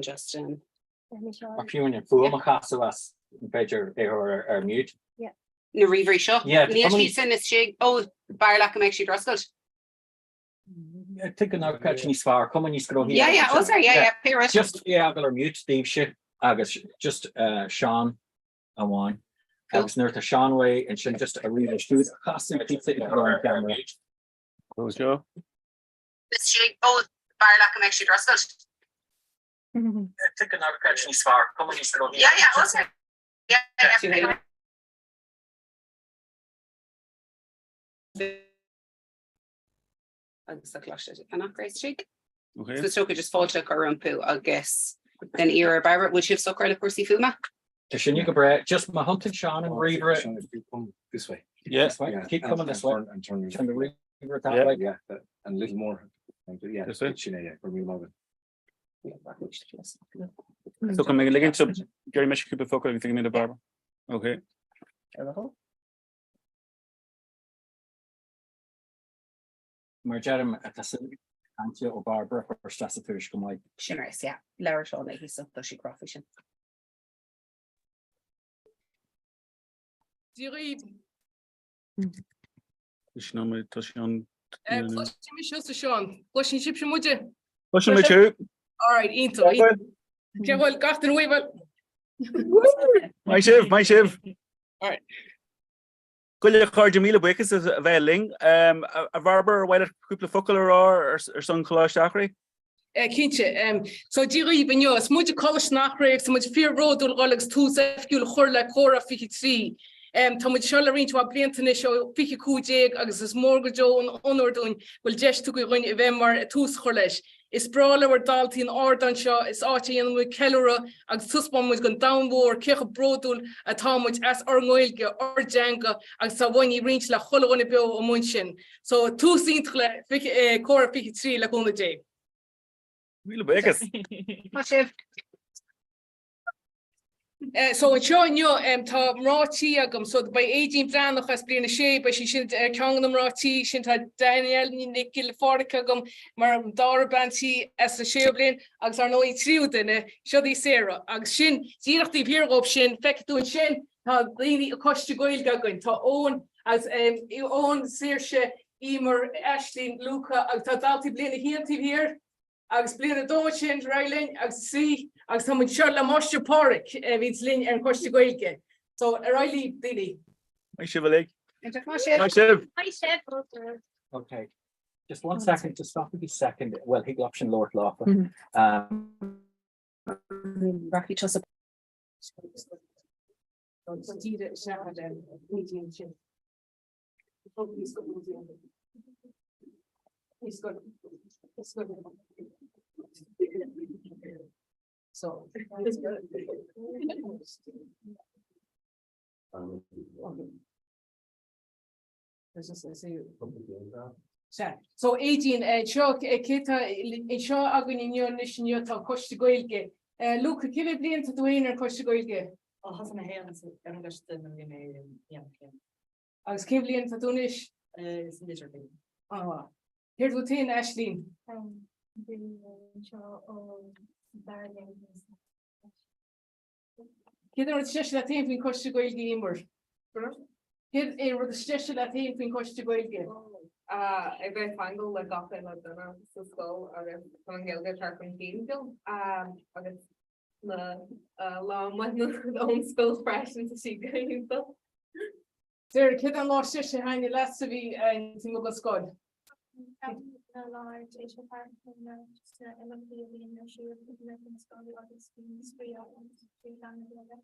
Justin. Ach fiú an fuaim a chasadh as, an féidir é a chur ar mute? Na ríomhairí seo? Níl siad sin istigh. Ó, b'fhearr leat go mbeadh siad ar oscailt. Tuig go n-amharcfadh níos fearr, cuma níos gnóthaí. Yeah, yeah, oh sorry, yeah, yeah, pé rud. Just é a fhágáil ar mute daoibhse agus just Seán amháin. Agus nuair atá Seán uaidh ansin just a ríomhaire siúd a chasadh píosa i dtreo an cheamara. Close Joe. Istigh, ó, b'fhearr leat go mbeadh siad ar oscailt. Tuig go n-amharcfadh níos fearr, cuma níos gnóthaí. Yeah, yeah, oh sorry, yeah, yeah, pé rud. Agus tá Coláiste an Eachréidh istigh. Okay. So is dócha just fáilte a chur rompu agus then iarraidh ar Barbara, bhfuil sibh socair le cúrsaí fuaime? Tá sinne go breá. Just má thiontaíonn Seán an ríomhaire. Sean, if you come this way. Yeah. This way. Yeah. Keep coming and, this and way. Turn, and turn. Turn the ríomhaire that Yeah. way. Yeah, that, and a little more. Thank you. Yeah, This way? Sin é, yeah, go raibh míle maith agat. So go mbeidh ligint so Gary mise cúpla focal agus mé Barbara. Okay. Mar deirim, tá súil agam cainte ó Barbara a chur isteach sa tuairisc go maith. Sin é, yeah. Labhair Seán léi so tá sí ag rá faoi sin. Dia dhaoibh. Sin am tá sé an Cloisim sibhse Seán. Cloiseann sibhse muide? Cloiseann muid thú. All right, iontach. Cén bhfuil gach duine uaibh bhfuil? Maith sibh, maith sibh. All right. Gabh i leith a chairde míle buíochas as a bheith linn. A Bharbara, ar mhaith leat cúpla focal a rá ar son Choláiste Eachréidh? Cinnte. So Dia dhaoibh inniu. Is muide Coláiste an Eachréidh agus tá muid fíorbhródúil dhul agus tús oifigiúil a chur le Comhrá 23. Tá muid seo le roinnt mhaith blianta anois ó 2015 agus is mór go deo an onóir dúinn go bhfuil deis tugtha dhúinn a bheith mar tús a chur leis. Is breá le bhur daltaí an ardán seo, is áit a dhéanann muid ceiliúradh agus taispeánann muid don domhan mhór cé chomh bródúil atá muid as ár nGaeilge, ár dteanga agus tá uainn í roinnt le chuile dhuine beo amuigh ansin. So tús iontach le Comhrá 23 le cúnamh Dé. Míle buíochas. Maith sibh. So anseo inniu tá mná tí agam, so beidh Aedín Breathnach as bliain 6, beidh sí sin ar ceann de na mná tí sin, tá Danielle Nic Giolla Phádraig agam mar an dara bean tí as an séú bliain agus ar ndóigh an tríú duine, siod í Sarah. Agus sin, díreach taobh thiar dhóibh sin, feicfidh tú ansin, tá daoine an Coiste Gaeilge againn, tá Eoin agus Eoin, Saoirse, Emer, Aisling, Luca agus tá daltaí bliain 1 taobh thiar. Agus bliain a dó ansin, ar aghaidh linn, agus trí, agus tá muid seo le Máistir Páraic, a bhíonns linn ar an Choiste Gaeilge. So, ar aghaidh libh, daoine. Maith sibh uilig. Maith sibh. Maith sibh. Maith sibh. Okay. Just one second, just stop a second. Well, thig leat sin labhairt leofa. Rachaidh tusa. So. Sea. So Aedín, seo cé tá anseo againn inniu anois inniu tá an Coiste Gaeilge. Luca, cé mhéad bliain tá tú féin ar an Choiste Gaeilge? Ó thosaigh mé féin ar an gcoiste nuair a bhí mé i mbliain. Agus cén bhliain atá tú anois? Is an idirbhliain. Ah. Céard fút féin, Aislinn? Bhí mé anseo ó dara bliain. Céard é an rud is deise leat féin faoin Choiste Gaeilge, Emer? Céard é an rud is deise leat féin faoin Choiste Gaeilge? A bheith ceangal le gach uile duine sa scoil agus chun an Ghaeilge a chur chun cinn agus na lá amuigh ón scoil freisin tá sí go hiontach. Sarah, céard é an lá is deise a thaitnigh leatsa a bhí taobh amuigh den scoil? Na lá ar dtéis a thart na sna imeachtaí a bhíonn ar siúl taobh amuigh den scoil agus bíonn spraoi againn trí mheán na Gaeilge.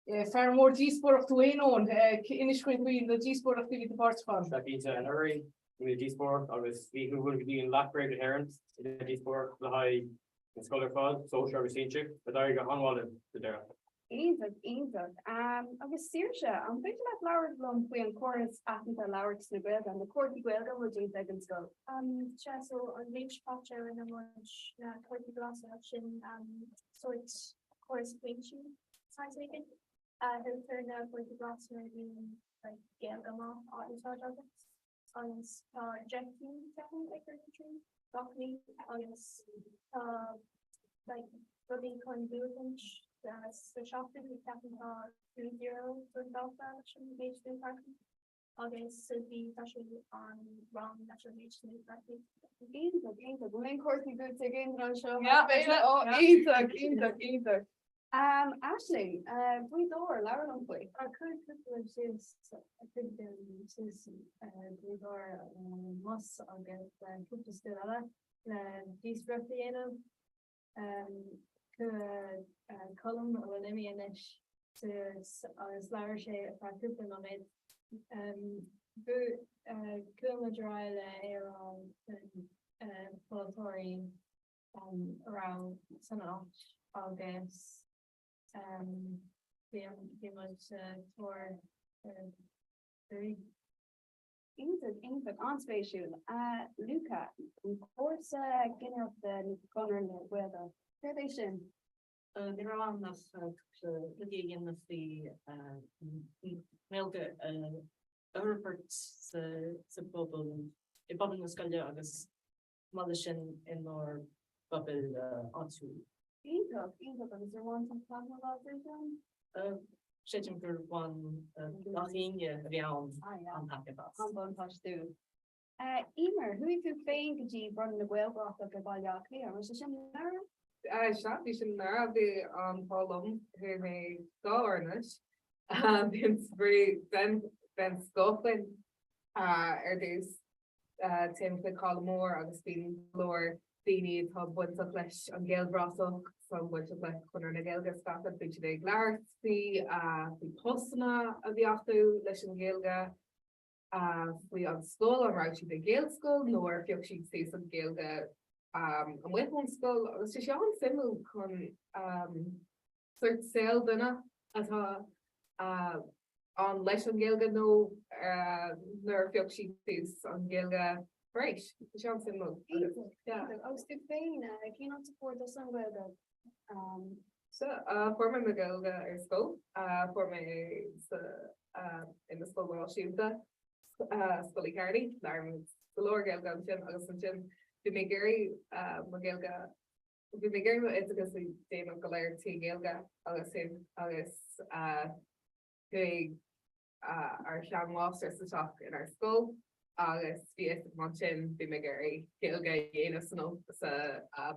Fear mór díospóireacht tú fhéin, Eoin. Inis dúinn faoi na díospóireachtaí a bhí tú páirteach ann. Sea, cinnte, anuraidh bhí díospóireacht agus bhí chuaigh go dtí an Leathchraobh na hÉireann i díospóireacht le haghaidh na scoile ar fad, sóisear agus sinsir, a d'éirigh go han-mhaith linn sa deireadh. Iontach, iontach. Agus Saoirse, an féidir leat labhairt liom faoi an córas aitheanta labhairt na Gaeilge, na comharthaí Gaeilge a bhfuil déanta ag an scoil? Sea, so an bhliain seo caite rinne muid na comharthaí glasa, sin sórt córas pointí saghas éigin. Thuilltear na pointí glasa nuair a bhíonn like Gaeilge maith á úsáid agat agus tá 10 cinn ceapaim ag cur trí gach mí agus tá. Like rudaí chun buachaint sa seachtain ceapaim tá €5 don dalta leis an méid sin agus so bhí tá sé an rang leis an méid sin acu. Iontach, iontach. Bhfuil aon cártaí buaite ag aon duine anseo? Yeah, Ó, yeah. iontach, iontach, iontach. Um, Aisling, uh, Gaoth Dobhair, labhair liom faoi. Tá cúig cúpla suas cuid den suas Gaoth Dobhair mbus agus cúpla scoil eile le díospóireacht a dhéanamh. Chuaigh Colm a bhfuil imithe anois suas agus labhair sé ar feadh cúpla nóiméad. Chuaigh muid ar aghaidh le é a rá don pholaiteoirí a raibh san áit agus bhí muid sa tóir ar bhuaigh. Iontach, iontach, an-spéisiúil. Luca, an cúrsa ginearálta Chonradh na Gaeilge, céard é sin? Ní raibh ann ach cúpla rudaí a dhéanamh faoi Ghaeilge a fhorbairt sa bpobal, i bpobal na scoile agus chomh maith leis sin inár bpobail áitiúil. Iontach, iontach, agus ar bhain tú taitneamh as é sin? Creidim gur bhain gach éinne a bhí ann an-taitneamh as. An-bhuntáistiúil. Emer, chuaigh tú féin go dtí Bronnadh na Gaelbhratach i Baile Átha Cliath, an raibh sé sin anuraidh? Sea, bhí sin anuraidh, bhí an t-ádh liom, chuaigh mé dhá uair anois. Bhí an spraoi den scoth againn ar dtús. Téim chuig halla mór agus bíonn go leor daoine atá bainteach leis an Ghaelbhratach, atá bainteach le Conradh na Gaeilge scata, bíonn siad ag labhairt faoi faoi postanna a bhí acu leis an Ghaeilge, faoi an scoil, an raibh siad i Gaelscoil nó ar phioc siad suas an Ghaeilge amuigh ón scoil agus tá sé an-suimiúil chun sórt saol duine atá ann leis an Ghaeilge nó nuair a phioc siad suas an Ghaeilge tar éis. Tá sé an-suimiúil. Agus tú féin, cén áit a fuair tusa an Ghaeilge? So, fuair mé mo Ghaeilge ar scoil, fuair mé sa i mo scoil náisiúnta, Scoil Uí Chearnaigh, labhair muid go leor Gaeilge ansin agus ansin bhí mé ag iarraidh mo Ghaeilge Bhí mé ag iarraidh m'oideachas a dhéanamh go léir trí Ghaeilge agus sin agus chuaigh ár seanmháistir sa teach inár scoil agus bhí fhios agam ansin bhí mé ag iarraidh Gaeilge a dhéanamh san sa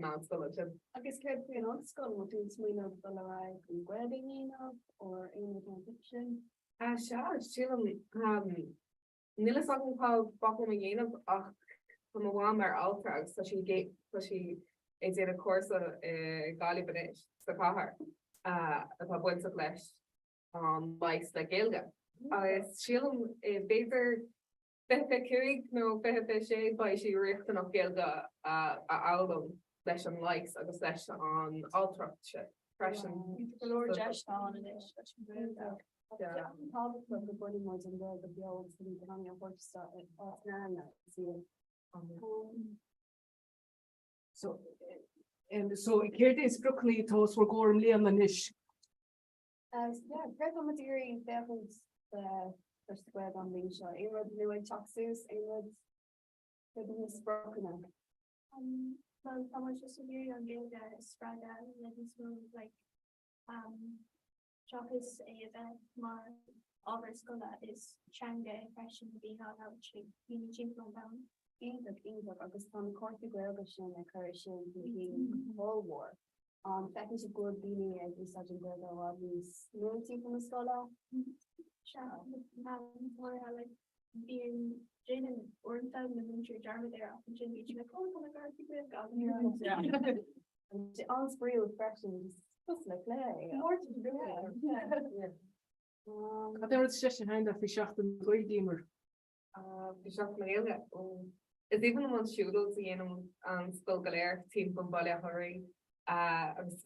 meánscoil ansin. Agus céard faoi an ollscoil, an bhfuil tú ag smaoineamh dul ar aghaidh chun Gaeilge a dhéanamh or aon rud mar sin? Sea, sílim Níl fhios agam cad ba mhaith liom a dhéanamh ach tá mo mham mar altra agus tá sí tá sí ag déanamh cúrsa i Gaillimh anois, sa chathair, atá bainteach leis an leigheas le Gaeilge. Agus sílim b'fhéidir 25 nó 26 beidh sé riachtanach Gaeilge a fhoghlaim leis an leigheas agus leis an altracht sin freisin. Go leor deiseanna ann anois leis an Ghaeilge. Tábhachtach go gcoinneoidh muid an Ghaeilge beo agus an teanga a thabhairt áit na So, so céard é spriocanna atá os bhur gcomhair i mbliana anois? Yeah, céard tá muid ag iarraidh féachaint leis an Ghaeilge an bhliain seo? Aon rud nua ag teacht suas, aon rud céard iad na spriocanna? Well, tá muid just ag iarraidh an Ghaeilge a spreagadh le níos mó like um, seachas é a bheith mar ábhar scoile is teanga é freisin a bhíonn á labhairt ag daoine timpeall an domhain. Iontach, iontach agus tá na cártaí Gaeilge sin ag cur sin chun cinn go hollmhór. An bhfeiceann sibh go bhfuil daoine ag úsáid an Ghaeilge i bhfad níos mó timpeall na scoile? Sea, mar like bíonn déanann uaireanta na múinteoirí dearmad air ach ansin bíonn siad like oh tá na cártaí Gaeilge agam. An-spraíúil freisin cosúil le cluiche é. Cad é an rud is deise féin faoi Seachtain na Gaeilge, Emer? Faoi Seachtain na Gaeilge? Is aoibhinn liom an siúlóid a dhéanann an scoil go léir timpeall Bhaile Átha an Rí agus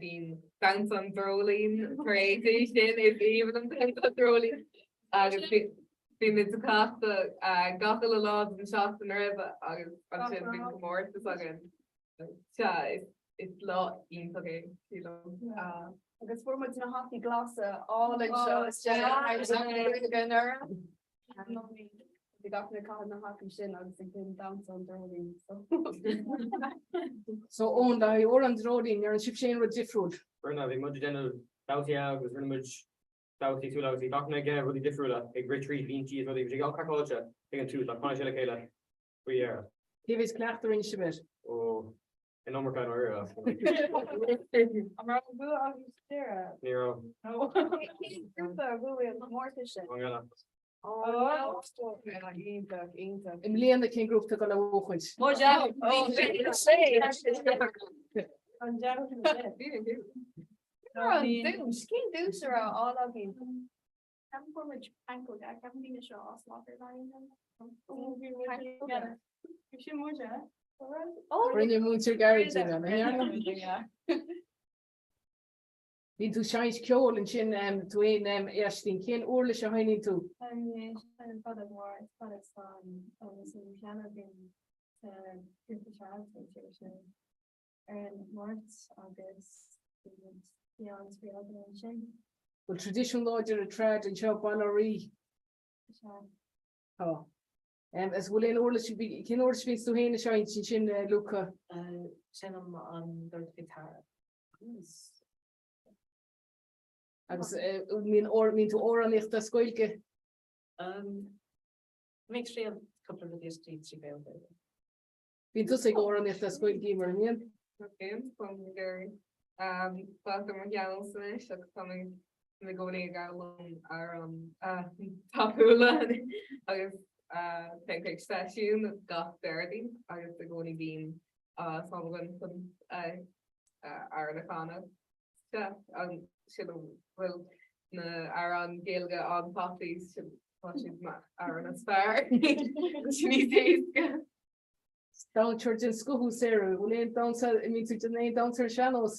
bíonn damhsa an dreoilín tar éis é sin, is aoibhinn liom damhsa an dreoilín agus bímid ag cleachtadh gach uile lá den seachtain roimhe agus ansin bíonn comórtas againn. Sea, is lá iontach é, sílim. Agus fuair muid na hataí glasa álainn seo isteach. Bhí gach duine ag caitheamh na hacaí sin agus ag déanamh damhsa an dreoilín so. So Eoin, le haghaidh Amhrán an Dreoilín, ndearna sibhse aon rud difriúil? Rinne, bhí muid ag déanamh damhsaí agus rinne muid damhsaí súl agus bhí gach duine ag déanamh rudaí difriúla, ag rith tríd línte is rudaí, bhí sé an-craiceáilte ag an tús ach tháinig sé le chéile faoi dheireadh. Cé mhéad cleachtadh a rinne sibh air? Ó, an iomarca i ndáiríre. An raibh an bua agaibh sa deireadh? Ní raibh. Cén grúpa a bhuaigh an comórtas sin? Rang eile. Iontach, iontach. I mbliana cén grúpa atá ag dul a bhuachaint? An deireadh. An duais, cén duais a raibh á fháil againn? Ceapaim go bhfuair muid pancóga, ceapaim daoine seo á soláthar Bhí sin muid, eh? Rinne múinteoir Gary sin, an ndearna? Bíonn tú ag seinnt ceoil ansin tú féin Aisling, cén uirlis a sheinneann tú? Seinnim feadóg mhór, feadóg stáin agus an pianó bíonn sa grúpa trad sin ar an Máirt agus bíonn an-spraoi againn ansin. Bhfuil traidisiún láidir i trad anseo, Baile Átha Rí? Sea. Tá. Is bhfuil aon uirlis, cén uirlis a bhíonns tú féin ag seinnt ansin, Luca? Seinnim an dordghiotár. Agus mbíonn tú ag amhránaíocht as Gaeilge? Mé ag triail cúpla rudaí a scríobh trí Ghaeilge. Bíonn tusa ag amhránaíocht as Gaeilge, Emer, an mbíonn? Bíonn, tá mé ag fáil mo cheann anois agus tá mé i gcónaí ag foghlaim amhráin tapúla agus téim chuig seisiún gach Déardaoin agus i gcónaí bíonn am againn chun amhrán a chanadh. Sea, sílim go bhfuil na amhráin Gaeilge an-tapaí, tá siad mar amhráin is fearr. Sin níos éasca. Damhsóir den scoth thú Sarah, bhfuil aon damhsa, an mbíonn tú ag déanamh aon damhsa ar an sean-nós?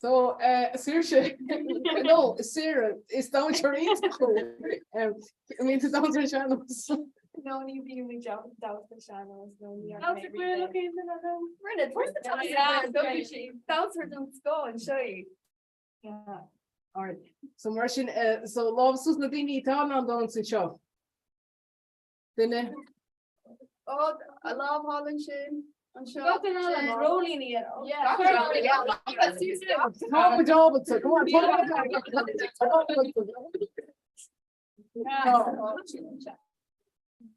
So Saoirse, no, Sarah, is damhsóir iontach thú. An mbíonn tú ag damhsa ar an sean-nós? No, ní bhím ag damhsa sean-nós, no, ní Rinne, Damhsóir den scoth anseo í. Yeah. Alright. So mar sin, so lámh suas na daoine atá in ann damhsa anseo. Duine? Ó, a lámh thall ansin, anseo. Gach duine eile, Sin. dreoilíní. Yeah. Tá muid ábalta, come on, tá muid ábalta.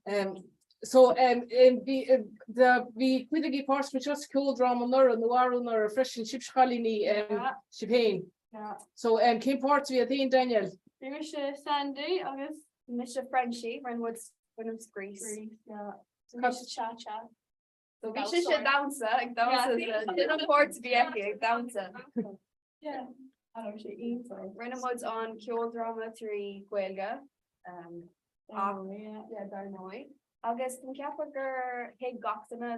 Um, so um, um, bhí uh, bhí cuid agaibh páirteach anseo sa ceoldráma anuraidh nó arú anuraidh freisin sibhse a chailíní um, Yeah. sibh féin. Yeah. So um, cén páirt a bhí agat féin Daniel? Bhí mise Sandy agus Mise Frenchie, rinne muid rinne muid Grease. Grease, yeah. Mise Cha Cha. So bhí sí ag damhsa ag damhsa sin an páirt a bhí aici ag damhsa. Yeah. I don't sé iontach. Rinne muid an ceoldráma trí Ghaeilge um, ach yeah, dar ndóigh. Agus tá mé ag ceapadh gur thuig gach duine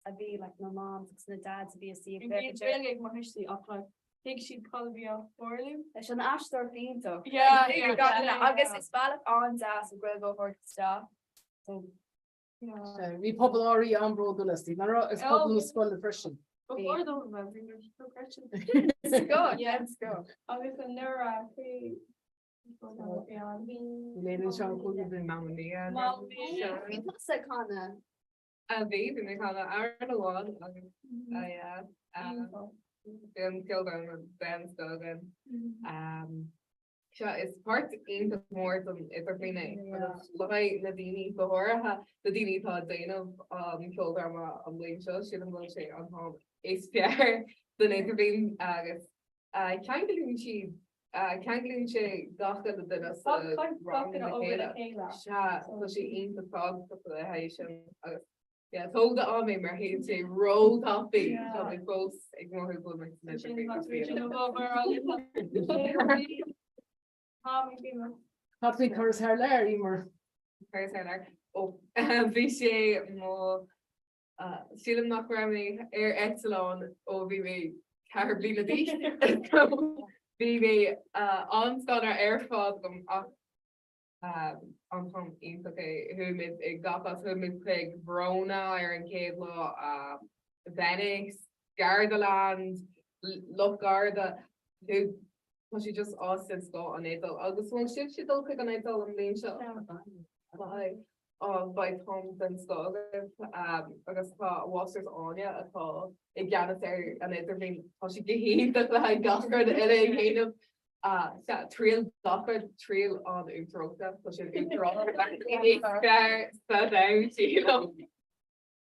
a bhí like, na moms agus na dads a bhí ag suí Bhí Gaeilge ag mo thuistí ach like, thuig siad cad a bhí á tharlú. Leis an aisteoireacht iontach. Yeah, Thuig yeah, gach duine. yeah. Agus is bealach an-deas an Ghaeilge a thabhairt isteach. So, Bhí pobal Átha Rí an-bhródúil asti, nach raibh agus pobal na scoile freisin. Ba chóir dóibh a bheith, bhí muid freisin. Let's go, yeah, let's go. Agus anuraidh faoi Léiríonn seo an cúlra bhí. Mamma Mia. Mamma Mia. Bhí tusa ag canadh. A bhí, bhí mé ag canadh amhrán amháin agus a yeah, bhí an ceoldráma den scoth againn. Seo is páirt iontach mór den idirbhliain é agus le haghaidh na daoine go háirithe na daoine atá ag déanamh an ceoldráma an bhliain seo, sílim go bhfuil sé an t-am is fearr den idirbhliain agus ceanglaíonn siad ceanglaíonn sé gach uile duine sa rang le chéile. Sea, tá sé iontach tábhachtach le haghaidh sin agus yeah, tóg d'am é mar théann sé ró-thapaidh, tá mé fós ag mothú go bhfuil mé san idirbhliain. Cad faoin turas thar lear, Emer? Turas thar lear. Ó, bhí sé mo Sílim nach raibh mé ar eitleán ó bhí mé 4 bliana d'aois. Bhí mé an-scanraithe ar fad agam ach an t-am iontach é. Chuaigh muid ag gach áit, chuaigh muid chuig Verona ar an chéad lá, Venice, Gardaland. Loch Garda tá sí just as den scoth an Iodáil agus bhfuil sibhse ag dul chuig an Iodáil an bhliain seo? Beidh. Ó beidh am den scoth agaibh agus tá a mháistreás Áine atá i gceannas ar an idirbhliain tá sí go hiontach le haghaidh gach rud eile a dhéanamh. Triail gach rud, triail an uachtar reoite, tá sé an uachtar reoite is fearr sa domhan sílim.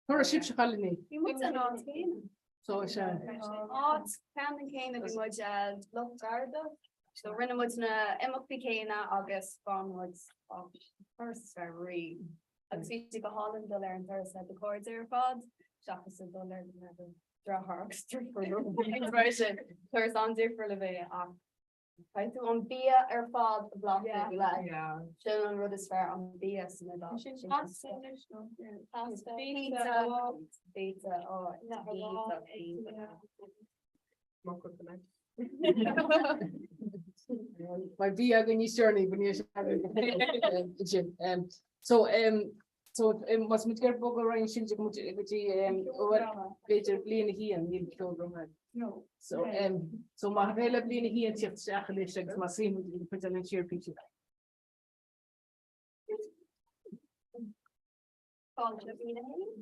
Cá raibh sibhse a chailíní? Bhí muid san áit chéanna. So is ea. Áit ceannann céanna bhí muid Loch Garda. So rinne muid na imeachtaí céanna agus bhain muid turas is fearr riamh. Agus bhí sé go hálainn dul ar an turas le do chairde ar fad seachas a dul ar na deartháir agus deirfiúr. Turas an-difriúil a bhí ach Caithfidh tú an bia ar fad a bhlaiseadh le. Sin an rud is fearr an bia san Iodáil. Sin pasta. Pasta. Pizza. Pizza. Ó, pizza. Beidh bia againn níos deireanaí, but níl sé againn sin. So, so más muid ag bogadh ar aghaidh ansin go dtí b'fhéidir bliain a haon, níl ceoldráma. No. So, so má bheidh le bliain a haon tíocht isteach anois agus má suím muid ag cuid an siar píosa. Fáilte bliain a haon.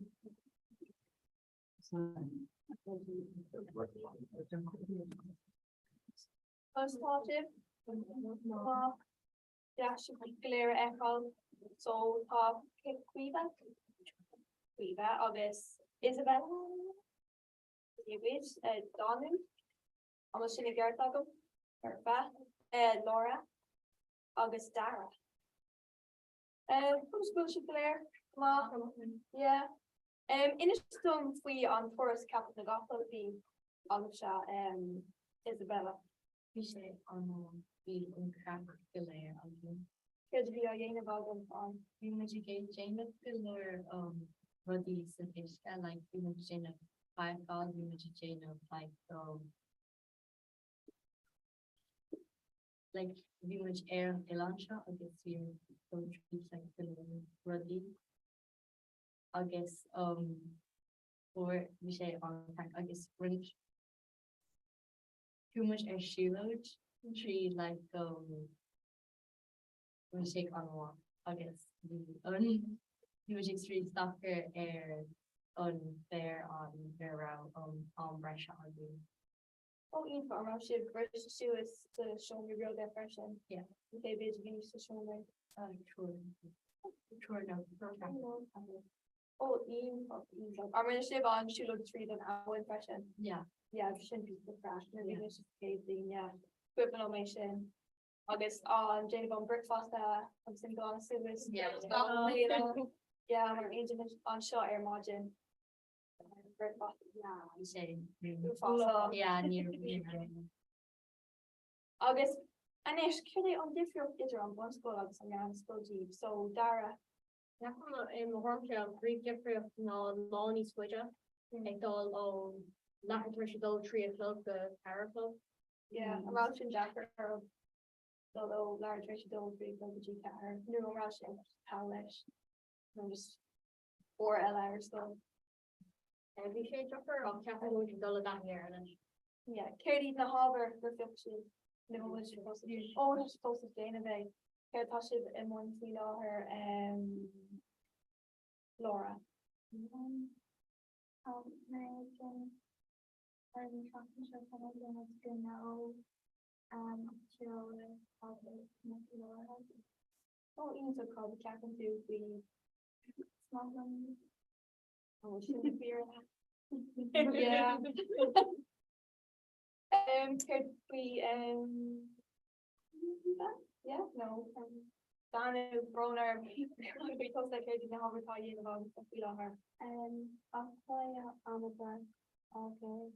Conas atá sibh? Maith. Deas sibh go léir a fheiceáil. So tá Caoimhe, Caoimhe agus Isabella David, Danu, an bhfuil sin i gceart agam? Perfect. Laura agus Dara. Conas go bhfuil sibh go léir? Maith. Yeah. Inis dom faoi an turas Ceapach na gCapall a bhí agaibhse, Isabella. Bhí sé an-mhaith, bhí an craic go léir againn. Céard a bhí á dhéanamh agaibh ann? Bhí muid ag déanamh go leor rudaí san uisce, like bhí muid ag déanamh cadhcáil, bhí muid ag déanamh like like bhí muid ar an oileán seo agus bhí muid ag dul tríd like go leor rudaí agus fuair bhí sé an-craic agus rinne Chuaigh muid ar siúlóid tríd like bhí sé an-mhaith agus bhí an bhí muid ag spraoi sacar ar an féar an ar a raibh um am breise againn. Ó iontach, an raibh sibh briste suas sa seomraí beaga freisin? Yeah. Cé mhéad a bhí sa seomra? Triúr. Triúr nó ceathrar. Ó iontach, iontach. An rinne sibh an siúlóid tríd an abhainn freisin? Yeah. Yeah, sin píosa craic, nuair a bhí mise sa chéad bhliain, yeah. Cuimhin liom é sin. Agus an déanamh an bricfeasta agus an glanadh suas. Yeah. Yeah, mar aon duine anseo ar maidin. Bricfeasta, yeah. Bhí sé. Uafásach. Yeah, ní raibh. Agus anois, céard é an difríocht idir an bunscoil agus an meánscoil díobh? So, Dara. I mo thuairimse an príomhdhifríocht ná lá níos faide ag dul ó leathuair tar éis a dó, 3 a chlog go 4 a chlog. Yeah, an raibh sin deacair oraibh dul ó leathuair tar éis a dó, 3 a chlog go dtí 4 nó an raibh sé thall leis nó just uair eile ar scoil? Bhí sé deacair ach ceapaim go bhfuil ag dul i dtaithí air anois. Yeah, céard iad na hábhair gur phioc sibh nó an bhfuil sibh fós ag Ó, tá sibh fós ag déanamh é. Céard tá sibh i mbun faoi láthair, Laura? Tá mé ag déanamh ar an tseachtain seo tá mé ag déanamh gnó, tíreolas agus modheolaithe. Ó, iontach, cad a cheapann tú faoi? Is maith liom. Ó, sin an fírinne. Yeah. Céard faoi Yeah, no. Danu brón orm faoi tusa céard iad na hábhair atá á dhéanamh agat faoi láthair? Aclaí Amada agus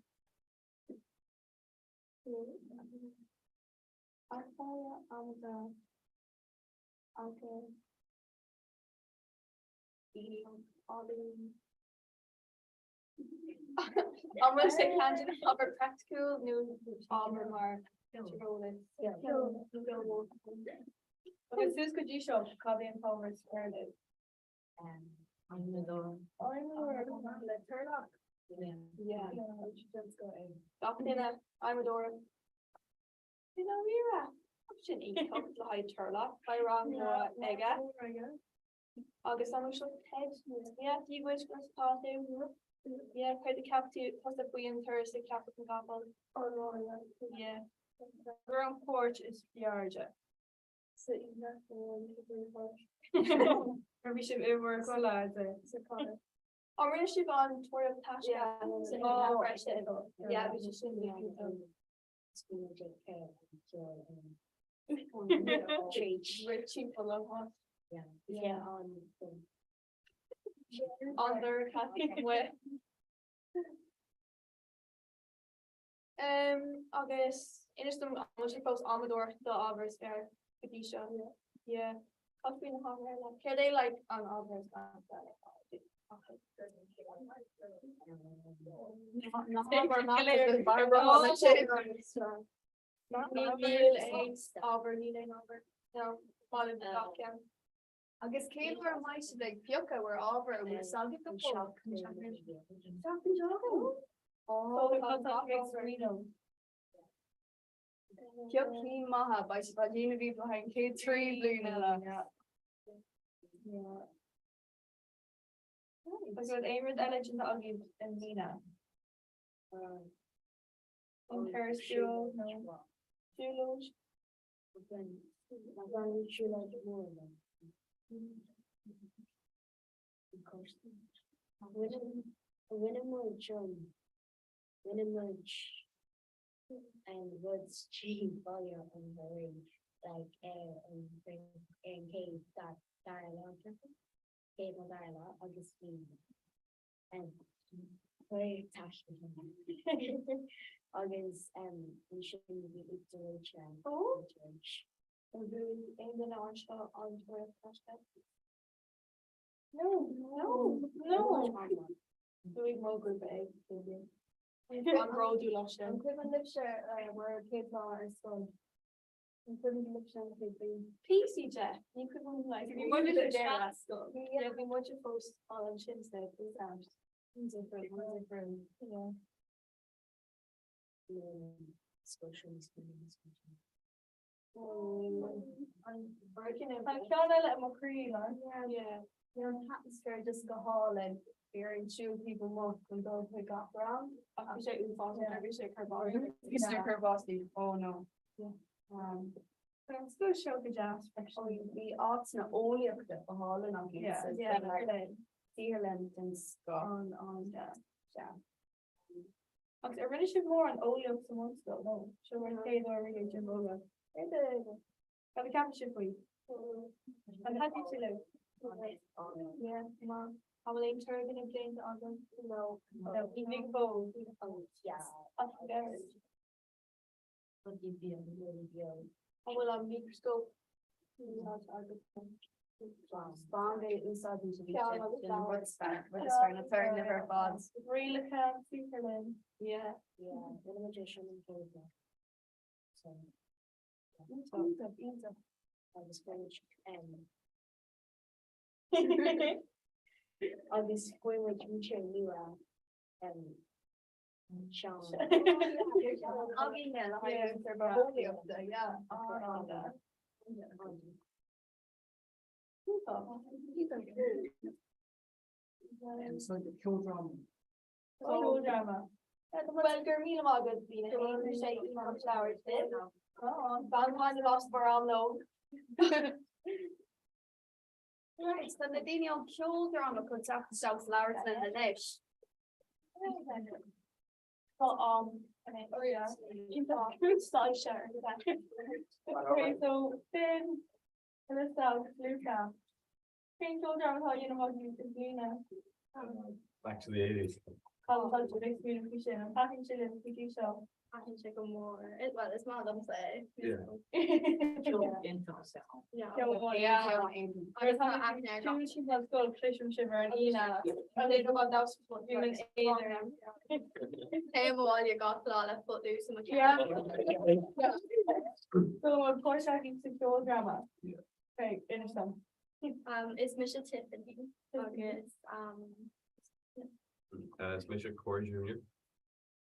Aclaí Amada agus An bhfuil sé ceann de na hábhair praiticiúil nó ábhar mar tíreolas? Agus suas go dtí seo, cad é an t-ábhar is fearr libh? An Le Turlock. Gach duine, adhmadóireacht. I ndáiríre, sin iontach le haghaidh Turlough, beidh rang nua aige. Agus an bhfuil seo Ted? Yeah, Dia duit, conas atá tú? Yeah, céard a cheap tú tusa faoi an turas ag Ceapach na gCapall? Yeah. Gur an páirt is fearrde. Sa oíche, Ar bhí sibh i bhur gcodladh de? Sa codladh. An rinne sibh an tóraíocht taisce sa oíche freisin? Yeah, bhí sé sin iontach. Rith timpeall an áit. An dorcha amuigh. Agus inis dom an bhfuil sé fós adhmadóireacht do ábhar is fearr go dtí seo? Yeah. Cad faoi na hábhair eile? Céard é like an ábhar is measa Níl aon ábhar, níl aon ábhar. No, maith libh gach ceann. Agus cén uair a mbeidh sibh ag piocadh bhur ábhar an bhfuil fhios agaibh go fóill? Seachtain seo chugainn. Pioc cinn maithe, beidh sibh á déanamh iad le haghaidh an chéad 3 bliain eile. Agus bhfuil aon rud eile déanta agaibh i mbliana? An turas siúil nó siúlóid? Rinne muid rinne muid an rud trí Bhaile an Mhúraigh like ar an ar an chéad dara lá chéad nó dara lá agus bhí Chuir taisce agus ansin bhí uachtar reoite tar éis. An bhfuair aon duine anseo an tóraíocht taisce? No, no, no. Bhuaigh mo ghrúpa é, An bródúil as sin. An cuimhin libhse bhur chéad lá ar scoil? An cuimhin libhse an chéad bhliain? Píosaí de, ní cuimhin like bhí muid ar deireadh scoil. Yeah, bhí muid fós ansin sna exams. Different, different. Yeah. An ceann eile i mo chroí le. Yeah. Bhí an t-atmaisféar just go hálainn. Bhí orainn siúl taobh amuigh chun dul chuig gach rang. Ach bhí sé uafásach, bhí sé ag cur báistí. Bhí sé ag cur báistí, oh no. But an scoil seo go deas freisin. Bhí áit na eolaíochta go hálainn againn sa saotharlann den scoth. An an yeah. Agus ar rinne sibh mórán eolaíocht sa mbunscoil? No. Seo bhur chéad uair riamh ag eolaíocht. Cad a ceapann sibh faoi? An dtaitníonn sé libh? Yeah, ma. An bhfuil aon turgnamh déanta agaibh? No. No, ní go fóill. Ach gairid. An bhfuil an microscope úsáidte agat? B'amhlaidh a úsáideann siad sin an rud is fearr, rud is fearr na turgnaimh ar fad. Rialacha saotharlann. Yeah. Yeah, rinne muid é sin an chéad lá. So, Iontach, iontach. Agus fuair muid agus fuair muid múinteoir nua Seán. Againne le haghaidh eolaíochta, yeah. Ceoldráma. Ceoldráma. Well, go raibh míle maith agat, bhí sé iontach labhairt libh. Bain taitneamh as bhur am lóin. Right, tá na daoine ón ceoldráma chun teacht isteach agus labhairt linn anois. Tá am Okay, so Finn, Alyssa agus Luca. Cén ceoldráma atá á dhéanamh agaibh i mbliana? Back to the 80s. Cá bhfuil sibh ag smaoineamh faoi sin? An dtaitníonn sé libh go dtí seo? Thaitin sé go mór. Well, is maith liomsa é. Téim abhaile gach lá le Footloose i mo cheann. So an páirt agaibh sa cheoldráma? Okay, inis dom. Is mise Tiffany agus Is mise Corey Junior.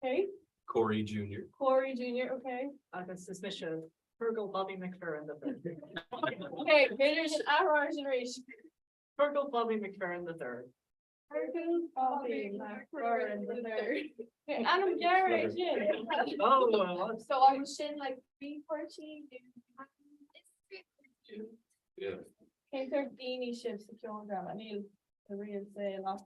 Okay. Corey Junior. Corey Junior, okay. Agus is mise Fergal Bobby McFerrin the third. Okay, b'fhéidir sin athrá sin arís. Fergal Bobby McFerrin the third. Fergal Bobby McFerrin the third. Okay, Ainm gearr é sin. Oh, well. So I'm sin like 340. Yeah. Cén sórt daoine sibh sa cheoldráma? Níl a rian saol ach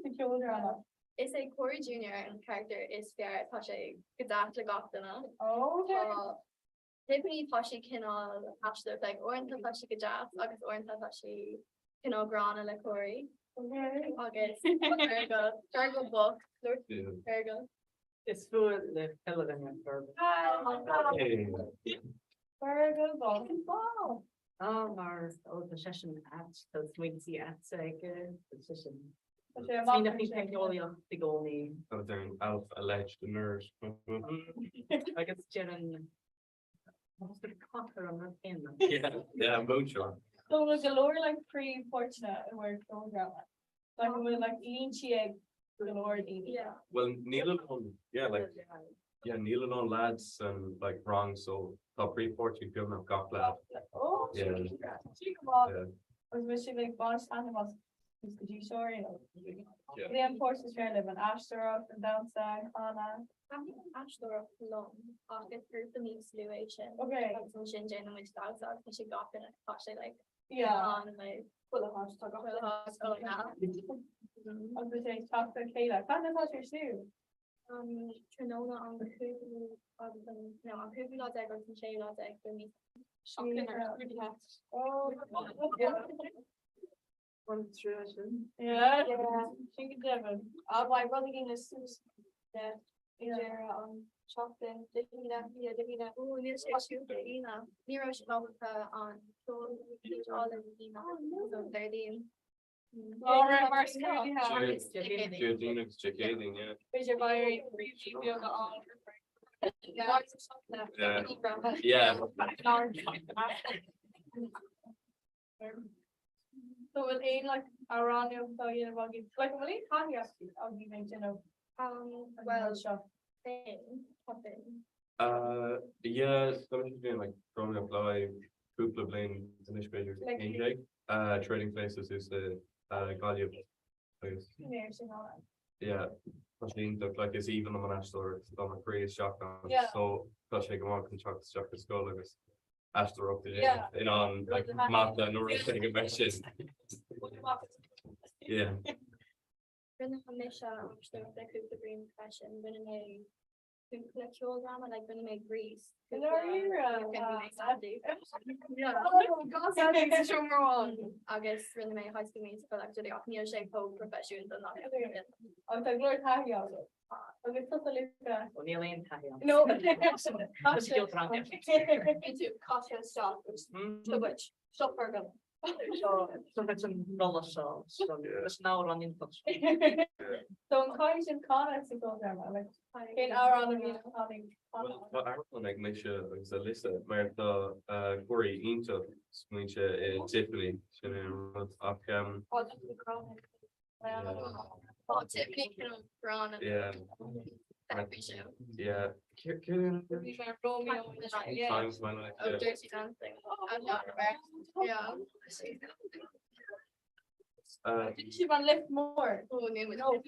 sa cheoldráma. Is é Corey Junior an charachtar is fearr, tá sé go deas le gach duine. Okay. Tá Tiffany tá sí cineál aisteach, like uaireanta tá sí go deas agus uaireanta tá sí cineál gránna le Corey. Okay. Agus Fergal, Fergal bocht, Fergal. Is fuath le chuile dhuine Fergal. Fergal bocht. Á mar ó tá seisean ait, tá smaointe aite aige, tá seisean Tá sé amach smaoineamh faoi teicneolaíocht i gcónaí. Tá an elf alleged nerd. Agus deireann cock ar an rud céanna. Yeah, yeah, múinteoir. So bhfuil go leor like príomhpháirteanna i bhur gceoldráma? Like an bhfuil like línte ag go leor daoine? Yeah. Well, níl a lán, yeah, like, yeah, níl a lán lads san like rang so tá príomhpháirt ag beagnach gach lad. Oh, Yeah. sin go maith. Yeah. Agus bhfuil sibh ag baint taitneamh as go dtí seo ar aon nós? Yeah. Cén pháirt is fearr libh, an aisteoireacht, an damhsa, an canadh? Taitníonn an aisteoireacht liom ach is grúpa níos lú é sin. Okay. Agus ansin déanann muid damhsa agus tá sé gach duine, tá sé like Yeah. an like Chuile háit, tá gach chuile háit, oh yeah. Agus é ag teacht le chéile. Cathain atá sé ar siúl? Um, tráthnóna an cúigiú agus an, no, an cúigiú lá déag agus an séú lá déag de mí. Oh. One true sin. Yeah. Sin go deimhin. Ah, beidh rud éigin le suas le deireadh an tseachtain, Dé hAoine, yeah, Dé hAoine. Ó, níl sé ar siúl Dé hAoine. Ní raibh siad ábalta an ceol a fháil ar Dé hAoine, so Déardaoin. All right, mar scrúduithe. Déardaoin agus Dé Céadaoin, yeah. B'fhéidir beidh ríomhaí beaga ann. Yeah. Yeah. So bhfuil aon like amhránaíocht á dhéanamh agaibh? Like an bhfuil aon taithí agaibh ag déanamh Um, an well, rud seo? Finn, tá Finn. Uh, yeah, so I'm doing like growing up live, cúpla bliain anois b'fhéidir Like- 11, uh, Trading Places is the uh, Gaillimh agus Cén sin ann? yeah, tá sé iontach, like is aoibhinn liom an aisteoireacht, tá mo chroí isteach ann, Yeah. so tá sé go maith chun teacht isteach ar scoil agus aisteoireacht a Yeah. dhéanamh in ann like mata nó rud éigin mar sin. Yeah. Rinne mise aisteoireacht le cúpla bliain freisin, rinne mé cúpla ceoldráma, like rinne mé Grease. Agus rinne mé High School Musical actually ach níl sé chomh proifisiúnta ná. Agus tá go leor taithí agat. Agus tusa Luca. Ó níl aon taithí agam. No. Caife stop. Stop Fergal. Seo an rolla seo leis an amhrán iontach seo. So an gcaithfidh sibh canadh sa cheoldráma? Like, cén amhrán a bhíonn an canadh? Well, tá amhrán ag mise agus Alyssa mar tá Corey iontach smaointe i Tiffany sin é an rud ach um, Tá Tiffany cineál gránna. yeah yeah Romeo and Juliet. Times my life Oh, yeah. Dirty Dancing. I'm not aware. Yeah. Uh, Didn't she run lift more? Oh, no. No.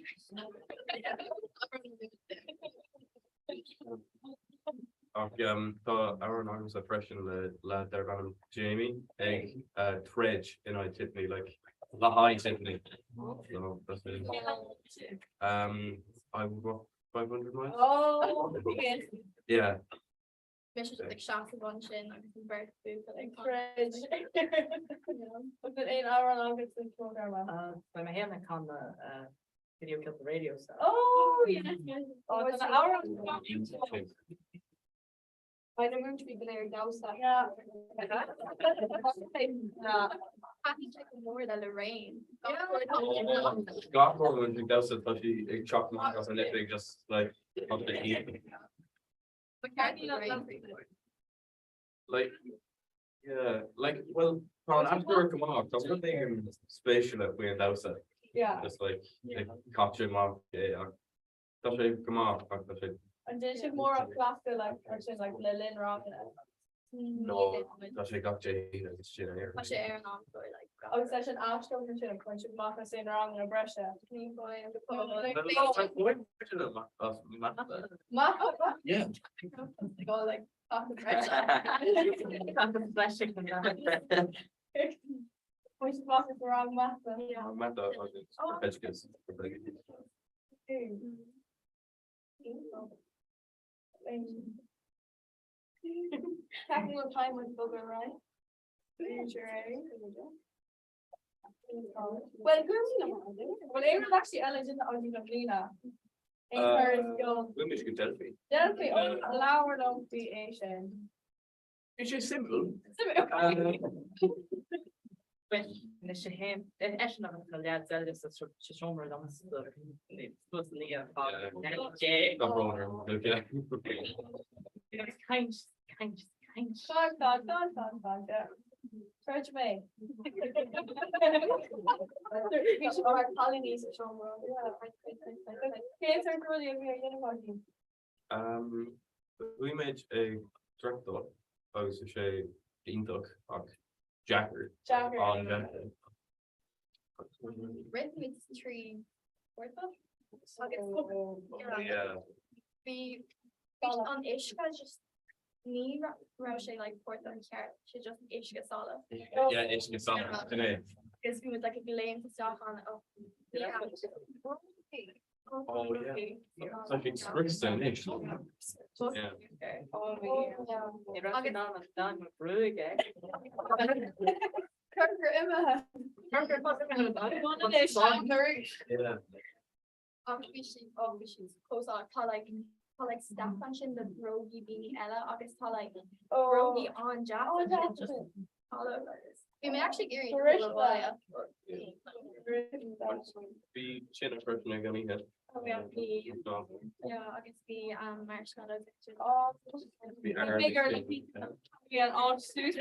Ach um, tá amhrán agamsa freisin le leaid darb ainm Jamie ag uh, troid in aghaidh Tiffany like le haghaidh Tiffany. So that's it. Um, I would walk 500 miles. Oh, yes. Yeah. Mise ag seasamh ansin agus an bheirt buachaillí ag Troid. Agus aon amhrán agat sa cheoldráma? Beidh mé féin ag canadh uh, Video Killed the Radio Star. Oh, yes, yes. Oh, tá na amhrán. Beidh na múinteoirí go léir ag damhsa. Yeah. Caithfidh sé go mór le Lorraine. Gach uair ag damhsa tá sí ag teacht amach as an oifig just like tá sé iontach. Like yeah, like well tá an aisteoireacht go maith, tá rud éigin spéisiúil faoi an damhsa. Yeah. Just like caite amach é ach tá sé go maith ach tá sé. An dtéann sibh mórán cleachtadh like ar sin like le linn ranganna? No, tá sé gach Dé hAoine agus sin ar. Tá sé ar an am clár like. Agus leis an aisteoireacht ansin an gcuireann sibh amach as aon ranganna breise? Ní bhfuil. Maith. Yeah. Go like cleachtadh breise. Bhain sibh amach as an rang mata. Mata agus oideachas. Ceapaim go bhfuil time with bugger right? Well, Well, aon rud actually eile déanta agaibh i mbliana? Aon turas ceoil? Bhí muid go Delphi. Delphi, ó, labhair liom faoi é sin. Bhí sé suimiúil. Anois a haon, eisean agus na leaids eile sa seomra liom suas an oíche ar fad. Tá brón orm. Caint, caint, caint. Caint, caint, caint, caint, caint, yeah. Troid mé. Bhí siad mar cailíní sa seomra. Cén sórt rudaí a bhí á dhéanamh agaibh? Bhí muid ag draíochtáil agus bhí sé iontach ach deacair. Deacair. An-deacair. Rith muid trí portach agus bhí an uisce just ní raibh sé like portach ceart, sé just uisce salach. Yeah, uisce salach, sin é. Agus bhí muid like ag léimt isteach ann ó. Oh yeah. Tá sé scriosta anois. Yeah. Ní raibh sé in ann an dan brúigh é. Corcra imithe. Yeah. Ach bhí sí oh bhí sí chomh sách tá like tá like step ansin le brógaí daoine eile agus tá like brógaí an-deas ansin just talamh agus bhí mé actually ag iarraidh dul abhaile. Bhí sin freisin ag an oíche. Oh yeah bhí yeah agus bhí um marshmallows Oh Bhí air Big early Bhí an áit suas.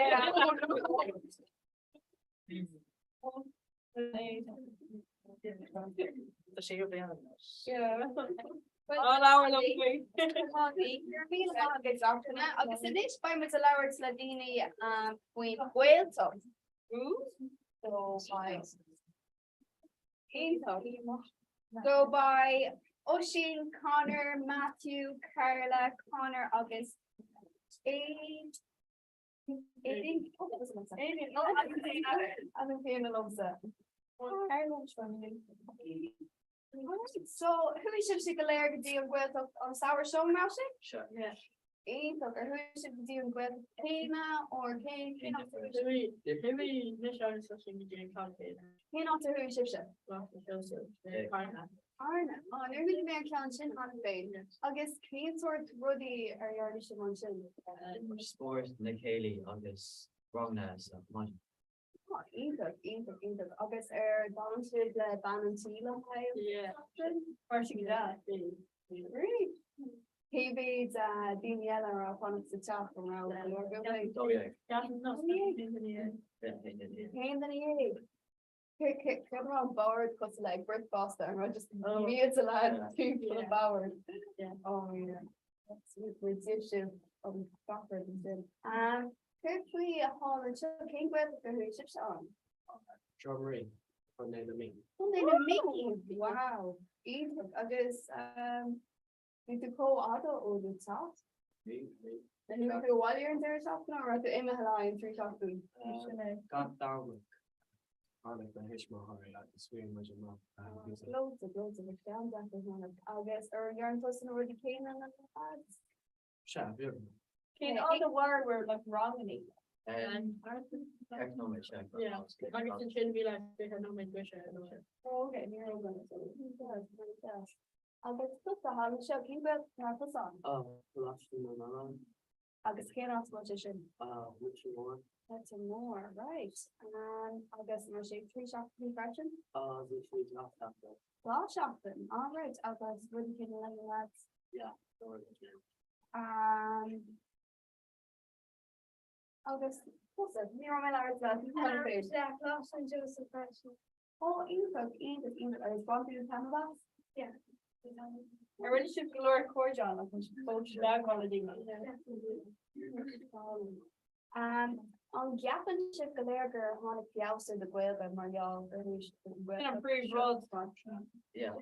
Tá sé bhliain anois. Labhair liom faoi. Agus anois beidh muid ag labhairt le daoine faoin Ghaeltacht. So beidh Iontach. So beidh Oisín, Conor, Matthew, Carla, Conor agus Aodh. Aideen. Aideen. Ainm céanna liomsa. So chuaigh sibhse go léir go dtí an Ghaeltacht an samhradh seo an raibh sé? Seo, yeah. Iontach. Ar chuaigh sibh go dtí an Ghaeltacht céanna or cén cén áit a chuaigh sibh? Chuaigh chuaigh mise agus Oisín go dtí an ceann céanna. Cén áit a chuaigh sibhse? Coláiste Sheosaimh, Carna. Carna. Ó, níor chuala mé an ceann sin cheana féin. Agus cén sórt rudaí ar dhearna sibh ansin? Spórt na céilí agus ranganna sa maidin. Ó, iontach, iontach, iontach. Agus ar d'fhan sibh le bean an tí le haghaidh Yeah. seachtain? Mar sin go deas. Really? Cé mhéad daoine eile a raibh ag fanacht sa teach an raibh go leor agaibh? 12. Haon duine dhéag. Cad raibh an bord cosúil le ag bricfeasta an raibh just mílte leaid timpeall an bhoird. Oh yeah. D'ith sibh an gach rud ansin. Céard faoi thall anseo cén Ghaeltacht ar chuaigh sibhse ann? Drumree, Contae na Mí. Contae na Mí! Wow! Iontach. Agus bhí tú chomh fhada ó do theach? Bhí, bhí. Bhí tú abhaile ar an deireadh seachtaine nó raibh tú imithe le haghaidh an trí seachtain? Gach Domhnach tháinig mo thuismitheoirí agus bhí muid amach. Gleoite, gleoite, bhí ceann deacair tháinig. Agus ar dhearna tusa na rudaí céanna le na lads? Sea, bhí. Cén fhad a mhair bhur like ranganna? Ceithre nóiméad, sea. Yeah, agus ansin bhí like 20 nóiméad briseadh nó. Oh, okay, ní raibh againn. Agus tusa, thall anseo, cén Ghaeltacht atá tusa ann? Coláiste na nOileán. Agus cén áit a bhfuil sé sin? Leitir Móir. Leitir Móir, right. Agus an raibh sé trí seachtainí freisin? Bhí sé dhá sheachtain. Dhá sheachtain, ah right. Agus rudaí céanna le na lads? Yeah, rudaí céanna. Agus tusa, ní raibh mé ag labhairt leat cheana féin. Yeah, Coláiste San Joseph freisin. Ó, iontach, iontach, iontach. Agus bhain tú taitneamh as? Yeah. Ar rinne sibh go leor cairde ann ach an fós i dteagmháil le daoine? An gceapann sibh go léir gur tháinig feabhas ar do Ghaeilge mar gheall ar Sin an príomhrud. Yeah.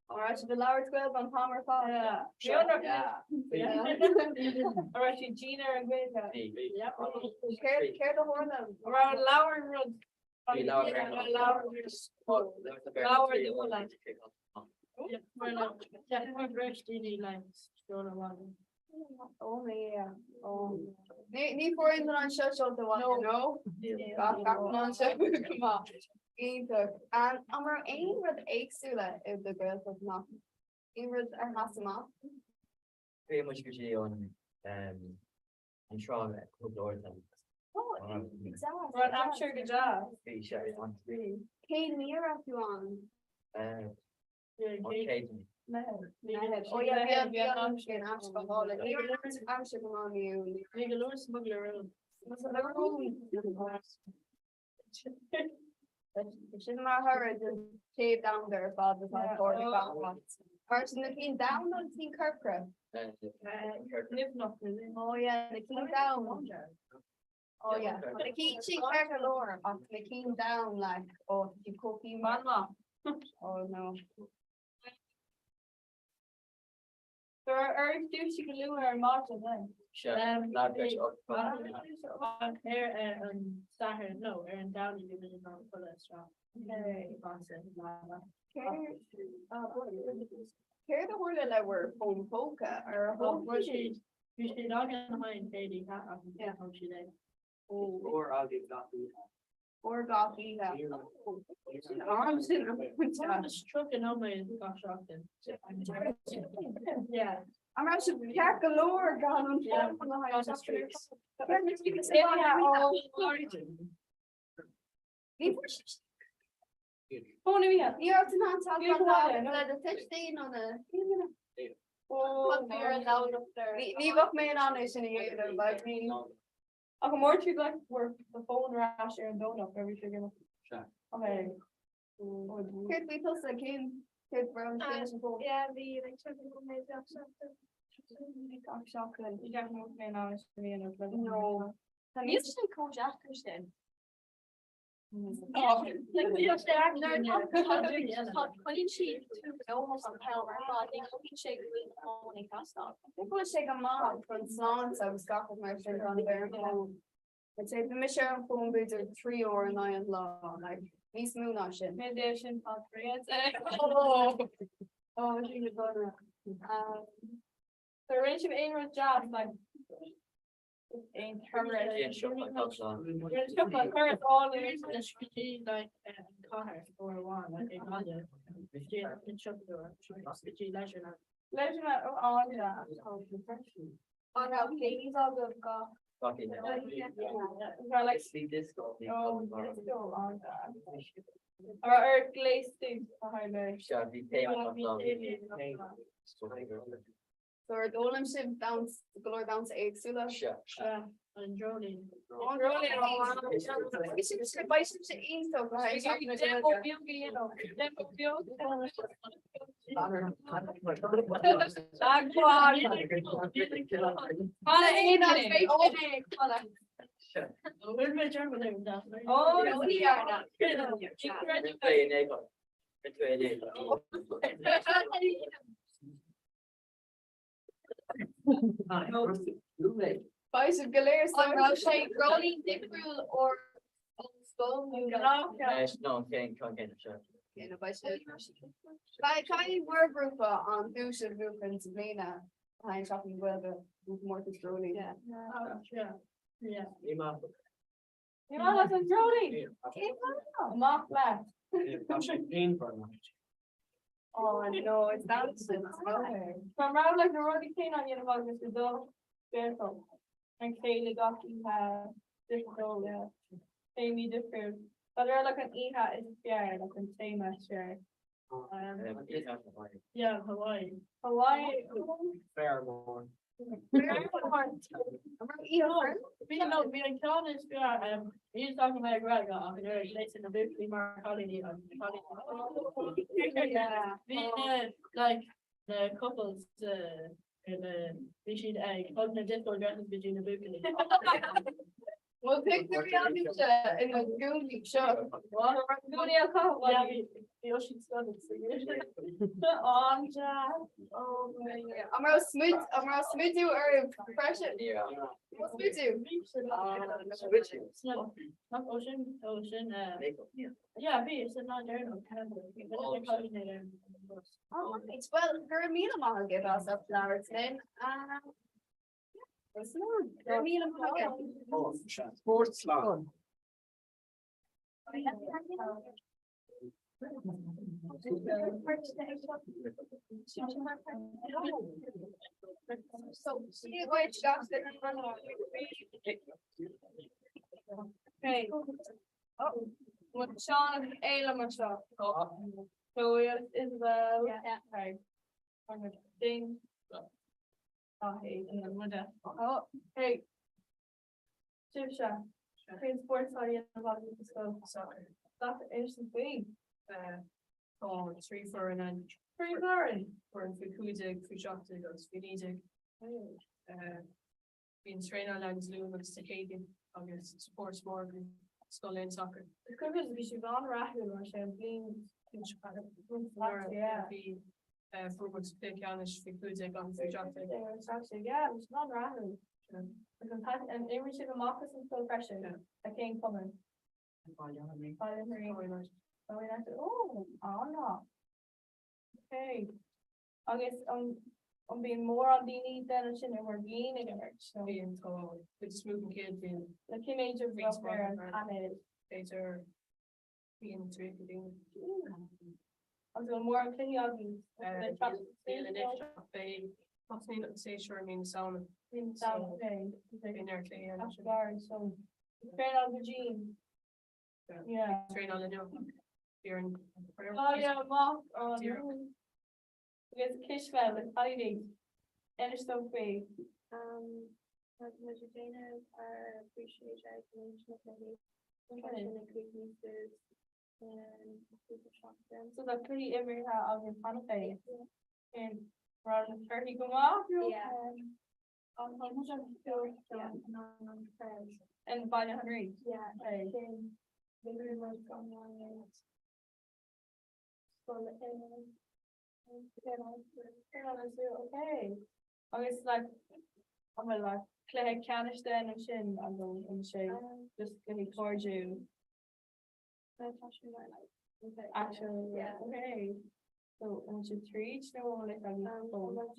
An raibh sibh ag labhairt Gaeilge an t-am ar fad? Yeah. An raibh siad dian ar an Ghaeilge? Céard céard a tharla? An raibh an leabhar rud? Bhí leabhar ar an leabhar Oh yeah. Oh. Ní ní fuair aon duine anseo seolta abhaile, no? Gach gach duine anseo go maith. Iontach. An an raibh aon rud éagsúla i do Ghaeltacht nach aon rud ar sheas amach? Bhí muid go dtí an an trá cúpla uair then. Oh, exact. Raibh an aimsir go deas. Bhí sé an. Cén mí a raibh tú ann? An Chéadaoin. Meitheamh. Oh yeah, bhí an bhí an aimsir an aimsir go hálainn. Ní raibh an aimsir go maith mí Iúil. Bhí go leor smuggler ann. Sin mar thoradh den téamh domhanda ar fad atá ag tarlú gach Mar sin na cinn donn nó na cinn corcra? Nimhneach. Oh yeah, na cinn donn. Oh yeah. Na cinn sin ceart go leor ach na cinn donn like oh tá siad chomh pianmhar. Oh no. Ar ar dúisigh go luath ar maidin then. Ar an Satharn nó ar an Domhnach bhí muid in ann codladh isteach. Céard a tharla le bhur bhfón póca ar a thóg siad? Bhí siad againn le haghaidh an chéad oíche ach thóg siad é. Uair agaibh gach oíche. Uair gach oíche. Sin am sin am. Is 30 nóiméad gach seachtain. Yeah. An raibh sibh ceart go leor gan an fón le haghaidh an seachtain? Ní fuair sibh Fón oíche. Ní raibh tú in ann teagmháil le do thuistí nó na Ní bheadh mé in ann é sin a dhéanamh like ní. Ach an bhfuair tú like bhur do fón ar ais ar an Domhnach ar bhí sé go Sea. Okay. Céard faoi tusa cén céard raibh an chéad an fón? Yeah, bhí like 30 nóiméad gach seachtain. Gach seachtain. Ní bheadh mé in ann é sin a dhéanamh. No. Níl sé chomh deacair sin. Bhfuil sé go maith don sláinte agus gach rud mar sin gan bheith ar an bhfón. I'd say bhí mise ar an bhfón b'fhéidir 3 uair in aghaidh an lá, like níos mó ná sin. Mé dé sin tá Oh, sin go dona. So rinne sibh aon rud deas like aon turas siopa turas álainn like an cathair uair amháin like i nGaillimh an siopadóir go dtí Leisureland. Leisureland ó áine. An raibh céilís agaibh gach Gach oíche. Raibh like Bhí disco. Oh, disco an Ar ar gléas tú a tharla. Sea, bhí tae gach lá. So ar d'fhoghlaim sibh dance, go leor damhsa éagsúla? Sea. Sea, an dreoilín. An dreoilín, ó wow. Beidh sibh beidh sibhse iontach le haghaidh Seachtain na Demo Gaeilge. beag a dhéanamh. Demo beag. Bhfuil mé dearmad ar an damhsa. Ó, ní dhearna. Rinne tú é inné, Rinne tú é inné. Beidh sibh go léir An raibh sé dreoilín difriúil or ón scoil nó No, an chéan ceann céanna, sea. Céanna, beidh sibh. Beidh caithfidh bhur grúpa an duais a bhuachan sa bhliain le haghaidh Seachtain na Gaeilge an comórtas dreoilín. Yeah. Yeah. Ní maith. Ní maith leat an dreoilín? Amach leat. Tá sé pianmhar. Oh no, it's nonsense. Okay. Tá raibh like na rudaí céanna á dhéanamh agus i do Ghaeltacht. An chéile gach oíche difriúil, yeah. Téamaí difriúil. But ar like an oíche is fearr, like an téama is fearr. Yeah, Hawaii. Hawaii. Fear mór. Bhí nó bhí an ceann is fearr níl a fhios agam é Gaeilge ach an oiread leis na buachaillí mar chailíní an Bhí na like na couples bhí siad ag thug na disco dresses go dtí na buachaillí. Bhuel pictiúirí agaibhse ina gúnaí seo. Gúnaí á chaitheamh agaibh. Bhí siad An-deas. An raibh smid an raibh smidiú oraibh freisin? Smidiú? Ó sin ó sin yeah bhí sin ná deireanach. Alright, well go raibh míle maith agaibh as ucht labhairt linn. Sportsland. Okay. Oh, Seán agus Éile mar seo. Chloe agus Isabel. Yeah. Okay. Ding. Hey. Sibhse. Cén spórt atá á dhéanamh agaibh sa scoil? Soccer. Gach éis an faoi? Tá 3 foireann ann. 3 foireann? Foireann faoi 15, faoi 17 agus faoi 19. Bíonn traenáil ann Dé Luain agus Dé Céadaoin agus spórt mór againn, scoil linn soccer. Is cuimhin liom bhí sibh an-rathúil mar sin an bhliain seo caite. Bhí fuair muid cluiche ceannais faoi 15 agus faoi 17. Yeah, bhí sibh an-rathúil. Agus an t- an imríonn sibh amach as an scoil freisin? Le cén cumann? Baile Átha Rí. Baile Átha Rí. Baile Átha Rí. Ó, an-mhaith. Okay. Agus an an mbíonn mórán daoine den ansin ar bhur bhliain ag imirt? Nó? Bíonn, tá cuid is mó den chéad bhliain. Le cé mhéad a bheadh ar an painéal? B'fhéidir bíonn 30 daoine. Agus an bhfuil mórán cluichí agaibh? Níl anois ach beidh tosnaíonn an séasúr i mí na Samhna. Mí na Samhna, okay. Beidh neart cluichí ann. That's very so. Traenáil go dian. Yeah. Traenáil inniu. Bhí ar an. Oh yeah, amach. Oh no. Agus cispheil le cailíní. Inis dom faoi. Tá muid ag déanamh ár bpríomhshéis ag roinnt na cluichí. Freisin ag críochnú suas an cúpla seachtain. So tá cluichí imeartha agaibh cheana féin. An raibh na torthaí go maith? Yeah. In Baile Átha an Rí? Yeah. Sin bhí muid go maith. Scoil Okay. Agus like an bhfuil like cluiche ceannais den ansin an bhfuil an sé just cluichí cairdiúil? Actually, yeah. Okay. So an bhfuil siad tríd nó an bhfuil like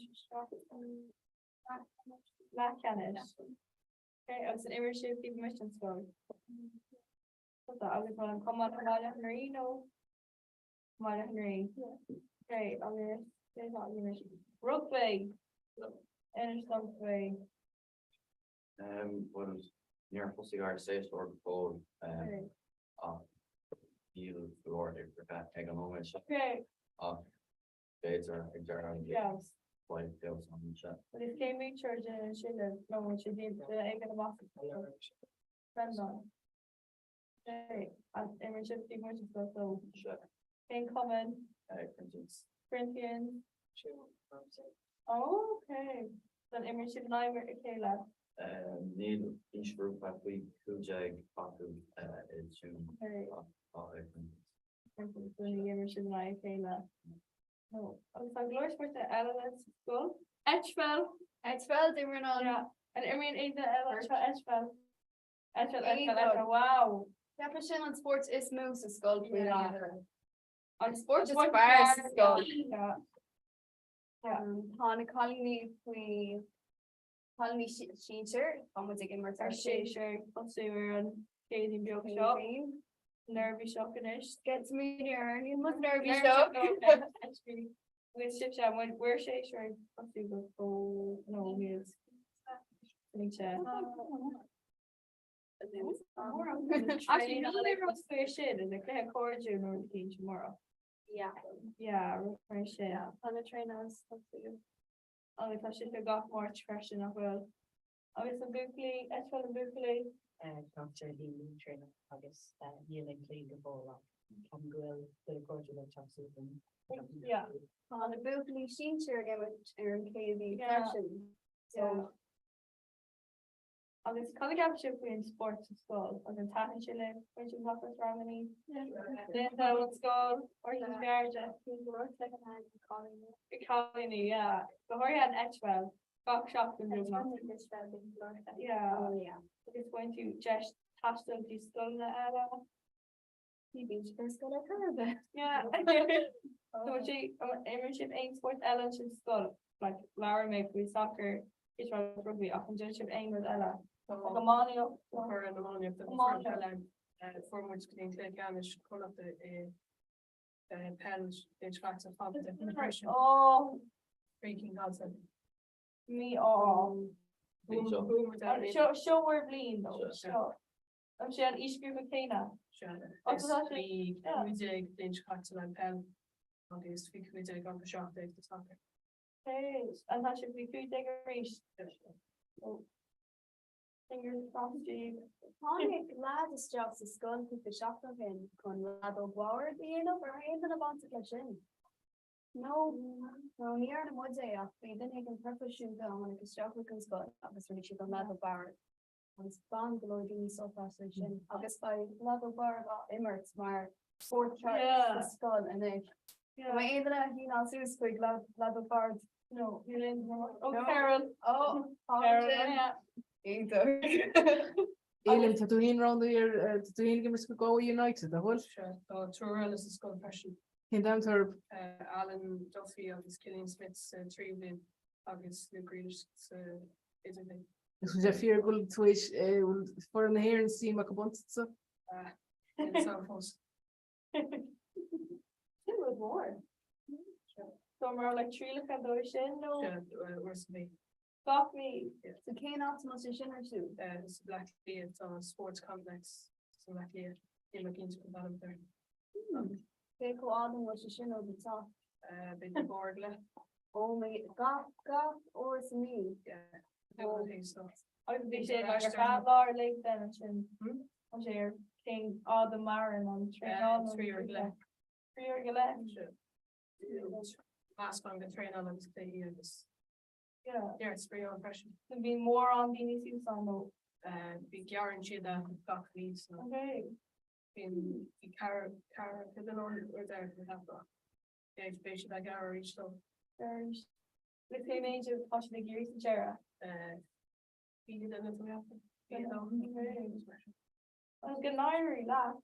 leath ceannais? Okay, agus an imir sibh taobh amuigh den scoil? Agus an cumann i mBaile Átha an Rí nó? Baile Átha an Rí. Okay, agus cé atá againn anois? Rugbaí! Inis dom faoi. Bhuel, níor thosaigh ár séasúr go fóill ach níl go leor oibrithe ag an nóiméad seo. Ach b'fhéidir ag deireadh an bhliain beidh feabhas ann anseo. Agus cén múinteoir de sin nó an sé ag an amach? Brendan. An imríonn sibh taobh amuigh den scoil so. Cén cumann? Corinthians. Corinthians. Oh, okay. So an imríonn sibh in aghaidh a chéile? Níl aoisghrúpa faoi 15 acu i dTuaim ach tá ag Corinthians. Corinthians, so ní imríonn sibh in aghaidh a chéile. No. Agus tá go leor spóirt eile sa scoil. Eitpheil! Eitpheil, d'imríonn an. Yeah. An imríonn aon duine eile anseo eitpheil? Eitpheil, eitpheil, eitpheil, wow! Ceapaim sin an spórt is mó sa scoil faoi láthair. An spórt is fearr sa scoil. Tá na cailíní faoi cailíní sinsir, tá muid ag imirt ar séasúr tosú ar an Chéadaoin beag seo. Neirbhíseach anois. Get me here, níl muid neirbhíseach. Agus sibhse, an bhfuil bhur séasúr ag tosú go fóill nó níl? Níl sé. Actually, níl aon rud faoi sin, is é cluiche cairdiúil nó rud éicint amárach. Yeah. Yeah, rud mar sin. Tá na traenáil tosú. Agus tá sibhse gach Máirt freisin, nach bhfuil? Agus na buachaillí, eitpheil na buachaillí? Gach Déardaoin traenáil agus níl aon chluiche go fóill ach ceapaim go bhfuil chuile cairde le teacht suas linn. Yeah. Tá na buachaillí sinsir ag imirt ar an Chéadaoin freisin. So. Agus cad a cheapann sibh faoin spórt sa scoil? Agus an dtaitníonn sé libh? Baineann sibh amach as rangannaí? Linn an scoil, or an gceirde? Cailíní, yeah. Go háirithe an eitpheil, gach seachtain beagnach. Yeah. Agus bhain tú deis taisteal go dtí scoileanna eile. Ní bhíonn sibh ar scoil ar chor ar bith. Yeah. Tá sé, imríonn sibh aon spórt eile ansin sa scoil? Like, labhair mé faoi soccer, eitpheil, rugby, ach an déanann sibh aon rud eile? Like iománaíocht? Fuair an iománaíocht agus fuair an peil ann. Fuair muid go dtí an cluiche ceannais Connachta i peil bhí caite fada. Oh! Freaking Godson. Mí-ádh. Seo seo bhur bhliain though. Seo. An sé an aoisghrúpa céanna? Sea. Is faoi 15 bliain seo caite le peil agus faoi 15 agus 17 do sacar. An tá sibh faoi 15 arís? Fingers crossed daoibh. Tháinig leaid isteach sa scoil cúpla seachtain ó shin chun leadóg bhoird a dhéanamh, an raibh aon duine bainteach leis sin? No, no, ní dhearna muid é ach bhí duine éigin proifisiúnta a tháinig isteach chuig an scoil agus rinne siad an leadóg boird. Agus bhain go leor daoine sult as sin agus beidh leadóg boird á imirt mar spórt ceart sa scoil anois. An mbeidh aon duine a shíneáil suas chuig leadóg boird? No, níl aon duine. Oh, Carol! Oh, Carol, yeah. Iontach. Ailin, tá tú féin roghnaithe ar, tá tú féin ag imirt do Galway United, an bhfuil? Sea, tá triúr eile sa scoil freisin. Cén t-ainm atá orthu? Alan Duffy agus Cillian Smith sa tríú bliain agus Luke Grealish sa idirbhliain. Is bhfuil sé fíor go bhfuil tú éis, bhfuil foireann na hÉireann suim acu ionatsa? Níl fhios agam fós. Sin rud mór. So mar like trialacha dóibh sin nó? Sea, uair sa mhí. Gach mí? So cén áit a mbeidh sé sin ar siúl? Sa Bleá Cliath, tá Sports Complex sa Bleá Cliath. Níl mé cinnte cén t-ainm air. Cé chomh fada an bhfuil sé sin ó do teach? B'fhéidir uair go leith. Ó my, gach, gach uair sa mhí? Yeah. Agus bhí sé ar feadh lá ar leith then ansin. Tá sé ar cén fhad a maireann an traenáil? 3 uair go leith. 3 uair go leith? Meascán de traenáil agus cluichí agus neart spraoi ann freisin. Bhí mórán daoine suas ann nó? Bhí gearrann siad é gach mí so. Okay. Bíonn bhí ceathracha ceathracha duine ann uair deireadh na ceapadh. Beidh siad ag gearradh arís dó. Arís. Le cé méid atá siad ag iarraidh sa deireadh? 20 duine tá mé ag ceapadh. 22. Agus go n-éirí leat.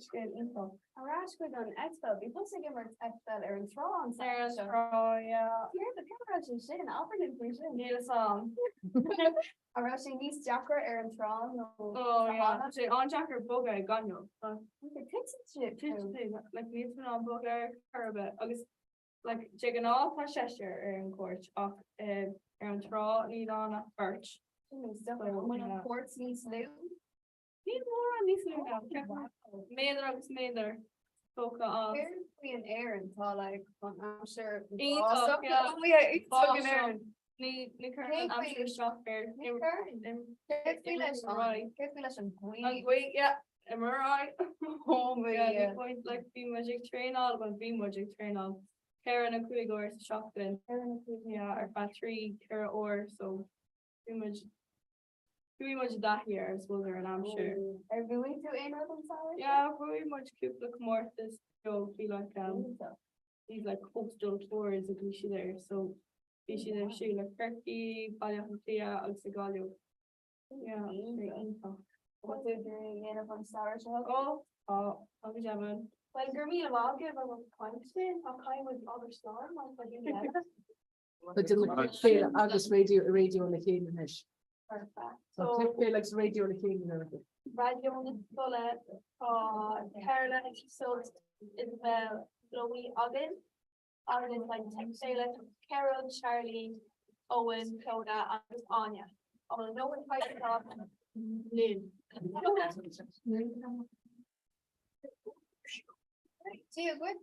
Scéal iontach. Ar ais chuig an eitpheil, bhí tusa ag imirt eitpheil ar an trá an Ar an trá, yeah. Céard céard a raibh sé sin? Abair linn faoi sin. Níl fhios a'm. An raibh sé níos deacra ar an trá nó Oh yeah, tá sé an-deacair bogadh i gaineamh. Titeann sé. Titeann sé, like níl tú in ann bogadh ar chor ar bith agus like de ghnáth tá seisear ar an gcúirt ach ar an trá níl ann ach beirt. Sin níos deacra. An bhfuil an cúirt níos lú? Níl mórán níos lú ná, ceapaim. Méadar agus méadar tógtha as. Céard faoi in Éirinn? Tá like an aimsir Iontach, yeah. Oh yeah, iontach in Éirinn. Ní ní cuireann an aimsir isteach ar Ní cuireann. Céard faoi leis an céard faoi leis an ghaoth? An ghaoth, yeah. MRI. Oh my Yeah, yeah. ní point like bhí muid ag traenáil, well bhí muid ag traenáil ceithre nó cúig uair sa seachtain. Ceithre nó cúig. Yeah, ar feadh trí, ceithre uair, so bhí muid Chuaigh muid i dtaithí air, I suppose, ar an aimsir. Ar bhuaigh tú aon rud an samhradh? Yeah, bhuaigh muid cúpla comórtas beag, bhí like um, these like coastal tours a bhí siad air, so bhí siad ar siúl i Corcaigh, Baile Átha Cliath agus i Gaillimh. Yeah, bhí iontach. Bhfuil tú ag iarraidh a dhéanamh an samhradh seo chugainn? Oh, tá, tá go deimhin. Well, go raibh míle maith agaibh as an chaint sin, tá caithfidh muid obair slán mar tá daoine eile. Tá déanamh Féile agus raidió raidió le chéile anois. Perfect. Tá Féile agus raidió le chéile anois. Raidió na Scoile tá Carla Iseult Isabel Chloe againn agus like Tech Féile Carol, Charlie, Owen, Clodagh agus Áine. An bhfuil no one quite Linn. Dia dhuit.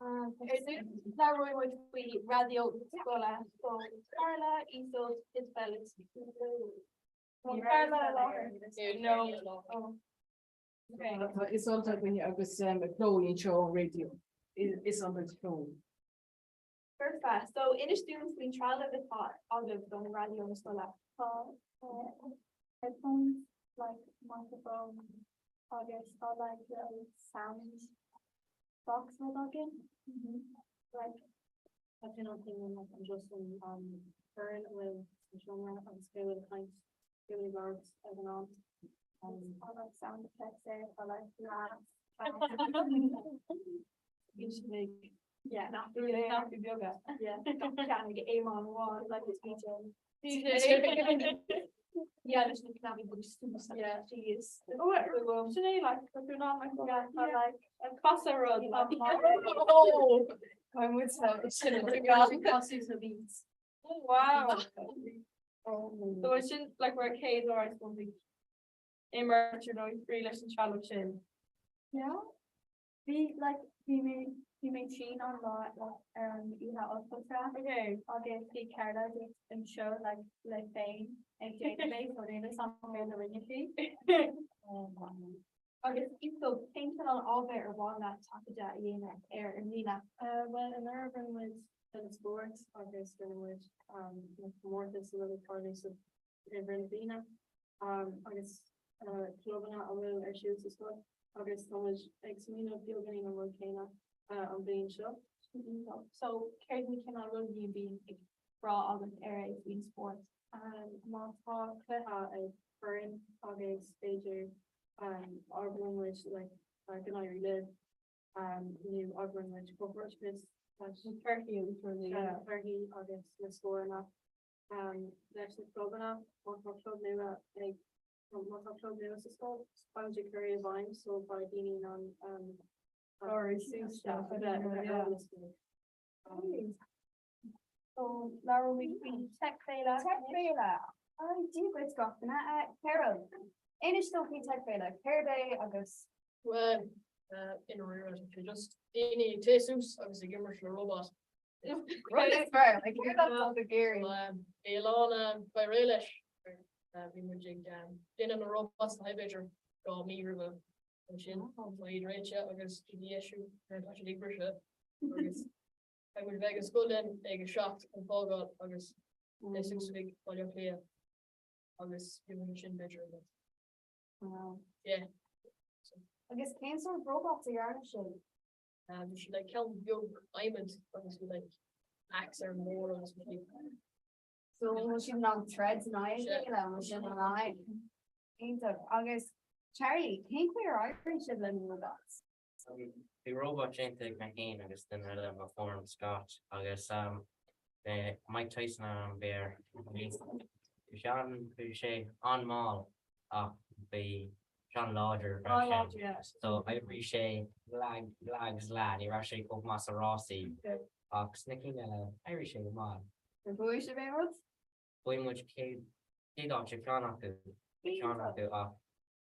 Labhróidh muid faoi raidió na scoile so Carla, Iseult, Isabel is Carla i láthair. No. Tá Iseult againne agus Chloe anseo ón raidió. Iseult agus Chloe. Foirfe. So inis dúinn faoin trealamh atá agaibh don raidió na scoile. Tá headphones, like microphone agus tá like little sound box rud againn. Like Tá sin an thing like an just an foireann a bhfuil sa seomra agus cé bhfuil ag caint, cé bhfuil ag labhairt ag an am. Tá like sound effects there, tá like laughs. Yeah, nach beaga. Yeah, ceann Éamonn amháin like it's DJ. Yeah, leis na cnaibí bog suas. Yeah, she is. Oh, sin é like but you're not like yeah, tá like an casa rud. Oh! I'm with Sin na beats. Oh wow. So sin like where céad uair I suppose ag imirt nó ag leis an trealamh sin. Yeah. Bhí like bhí mé bhí mé tinn an lá like ar an oíche oscailte Okay. agus bhí Carla just anseo like le féin ag déanamh é so níl a fhios agam céard a rinne sí. Agus Iseult, cén cineál ábhair ar mhaith leat taifeadadh a dhéanamh air i mbliana? Bhuel, anuraidh rinne muid féile spóirt agus rinne muid na comórtais a bhfuil ag tarlú sa i rith na bliana agus clubanna a bhfuil ar siúl sa scoil agus tá muid ag smaoineamh beagáinín an rud céanna an bhliain seo. So céard na cineál rudaí a bhíonn ag brath agat ar é faoin spórt? Má tá cluiche ag foireann agus b'fhéidir abrann muid like go n-éirí libh nó abrann muid comhghairdeas leis na torthaí agus rudaí. torthaí agus na scóranna. Leis na clubanna, má tá club nua ag má tá club nua sa scoil, beimid ag cur i bhfeidhm so beidh daoine in ann Sorry, a bheith ar eolas faoi. So labhróimid faoi Tech Féile. Tech Féile. Dia dhuit gach duine. Carol, inis dom faoi Tech Féile, céard é agus. Well, i ndáiríre, tá sé just daoine ag téamh suas agus ag imirt le robot. Rud is fearr, like céard atá tú ag iarraidh? Bhí a lán, beidh réidh leis. Bhí muid ag déanamh na robots na b'fhéidir 2 mí roimhe ansin tá iad réitithe agus iad a dheisiú tá siad ag briseadh agus beidh muid bheidh an scoil linn ag a 7 chun fágáil agus téamh suas chuig Baile Átha Cliath agus bhí muid ansin b'fhéidir ag Wow. Yeah. Agus cén sórt robots a dhearna sibh? Bhí sé like ceann beag adhmaid agus bhí like axe ar an mbarr agus bhí So bhfuil siad in ann troid in aghaidh a chéile, an bhfuil siad in ann Iontach. Agus Charlie, cén chaoi ar éirigh sibh le na robots? Bhí robot déanta ag mé féin agus duine eile mo foireann Scott agus bhí Mike Tyson ar an bhféar. Bhí sé an bhí sé an-mhall ach bhí sé an-láidir freisin. So oibrigh sé leath leath agus leath, ní raibh sé chomh maith sa rásaí ach sna cinn eile éirigh sé go maith. Ar bhuaigh sibh aon rud? Bhuaigh muid céad chéad áit ar cheann acu, ceann acu ach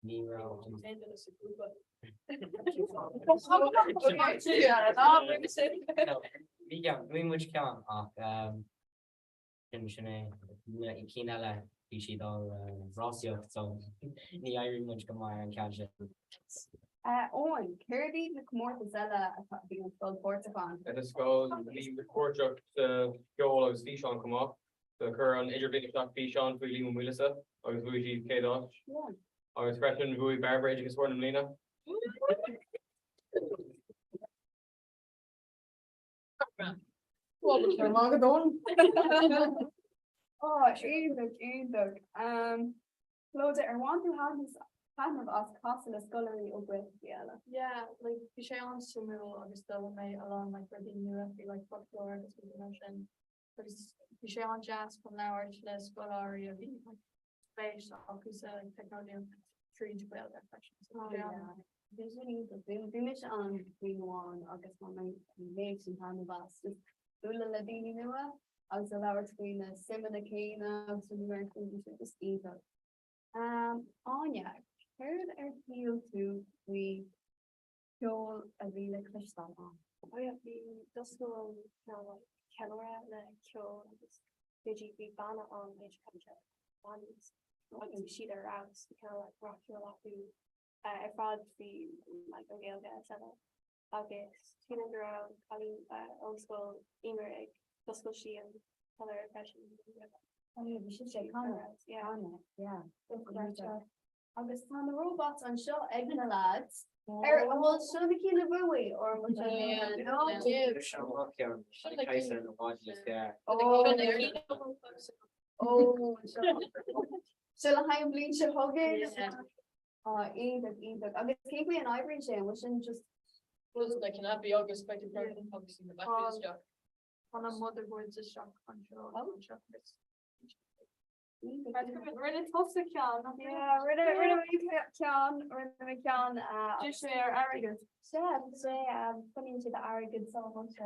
ní raibh an. Aon duine sa ghrúpa. Bhí ceann, bhuaigh muid ceann ach sin sin é. Na cinn eile bhí siad á rásaíocht so ní éirigh muid go maith ar an ceann sin. Eoin, céard iad na comórtais eile atá a bhíonn an scoil páirteach ann? Ar an scoil, bhí muid páirteach sa cheol agus físeán chomh maith. So chuir an idirbhliain isteach físeán faoi Liam Ó Maoilíosa agus bhuaigh siad chéad áit. Agus freisin bhuaigh Bairbre Oideachasóir na mBliana. Ó, iontach, iontach. Clodagh, ar bhain tú taitneamh as casadh le scoláirí ó Ghaeltachtaí eile? Yeah, like bhí sé an-suimiúil agus d'fhoghlaim mé a lán like rudaí nua faoi like folklore agus rudaí mar sin. Agus bhí sé an-deas chun labhairt le scoláirí a bhí like spéis acu sa like teicneolaíocht tríd Gaeilge freisin. So bhí sé an- Bhí sé iontach. Bhí mise ann bliain amháin agus bhain mé an méid sin taitneamh as. Just bualadh le daoine nua agus a labhairt faoi na suimeanna céanna agus rudaí mar sin, bhí sé just iontach. Áine, céard ar shíl tú faoi? Ceol a bhí le cloisteáil ann. Oh yeah, bhí d'oscail an cineál like ceiliúradh le ceol agus b'fhéidir bhí banna ann b'fhéidir caite bands agus bhí siad ar fheabhas, bhí cineál like rac-cheol acu ar fad faoi like an Ghaeilge etc. Agus sílim go raibh cailín ón scoil Emer ag d'oscail sí an ceiliúradh freisin. Oh yeah, bhí sibhse ag canadh. Yeah. Yeah. Agus tá na robots anseo ag na lads. Ar an bhfuil seo na cinn a bhuaigh or an bhfuil seo Seo le haghaidh an bhliain seo chugainn? Á, iontach, iontach. Agus cén chaoi a n-oibríonn sé? An bhfuil sin just. Bhuel, na cnaipí agus beidh tú agus na batteries isteach. Tá na motherboards isteach anseo anseo. Rinne tusa ceann. Rinne mé ceann, rinne mé ceann. D'ith sé ar airgead. Sea, sé coinníonn siad airgead sábháilte.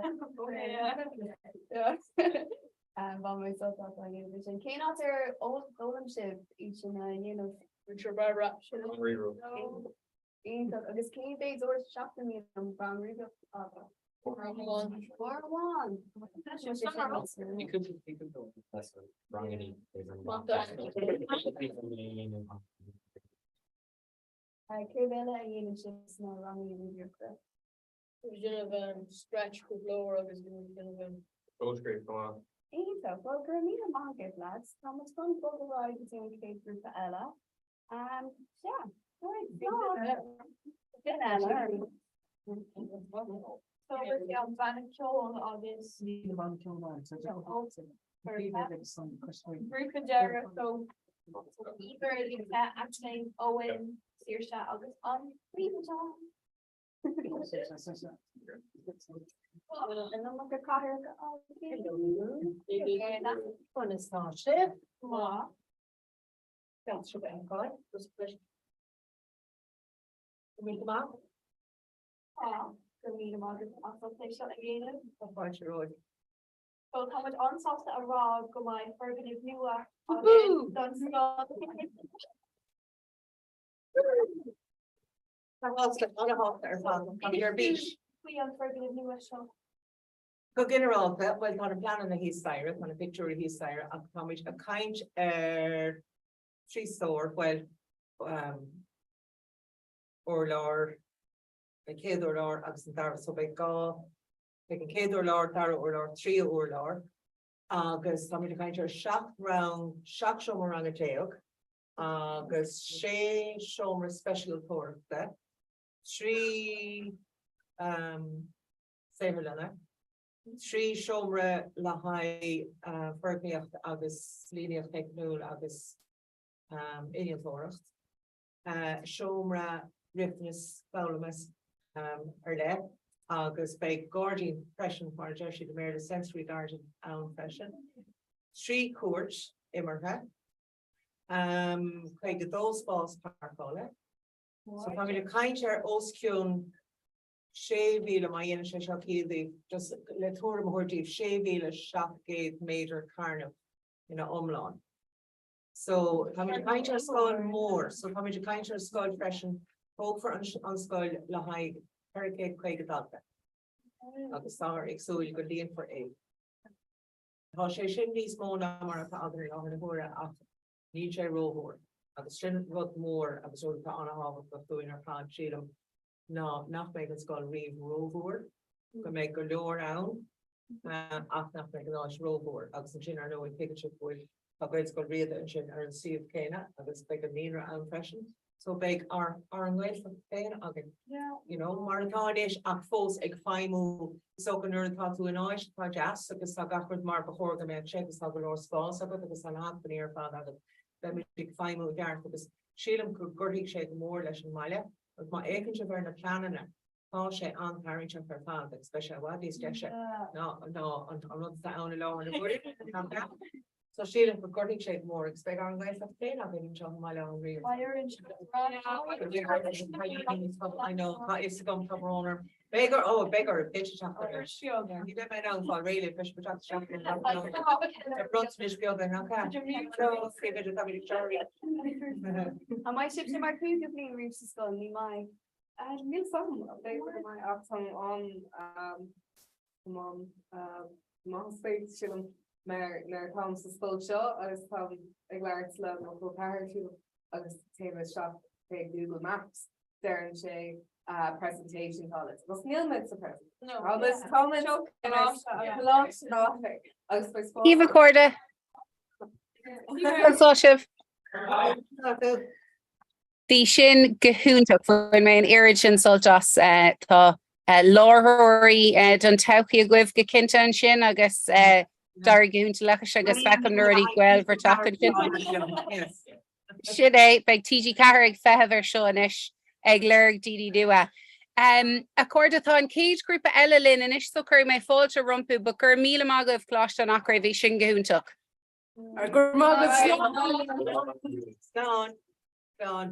Bhain mé sult as an dhéanamh sin. Cén áit ar fhoghlaim sibh iad sin a dhéanamh? Múinteoir Barbara. Iontach. Agus cén mhéad uair sa tseachtain a mbíonn an rang ríomhaireachta agaibh? Uair amháin. Uair amháin. Céard eile a dhéanann sibh sna ranganna ríomhaireachta? Bhí déanamh Scratch cúpla uair agus bhí muid ag déanamh. Clóscríobh chomh maith. Iontach. Bhuel, go raibh míle maith agaibh, lads. Tá muid chun bogadh ar aghaidh go dtí an chéad ghrúpa eile. Yeah. So bhí an banna ceoil agus grúpa deireadh so Emer, Lisa, Aisling, Owen, Saoirse agus an Príomhoide. Conas tá sibh? Maith. Deas sibh a fheiceáil. An bhfuil go maith? Tá, go raibh míle maith agat as ucht é seo a dhéanamh. Tá fáilte romhaibh. So tá muid an-sásta a rá go mbeidh foirgneamh nua againn don scoil. Tá an-shásta ar fad. Tá ar bís. Faoi an foirgneamh nua seo. Go ginearálta, bhuel tá na pleananna thíos staighre, tá na pictiúirí thíos staighre ach táimid ag caint ar 3 stór, bhuel urlár, an chéad urlár agus an dara, so beidh dhá, beidh an chéad urlár, dara urlár, tríú urlár agus táimid ag caint ar 7 rang, 17 seomra ranga agus 6 seomra speisialtóireachta, 3 saotharlanna, 3 seomra le haghaidh foirgníocht agus líníocht theicniúil agus innealtóireacht, seomra riachtanas foghlama ar leith agus beidh gairdín freisin, mar a deir siad i mBéarla, sensory garden ann freisin, 3 chúirt imeartha, 52 spás páirceála. So táimid ag caint ar os cionn 6,000, má dhéanann sé seo ciall daoibh, just le tuairim a thabhairt daoibh, 6,700 méadar carnach ina iomlán. So táimid ag caint ar scoil mhór, so táimid ag caint ar scoil freisin, tógfar an scoil le haghaidh 450 dalta agus táthar ag súil go líonfar é. Tá sé sin níos mó ná mar atá againn i láthair na huaire ach níl sé rómhór agus sin rud mór agus rud atá an-thábhachtach dúinn ar fad, sílim. ná nach mbeidh an scoil riamh rómhór, go mbeidh go leor ann ach nach mbeidh an áit rómhór. Agus ansin, ar ndóigh, tuigeann sibh go bhfuil, tá Gaelscoil Riada ansin ar an suíomh céanna agus beidh an naíonra ann freisin. So beidh ár, ár nGaeltacht féin againn, you know, mar atá anois ach fós ag feidhmiú. So go nuair atá tú in áit atá deas agus tá gach rud mar ba chóir go mbeadh sé agus tá go leor spás agat agus tá na hacmhainní ar fad agat, beimid ag feidhmiú i gceart agus sílim go gcuirfidh sé go mór leis an mbaile. Agus má fhéachann sibh ar na pleananna, tá sé an-tarraingteach ar fad agus beidh sé i bhfad níos deise ná ná an rud atá ann i láthair na huaire. So sílim go gcuirfidh sé go mór agus beidh ár nGaeltacht féin againn anseo i mBaile Átha an Rí. I know, tá fhios agam, tá brón orm. Beidh or, oh, beidh oraibh duit teacht ar ais. Ní bheidh mé in ann fáil réidh libh, beidh sibh ag teacht isteach ar bronntanais beaga nach ea? An mbeidh sibhse mar cúigiú bliain riamh sa scoil? Ní mbeidh. Níl 'fhios a'm, b'fhéidir go mbeidh ach táim an-maith sílim mar nuair atáim sa scoil seo agus táim ag labhairt le mo chol ceathar sílim agus téim isteach chuig Google Maps deireann sé Presentation College agus níl muid sa Presentation Tá muid Coláiste an Eachréidh agus beidh spás Dia daoibh a chairde. Conas tá sibh? Bhí sin go hiontach. Bhain mé an oiread sin sult as. Tá láithreoirí don todhchaí agaibh go cinnte ansin agus d'éirigh go hiontach leis agus feicim na rudaí Gaelbhratach ansin. Sin é, beidh TG4 ag feitheamh ar seo anois ag lorg daoine nua. A chairde, tá an chéad ghrúpa eile linn anois so cuirfidh mé fáilte rompu, but go raibh míle maith agaibh Coláiste an Eachréidh, bhí sin go hiontach. Go raibh maith agat. Slán. Slán.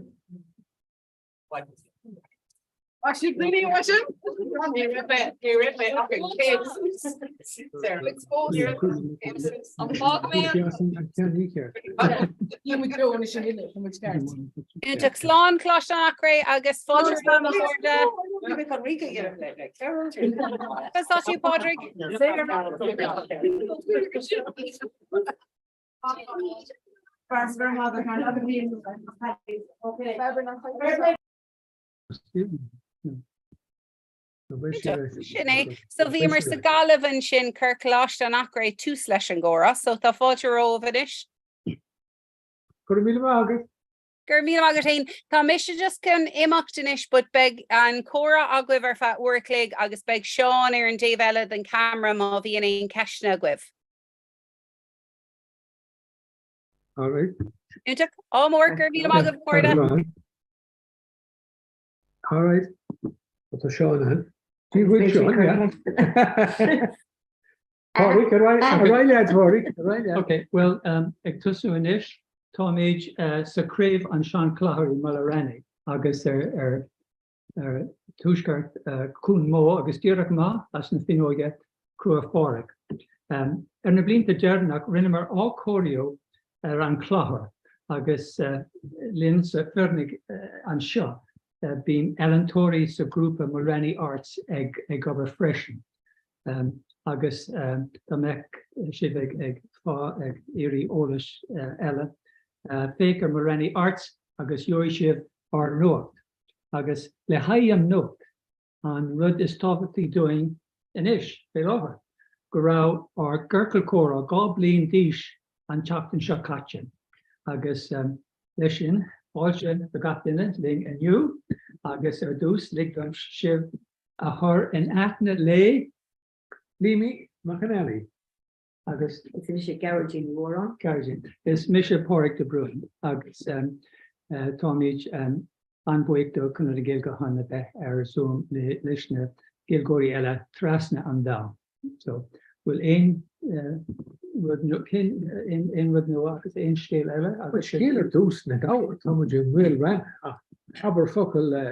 Actually, daoine mar sin? Ní raibh mé, ní raibh mé ach ag céad. An fág mé Iontach slán Coláiste an Eachréidh agus fáilte romhaibh a chairde. Conas tá tú Pádraig? Sin é. So bhíomar sa Gaillimh ansin chuir Coláiste an Eachréidh tús leis an gcomhrá, so tá fáilte romhaibh anois. Go raibh míle maith agat. Go raibh míle maith agat féin. Tá mise just chun imeacht anois but beidh an comhrá agaibh ar feadh uair a chloig agus beidh Seán ar an dtaobh eile den camera má bhíonn aon ceisteanna agaibh. All right. Iontach. Ádh mór, go raibh míle maith agaibh, a chairde. All right. Tá Seán ann. Ní bhfuil Seán, yeah. Pádraig, ar aghaidh leat, Pádraig, ar aghaidh leat. Ok, well, um, ag tosú anois, táimid uh, sa Craobh an Sean-Clochar i Mulranny agus ar, ar, ar tuaisceart Chuan Mó agus díreach amach as na fuinneoige Cruach Phádraig. Ar na blianta deireanach rinneamar athchóiriú ar an clochar agus linn sa foirgneamh anseo bíonn ealaíontóirí sa grúpa Mulranny Arts ag obair freisin agus dá mbeadh sibh ag ag ag iarraidh eolais eile féach ar Mulranny Arts agus gheobhaidh sibh ár nuacht. Agus le haghaidh an nuacht, an rud is tábhachtaí dúinn anois, fé láthair, go raibh ár gciorcal comhrá 2 bliain d'aois an tseachtain seo caite. Agus leis sin, fáilte do gach duine linn inniu, agus ar dtús, lig dom sibh a chur in aithne le. Mimi McAnally. Agus. Is mise Gearóidín Ní Mhóráin. Gearóidín. Is mise Pádraig de Brún agus táimid an-bhuíoch do Conradh na Gaeilge chun a bheith ar Zoom leis na Gaeilgeoirí eile trasna an domhain. So, bhfuil aon rud aon rud nua agus aon scéal eile agus. Scéal ar dtús na gabhar, tá muid i Maoil ach abair focal le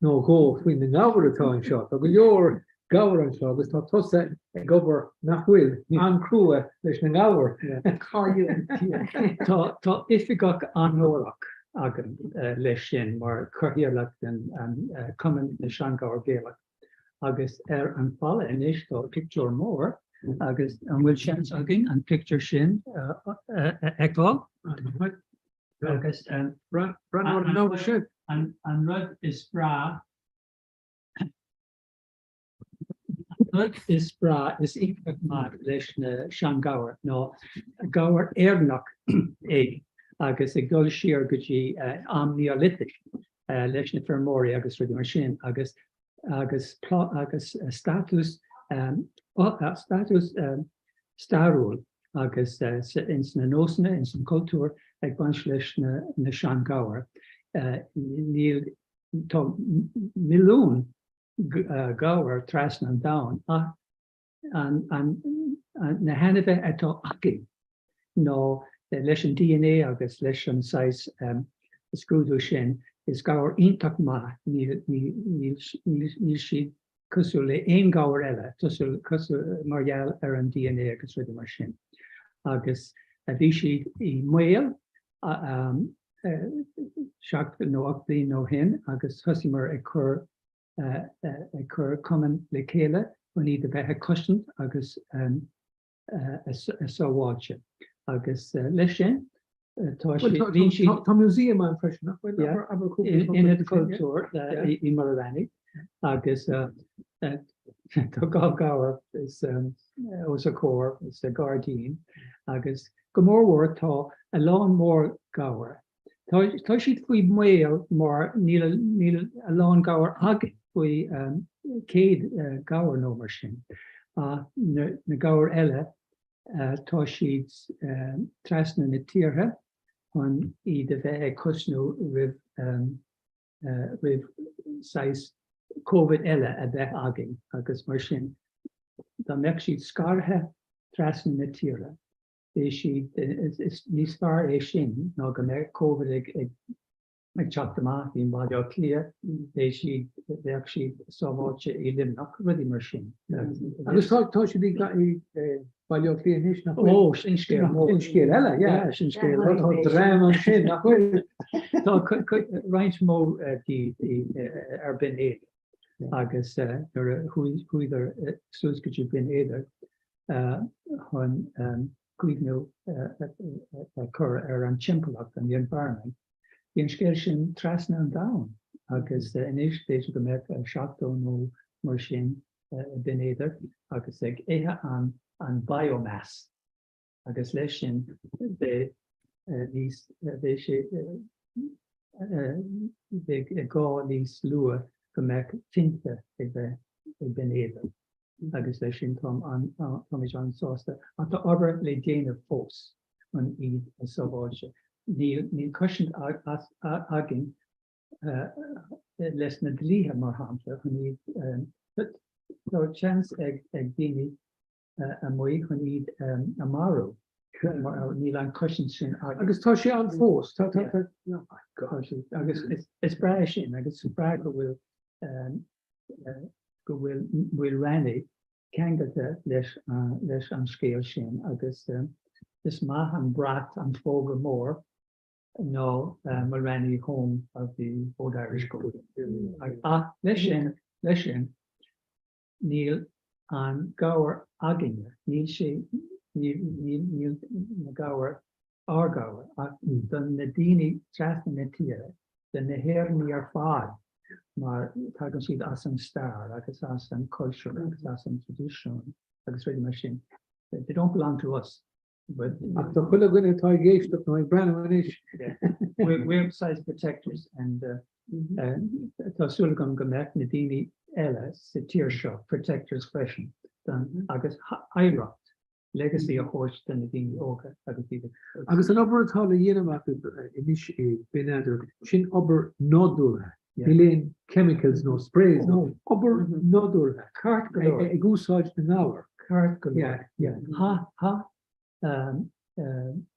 nó dhó faoi na gabhair atá anseo. Tá go leor gabhar anseo agus tá tusa ag obair, nach bhfuil, an-chrua leis na gabhair. Tá tá oifigeach onórach agam leis sin mar chathaoirleach den Cumann na Sean-Ghabhar Gaelach agus ar an bhfalla anois tá pictiúr mór agus an bhfuil seans againn an pictiúr sin a fheiceáil? Agus an rud is breá rud is breá is iontach maith leis na seanghabhair ná gabhar Éireannach é agus ag dul siar go dtí am Neolithic leis na feirmeoirí agus rudaí mar sin agus agus agus status status stairiúil agus ins na nósanna, ins an cultúr ag baint leis na na sean-ghabhair. Níl, tá milliún gabhar trasna an domhain ach an an na hainmhithe atá againn ná leis an DNA agus leis an saghas scrúdú sin, is gabhar iontach maith, níl siad cosúil le aon ghabhar eile, cosúil mar gheall ar an DNA agus rudaí mar sin. Agus bhí siad i mbaol. 7 nó 8 bliain ó shin agus thosaíomar ag cur ag cur cumann le chéile chun iad a bheith ag cosaint agus a sábháilte. Agus leis sin tá bhíonn siad. Tá museum ann freisin, nach bhfuil? Ionad cultúir i Mallaranny agus tá dhá ghabhar os a chomhair sa ghairdín agus go mórmhór tá a lán mór gabhar. Tá siad faoi mbaol mar níl a lán gabhar againn, faoi 100 gabhar nó mar sin. Ach na gabhair eile tá siad trasna na tíortha chun iad a bheith ag cosnú roimh roimh saghas Covid eile a bheith againn agus mar sin dá mbeadh siad scartha trasna na tíre beidh siad, is níos fearr é sin ná go mbeadh Covid ag ag teacht amach i mBaile Átha Cliath, beidh siad, bheadh siad sábháilte i Luimneach, rudaí mar sin. Agus tá tá siad i Baile Átha Cliath anois, nach bhfuil? Ó, sin scéal mór. Sin scéal eile, yeah. Sin scéal eile. Tá dream ansin, nach bhfuil? Tá roinnt mó díobh ar Binn Éadair agus nuair a chuadar suas go dtí Binn Éadair chun caomhnú a chur ar an timpeallacht, an environment, bhí an scéal sin trasna an domhain agus anois b'fhéidir go mbeadh 70 nó mar sin i Binn Éadair agus ag ithe an an biomass agus leis sin beidh níos beidh sé beidh gá níos luath go mbeadh tinte ag bheith i Binn Éadair agus leis sin táim an táimid an-sásta ach tá obair le déanamh fós chun iad a sábháilte. Níl níl cosaint againn leis na dlíthe, mar shampla, chun iad, tá seans ag daoine amuigh chun iad a mharú, níl an chosaint sin againn. Agus tá sé ann fós, tá, tá, tá, oh my God. Agus is breá é sin, agus is breá go bhfuil, go bhfuil Maoil Raithní ceangailte leis, leis an scéal sin agus is maith an brat, an fógra mór ná Mulranny Home of the Old Irish Goat. Ach leis sin, leis sin, níl an gabhar againne, níl sé, níl, níl, níl na gabhair, ár gabhair, ach do na daoine trasna na tíre, do na hÉireannaigh ar fad, mar tagann siad as an stair agus as an culture agus as an tradition agus rudaí mar sin. They don't belong to us. Ach do chuile dhuine atá ag éisteacht nó ag breathnú anois. We're saghas protectors and tá súil agam go mbeadh na daoine eile sa tír seo protectors freisin agus oidhreacht, legacy a thabhairt do na daoine óga agus iad ag. Agus an obair atá le dhéanamh acu anois i Binn Éadair, sin obair nádúrtha, níl aon chemicals nó sprays nó obair nádúrtha. Ceart go leor. Ag úsáid na ngabhar. Ceart go leor. Yeah. Chaith na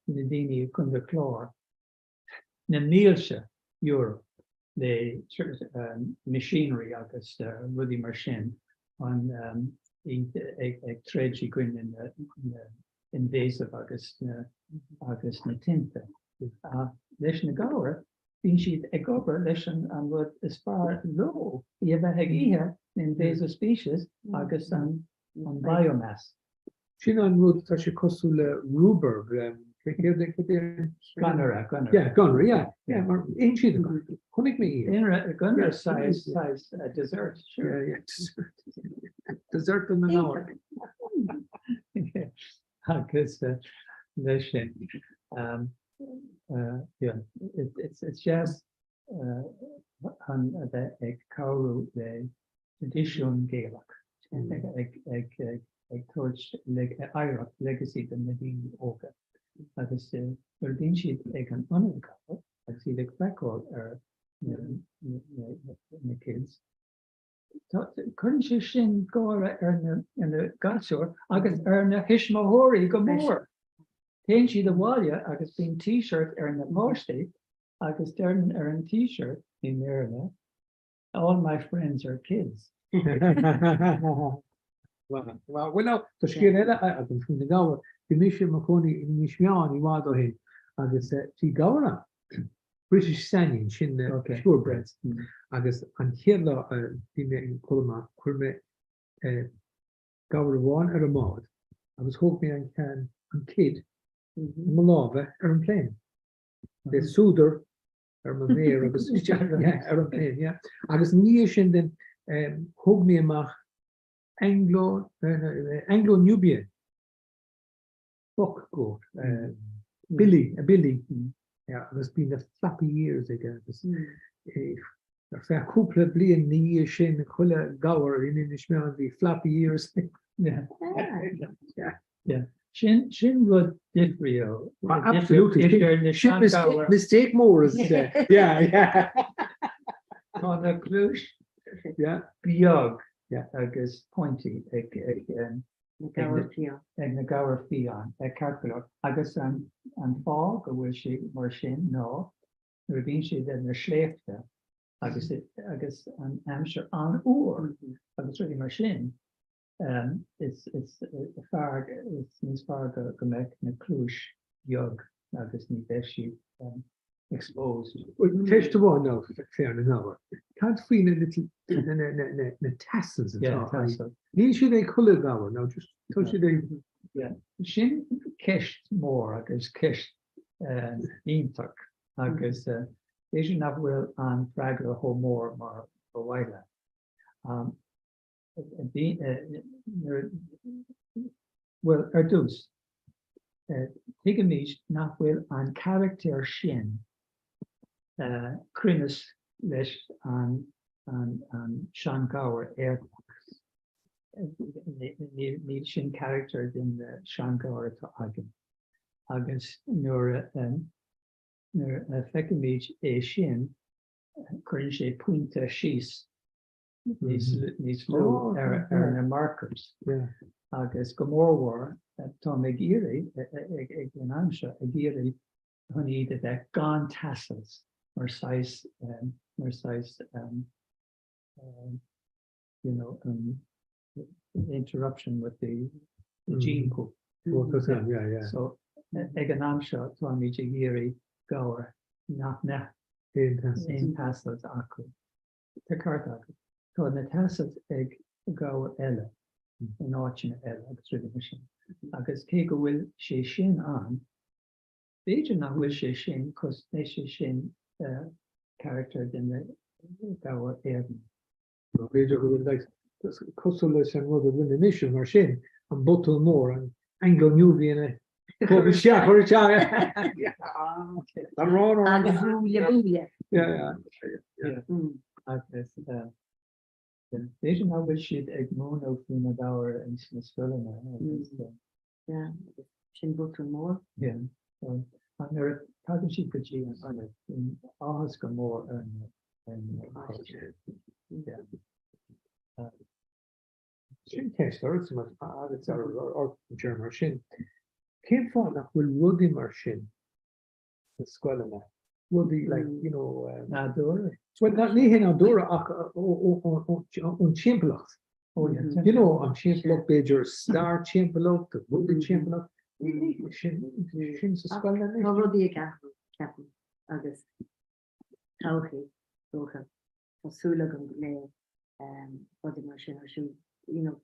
daoine i gContae Chláir na mílte euro le machinery agus rudaí mar sin chun iad ag troid i gcoinne na invasive agus na agus na tinte. Ach leis na gabhair, bíonn siad ag obair leis an rud is fearr leo, í a bheith ag ithe na invasive species agus an biomass. Sin an rud, tá sé cosúil le rhubarb, céard é, céard é? Conaire, conaire. Yeah, conaire, yeah, yeah, mar itheann siad, chonaic mé iad. Conaire, conaire saghas, saghas dessert, sure. Yeah, yeah, dessert. Dessert do na ngabhar. Agus leis sin, yeah, it's, it's just chun a bheith ag cabhrú le traidisiún Gaelach, ag, ag, ag tabhairt oidhreacht, legacy do na daoine óga. Agus nuair a bhíonn siad ag an ionad gabhar agus iad ag feiceáil ar na, na, na kids, Cuireann sé sin gáire ar na gasúir agus ar na thuismitheoirí go mór. Téann siad abhaile agus bíonn t-shirt ar na páistí agus deireann ar an t-shirt i mBéarla, All my friends are kids. Bhuel now, tá scéal eile agam faoi na gabhair. Bhí mise i mo chónaí in Inis Meáin i bhfad ó shin agus bhí gabhar ann. British Stallion, sin na purebreds. Agus an chéad lá a bhí mé ag dul amach, chuir mé gabhar amháin ar an mbád agus thóg mé an ceann, an kid, i mo lámha ar an plane. Bhí súdar ar mo mhéar agus isteach ar an plane, yeah. Agus i ndiaidh sin then, thóg mé amach Anglo, Anglo-Nubian. Buck goat, Billy, a Billy, agus bhí na floppy ears aige agus ar feadh cúpla bliain ina dhiaidh sin chuile ghabhar in Inis Meáin bhí floppy ears. Yeah. Sin sin rud difriúil. Absolutely. Idir na seanghabhair. Mistake mór is yeah, yeah. Tá na cluais Yeah. beag agus pointy ag ag ag na gabhair fiáin, ceart go leor. Agus an fáth go bhfuil sé mar sin ná nuair a bhíonn siad ar na sléibhte agus agus an aimsir an-fhuar agus rudaí mar sin, is is fearr is níos fearr go go mbeadh na cluais beag agus ní bheidh siad exposed. Ceist amháin now fé na ngabhar. Cad faoi na little na na na na na tassels atá Yeah, tassels. Níl siad ag chuile ghabhar now just tá siad ag Yeah. Sin ceist mór agus ceist iontach agus b'fhéidir nach bhfuil an freagra chomh mór mar ba mhaith leat. Bhuel, ar dtús, tuigimid nach bhfuil an carachtar sin cruinneas leis an seanghabhar Éireannach. Níl sin carachtar den seanghabhar atá againn. Agus nuair a feicimid é sin, cuireann sé pointe síos níos lú ar na markers agus go mórmhór táim ag iarraidh ag an am seo ag iarraidh chun iad a bheith gan tassels mar saghas mar saghas you know interruption with the gene pool. So ag an am seo táimid ag iarraidh gabhair nach mbeadh aon tassels acu. Tá ceart agat. Tá na tassels ag gabhair eile in áiteanna eile agus rudaí mar sin. Agus cé go bhfuil sé sin ann, b'fhéidir nach bhfuil sé sin cos níl sé sin carachtar de na gabhair Éireannacha. Nó b'fhéidir go bhfuil like cosúil leis an rud a rinne mise mar sin, an botún mór, an Anglo-Nubian a chur isteach, chur isteach. Tá rán orm. Agus bhuaile buaile. Yeah, yeah. Yeah. Agus b'fhéidir nach bhfuil siad ag múineadh faoi na gabhair ins na scoileanna agus. Yeah, sin botún mór. Yeah. Ach nuair a tagann siad go dtí an ionad, bíonn áthas go mór ar na ar na páistí. Yeah. Sin ceist ortsa mar agus ar ar mar sin. Cén fáth nach bhfuil rudaí mar sin sna scoileanna? Rudaí like, you know... Nádúr? Well, ní hé nádúr ach ón timpeallacht. You know, an timpeallacht, b'fhéidir stair timpeallacht, rudaí timpeallacht. Níl sin sin sa scoil anois. Tá rudaí ag athrú, ceapaim, agus todhchaí, dócha. Tá súil agam go mbeidh rudaí mar sin ar siúl, you know,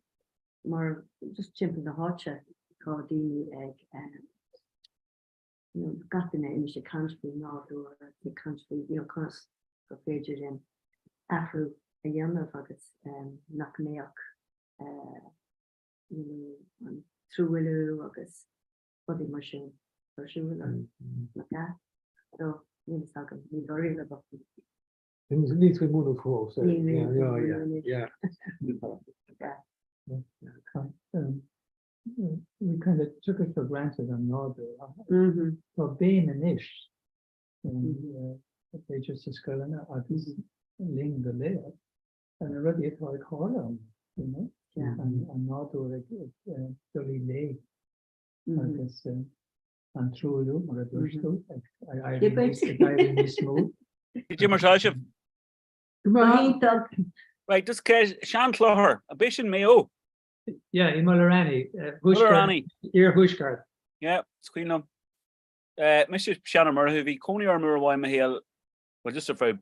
mar just timpeall na háite tá daoine ag, you know, gach duine anois ag caint faoi nádúr agus ag caint faoi, you know, conas gur féidir linn athrú a dhéanamh agus nach mbeadh, you know, an truailliú agus rudaí mar sin ar siúl, nach ea? So, níl fhios agam, níl dáiríre agam. Níl tú ag múineadh fós. Yeah, yeah. We kind of took it for granted an nádúr. Tá béim anois b'fhéidir sa scoileanna agus linn go léir ar na rudaí atá ag tarlú, you know, an nádúr ag dul i léig agus an truailliú, mar a dúirt tú, ag éirí níos mó. Cad é mar atá sibh? Go hiontach. Right, just ceist, Seanchlochar, ab é sin Maigh Eo? Yeah, i Mulranny. Mulranny. Iarthuaisceart. Yeah, is cuimhin liom. Mise Seán Ó Murchú, bhí cónaí orm uair amháin i mo shaol. Well, just ar feadh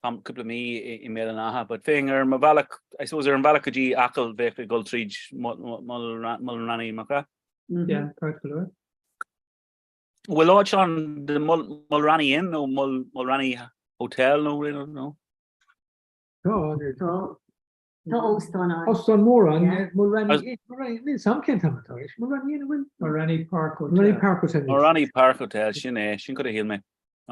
tam cúpla mí i mBéal an Átha, but bheinn ar mo bhealach, I suppose ar an bhealach go dtí Acaill bheadh ag dul tríd Mulranny, nach ea? Yeah, ceart go leor. Bhfuil áit ann the Mulranny Inn nó Mulranny Hotel nó rud nó? Tá, tá. Tá óstán ann. Óstán mór ann, Mulranny Inn, Mulranny, níl 's a'm cén t-ainm atá air, Mulranny Inn an bhfuil? Mulranny Park Hotel. Mulranny Park Hotel. Mulranny Park Hotel, sin é, sin cad a shíl mé.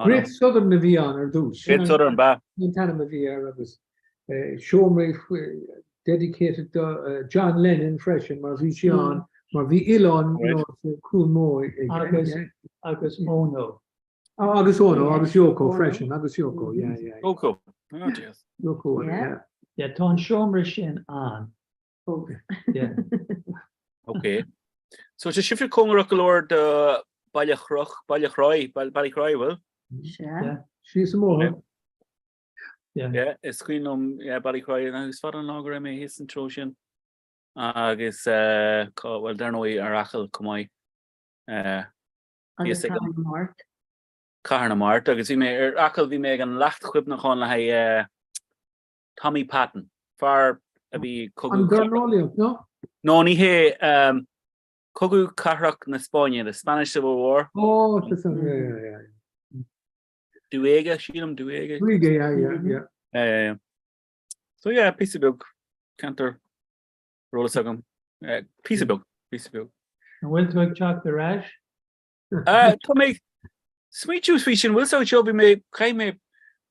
Great Southern a bhí ann ar dtús. Great Southern, b'ea. An t-ainm a bhí air agus seomraí dedicated do John Lennon freisin mar bhí sé ann, mar bhí oileán Cuan Mó Agus agus Ono. Agus Ono agus Yoko freisin agus Yoko, yeah, yeah. Yoko, oh dear. Yoko, yeah. Yeah, tá an seomra sin ann. Yeah. Ok. So tá sibhse cóngarach go leor do Baile Chroch, Baile Chroí, Ballycroy, bhfuil? Sea. Síos an bóthar. Yeah. Yeah, is cuimhin liom, yeah, Ballycroy, is fada an lá go raibh mé thíos an treo sin. Agus, eh, cá, bhuel, dar ndóigh ar Acaill chomh maith. Eh, Agus Cathair na Mart. Cathair na Mart, agus bhí mé ar Acaill, bhí mé ag an leacht chuimhneacháin le haghaidh, eh, Tommy Patton, fear a bhí cogadh. An dornálaíocht, no? No, ní hé, um, cogadh cathrach na Spáinne, the Spanish Civil War. Oh, yeah, yeah, yeah. Duiga, sílim, Duiga. Duiga, yeah, yeah, yeah. Yeah, yeah, yeah. So yeah, píosa beag ceantar ar eolas agam. Uh, píosa beag, píosa beag. An bhfuil tú ag teacht ar ais? Tá mé ag smaointiú faoi sin, bhfuil seo bhí mé, caithfidh mé,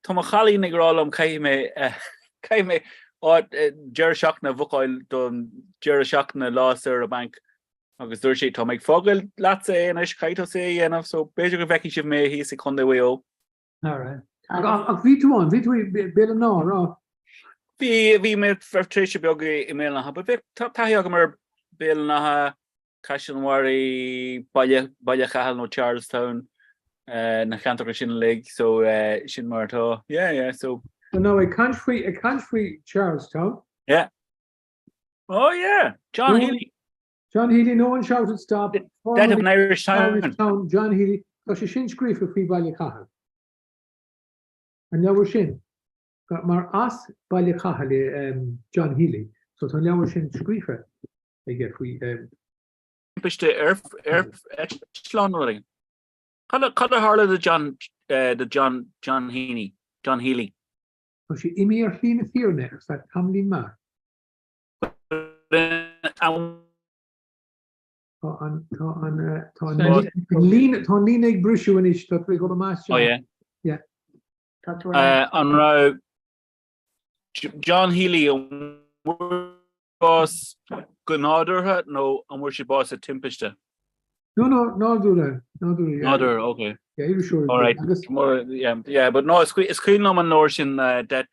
tá mo chailín ag rá liom caithfidh mé, caithfidh mé áit deireadh seachtaine a bhookáil don deireadh seachtaine lá saoire bainc agus dúirt sí tá mé ag fágáil leatsa é anois, caithfidh tusa é a dhéanamh, so b'fhéidir go bhfeicfidh sibh mé thíos i Contae Mhaigh Eo. All right. Ach bhí tú ann, bhí tú i Béal an Átha, raibh? Bhí, bhí mé ar tréimhse beag i mBéal an Átha, but bhí taithí agam ar Béal an Átha, Caisleán Bharraigh, Baile, Baile Chathail nó Charlestown, na ceantracha sin uilig, so sin mar atá. Yeah, yeah, so. So now ag caint faoi, ag caint faoi Charlestown. Yeah. Oh yeah, John Healy. John Healy, no one shouted stop. Death of an Irish Town. Irish Town, John Healy, tá sé sin scríofa faoi Baile Chathail. An leabhar sin, mar as Baile Chathail é John Healy, so tá an leabhar sin scríofa aige faoi. Timpiste aer-eitleán nó rud éigin. Cad a tharla do John, do John, John Heaney, John Healy? Tá sé imithe ar shlí na fírinne ar feadh tamaillín maith. Tá an, tá an, tá an líne, tá an líne ag briseadh anois, tá tú ag dul amach Oh yeah. Yeah. Tá tú ar An raibh John Healy an bhfuair bás go nádúrtha nó an bhfuair sé bás i timpiste? No, no, nádúrtha, nádúrtha, yeah. Nádúrtha, okay. Yeah, iriseoir. All right. Agus More, yeah, yeah, but no, is cuimhin liom an leabhar sin uh, Death,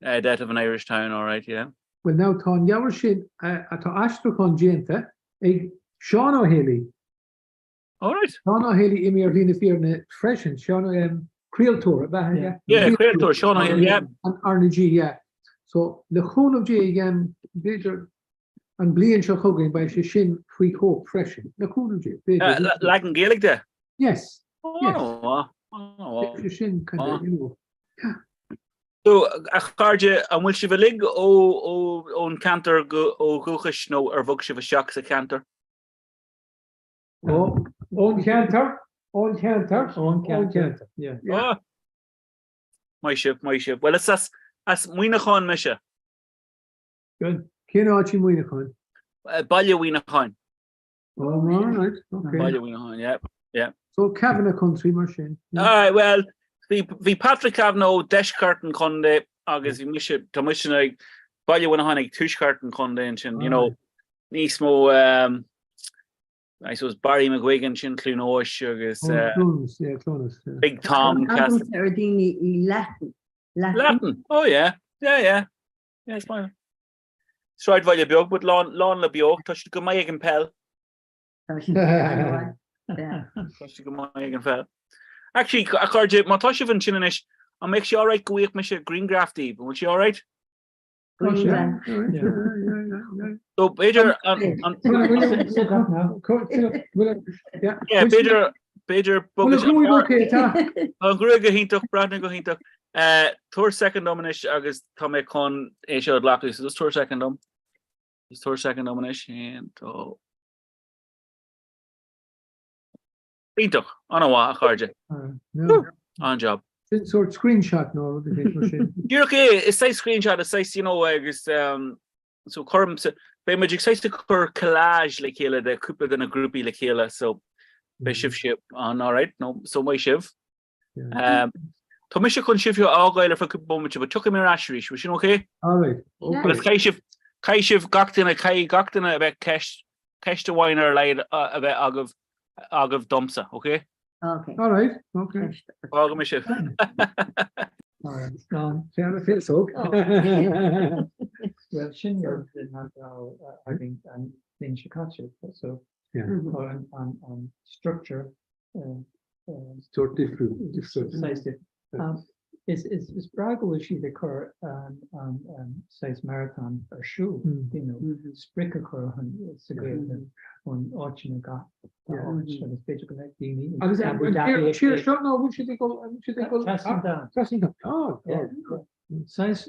uh, Death of an Irish Town, all right, yeah. Well now tá an leabhar sin uh, atá aistriúchán déanta ag Seán Ó Héalaí. All right. Seán Ó Héalaí imithe ar shlí na fírinne freisin, Seán um, craoltóir, ab ea? Yeah. Yeah, craoltóir, Seán Ó Héalaí, yeah. An RnaG, yeah. So, le cúnamh Dé, um, b'fhéidir an bliain seo chugainn beidh sé sin faoi chóip freisin. Le cúnamh Dé, b'fhéidir. Uh, leagan Gaeilge de? Yes. Oh, yes. Oh, Sé sin kind of, you know. Yeah. So, a chairde, an bhfuil sibh uilig ó, ó, ón ceantar go, ó dhúchais nó ar bhog sibh isteach sa cheantar? Ó, ón cheantar, ón cheantar, ón cheantar. Yeah. Oh. Maith sibh, maith sibh. Well, is as, as Muineachán mise. Good. Cén áit i Muineachán? Uh, Baile Mhuineacháin. Oh, all right, okay. Baile Mhuineacháin, yeah, yeah. So Kavanagh country mar sin. Yeah. All right, well, bhí, bhí Patrick Kavanagh ó deisceart an chontae agus bhí mise, tá mise ag Baile Mhuineacháin ag tuaisceart an chontae ansin, you know, níos mó um, I suppose Barry McGuigan sin Cluain Eois agus oh, uh, Clonus, yeah, Clonus, yeah. Big Tom Castle. ar daoine i Lattin. Lattin. Oh yeah. Yeah, yeah. Yeah, it's fine. Sráidbhaile beag, but lán, lán le beocht, tá siad go maith ag an peil. Tá siad an-mhaith. Yeah. Tá siad go maith ag an pheil. Actually, a chairde, má tá sibh ansin anois, an mbeadh sé alright go bhfaigheadh mise grianghraf díbh? An bhfuil sé alright? So b'fhéidir b'fhéidir b'fhéidir an ghruaig go hiontach breathnaíonn go hiontach. Tabhair soicind dom anois agus tá mé chun é seo a ghlacadh, so just tabhair soicind dom. Just tabhair soicind dom anois. 1, 2. Iontach! An-mhaith, a chairde. An-job. Sin sórt screenshot nó rud éigin mar sin. Díreach é, is saghas screenshot, is saghas, you know, agus so cuirim, beidh muid ag saghas ag cur collage le chéile de cúpla de na grúpaí le chéile, so beidh sibhse ann, alright, no, so maith sibh. Tá mise chun sibh a fhágáil ar feadh cúpla bomaite, but tiocfaidh mé ar ais arís, bhfuil sin ok? Alright, ok. Agus caithfidh sibh, caithfidh sibh gach duine, caithfidh gach duine a bheith ceist, ceist amháin ar a laghad a bheith agaibh, agaibh domsa, ok? Ok. Alright, ok. Fágfaidh mé sibh. Alright, slán. Fear na féasóg. Well, sin rud nach raibh againn an bhliain seo caite, so an, an, an structure Sórt difriúil. Saghas difriúil. Is breá go bhfuil siad ag cur an saghas marathon ar siúl, you know, sprioc a chur sa Ghaeilge ón áiteanna gach áit agus b'fhéidir go mbeidh daoine in Agus Abu Dhabi ag tír seo nó bhfuil siad ag dul bhfuil siad ag dul Trasna an domhain. Trasna an domhain. Saghas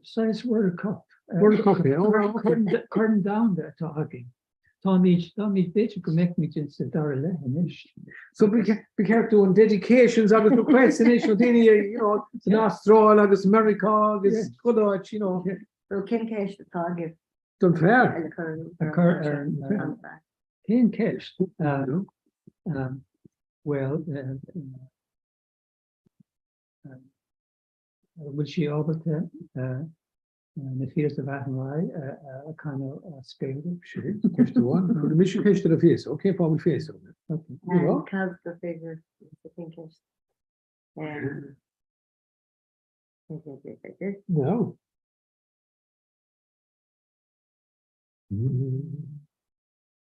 saghas World Cup. World Cup, yeah. Corn Domhanda atá againn. Táimid, táimid, b'fhéidir go mbeimid in sa dara leath anois. So ba cheart dúinn dedications agus requests anois ó daoine, you know, san Astráil agus Meiriceá agus chuile áit, you know. So cén ceist atá agaibh? Don fear. A chur ar an fear. Cén ceist? Bhuel, bhfuil sí ábalta Na Fields of Athenry a chanadh as Gaeilge. Sin ceist amháin. Cuirfidh mise ceist ar an bhféasóg. Cén fáth a bhfuil féasóg ann? Cad gur féidir cén ceist? No.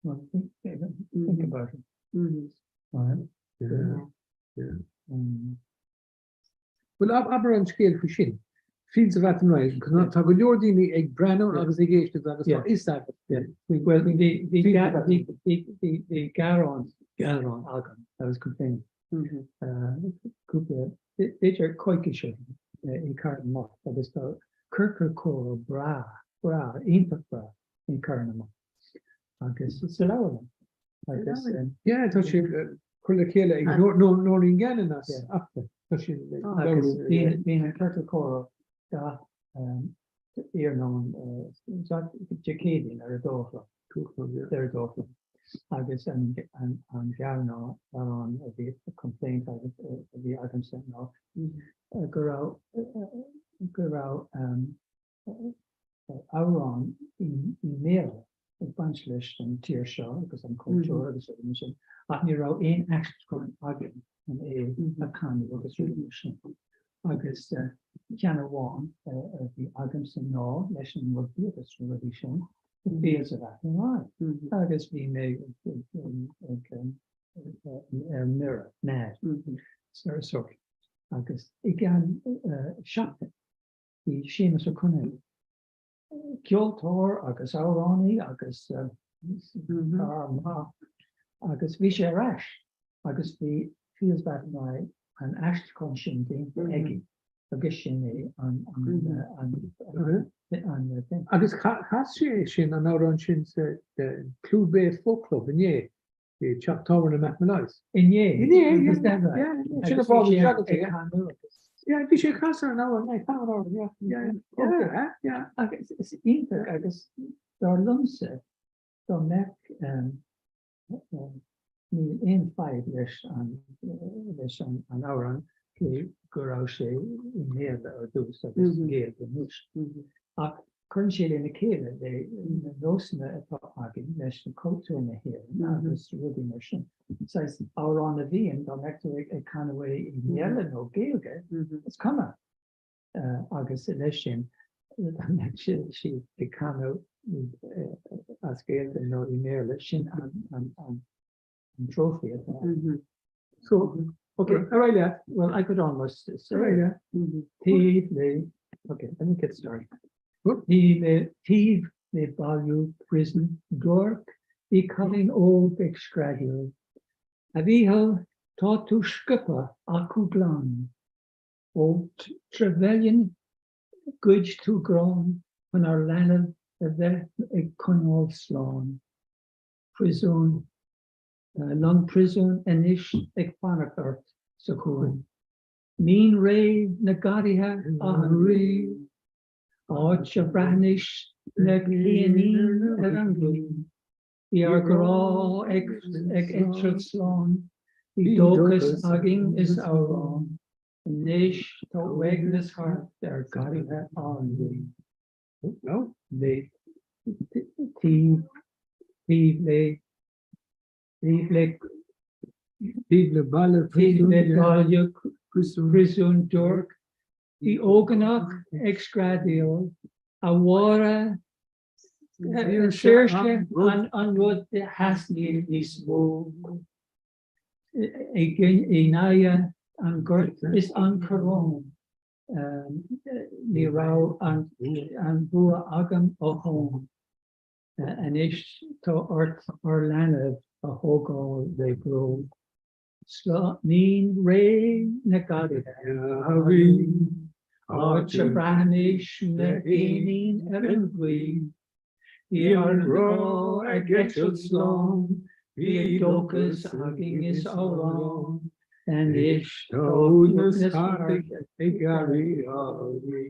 Well, think, think about it. Right. Yeah. Yeah. Um, Bhuel, abair an scéal faoi sin. Fields of Athenry, tá go leor daoine ag breathnú agus ag éisteacht agus tá fhios agat. Bhuel, bhí gearán gearán agam, I was complaining. Cúpla, b'fhéidir coicís ó shin i Carn na mBocht agus tá ciorcal comhrá breá, breá, iontach breá i Carn na mBocht agus sa leabharlann. Agus Yeah, tá sé cur le chéile ag Noreen Gannon as Achta. Tá sé Agus bíonn an ciorcal comhrá gach iarnóin Dé Céadaoin ar a dó a chlog. Ar a dó a chlog. Agus an gearán a bhí complaint a bhí agamsa ná go raibh go raibh amhráin i mBéarla ag baint leis an tír seo agus an cultúr agus rudaí mar sin, ach ní raibh aon aistriúchán againn chun é a chanadh agus rudaí mar sin. Agus ceann amháin a bhí agamsa ná leis an rugbaí agus na rudaí sin, The Fields of Athenry. Agus bhí mé ag ar mire, mad, sort. Agus i gceann seachtain, Bhí Séamus Ó Conghaile, ceoltóir agus amhránaí agus fear maith, agus bhí sé ar ais agus bhí Fields of Athenry, an aistriúchán sin déanta aige agus sin é an thing. Agus chas sé sin, an amhrán sin sa Clew Bay Folk Club inné. I dteach tábhairne Matt Molloy's. Inné. Inné, yeah, yeah, yeah. Sin an fáth bhí sé ag canadh. Yeah, bhí sé ag casadh an amhrán, yeah, canadh an amhrán, yeah, yeah, yeah, yeah. Agus is iontach agus dar liomsa dá mbeadh níl aon fadhb leis an leis an amhrán cé go raibh sé i mBéarla ar dtús agus Gaeilge anois. Ach Cuireann sé lena chéile le na nósanna atá againn leis na cultúr na hÉireann agus rudaí mar sin. Saghas amhrán a bhíonn, dá mbeadh tú ag canadh é i mBéarla nó Gaeilge, is cuma. Agus leis sin, dá mbeadh siad ag canadh as Gaeilge nó i mBéarla, sin an trophy atá ann. So, okay, ar aghaidh leat. Well, I could almost say. Ar aghaidh leat. Taobh le, okay, let me get started. Taobh le, taobh le baile prison duairc bhí cailín óg ag screadaíl. A Mhícheáil, tá tú sciobtha acu glan. Ó Trevelyan ghoid tú grán chun ár leanbh a bheith ag coinneáil slán. Príosún, long príosúin anois ag fanacht ort sa chuan. Mín réidh na garraithe Átha an Rí, áit a bhreathnaís le héinín ar an gclaí. Bhí ár ngrá ag eitilt slán, bhí dóchas againn is amhrán. Anois tá uaigneas thart ar gharraithe Átha an Rí. Le taobh le taobh le taobh le baile baile príosún duairc, bhí ógánach ag screadaíl, a Mháire saoirse an rud a theastaíonn níos mó in aghaidh an ghort is an choróin. Ní raibh an bua agam ó shoin. Anois tá ort ár leanbh a thógáil le bród. Mín réidh na garraithe a Rí, áit a bhreathnaís le héinín ar an gclaí. Bhí ár ngrá ag eitilt slán, bhí dóchas againn is amhrán. Anois tá uaigneas thart ag garraí Átha Rí.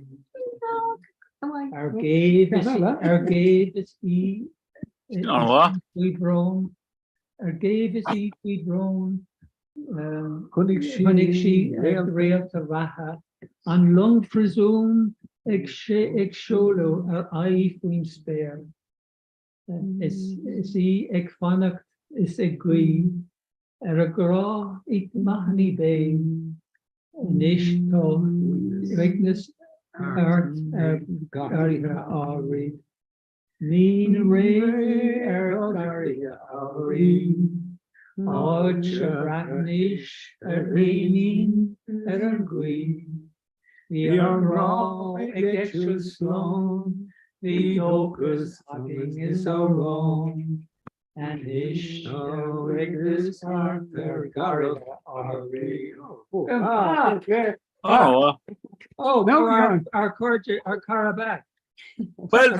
Ar gcéibh ar gcéibh is í faoi bhrón, ar gcéibh is í faoi bhrón, Chonaic sí réalta reatha, an long phríosúin ag seoladh ar aghaidh faoin spéir. Is í ag fanacht is ag guí ar a grá i Mahony Bay. Anois tá uaigneas thart ar gharraithe Átha Rí. Mín réidh ar gharraithe Átha Rí, áit a bhreathnaís ar éinín ar an gclaí. Bhí ár ngrá ag eitilt slán, bhí dóchas againn is amhrán. Anois tá uaigneas thart ar gharraithe Átha Rí. Oh, Oh, our, our cairde, our cara back. Well,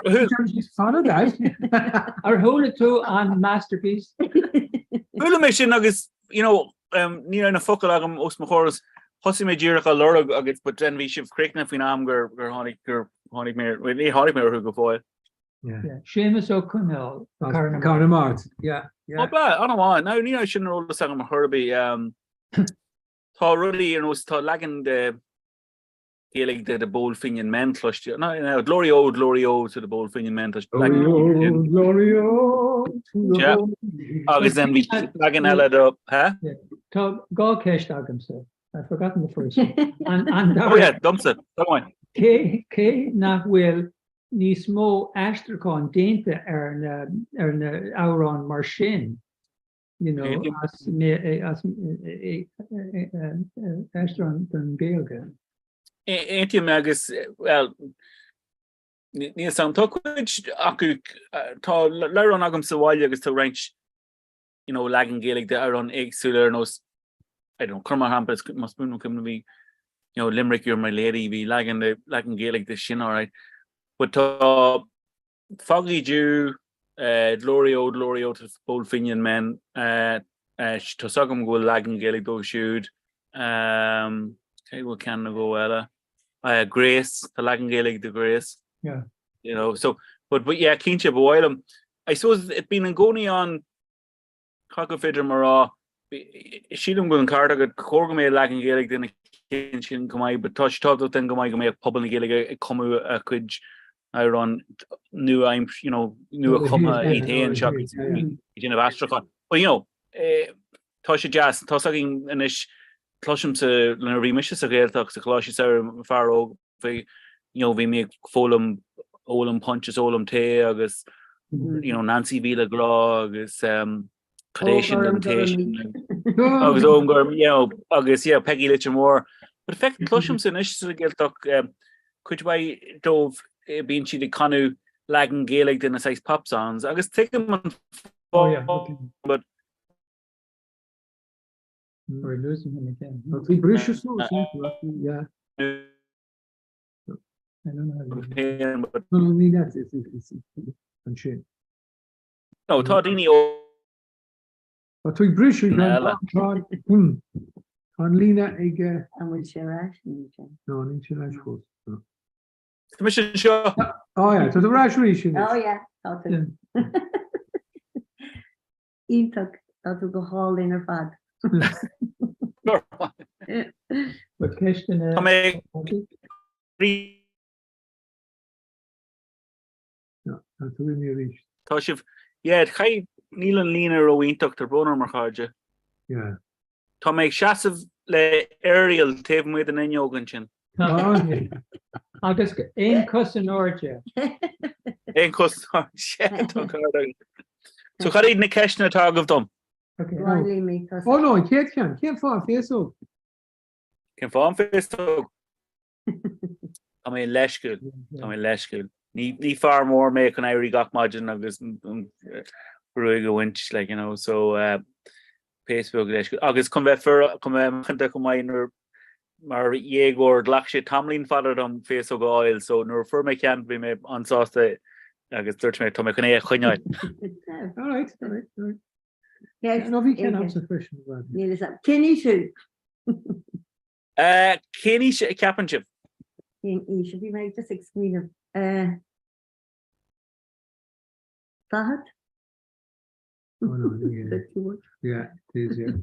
Ar chuala tú an masterpiece? Chuala mé sin agus, you know, um, ní raibh na focail agam os mo chomhair thosaigh mé díreach á lorg agus but then bhí sibh críochnaithe faoin am gur gur tháinig gur tháinig mé ní tháinig mé orthu go fóill. Séamus Ó Conghaile, Carna Mart, yeah. Ó ba, an-mhaith. Now ní raibh sin ar eolas agam ar chor ar bith. Um, tá rudaí ar nós tá leagan de Gaeilge de The Bold Fenian Men cloiste. No, no, Glory O, Glory O to the Bold Fenian Men. Tá Glory O, Glory O to the Yeah. Bold Agus then bhí leagan eile do, he? Tá dhá ceist agamsa. I've forgotten the first one. An, an Oh yeah, domsa, come on. Cé, cé nach bhfuil níos mó aistriúchán déanta ar na, ar na amhráin mar sin, you know, as, as aistriúchán don Ghaeilge. Aontaím agus, well, níl 'fhios a'm, tá cuid acu, tá leabhrán agam sa bhaile agus tá roinnt, you know, leagan Gaeilge de amhráin éagsúla ar nós, I don't know, cuir mar shampla, más buan mo chuimhne bhí, you know, Limerick You're My Lady, bhí leagan de, leagan Gaeilge de sin, alright. But tá Foggy Dew, uh, Glory O, Glory O to the Bold Fenian Men, uh, uh, tá 'fhios agam go bhfuil leagan Gaeilge dó siúd. Um, cé bhfuil ceann nó dhó eile? Uh, Grace, tá leagan Gaeilge de Grace. Yeah. You know, so, but, but yeah, cinnte, ba mhaith liom. I suppose it bíonn i gcónaí ann Cad gur féidir liom a rá? Sílim go bhfuil an ceart agat, ba chóir go mbeadh leagan Gaeilge de na cinn sin chomh maith, but tá sé tábhachtach then go maith go mbeadh pobal na Gaeilge ag cumadh a gcuid amhrán nua you know, nua-chumtha iad féin seachas ag déanamh aistriúchán. But you know, tá sé deas, tá's againn anois, cloisimse nuair a bhí mise sa Ghaeltacht, sa Choláiste Samhraidh, fear óg, bhí you know bhí mé ag foghlaim ólaim punch is ólaim tae agus you know Nancy bhí le grá agus um, cad é sin don tae sin agus óm gur you know agus yeah Peggy Leitir Móir but feic cloisimse anois sa Ghaeltacht um, cuid mhaith dóibh eh, bíonn siad ag canadh leagan Gaeilge de na saghas pop songs agus tuigim an Oh, yeah, okay. but We're losing him again. Bhí briseadh suas, yeah. Féin, but. No, no, ní leat, ansin. No, tá daoine ó. Tá tú ag briseadh, tá, tá, tá an líne ag. An bhfuil sé ar ais? Níl sé. No, níl sé ar ais fós. No. Tá mise anseo. Oh yeah, tá tú ar ais arís anois. Oh yeah, tá tú. Iontach, tá tú go hálainn ar fad. Bhfuil ceisteanna? Tá mé Tá tú imithe arís. Tá sibh, yeah, chaith, níl an líne ró-iontach, tá brón orm a chairde. Yeah. Tá mé ag seasamh le aerial taobh amuigh den fhuinneog ansin. Agus aon cos in airde. Aon cos in airde, tá cara agam. So cad iad na ceisteanna atá agaibh dom? Oh no, an chéad cheann, cén fáth an féasóg? Cén fáth an féasóg? Tá mé leisciúil, tá mé leisciúil. Ní, ní fear mór mé chun éirí gach maidin agus an ghruaig a bhaint, like, you know, so uh, féasóg leisciúil. Agus chun bheith fir, chun bheith macánta chomh maith nuair mar dhéagóir ghlac sé tamaillín fada dom féasóg a fháil, so nuair a fuair mé ceann bhí mé an-sásta agus dúirt mé tá mé chun é a choinneáil. All right, all right, all right. Yeah, no, bhí ceann agamsa freisin. Níl a fhios agam. Cén aois thú? Cén aois a cheapann sibh? Cén aois? Bhí mé just ag smaoineamh. 40? Oh no, yeah. Too much? Yeah, it is, yeah.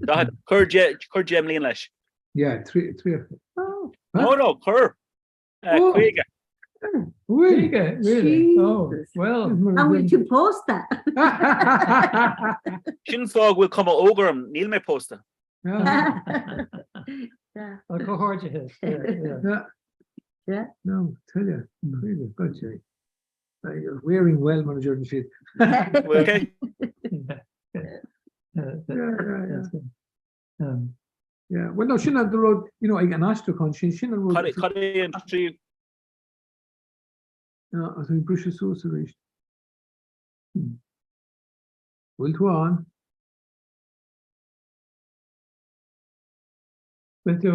40. Cuir 10 mbliain leis. Yeah, 3. Oh. No, no, cuir. 50. 50, really? Oh, well. An bhfuil tú pósta? Sin fáth go bhfuil cuma óg orm, níl mé pósta. Well, comhghairdeas. Yeah. No, tell you, 50, God sake. You're wearing well, mar a deireann siad. Okay. Yeah, yeah, yeah. Yeah, well no, sin an rud, you know, ag an aistriúchán sin, sin an rud. Cad é an tríú? No, tá tú ag briseadh suas arís. Bhfuil tú ann? Bhfuil tú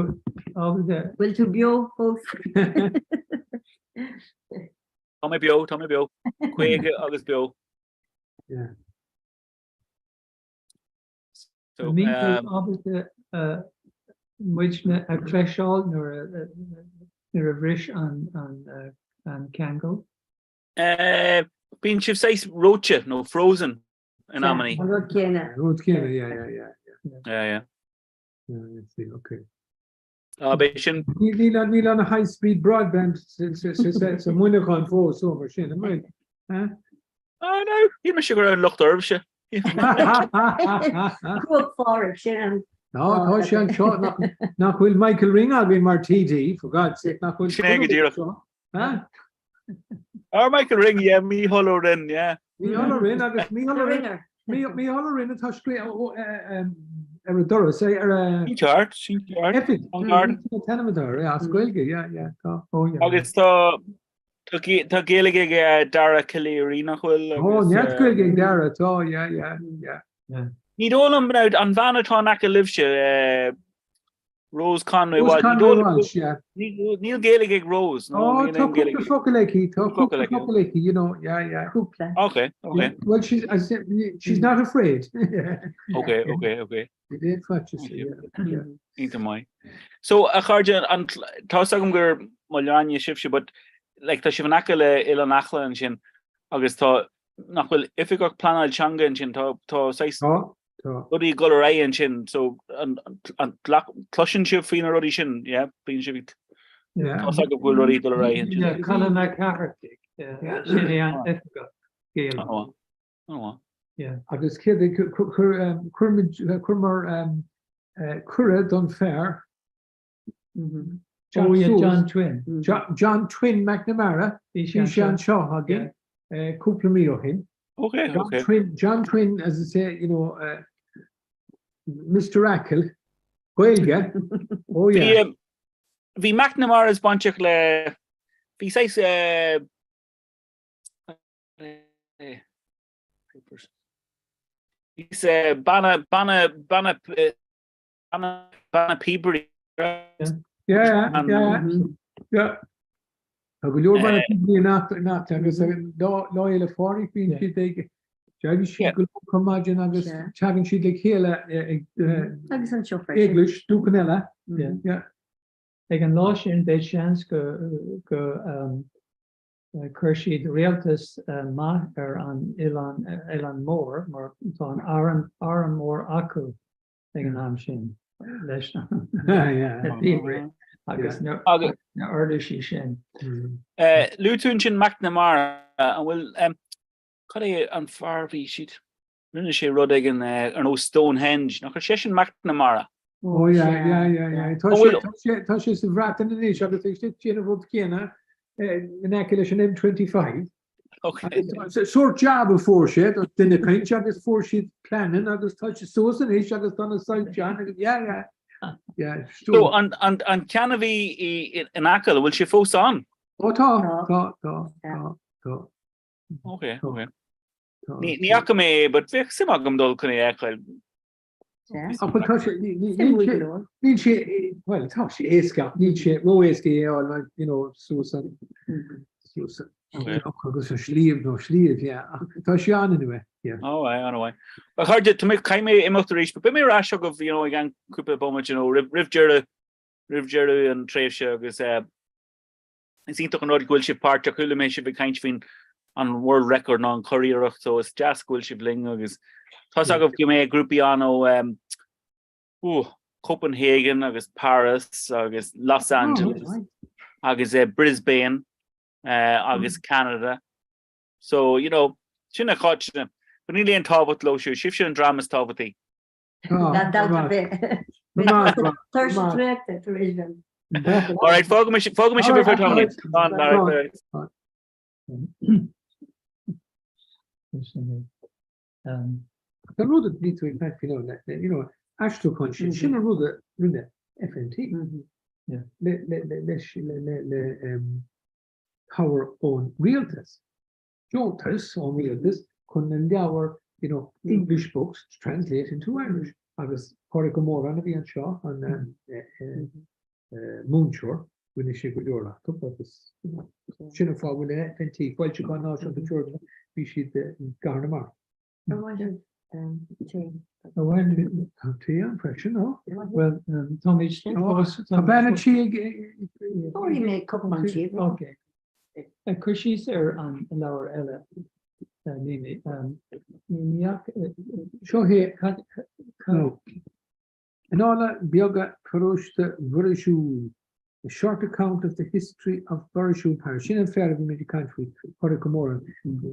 ábalta? Bhfuil tú beo fós? Tá mé beo, tá mé beo. 50 agus beo. Yeah. An mbíonn tú ábalta muidne a chloisteáil nuair a bhris an ceangal? Bíonn sibh saghas reoite nó frozen in amannaí. An rud céanna. An rud céanna, yeah, yeah, yeah. Yeah, yeah. Yeah, I see, okay. Ah, b'é sin. Níl an high speed broadband sa Muineachán fós, so mar sin, an bhfuil? Ah, no, shíl mise go raibh an locht oraibhse. Cruach Phádraig, sin an. No, tá sé anseo nach bhfuil Michael Ring againn mar TD, for God's sake, nach bhfuil. Sin é go díreach. Ah, Michael Ring, yeah, Mícheál Ó Rinn, yeah. Mícheál Ó Rinn agus Mícheál Ó Rinn, Mícheál Ó Rinn atá scríofa ar a doras, ar a... Sin ceart, sin ceart. Oifig, an t-ainm atá air, as Gaeilge, yeah, yeah, tá. Oh, yeah. Agus tá tá Gaeilge ag Dara Calleary nach bhfuil? Oh, neart Gaeilge ag Dara, tá, yeah, yeah, yeah. Ní dóigh liom, an bhean atá in aice libhse, Rose Conway Rose Conway Walsh, yeah. Níl Gaeilge ag Rose. No, oh, tá cúpla focal aici, tá cúpla focal aici, you know, yeah, yeah. Cúpla. Okay, okay. Well, she's, I said, she's not afraid. Okay, okay, okay. Iontach maith. So, a chairde, tá 'fhios agam gur Maigh Léana sibhse, but like, tá sibh in aice le Oileán Acla ansin agus tá, nach bhfuil oifigeach pleanáil teanga ansin, tá, tá saghas, Tá. Tá. Rudaí ag dul ar aghaidh ansin, so an gcloiseann sibh faoi na rudaí sin, yeah? Bíonn sibh ag, Yeah. tá 'fhios agaibh go bhfuil rudaí ag dul ar aghaidh ansin. Yeah, Colm Mac Cárthaigh, yeah, sin é an oifigeach Gaeilge. An-mhaith, an-mhaith. Yeah. Agus céard é, chuir muid, chuireamar cuireadh don fear Oh yeah, John Twin. John Twin McNamara, bhí sé anseo againn cúpla mí ó shin. Okay, John okay. Twin, John Twin, as I say, you know, uh, Mr. Achill, Gaeilge. Oh yeah. Bhí, bhí McNamara's bainteach le, bhí saghas, uh, bhí banna, banna, banna, Banna píobairí. Yeah, yeah, yeah. Tá go leor banna poiblí in áit agus Lá Fhéile Pádraig bíonn siad ag d'éirigh siad go luath ar maidin agus tagann siad le chéile ag Agus anseo freisin. Eaglais Dúcan eile. Yeah. Ag an lá sin beidh seans go go chuir siad rialtas maith ar an oileán oileán mór mar tá an arm arm mór acu. ag an am sin leis na píobairí agus na huirlisí sin. Luaigh tú ansin McNamara, an bhfuil, cad é an fear bhí siad, rinne sé rud éigin ar nós Stonehenge, nach raibh seisean McNamara? Oh yeah, yeah, yeah, yeah. Tá sé, tá sé sa Bhreatain anois agus é ag déanamh an rud céanna in aice leis an M25. Sórt jab a fuair sé do duine eicínt agus fuair siad pleananna agus tá sé suas anois agus tá na soilse ann agus yeah, yeah. Yeah, So an, an, an ceann a bhí i, in Acaill, an bhfuil sé fós ann? Ó tá, tá, tá, tá, tá. Ok, ok. Ní, ní fhaca mé é, but bheadh suim agam dul chun é a fheiceáil. Ach bhuel tá sé, níl sé, bhuel tá sé éasca, níl sé ró-éasca é a fháil, you know, suas an, suas an agus an sliabh nó sliabh, yeah, ach tá sé ann anyway, yeah. Ó, aye, an-mhaith. A chairde, tá mé, caithfidh mé imeacht arís, but beidh mé ar ais agaibh, you know, i gceann cúpla bomaite, you know, roimh, roimh deireadh, roimh deireadh an tréimhse agus eh, Is iontach an rud go bhfuil sibh páirteach. Chuala mé sibh ag caint faoin an world record nó an churiarracht so is deas go bhfuil sibh linn agus tá's agaibh go mbeidh grúpaí ann ó um, ooh, Copenhagen agus Paris agus Los Angeles oh, agus uh, Brisbane uh, agus mm. Canada. So, you know, sin a cháit, but níl aon tábhacht leo siúd, sibhse an dream is tábhachtaí. Alright, fágfaidh sibh ar feadh tamaill. Tá rud a bhí tú ag caint faoi now, you know, aistriúchán sin, sin an rud a rinne FNT le le le le le cabhair ón rialtas. deontas ón rialtas chun na leabhair, you know, English books to translate into Irish. Agus Pádraig Ó Móráin a bhí anseo, an múinteoir, rinne sé go leor acu agus sin an fáth a bhfuil an FNT, Foilseacháin Náisiúnta Teoranta, bhí siad i gCathair na Mart. Ar mhaith libh tae? Ar mhaith libh tá tae ann freisin, ó. Bhuel, táimid fós. Tá bean an tí ag. Tabharfaidh mé cupán tae. Ok. Ag cur síos ar an leabhar eile, Mimi, ní fhaca. Seo é. Annála Beaga Paróiste Mhuirisiúil, A Short Account of the History of Burrishoole Parish. Sin an fear a bhí muid ag caint faoi, Pádraig Ó Móráin.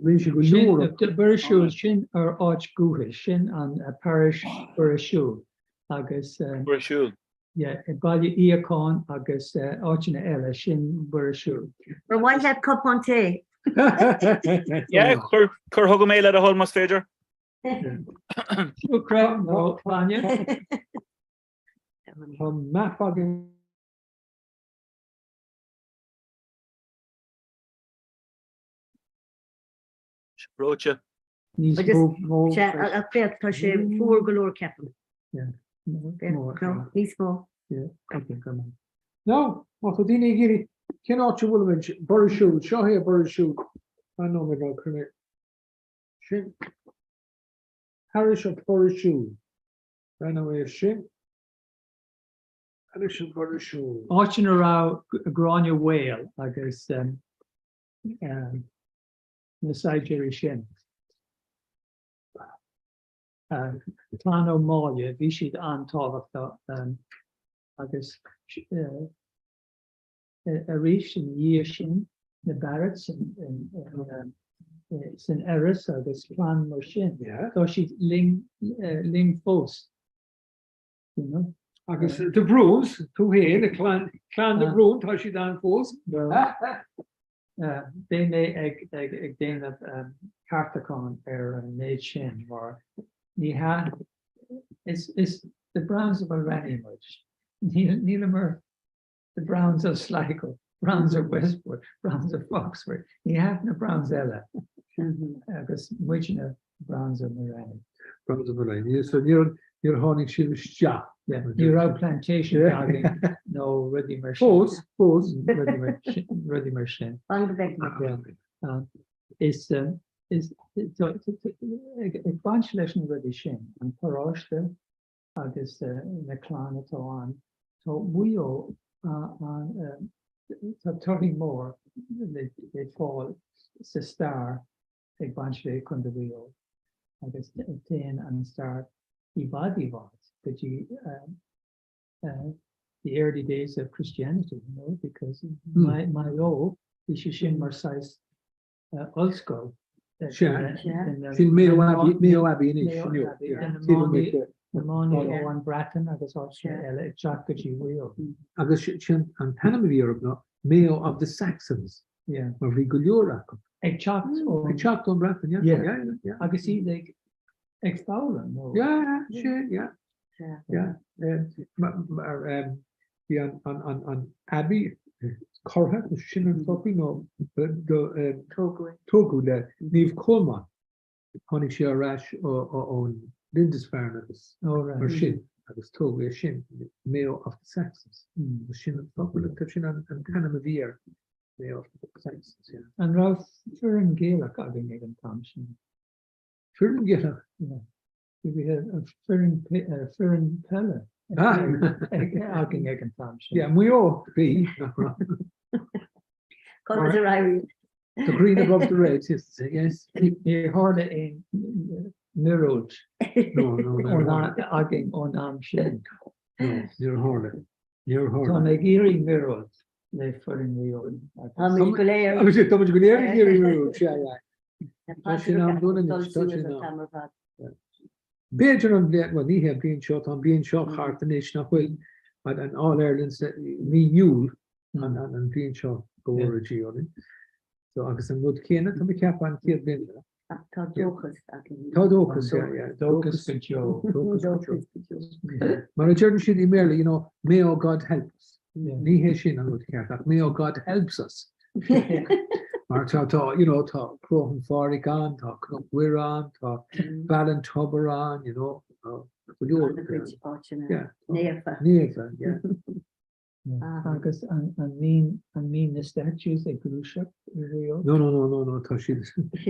Rinne sé go leor. Burrishoole, sin ár áit dhúchais, sin an parish Burrishoole agus. Burrishoole. Yeah, Baile Íocáin agus áiteanna eile, sin Burrishoole. Ar mhaith leat cupán tae? Yeah, cuir chugam é le do thoil más féidir. Siúcra nó bainne? Tá map againn. Breoite. Níos mó. Ach féach, tá sé fuar go leor ceapaim. Níos mó. Now, má tá daoine ag iarraidh, cén áit a bhfuil muid? Burrishoole, seo é Burrishoole. Fan nóiméad ná cuir mé sin. Parish of Burrishoole. Breathnóidh ar sin. Parish of Burrishoole. Áit ina raibh Gráinne Mhaol agus na saighdiúirí sin. Clann Ó Máille, bhí siad an-tábhachtach agus arís ina dhiaidh sin na Barretts san Iorras agus clann mar sin, tá siad linn fós. You know? Agus de Brúns, tú féin, clann de Brún, tá siad ann fós. Beidh mé ag déanamh ceartúchán ar an méid sin mar ní hea, is the Browns of Mulranny muid. Níleamar the Browns of Sligo, Browns of Westport, Browns of Foxford. Ní hea na Browns eile agus muidne Browns of Mulranny. Browns of Mulranny. So níor tháinig sibh isteach. Ní raibh plantation againn. Nó rudaí mar sin. Fós, fós. Rudaí mar sin. Is is ag baint leis na rudaí sin, an paróiste agus na clann atá ann, tá Maigh Eo tá torthaí mór le fáil sa stair ag baint le Contae Mhaigh Eo agus téann an stair i bhfad i bhfad go dtí the early days of Christianity, you know, because Maigh Eo, bhí sé sin mar saghas ollscoil. Sea, sin Mayo Abbey, Mayo Abbey anois. Na manaigh ón Bhreatain agus áiteanna eile ag teacht go dtí Maigh Eo. Agus sin an t-ainm a bhí orthu ná Mayo of the Saxons, mar bhí go leor acu. Ag teacht ón. Ag teacht ón Bhreatain, yeah. Yeah, yeah, yeah. Agus iad ag ag foghlaim nó. Yeah, sin, yeah. Yeah. Mar bhí an an an an Abbey curtha, sin an focal nó tógadh le Naomh Colmán. Tháinig sé ar ais ón Lindisfarne agus mar sin agus tógadh é sin, Mayo of the Saxons. Sin an focal, sin an t-ainm a bhí air, Mayo of the Saxons, yeah. An raibh foireann Gaelach againn ag an t-am sin? Foireann Gaelach? Yeah. Bhí foireann foireann peile againn ag an t-am sin. Yeah, Maigh Eo, bhí, nach raibh. Conas a raibh? The green above the red, yes, yes. Níor tharla aon míorúilt againn ón am sin. No, níor tharla. Níor tharla. Tá mé ag iarraidh míorúilt le foireann Mhaigh Eo. Tá muid go léir. Agus tá muid go léir ag iarraidh míorúilt, sea, yeah. Tá sin am dul anois, tá sin am. B'fhéidir an bhliain, bhuel ní hé an bhliain seo, tá an bhliain seo thart anois nach bhfuil an All Ireland mí Iúil an bhliain seo go bhfóire Dia orainn. So agus an rud céanna tá mé ag ceapadh an chéad bhliain eile. Ach tá dóchas againn. Tá dóchas, yeah, yeah. Dóchas go deo. Dóchas go deo. Mar a deireann siad i mBéarla, you know, may oh God help us. Ní hé sin an rud ceart ach may oh God helps us. Mar tá tá, you know, tá Crochán Phádraig ann, tá Cnoc Mhuire ann, tá Ballintubber ann, you know, go leor. Áiteanna naofa. Naofa, yeah. Agus an mbíonn an mbíonn na statues ag gluaiseacht i Mhaigh Eo? No, no, no, no, no, tá siad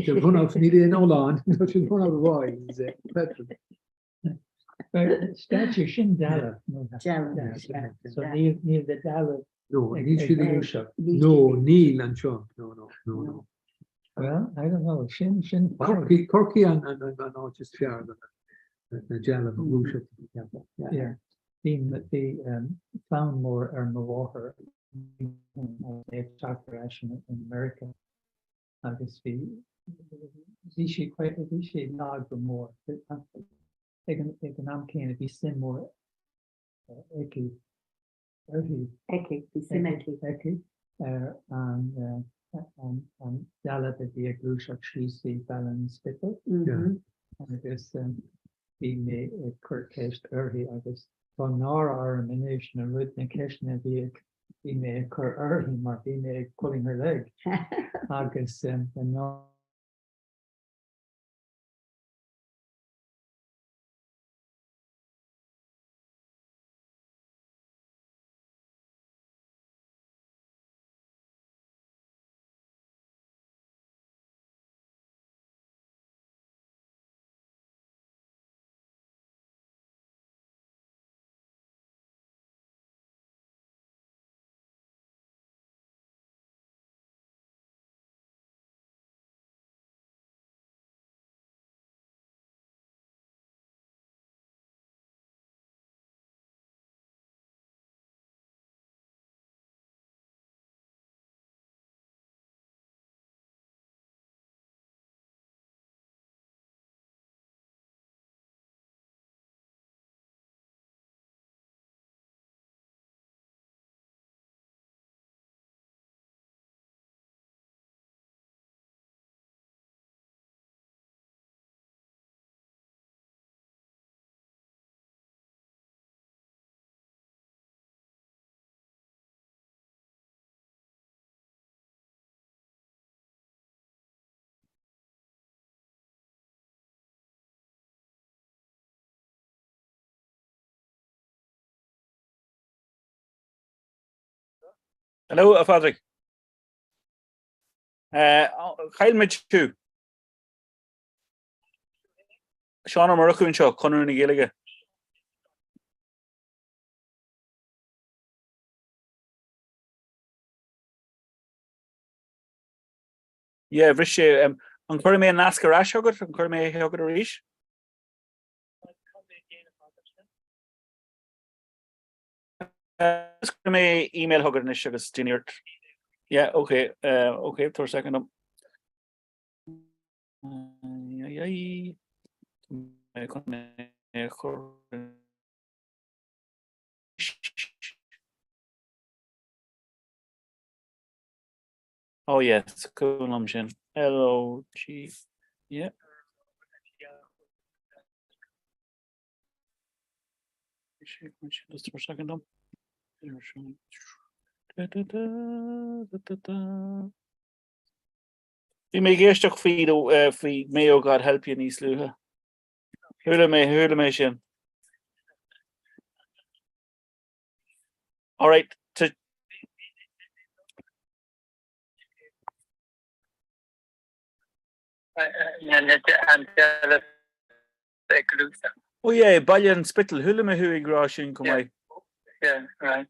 de run out, níl aon oileán, tá siad run out of oil, petrol. Statue sin dealbh. Dealbh. So níl níl na dealbh No, níl siad ag gluaiseacht. No, níl anseo. No, no, no, no. Well, I don't know, sin sin Corcaigh Corcaigh an an an áit is fearr na dealbh a ghluaiseacht. Yeah. Bhí bhí fonn mór ar mo mháthair ag teacht ar ais in America agus bhí bhí sí bhí sí lag go mór ag an ag an am céanna bhí suim mór aici uirthi. Aici, bhí suim aici. Aici ar an an an dealbh a bhí ag gluaiseacht síos i Baile an Spidéil agus bhí mé ag cur ceist uirthi agus tá náire orm anois na rud na ceisteanna a bhí ag bhí mé ag cur uirthi mar bhí mé ag pulling her leg agus na Hello, a Phádraig. Chaill muid tú. Seán Ó Murchú anseo, Conradh na Gaeilge. Yeah, bhris sé. An gcuirfidh mé an nasc ar ais chugat? An gcuirfidh mé é chugat arís? Just cuirfidh mé email chugat anois agus déan iarracht. Yeah, okay, okay, tabhair second dom. Ai, ai, ai. Chun é a chur Oh yes, cuimhin liom sin. L O G yeah. Just for a second dom. Bhí mé ag éisteacht faoi faoi Mayo God Help You níos luaithe. Chuala mé chuala mé sin. All right. To... Oh yeah, Baile an Spittle, chuala mé thú ag rá sin chomh maith. Yeah, right.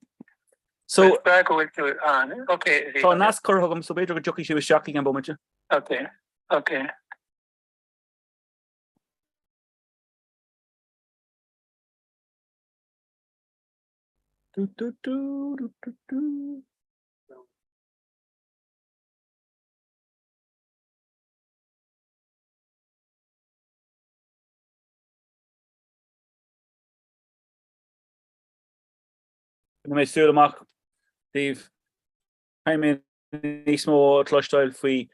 So, Is breá go bhfuil tú ann. Okay. Tá nasc curtha agam, so b'fhéidir go dtiocfaidh sibh isteach i gceann bomaite. Okay, okay. Du, du, du, du, du, du. Coinneoidh mé súil amach daoibh. Caithfidh mé níos mó a chloisteáil faoi.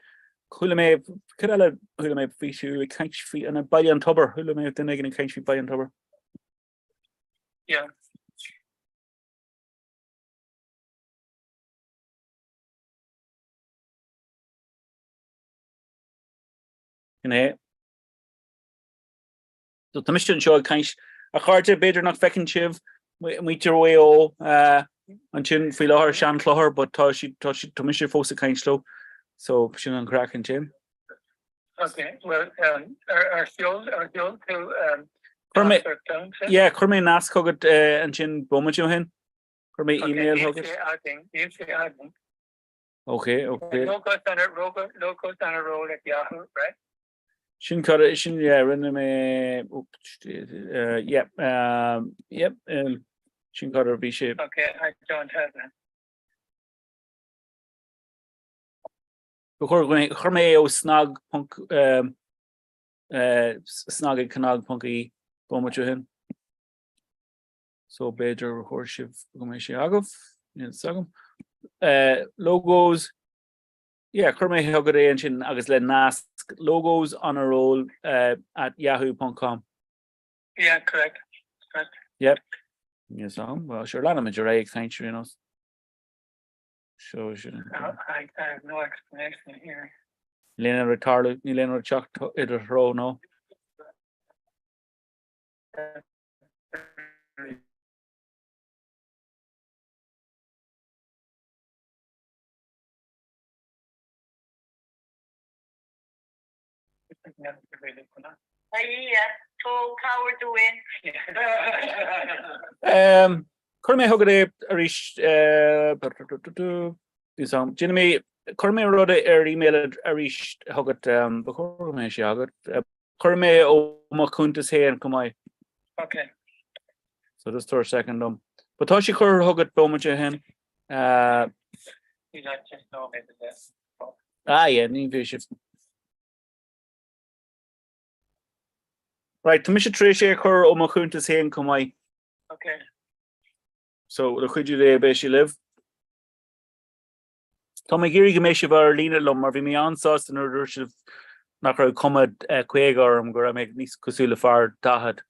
Chuala mé, cad eile chuala mé faoi tú ag caint faoi an Baile an Tobair. Chuala mé duine éigin ag caint faoi Baile an Tobair. Yeah. Sin é. So tá mise anseo ag caint. A chairde, b'fhéidir nach bhfeiceann sibh muintir Mhaigh Eo ansin faoi láthair, Sean Chlochar, but tá siad, tá siad, tá mise fós ag caint leo. So sin an chraic ansin. Okay, well, um, ar, ar sheol, ar sheol tú um, Chuir mé, teachtaireacht domsa? yeah, chuir mé nasc chugat uh, ansin bomaite ó shin. Chuir mé Okay, email níl chugat. sé againn, níl sé againn. Okay, okay. Logos on a, logo, logos on a roll at Yahoo, right? Sin cad, sin, yeah, rinne mé, oops, uh, yeah, um, yep, um, sin cad a bhí sé. Okay, I don't have that. Chuir mé, chuir mé ó snag ponc, um, uh, snag ag cnag ponc ie bomaite ó shin. So b'fhéidir gur chuir sibh go mbeidh sé agaibh, níl fhios agam. Uh, logos, yeah, chuir mé chugat é ansin agus le nasc logos on a roll uh, at yahoo.com. Yeah, correct. Correct. Yep. Níl fhios agam. Well, sure, leanfaimid ar aghaidh ag caint ar aon nós. So, sin. Uh, I, I have no explanation here. Níl aon rud ag tarlú, níl aon rud ag teacht i do threo, nó? A Dhia, tóg cabhair dúinn. Cuirfidh mé chugat é arís. Déanfaidh mé, cuirfidh mé rud ar email arís chugat, ba chóir go mbeidh sé agat. Cuirfidh mé ó mo chuntas féin chomh maith. Ok. So just tabhair second dom. But tá sé curtha chugat bomaite ó shin. Ní just nóiméad a bheith. Ah yeah, ní bheidh sibh. Right, tá mise tar éis é a chur ó mo chuntas féin chomh maith. Ok. So le cuidiú Dé beidh sé libh. Tá mé ag iarraidh go mbeidh sibh ar líne liom mar bhí mé an-sásta nuair a dúirt sibh nach raibh cuma 50 orm, go raibh mé níos cosúil le fear 40.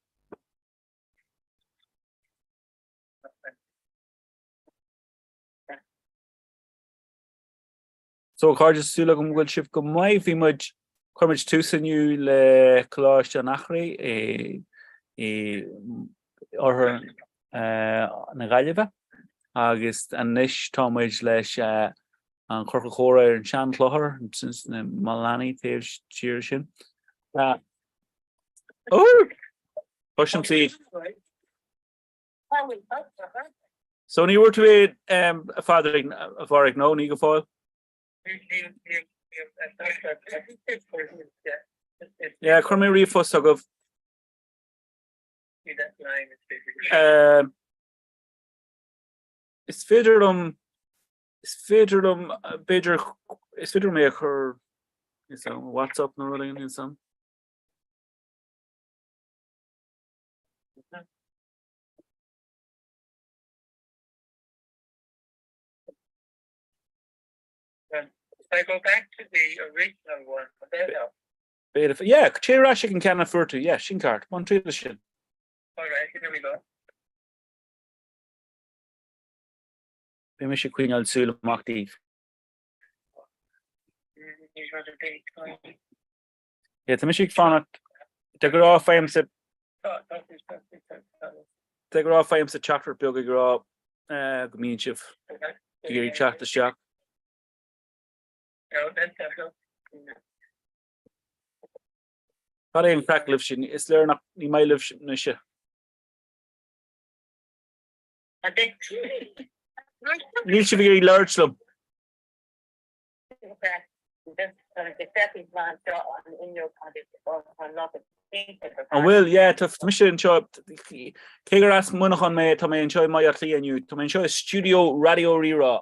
So a chairde, súil agam go bhfuil sibh go maith. Bhí muid, chuir muid tús inniu le Coláiste an Eachréidh i oirthear na Gaillimhe. Agus anois tá muid leis an Chorca Chomhrá ar an Seanchlochar, sna Malaney taobh thiar sin. Cloisimse iad. So ní bhfuair tú é a Phádraig, a Phádraig, nó ní go fóill? Yeah, chuir mé ríomhphost chugaibh. Is féidir liom, is féidir liom, b'fhéidir, is féidir liom é a chur, is am, WhatsApp nó rud éigin, is am. If I go back to the original one, would that help? B'fhéidir, yeah, téigh ar ais ag an ceann a fuair tú, yeah, sin ceart, bain triail as sin. All right, here we go. Beidh mise ag coinneáil súil amach daoibh. Yeah, tá mise ag fanacht. De ghnáth faighimse De ghnáth faighimse teachtaireacht beag ag rá go mbíonn sibh ag iarraidh teacht isteach. Cad é an craic libh sin? Is léir nach ní maith libh mise. Níl sibh ag iarraidh labhairt liom. An bhfuil? Yeah, tá mise anseo, cé gur as Muineachán mé, tá mé anseo i mBaile Átha Cliath inniu. Tá mé anseo i stiúideo Raidió Rí-Rá.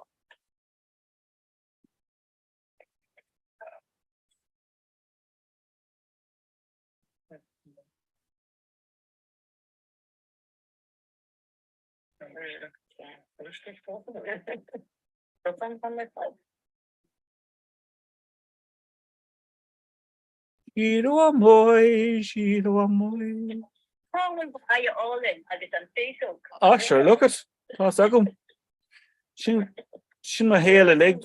Ah, sure, look it. Tá fhios agam. Sin sin mo shaol uilig.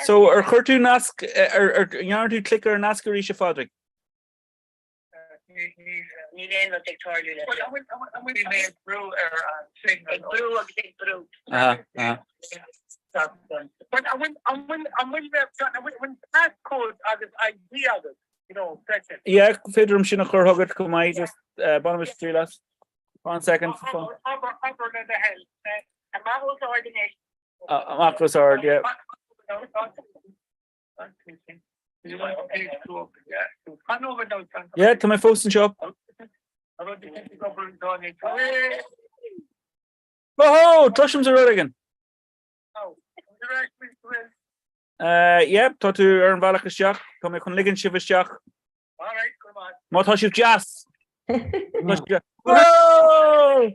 So ar chuir tú nasc ar ar ndearna tú clic ar an nasc arís a Phádraig? Níl aon rud ag tarlú leis. An bhfuil mé ag brú ar an signal? Ag brú agus ag brú. Aha, aha. But an bhfuil, an bhfuil, an bhfuil, an bhfuil passcode agus ID agat, you know, freisin? Yeah, féidir liom sin a chur chugat go maith, just uh, bainfidh mise triail as. One second. Abair, abair le do thoil. Amach os ard anois. Amach os ard, yeah. Yeah, tá mé fós anseo. Oh, cloisimse rud éigin. Uh, yeah, tá tú ar an bhealach isteach, tá mé chun ligean sibh isteach. Má tá sibh deas. Oh!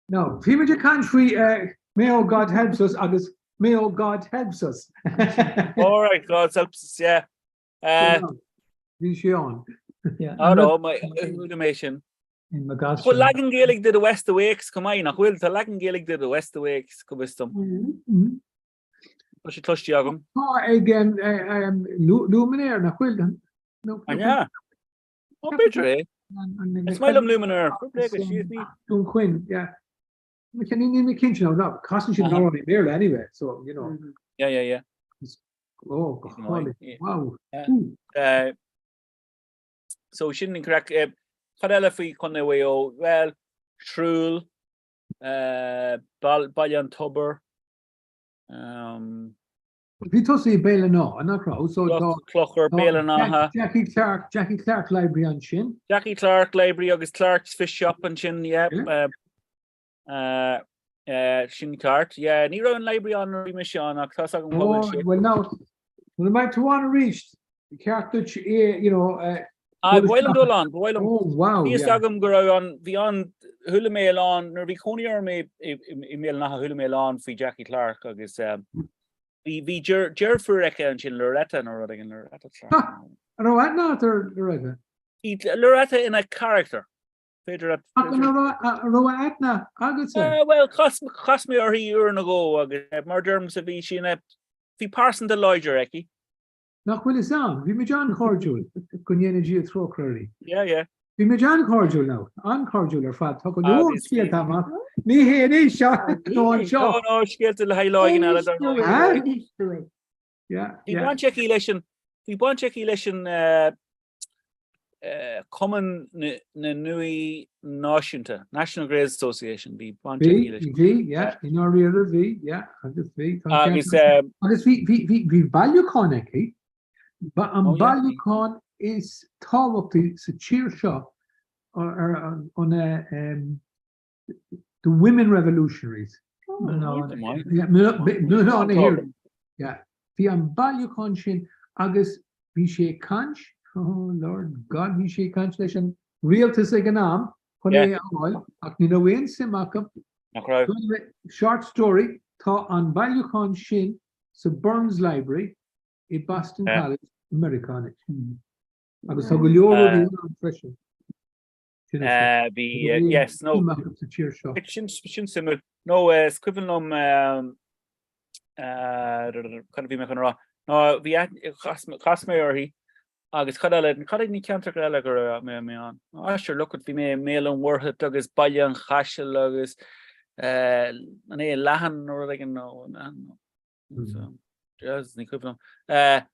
Now, bhí muid ag caint faoi Mayo God Helps Us agus Mayo God Helps Us. All right, God helps us, yeah. Bhí sé ann. Oh no, chuala mé sin. Bhfuil leagan Gaeilge de The West Awakes chomh maith, nach bhfuil? Tá leagan Gaeilge de The West Awakes, go bhfios dom. Tá sé cloiste agam. Tá ag Luminaire, nach bhfuil? An ea? Ó, b'fhéidir é. Is maith liom Luminaire. Dún Chaoin, yeah. Níl mé cinnte now, no, casann siad an amhrán i mBéarla anyway, so, you know. Yeah, yeah, yeah. Oh, go hálainn. Wow. Uh, so sin an craic. Eh, cad eile faoi Chontae Mhaigh Eo? Well, Shrule, uh, Baile an Tobair, um, Bhí tusa i Béal an Átha, nach raibh? So tá Clochar, Béal an Átha. Jackie Clarke, Jackie Clarke Library ansin. Jackie Clarke Library agus Clarke's Fish Shop ansin, yeah. Uh, uh, sin ceart. Yeah, ní raibh an library ann nuair a bhí mise ann ach tá's agam cá bhfuil sé. Well now, nuair a mbeidh tú ann arís, ceart duit é, you know, uh, Ah, ba mhaith liom dul ann, ba mhaith liom. Oh, wow, Bhí fhios yeah. agam go raibh an, bhí an, chuala mé a lán, nuair a bhí cónaí orm i, i, i mBéal an Átha, chuala mé a lán faoi Jackie Clarke agus um, bhí, bhí deir, deirfiúr aici ansin, Loretta nó rud éigin, Loretta Clarke. Ha! An raibh aithne agat ar Loretta? Bhí Loretta ina charachtar. Féidir at. Ach an raibh aithne agatsa? Uh, well, chas, chas mé uirthi uair nó dhó agus eh, mar deirimse bhí sí ina, bhí pearsanta láidir aici. Nach bhfuil fhios a'm, bhí muid an-chairdiúil, go ndéana Dia trócaire uirthi. Yeah, yeah. Bhí muid an-chairdiúil now, an-chairdiúil ar fad. Tá go leor scéalta amach. Ní hé anois seo nó anseo. No, no, scéalta le haghaidh lá éigin eile dar ndóigh. Yeah, Bhí baint aici leis an bhí baint aici leis an Cumann na nDumhaí Náisiúnta, National Greys Association, bhí baint aici leis. Bhí, bhí, yeah, i ndáiríre bhí, yeah, agus bhí. Agus agus bhí, bhí, bhí, bhí bailiúchán aici, Ba an bailiúchán is tábhachtaí sa tír seo ar an The Women Revolutionaries. Mná na hÉireann. Bhí an bailiúchán sin agus bhí sé ag caint, oh Lord God, bhí sé ag caint leis an rialtas ag an am chun é a fháil ach ní raibh aon suim acu. Nach raibh? Short story, tá an bailiúchán sin sa Burns Library i Boston College i Meiriceá anois. Agus tá go leor rudaí ann freisin. Bhí, yes, no. Sa tír seo. Sin suimiúil. No, is cuimhin liom cad a bhí mé chun a rá. No, bhí chas mé uirthi agus cad eile, cad é na ceantracha eile go raibh mé mé ann? Ah, sure, look, bhí mé i mBéal an Mhuirthead agus Baile an Chaisil agus an é Leathan nó rud éigin nó Ní cuimhin liom.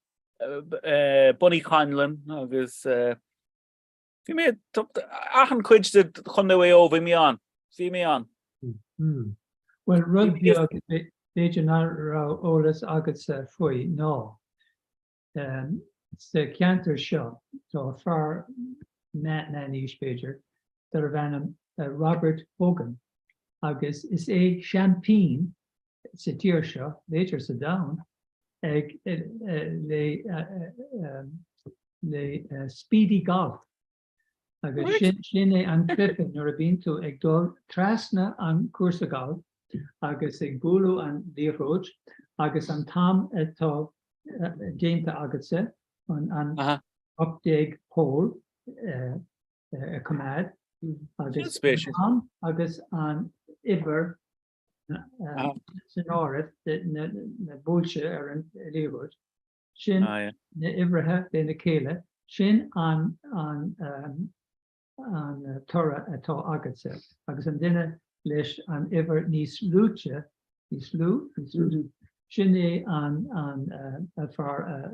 Bonniconlon agus bhí mé achan cuid de Chontae Mhaigh Eo bhí mé ann. Bhí mé ann. Bhuel rud beag b'fhéidir nach raibh eolas agatsa faoi ná sa cheantar seo tá fear meánaois b'fhéidir darbh ainm Robert Hogan agus is é seaimpín sa tír seo, b'fhéidir sa domhan, ag le le speedy golf. Agus sin sin é an cluiche nuair a bhíonn tú ag dul trasna an cúrsa gailf agus ag bualadh an liathróid agus an t-am atá déanta agatsa an an 18 poll a choimeád agus an t-am agus an uimhir san áireamh na buailte ar an liathróid, sin na huimhreacha lena chéile, sin an toradh atá agatsa agus an duine leis an uimhir níos lúite, níos lú, níos lú, sin é an fear a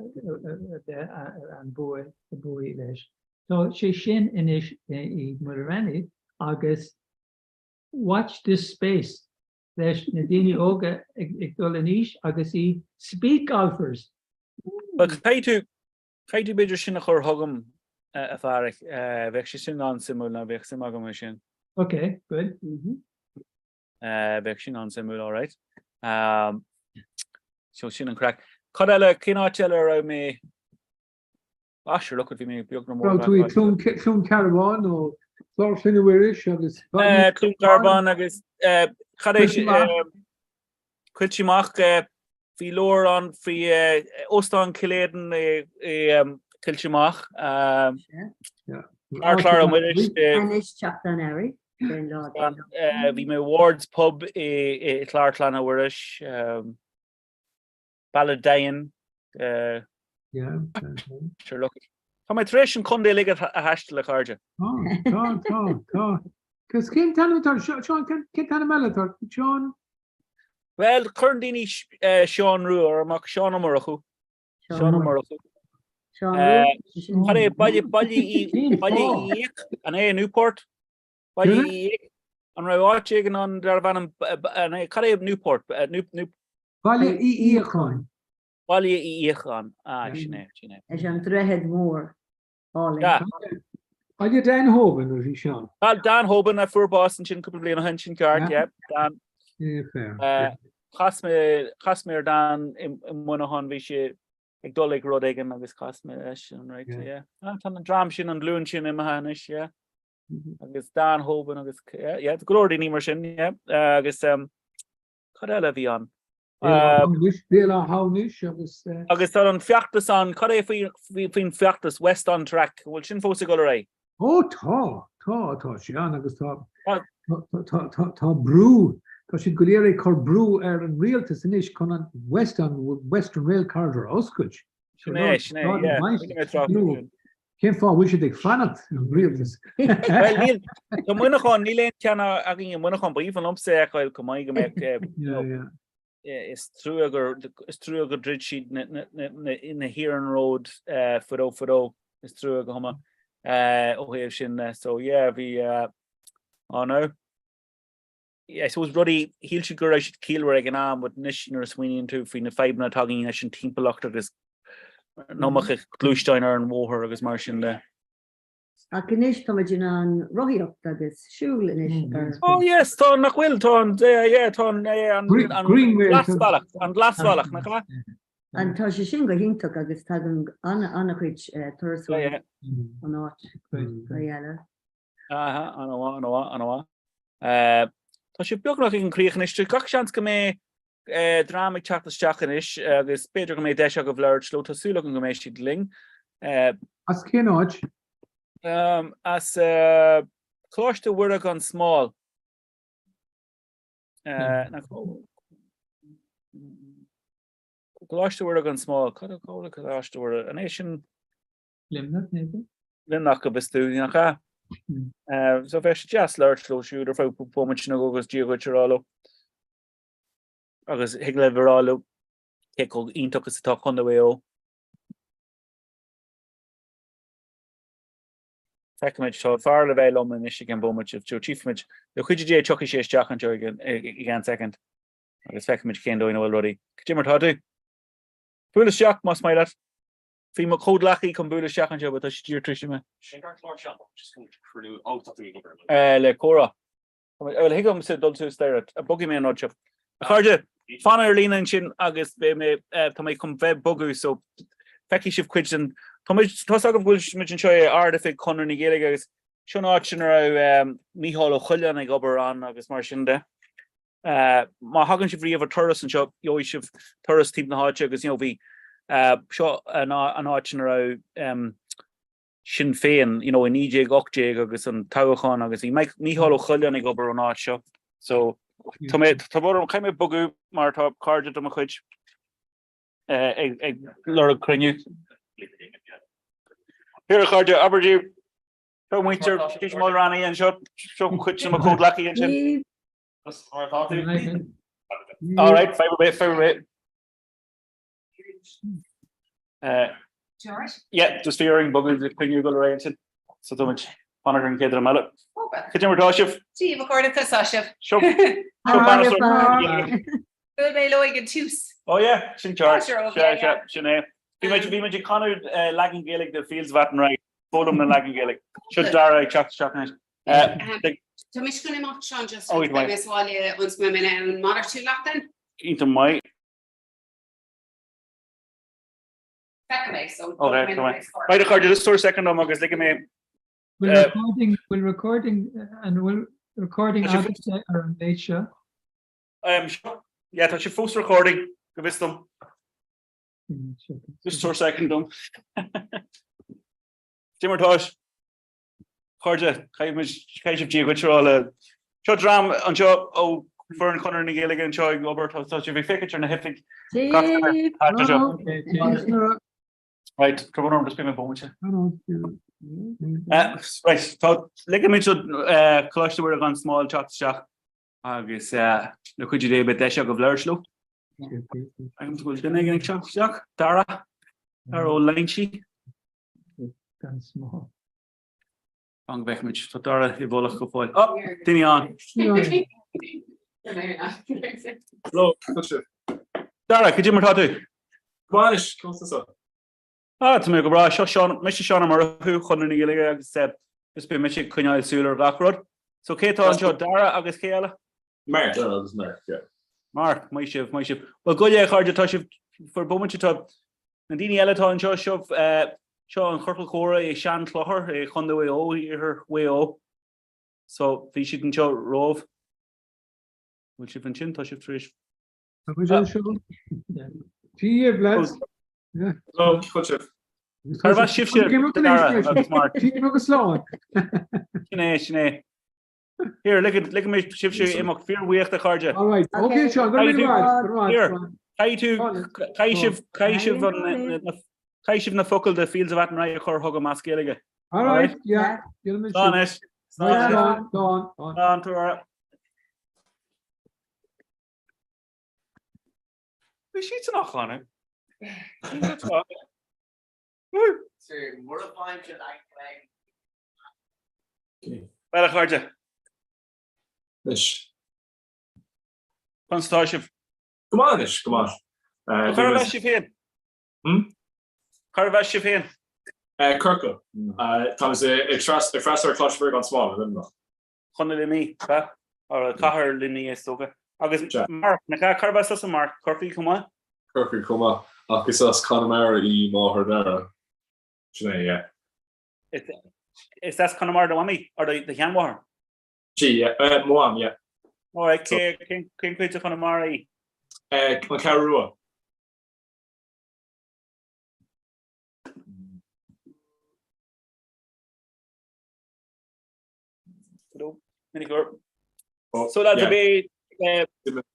bheidh an bua leis. Tá sé sin anois i Maoil Raithní agus Watch this space leis na daoine óga ag dul in aois agus iad speed golfers! Bhuel, caithfidh tú, caithfidh tú b'fhéidir sin a chur chugam, a Pháraic. Bheadh sé sin an-suimiúil, nó bheadh suim agam é sin. Ok, good. Bheadh sin an-suimiúil, alright. So sin an craic. Cad eile, cén áit eile a raibh mé? Ah sure look bhí mé beag nó mór. Raibh tú i Cluain Cearbán nó Clár Chlainne Mhuiris agus Cluain Cearbán agus cad é Coillte Mach bhí leabhar ann faoi Óstán Chill Éadain i Coillte Mach. Clár Chlár Mhuiris. Anois teacht an earraigh. Bhí mé Ward's Pub i Clár Clainne Mhuiris. Ballydowane. Sure look. Tá mé tar éis an contae uilig a thaisteal a chairde. Tá, tá, tá. Cos cén t-ainm atá, Seán, cén t-ainm eile atá, Seán? Bhuel, cuireann daoine Seán Rua orm ach Seán Ó Murchú. Seán Ó Murchú. Seán Rua. Cad é Baile Baile Uí Baile Uí Fhiaich? An é Newport? Baile Uí Fhiaich? An raibh áit éigin ann darbh ainm an é cad é Newport? Baile Uí Fhiacháin. Baile Uí Fhiacháin, ah, sin é, sin é. Is an droichead mór álainn. Baile Dan Hoban a bhí Seán. Dan Hoban a fuair bás ansin cúpla bliain ó shin, sin ceart, yeah. Dan. Chas mé, chas mé ar Dan i Muineachán, bhí sé ag dul ag rud éigin agus chas mé leis an right, yeah. Ah, tá an dream sin, an glúin sin imithe anois, yeah. Agus Dan Hoban agus, yeah, yeah, go leor daoine mar sin, yeah. Agus, um, Cad eile a bhí ann? Béal Átha hAmhnais agus. Agus tá an feachtas ann, cad é faoin feachtas West on Track, an bhfuil sin fós ag dul ar aghaidh? Ó tá, tá, tá sé ann agus tá, tá, tá brú, tá siad go léir ag cur brú ar an rialtas anois chun an West on, Western Rail Corridor a oscailt. Sin é, sin é, yeah. Cén fáth a bhfuil siad ag fanacht ar an rialtas? Bhuel, níl, tá Muineachán, níl aon cheann againn i Muineachán, b'aoibhinn liomsa é a fheiceáil chomh maith go mbeadh, you know, is trua gur, is trua gur dhruid siad na, na, na, na, na hiarnróid fadó fadó, is trua go hiomlán ó thaobh sin de. So yeah, bhí, oh no. I suppose rudaí, shíl siad go raibh siad ciallmhar ag an am, but anois nuair a smaoiníonn tú faoi na fadhbanna atá againn leis an timpeallacht agus an iomarca gluaisteáin ar an bhóthar agus mar sin de. Ach anois táimid in ann rothaíocht agus siúl anois ar. Oh yes, tá, nach bhfuil, tá an, yeah, yeah, tá an, an, an glasbhealach, an glasbhealach, nach ea? An tá sé sin go hiontach agus tagann an-chuid turasóirí an áit go eile. Aha, an-mhaith, an-mhaith, an-mhaith. Tá sé beagnach ag an críoch anois. Tá gach seans go mbeidh dream ag teacht isteach anois agus b'fhéidir go mbeidh deis agaibh labhairt leo. Tá súil agam go mbeidh siad linn. As cén áit? As Coláiste Mhuire gan Smál. Coláiste Mhuire gan Smál. Cad é Coláiste Mhuire? An é sin? Luimneach, maybe? Luimneach go bhfios dúinn, nach ea? So bheadh sé deas labhairt leo siúd ar feadh bomaite nó dhó agus Dia dhuit a rá leo. Agus thig libh a rá leo cé chomh iontach is atá Contae Mhaigh Eo. Feicfimid, tá fear le bheith liom anois ag an bhomaite, so tchífimid. Le cuidiú Dé tiocfaidh sé isteach anseo i gceann soicind agus feicfimid cén dóigh ina bhfuil rudaí. Cad é mar tá tú? Buail isteach más maith leat. Bhí mo chomhghleacaí chun bualadh isteach anseo but tá sé díreach tar éis imeacht. Sin gar clár seo, just chun cruinniú, ó tá tú ag obair. Le comhrá. Bhuel, thig liomsa dul suas staighre, bogfaidh mé an rud seo. A chairde, fan ar líne ansin agus beidh mé, tá mé chun bheith bogadh so feicfidh sibh cuid den, tá muid, tá's agaibh go bhfuil muid anseo i Ard-Oifig Chonradh na Gaeilge agus seo an áit ina raibh Mícheál Ó Coileáin ag obair ann agus mar sin de. Má thagann sibh riamh ar turas anseo, gheobhaidh sibh turas timpeall na háite agus you know bhí seo an áit ina raibh Sinn Féin you know i 1918 agus an toghchán agus bhí Mícheál Ó Coileáin ag obair ón áit seo. So tá mé tá brón orm caithfidh mé bogadh mar tá cairde de mo chuid ag ag lorg cruinniú. Here a chairde, abair díobh. Seo muintir Mhic anseo, seo cuid de mo chomhghleacaithe ansin. All right, fadhb ar bith, fadhb ar bith. Yeah, just bhí orainn bogadh le cruinniú ag dul ar aghaidh ansin. So tá muid fanacht ar an chéad dream eile. Cad é mar atá sibh? Dia daoibh a chairde, tá sibh. Seo seo bainisteoir. Bhuail mé leo ag an tús. Oh yeah, sin ceart. Sea, sea, sin é. Bhí muid bhí muid ag canadh leagan Gaeilge de Fields of Athenry. Foghlaim na leagan Gaeilge. Seo Dara ag teacht isteach anois. Tá mise chun imeacht Seán just beidh mé sa bhaile ionas go mbeidh mé in ann malartú leat then. Iontach maith. Feicfidh mé so. Ok, tá mé. Right a chairde, just tabhair second dom agus ligfidh mé. Bhfuil recording, bhfuil recording, an bhfuil recording agatsa ar an méid seo? Um, yeah, tá sé fós recording, go bhfios dom. Just tabhair second dom. Cad é mar atá sibh. Chairde, caithfidh sibh Dia dhuit a rá le. Seo dream anseo ó foireann Chonradh na Gaeilge anseo ag obair, tá sibh ag féachaint ar na hoifig. Right, tá brón orm, just beidh mé bomaite. Right, tá ligfimid do Choláiste Mhuire gan Smál teacht isteach agus le cuidiú Dé beidh deis agaibh labhairt leo. Feicim go bhfuil duine éigin ag teacht isteach, Dara, Dara Ó Loingsigh. Gan smál. Fan go bhfeicfimid, tá Dara i bhfolach go fóill. Ó, duine ann! Hello, tá sibh. Dara, cad é mar tá tú? Go maith anois, conas tá tusa? Ah, tá mé go breá. Seo Seán, mise Seán Ó Murchú, Chonradh na Gaeilge agus just beidh mise ag coinneáil súil ar gach rud. So cé atá anseo? Dara agus cé eile? Mark. Dara agus Mark, yeah. Mark, maith sibh, maith sibh. Bhuel, gabh i leith a chairde, tá sibh, fuair bomaite, tá na daoine eile atá anseo, seo, seo an Ciorcal Comhrá i Seanchlochar i Chontae Mhaigh Eo, Iarthar Mhaigh Eo. So, bhí siad anseo romhaibh. Bhfuil sibh ansin? Tá sibh tar éis. Tá muid anseo. Dia daoibh, lads. Hello, cad sibh? Cad as sibhse, Dara agus Mark? Dia agus slán. Sin é, sin é. Here, ligfidh mé sibhse imeacht fíorbhuíoch a chairde. All right, okay, Seán, go raibh míle maith agat. Go raibh maith Here, caithfidh tú, caithfidh sibh, caithfidh sibh an, na, na, Caithfidh sibh na focail de Fields of Athenry a chur chugam as Gaeilge. All right, yeah. Slán anois. Slán, slán. Slán, tabhair. Bhí siad san achan. Bhuel a chairde. Anois. Conas atá sibh? Go maith anois, go maith. Cárb as sibh féin? Hmm? Cárb as sibh féin? Corcaigh. Tá mé ag freastal ar Choláiste Mhuire gan Smál i Luimneach. Contae Luimnigh, sea? Or cathair Luimnigh is dócha. Agus Mark, nach ea? Cárb as tusa Mark? Corcaigh chomh maith? Corcaigh chomh maith, ach is as Conamara í máthair Dara. Sin é, yeah. Is as Conamara do mhamaí, or do sheanmháthair? Sí, yeah. Mo mham, yeah. Alright, cén cuid de Chonamara í? An Cheathrú Rua. So lads a bhí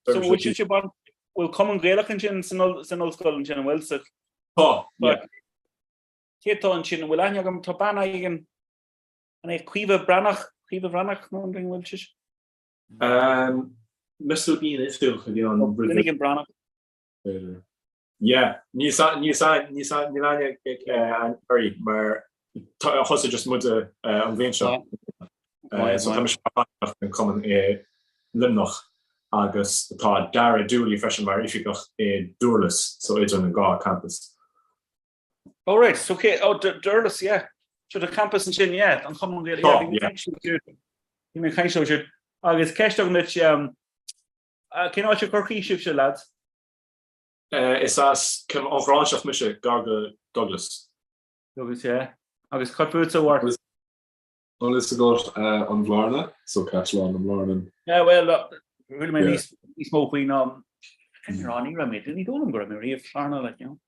so bhfuil sibh bhfuil cumann Gaelach ansin san ollscoil ansin an bhfuil sa Tá, yeah. Cé tá ansin an bhfuil aithne agam tá bean éigin an é Caoimhe Breathnach Caoimhe Bhreathnach nó an bhfuil sise? Um, Mr. Bean Oifigeach a bhí ann. Duine éigin Breathnach. Yeah, níl aithne uirthi mar thosaigh just muid an bhliain seo. So tá mise mar an cumann i Luimneach agus tá Dara Dooley freisin mar oifigeach i Durlas, so idir na dhá campus. Oh right, so okay, oh Durlas, yeah. So the campus ansin, yeah, an Cumann Gaelach, yeah, bhí mé ag caint leo siúd. Agus ceist agam duit, cén áit i gCorcaigh sibhse, lads? Is as an Ghráinseach mise, gar go Douglas. Douglas, yeah. Agus cad fútsa, a Mharc? An bhfuil fhios agat an Bhlarna, so Caisleán na mBlarnan. Yeah, well, chuala mé níos níos mó faoi ná rá ní raibh mé, ní dóigh liom go raibh mé riamh Blarna, like, you know.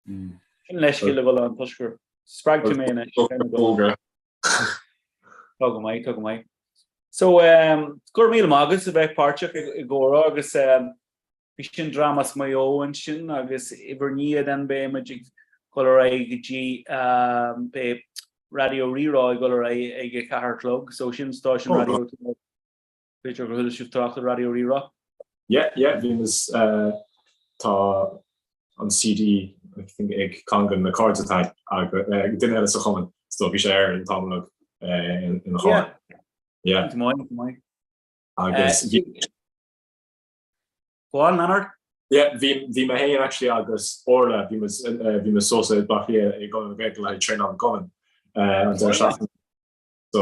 Sin leithscéal a bhfuil ann toisc gur spreag tú mé anois. Tá go maith, tá go maith. So, um, go raibh míle maith agat as a bheith páirteach i gcomhrá agus um, Bhí sin dream as Maigh Eo ansin agus i bhur ndiaidh then beidh muid ag dul ar aghaidh go dtí beidh Raidió Rí-Rá ag dul ar aghaidh ag a ceathair a chlog so sin stáisiún raidió b'fhéidir gur chuala sibh trácht ar Raidió Rí-Rá. Yeah, yeah, bhí muid tá an CD I think ag Congan na cairde atá ag duine eile sa chumann so bhí sé air an t-am uilig ina charr. Yeah. Go maith, go maith. Agus bhí Go on, Leonard. Yeah, bhí bhí mé féin actually agus Orla, bhí muid bhí muid suas i Baile Átha Cliath i gConradh na Gaeilge le haghaidh traenáil an chumainn an deireadh seachtaine. So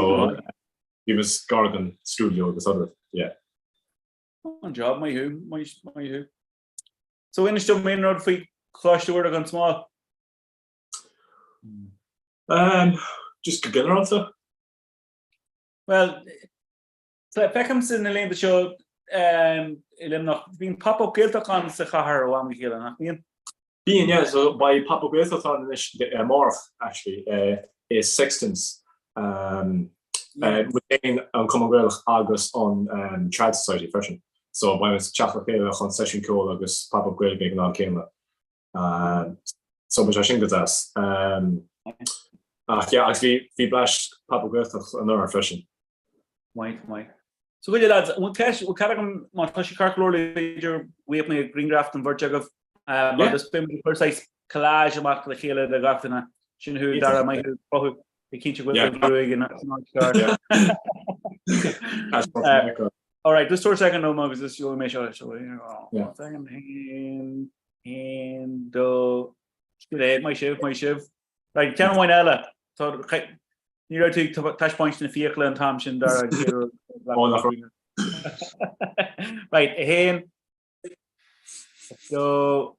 bhí muid gar don stiúideo agus other, yeah. An job, maith thú, maith maith thú. So inis dom aon rud faoi Choláiste Mhuire gan Smál. Um, just go ginearálta? Well, Feicimse na laethanta seo i Luimneach, bíonn Pop-Up Gaeltacht ann sa chathair ó am go chéile, nach mbíonn? Bíonn, yeah. So beidh Pop-Up Gaeltacht ann anois amárach, actually, i Sextons. Muid féin, an Cumann Gaelach agus an Trad Society freisin. So beidh muid ag teacht le chéile chun seisiún ceoil agus Pop-Up Gaeilge ag an am céanna. So beidh sé sin go deas. Ach yeah, agus bhí bhí Bleaist Pop-Up Gaeltacht anuraidh freisin. Maith, maith. So goidé lads, an bhfuil ceist, bhfuil cead agam má tá sé ceart go leor b'fhéidir go bhfaighidh mé grianghraf den bheirt agaibh mar just beidh muid ag cur saghas collage amach le chéile de gach duine. Sin thú, Dara, maith thú, cruthú, bí cinnte go bhfuil do ghruaig in áit cheart. All right, just tabhair second dom agus just gheobhaidh mé seo. So, second, haon, haon, dó, sin é, maith sibh, maith sibh. Right, ceann amháin eile. Ní raibh tú ag taispeáint na fiacla an t-am sin Dara. Right, a haon, dó,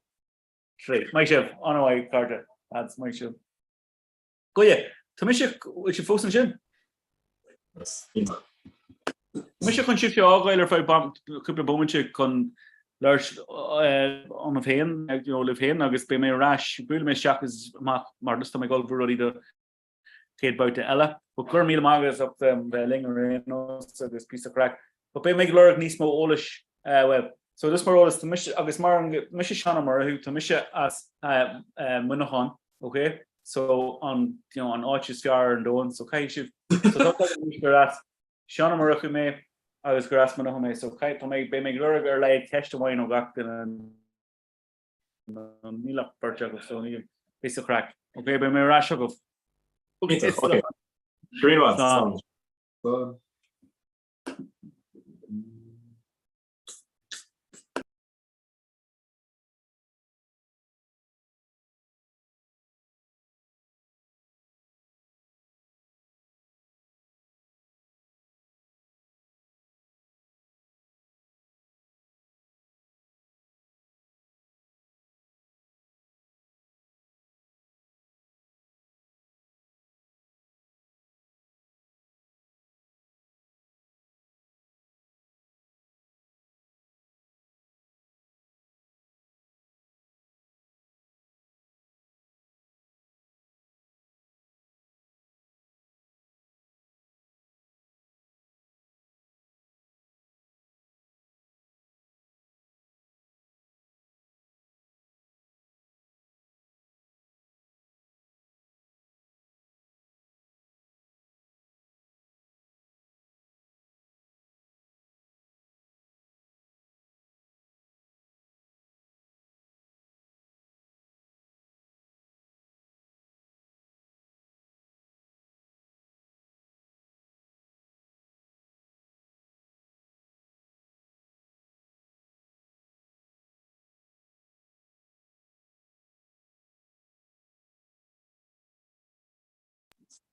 trí. Maith sibh, an-mhaith, cairde. Lads, maith sibh. Goidé, tá mise, bhfuil sibh fós ansin? Tá mise chun sibh a fhágáil ar feadh cúpla bomaite chun labhairt ionaibh féin, you know, libh féin agus beidh mé ar ais, buailfidh mé isteach is amach mar just tá mé ag ullmhú rudaí do chéad babhta eile. But go raibh míle maith agat as ucht bheith linn ar aon nós agus píosa craic. But beidh mé ag lorg níos mó eolais uaibh. So just mar eolas, tá mise, agus mar mise Seán Ó Murchú, tá mise as Muineachán. Ok? So an, you know, an áit is fearr ar an domhan, so caithfidh sibh, so tá gur as Seán Ó Murchú mé agus gur as Maigh Nuadhat mé, so caithfidh, tá mé, beidh mé ag lorg ar a laghad ceist amháin ó gach duine, níl ach beirt agaibh, so níl, píosa craic. Ok, beidh mé ar ais chugaibh. Ok, Green one. Slán. Slán.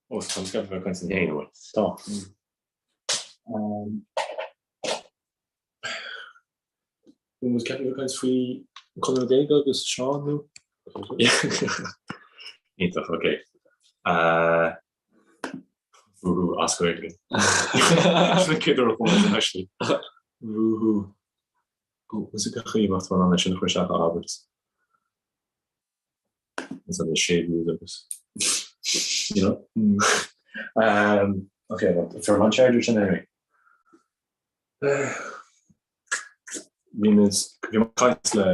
Ó, tá mé ag caint san fhéin, bhfuil? Tá. Bhfuil muid ceaptha ag caint faoi an Conradh Gaeilge agus Seán nó? Iontach, ok. Wúhú as Gaeilge. Sin an chéad uair a chuala mé sin actually. Wúhú. Ó, is é go chaoi má tá an sin a chur isteach a abairt. Is an séú agus you know? Um, okay, well, for an charger sin anyway. Bhí muid bhí mé ag caint le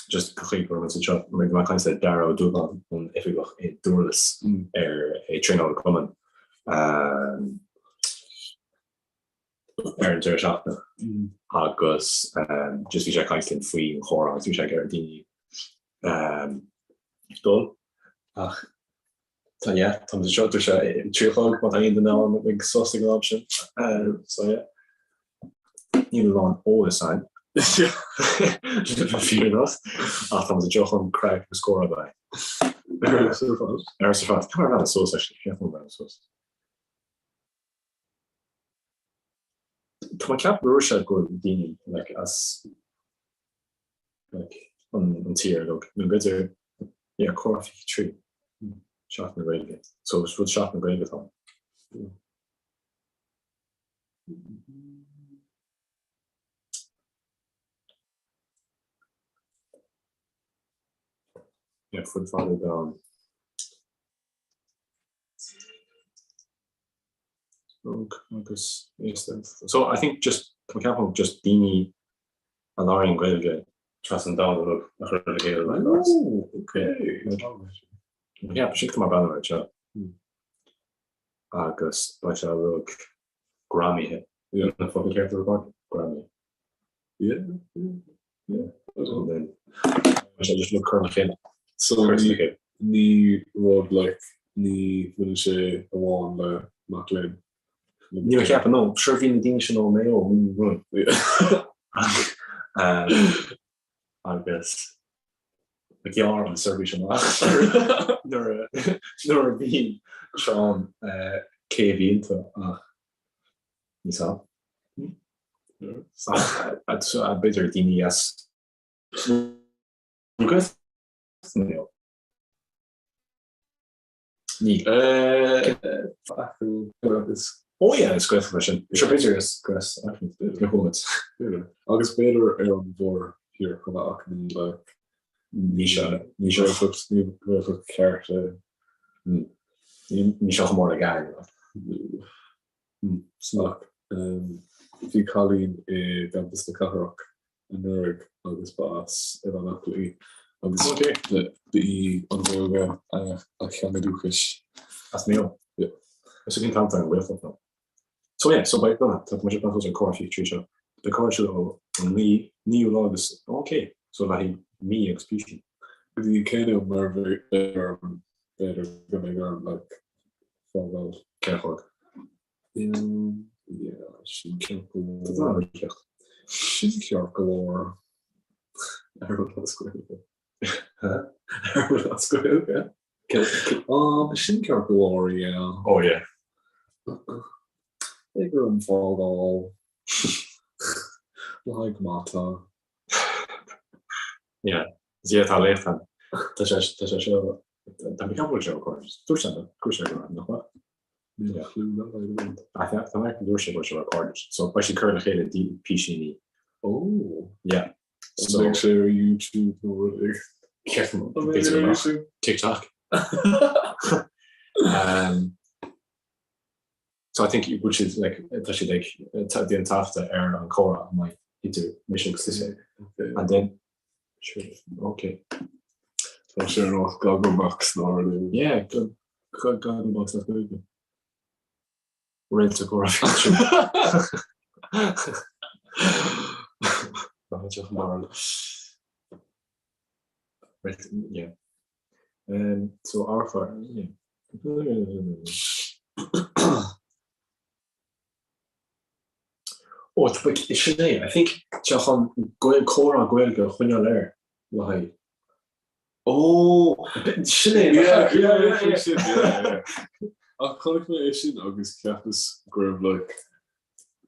just go chuig go raibh muid anseo, bhí mé ag caint le Dara Ó Dúgáin, an oifigeach i Dúrlas ar traenáil an cumann. Um, ar an deireadh seachtaine agus just bhí sé ag caint linn faoin chomhrá agus bhí sé ag iarraidh daoine dul ach tá yeah tá muid anseo dúirt sé 3 a chlog má tá aon duine ann ag sos ag an am sin so yeah níl a lán eolas againn fírinneach ach tá muid anseo chun craic agus comhrá a bheith ar ar fad. Tá mar sos actually, suas. Tá mé ag ceapadh go sé go bhfuil daoine like as like an an tír uilig nó b'fhéidir yeah Comhrá 23 Seachtain na Gaeilge. So is rud Seachtain na Gaeilge atá ann. Yeah, fud fad an domhain. Óg agus aosta. So I think just tá mé ag ceapadh just daoine a labhraíonn Gaeilge trasna an domhain uilig a chur le chéile like that. Oh, okay. Yeah, sin tá mar banner anseo. Agus beidh sé uilig greamaithe. Yeah. An focal ceart ar fad? Greamaithe. Yeah, yeah. Yeah. And then beidh sé just uilig cur le chéile. So Cur le ní chéile. ní rud like ní bhaineann sé amháin le mac léinn. Ní mé ceapadh no, sure bhí na daoine sin ó Mayo ní rud. Agus ghearr an seirbhís amach nuair a nuair a bhí Seán cé a bhí iontu ach ní sa. B'fhéidir daoine as Ní. Ó yeah, is Gaeltacht é sin. Sure b'fhéidir is Gaeltacht. Agus b'fhéidir ar an mhórthír chomh maith ach ní like ní sé ní sé Gaeltacht ní Gaeltacht ceart é. Ní sé chomh mór le Gaillimh. Ach bhí cailín i gcampas na cathrach anuraidh agus ba as Oileán Acaill í. Agus ba í an Ghaeilge a theanga dúchais. As Maigh Eo. Yeah. Is cén t-am atá an Ghaeltacht ann. So yeah, so beidh, tá muid ag plé Comhrá 23 seo. Beidh comhrá ar siúl ón naoú lá agus, ok, so le haghaidh mí agus píosaí. Go dtí cén am mar bheidh orm, b'fhéidir go mbeidh orm like fágáil. Cén chlog? Yeah, sin ceart go leor. Sin ceart go leor. Ar bhfuil as Gaeilge? Ar bhfuil as Gaeilge? Sin ceart go leor, yeah. Oh yeah. Beidh orm fágáil le haghaidh mata. Yeah, yeah, tá léacht ann. Tá sé tá sé seo tá mé ceapadh sé cur. Dúirt sé dúirt sé go nach bhfuil. Níl clue agam. Tá mé dúirt sé go sé recorded. So beidh siad cur le chéile di písíní. Oh. Yeah. So beidh sé ar YouTube nó rud éigin. Ceapaim b'fhéidir go mbeadh. TikTok. Um, so I think bhfuil siad like tá siad ag déanamh taifeadta ar an comhrá a mbeidh idir mise agus tusa. And then sure, okay. Tá sé ar nós Gogglebox nó rud éigin. Yeah, Gogglebox as Gaeilge. Réalta comhrá. Yeah. Um, so our yeah. Ó, sin é, I think tá chun comhrá Gaeilge a choinneáil air le haghaidh. Ó, sin é! Yeah, yeah, yeah, sin, yeah, yeah. Ach chonaic mé é sin agus cheapas go raibh like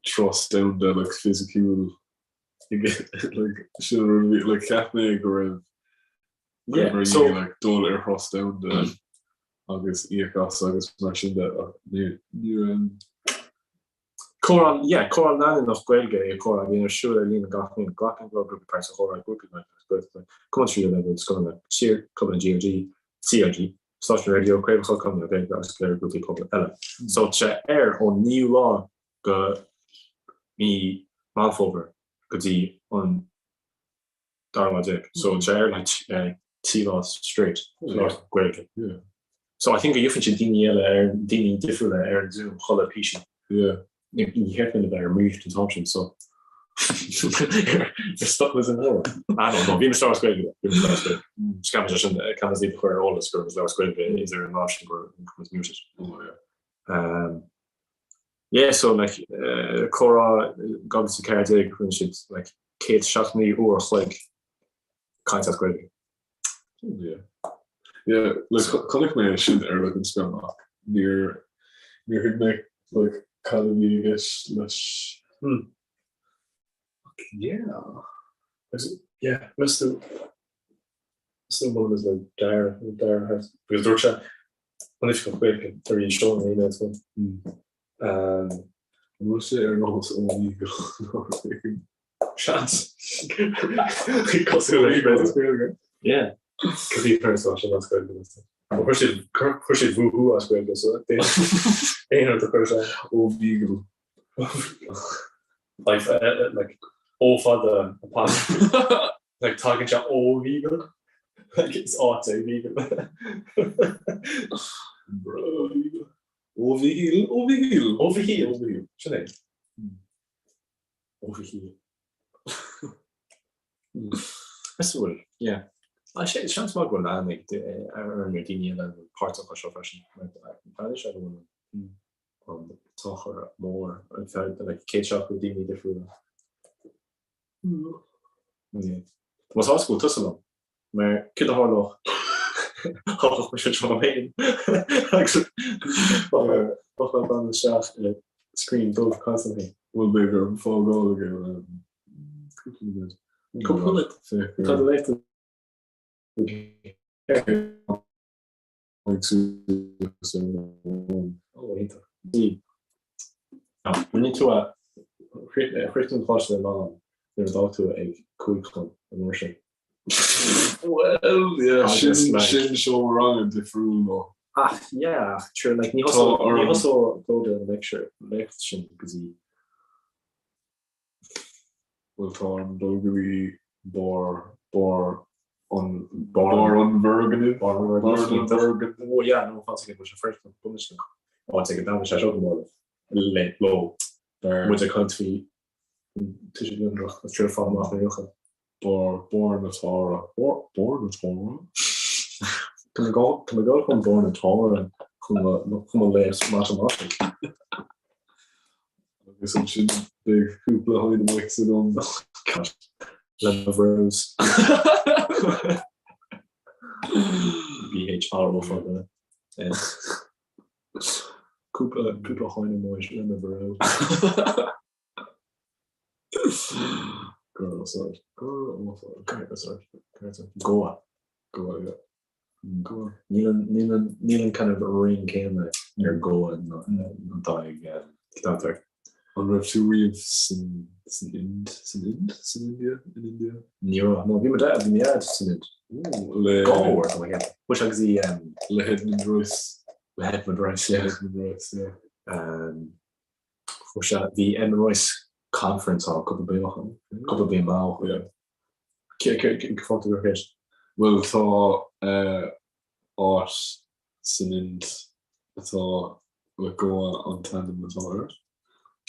turas domhanda like fisiciúil like sin an rud a bhí like cheap mé go raibh Yeah, so like dul ar thuras domhanda agus íoc as agus mar sin de ach ní ní raibh Comhrá, yeah, comhrá leanúnach Gaeilge é comhrá a bhíonn ar siúl ar líne gach bliain. Glacann go leor grúpaí páirt sa chomhrá, grúpaí Gaeilge agus Gaeltachta, cumainn tríú leibhéal, scoileanna, tír, clubanna GLG, CLG, stáisiúin raidió, craobhacha, Conradh na Gaeilge agus go leor grúpaí pobail eile. So tá sé ar ón naoú lá go mí Meán Fómhair go dtí an dara lá déag. So tá sé ar like 3 lá straight labhairt Gaeilge. Yeah. So I think go gheobhann siad daoine eile ar daoine difriúla ar an Zoom chuile píosa. Yeah. Ní cheart duine bheith ar mute an t-am sin so stop with an hour. Ah no, no, bhí mé ag labhairt Gaeilge. Bhí mé ag labhairt Gaeilge. Caithfidh sé sin caithfidh iad a chur ar eolas go raibh labhairt Gaeilge idir an lá sin go raibh muted. Oh yeah. Um, yeah, so like uh, comhrá 2014 rinne siad like 179 uair a chloig caint as Gaeilge. Yeah. Yeah, like chonaic mé sin ar like an screen ach níor níor thuig mé like cad a bhí i gceist leis. Hmm. Yeah. Yeah, meas tú meas tú an bhfuil like Dara Dara Hart because dúirt sé an oifigeach Gaeilge tar éis seo an email so. Um, An bhfuil sé ar nós Omegle Seans. Cosúil le email as Gaeilge. Yeah. Cos bhí parents as sin as Gaeilge. Chuir siad chuir siad woohoo as Gaeilge so aon rud a chuir sé. Omegle. Like, uh, like, ó fada apostrophe. Like tagann sé ó Mhígeal. Like is áit é Mhígeal. Bro, Ó Mhíchíl, Ó Mhíchíl. Ó Mhíchíl. Ó Mhíchíl. Sin é. Ó Mhíchíl. Is bhfuil, yeah. Ah, sé seans maith go bhfuil lean ag ar na daoine eile a bhfuil páirteach anseo freisin. Mar tá sé go bhfuil an tionchar mór ar feadh like 170 daoine difriúla. Yeah. Tá mé sásta go bhfuil tusa liom. Mar céard a tharlódh? Tharlódh mise anseo liom féin agus bheadh mé ag isteach i screen dubh caint liom féin. Bhuel beidh orm fágáil ag cúpla nóiméad. Cúpla nóiméad? Tá do léacht ag suas ar an bhfón. Ó, iontach. Rinne tú a chríochnaigh tú an coláiste in am nuair a d'fhág tú ag 5 chun an uair sin. Well, yeah, sin sin seomra ranga difriúil nó. Ach, yeah, ach sure, like, ní thosódh do lecture léacht sin go dtí. Bhuel, tá orm dul go dtí barr barr. An Barr an bhFoirgnimh. Barr an bhFoirgnimh. Oh yeah, no, fáilte go bhfuil sé freisin bunúsach. Áit ag an domhan sé seo go mór le leo. Muid ag caint faoi tuiseal ginideach agus triail fáil amach na rialacha. Barr Barr na Tara. Barr na Tara? Tá mé ag dul chun Barr na Tara chun mo léas matamaitic. Agus ansin beidh cúpla Heinemax agam. Le mo bhros. BHRO fada. Cúpla cúpla Heinemax le mo bhró. Girl, sorry. Girl, sorry. Girl, sorry. Goa. Goa, yeah. Goa. Níl an níl an níl an kind of ring céanna ar Goa ná atá ag Gibraltar. An raibh tú riamh san san Ind san Ind san India in India? Ní raibh. No, bhí mo dad bhí mo dad san Ind. Le Dhá uair tá mé ag ceapadh. Chuaigh sé go dtí le Edmund Rice. Le Edmund Rice, yeah. Edmund Rice, yeah. Um, Chuaigh sé bhí Edmund Rice conference ann cúpla bliain ó shin cúpla bliain mall. Yeah. Cé cé cé fáth tú gur cheist? Bhuel tá áit san Ind atá le Goa an t-ainm atá air.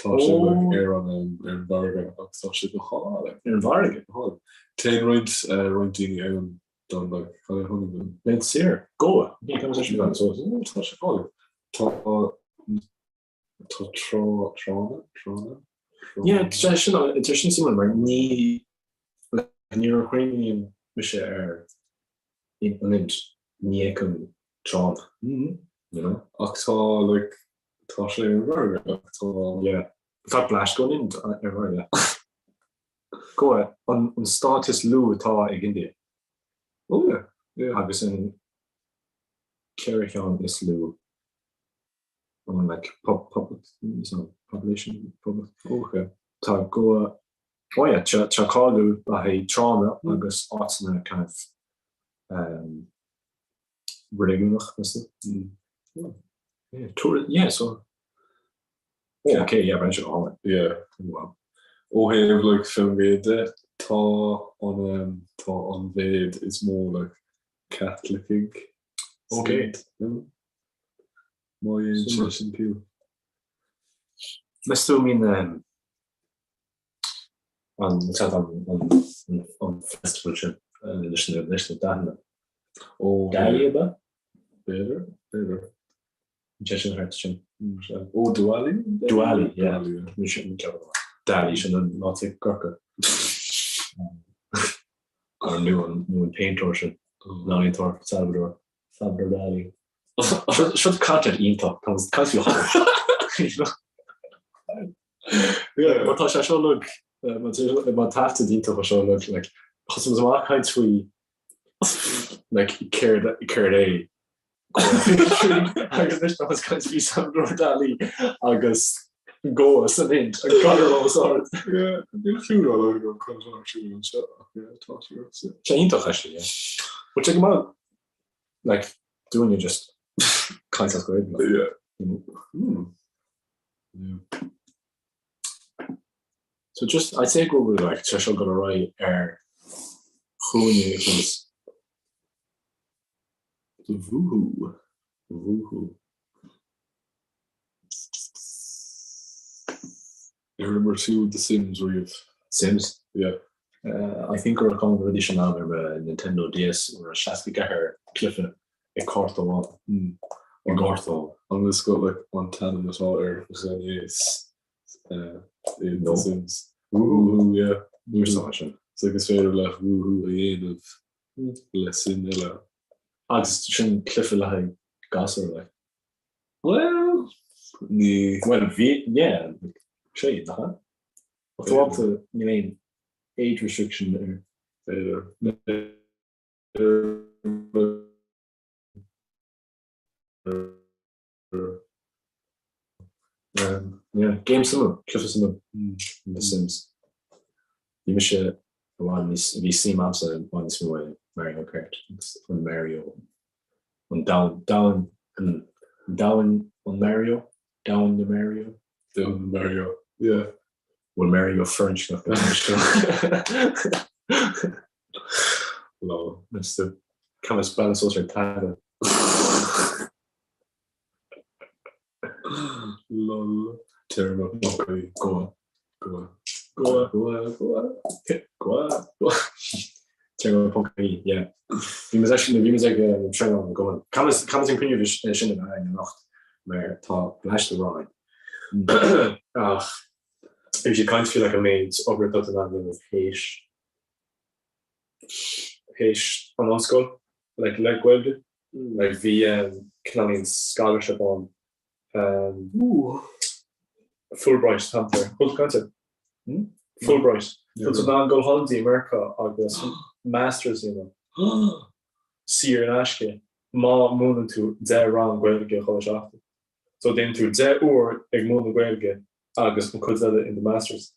Tá sé like ar an ar an bhfarraige agus tá sé go hálainn. Ar an bhfarraige? Go hálainn. Téann roinnt roinnt daoine ann don like cad é honeymoon. Laethanta saoire. Goa. Ní conversation againn so tá sé go hálainn. Tá Tá trá, tránna, tránna, tránna. Yeah, tá sin, tá sin suimiúil mar ní, like, nuair a chuimhníonn mise ar an Ind, ní fheicim tránna, you know? Ach tá, like, tá sé ar an bhfarraige, ach tá. Yeah, tá bleaist ón Ind ar an bhfarraige. Goa, an, an stát is lú atá ag India. Oh yeah, yeah. Agus an ceithre cheann is lú. an like pop pop population public okay. Tá Goa oh yeah tá tá cáiliúil le haghaidh tránna agus áiteanna kind of um, reiligiúnach meas tú? Mm. Yeah. Yeah, tour yeah so oh, okay yeah bheadh sé go hálainn. Yeah. Wow. Ó thaobh like fén mhéid de tá an um, tá an mhéid is mó like Caitlicigh Okay. Má dhéanann sé sin ciall. Meas tú an mbíonn an an festival sin leis na leis na dathanna? Ó Dali ab ea? B'fhéidir, b'fhéidir. An sé sin thart sin? Ó Diwali? Diwali, yeah. Dali sin an áit i gCorcaigh. Nó an nó an péintéir sin, an ealaíontóir Salvador. Salvador Dali. Seo content iontach, tá caint Má tá sé seo like, má taifead iontach é seo like, like, thosaigh muid amach ag caint faoi like, céard céard é agus anois tá muid ag caint faoi Salvador Dali agus Goa san Ind agus gan ar os ard. Níl fiú rud agam cad atá ar siúl anseo ach yeah, tá sé Sé iontach actually, yeah. But check out like doing you just caint as Gaeilge. Yeah. Mm. Yeah. So just I'd say go bhfuil like tá seo go raibh ar chúinne agus Woohoo. Woohoo. Ar imir tú The Sims riamh? Sims? Yeah. I think gur ceann de na rudaí sin ann ar mo Nintendo DS nuair a 64 cluiche ag cárta amháin. I gcárta amháin. An bhfuil fhios agat like an t-ainm atá ar ghnéas in The Sims? Woohoo, yeah. Níor saw sin. So like is féidir leat woohoo a dhéanamh le sim eile. Agus sin cluiche le haghaidh gasúr like. Well, ní. Well, bhí, yeah, like, sé, nach ea? Ach tá ábalta, níl aon age restriction ar. B'fhéidir. Yeah, game suimiúil, cluiche suimiúil, The Sims. Bhí mise i bhfad níos, bhí suim a'msa i bhfad níos mó i Mario Kart agus an Mario, an domhan, domhan, an domhan an Mario, domhan na Mario. Domhan na Mario, yeah. Bhfuil Mario firinscneach? Lol, meas tú? Caithfidh mé breathnú suas ar tada. Lol. Téarma ponc ie Goa. Goa. Goa. Goa. Goa. Goa. Goa. Téarma ponc ie, yeah. Bhí muid actually, bhí muid ag traenáil na gCumann. Caithfidh muid an cruinniú sin a bheith againn anocht mar tá bleaist le rá againn. Ach bhí siad ag caint faoi like an méid obair atá tú in ann a dhéanamh théis théis an ollscoil like le Gaeilge. Like bhí cineáilín scholarship ann Fulbright tá Bhfuil caint Fulbright. Tá tú in ann dul thall dtí Meiriceá agus masters a dhéanamh saor in aisce má múineann tú 10 rang Gaeilge chuile seachtain. So déanann tú 10 uair ag múineadh Gaeilge agus an cuid eile in do masters.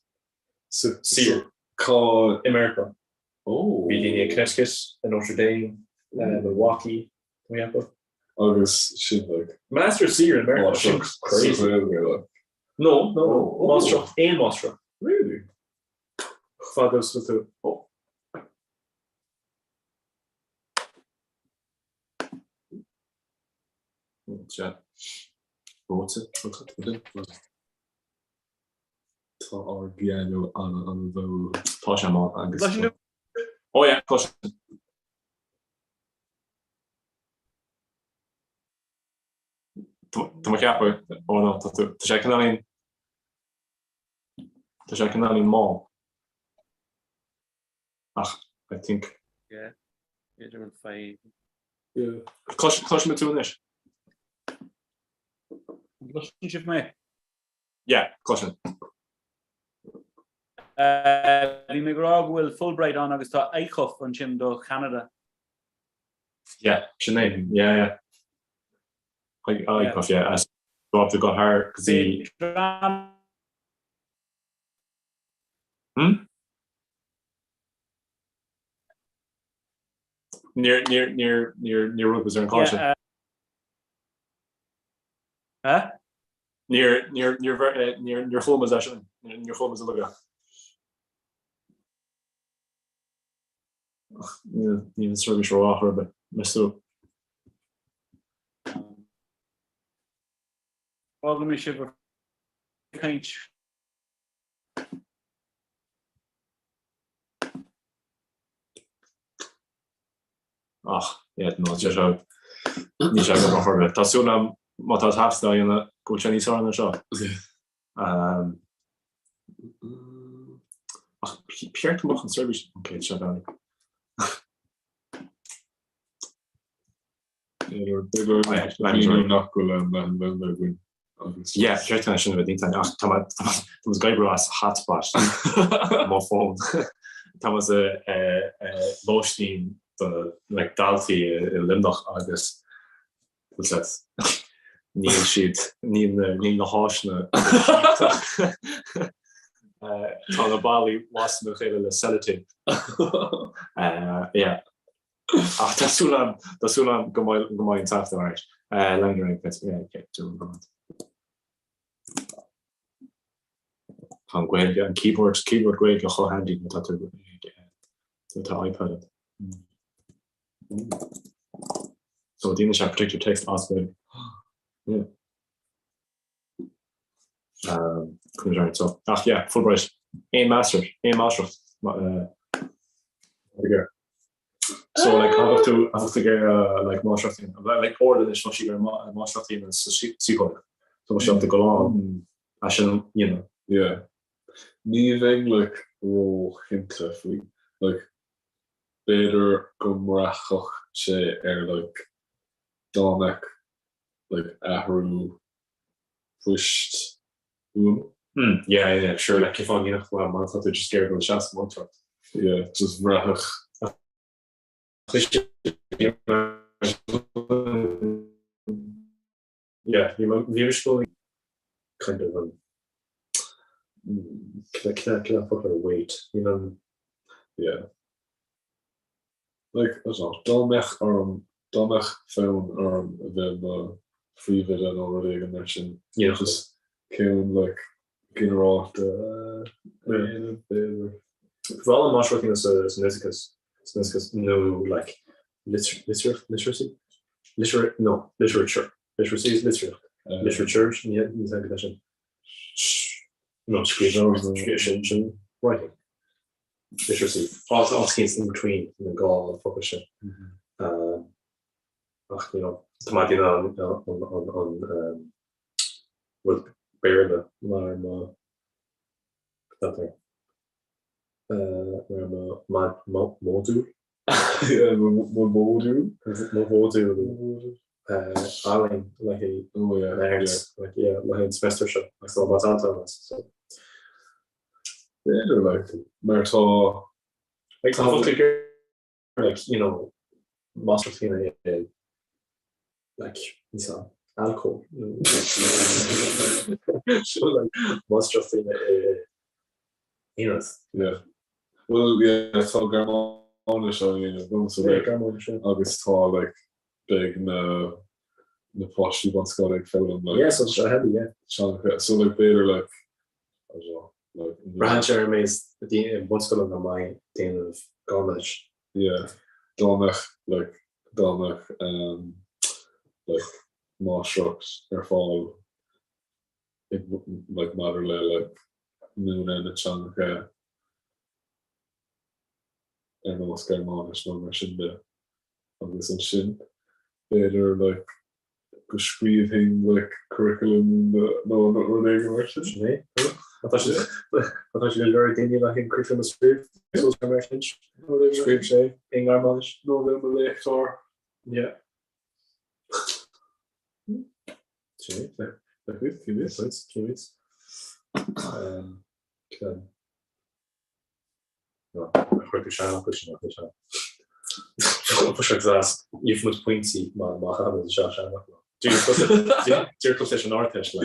Saor. Cá i Meiriceá. Oh. Bhí daoine i Connecticut, i Notre Dame, Milwaukee, tá mé ag ceapadh. Agus sin like. Masters saor in Meiriceá, sin crazy. Sa Ghaeilge like. No, no, no. Máistreacht, aon máistreacht. Really? Fad is tú. Oh. Sea. Reoite. Tá ár bpianó an-an-mhall. Tá sé mall agus. Oh yeah, cloisim. Tá mé ag ceapadh, oh no, tá tú, tá sé cineáilín, tá sé cineáilín mall. Ach, I think. Yeah, b'fhéidir an fadhb. Yeah. Cloisim tú anois? Gcloiseann sibh mé? Yeah, cloisim. Bhí mé ag rá go bhfuil Fulbright ann agus tá ICUF ansin do Cheanada. Yeah, sin é. Yeah, yeah. ICUF, yeah. As go go thar go dtí. Hmm? Níor níor níor níor níor rug ar an call sin. Eh? Níor níor níor níor níor chuala muid é sin. Níor chuala muid an loga. Níl níl an seirbhís rómhaith ar bith. Meas tú? Fágfaidh mé sibh ag caint. Ach, yeah, no, tá sé níl sé go chor bith. Tá súil agam má tá taifead á dhéanamh go bhfuil sé níos fearr ná seo. Ach ceart amach an seirbhís ok seo gan. Nach bhfuil an leathanbhanda againn. Yeah, ceart sin a bheith iontach ach tá muid ag oibriú as hotspot mo fón. Tá muid i lóistín do like daltaí i Luimneach agus níl siad níl na níl na háiseanna Tá na ballaí wasna chéile le sellotape. Yeah. Ach tá súil agam tá súil agam go mbeidh go mbeidh an taifead alright. Lean ar aghaidh yeah okay do go maith. Tá an Gaeilge an keyboard keyboard Gaeilge chomh handy má tá tú ag tá iPad agat. So déanann sé particular text as Gaeilge. Yeah. Um, so, ach yeah, Fulbright aon master aon máistreacht uh, So like bheadh tú bheadh tú ag iarraidh like máistreacht like Orla anois tá sí ag iarraidh máistreacht a dhéanamh sa síceolaíocht. So bheadh sí ábalta dul ann as sin you know. Yeah. Ní bheinn like róchinnte faoi like b'fhéidir go mbraithfeadh sé ar like dá mbeadh like athrú poist uaim. Mm, yeah, yeah, sure, like cén fáth a ndéanfadh tú é má tá tú just ag iarraidh dul isteach sa mhúinteoireacht. Yeah, just bhraithfeadh. Yeah, bhí bhí mise going kind of an cineál focal ar wait, you know. Yeah. Like, I don't know, dá mbeadh orm, dá mbeadh fonn orm a bheith i mo phríomhoide nó rud éigin mar sin, Yeah. just ceann like ginearálta a dhéanamh, b'fhéidir. Bhí an máistreacht sa san oideachas. Nó like literacy? Liter no, literature. Literacy is literature. Literature ní sin. No, scríbhneoireacht sin sin writing. Literacy. Áit áit in between na dhá focal sin. Ach you know, tá mé ag déanamh an an an rud Béarla mar mo mar mo modúl. Mo mhodúl? Mo mhodúl ealaín le haghaidh le haghaidh an semester seo agus tá más ann so. B'fhéidir like mar tá like tá like you know máistreacht féin i like níos alcohol so like máistreacht féin i aon Yeah. Well yeah tá Gearmáinis á dhéanamh agam so like agus tá like beidh na na páistí bunscoile ag foghlaim like Yeah so seo heavy yeah. teangacha so like b'fhéidir like I don't know like Braitheann sé ar an méid daoine i bunscoileanna a mbeidh ag déanamh Gearmáinis. Yeah dá mbeadh like dá mbeadh um like máistreacht ar fáil ag like maidir le like múineadh na teangacha ar nós Gearmáinis nó mar sin de agus ansin b'fhéidir like go scríobhfainn like curriculum nó rud éigin mar sin. Sin é. Tá sé tá sé le lorg daoine le haghaidh curriculum a scríobh suas mar sin. Scríobh sé i nGearmáinis. Nó bheith mo léachtóir. Yeah. Sin é. Címid. Címid. Chuir tú seanfhocal sin ach é. Gheobhaidh muid pointí má chaithimid anseo seanfhocal. Díreach leis an Ardteist le.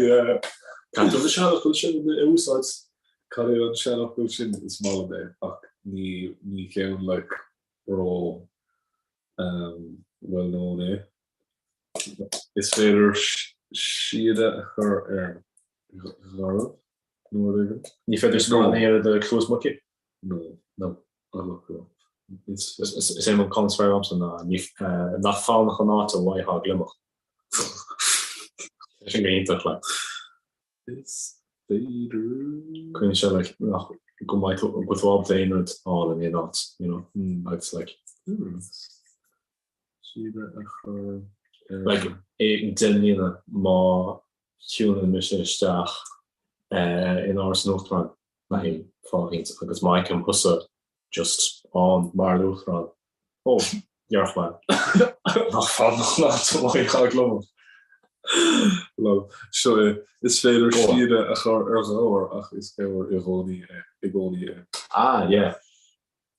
Caithfidh tú na seanfhocail sin a úsáid. Cad é an seanfhocal sin is maith liom é ach ní ní ceann like ró um, well known é. Is féidir síoda a chur ar gharbh nó rud éigin. Ní féidir scamall a dhéanamh de chluas muice? No. No. Oh, Is é an ceann is fearr liomsa ná nach fánach an áit a bhfaightheá gliomach. Sin go hiontach like. Is féidir. Cuireann sé like nach go mbeidh tú go bhfuil tú ábalta aon rud a fháil in aon áit, you know, agus like. Síoda a chur ar. Like i 10 mbliana má shiúlann mise isteach in Áras an Uachtaráin le haghaidh fáth éicint agus má fheicim thusa just ann mar an Uachtarán, ó, déarfaidh mé, nach fánach an áit a bhfaightheá gliomach. Lol. Seo é, is féidir síoda a chur ar ghabhar ach is gabhar i gcónaí é, i gcónaí é. Ah, yeah.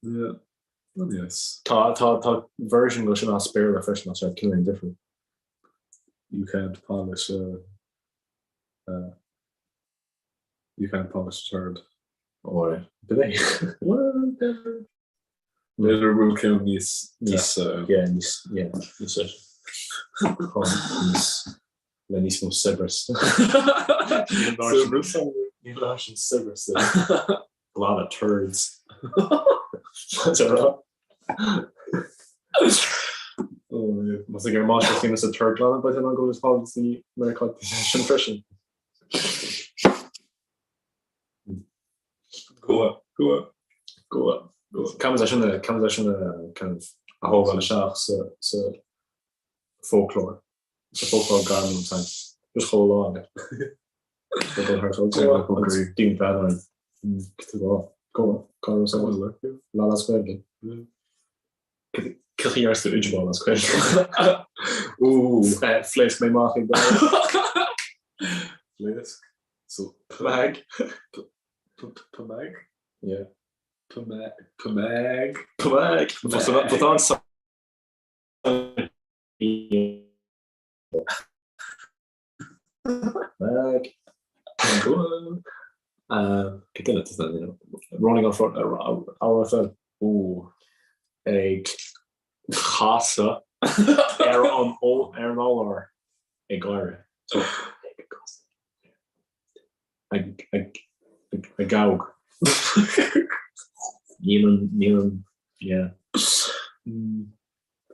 Yeah. Yes. Tá, tá, tá version de sin as Béarla freisin, as cineál difriúil. You can't polish a, uh, you can't polish a turd. Alright. B'in é. Well, B'fhéidir bhfuil ceann níos níos yeah, níos yeah, níos níos le níos mó saibhreas. Saibhreas? Níl leis an saibhreas. Glanadh turds. Más ag ar máiste féin sa turd glanadh beidh an go bhfuil fáil i Meiriceá sin freisin. Goa, goa, goa. Caithfimid é sin a caithfimid é sin a kind of a thógáil isteach sa sa folklore. Sa folklore gairmiúil time. Just chuile lá like. Agus daoine breathnú orainn. Goa, cá raibh sé? Lá as Gaeilge. Cén chaoi ar tú Ijabal as Gaeilge? Ooh. Phléasc mé amach ag gáire. Phléasc. So Pmag. Pmag? Yeah. Pmag. Pmag. Pmag. Tá an Pmag. Running off RFL. Ooh. Ag casadh ar an ar an urlár ag gáire. So, ag casadh. Ag ag ag ag. Níl an níl an yeah.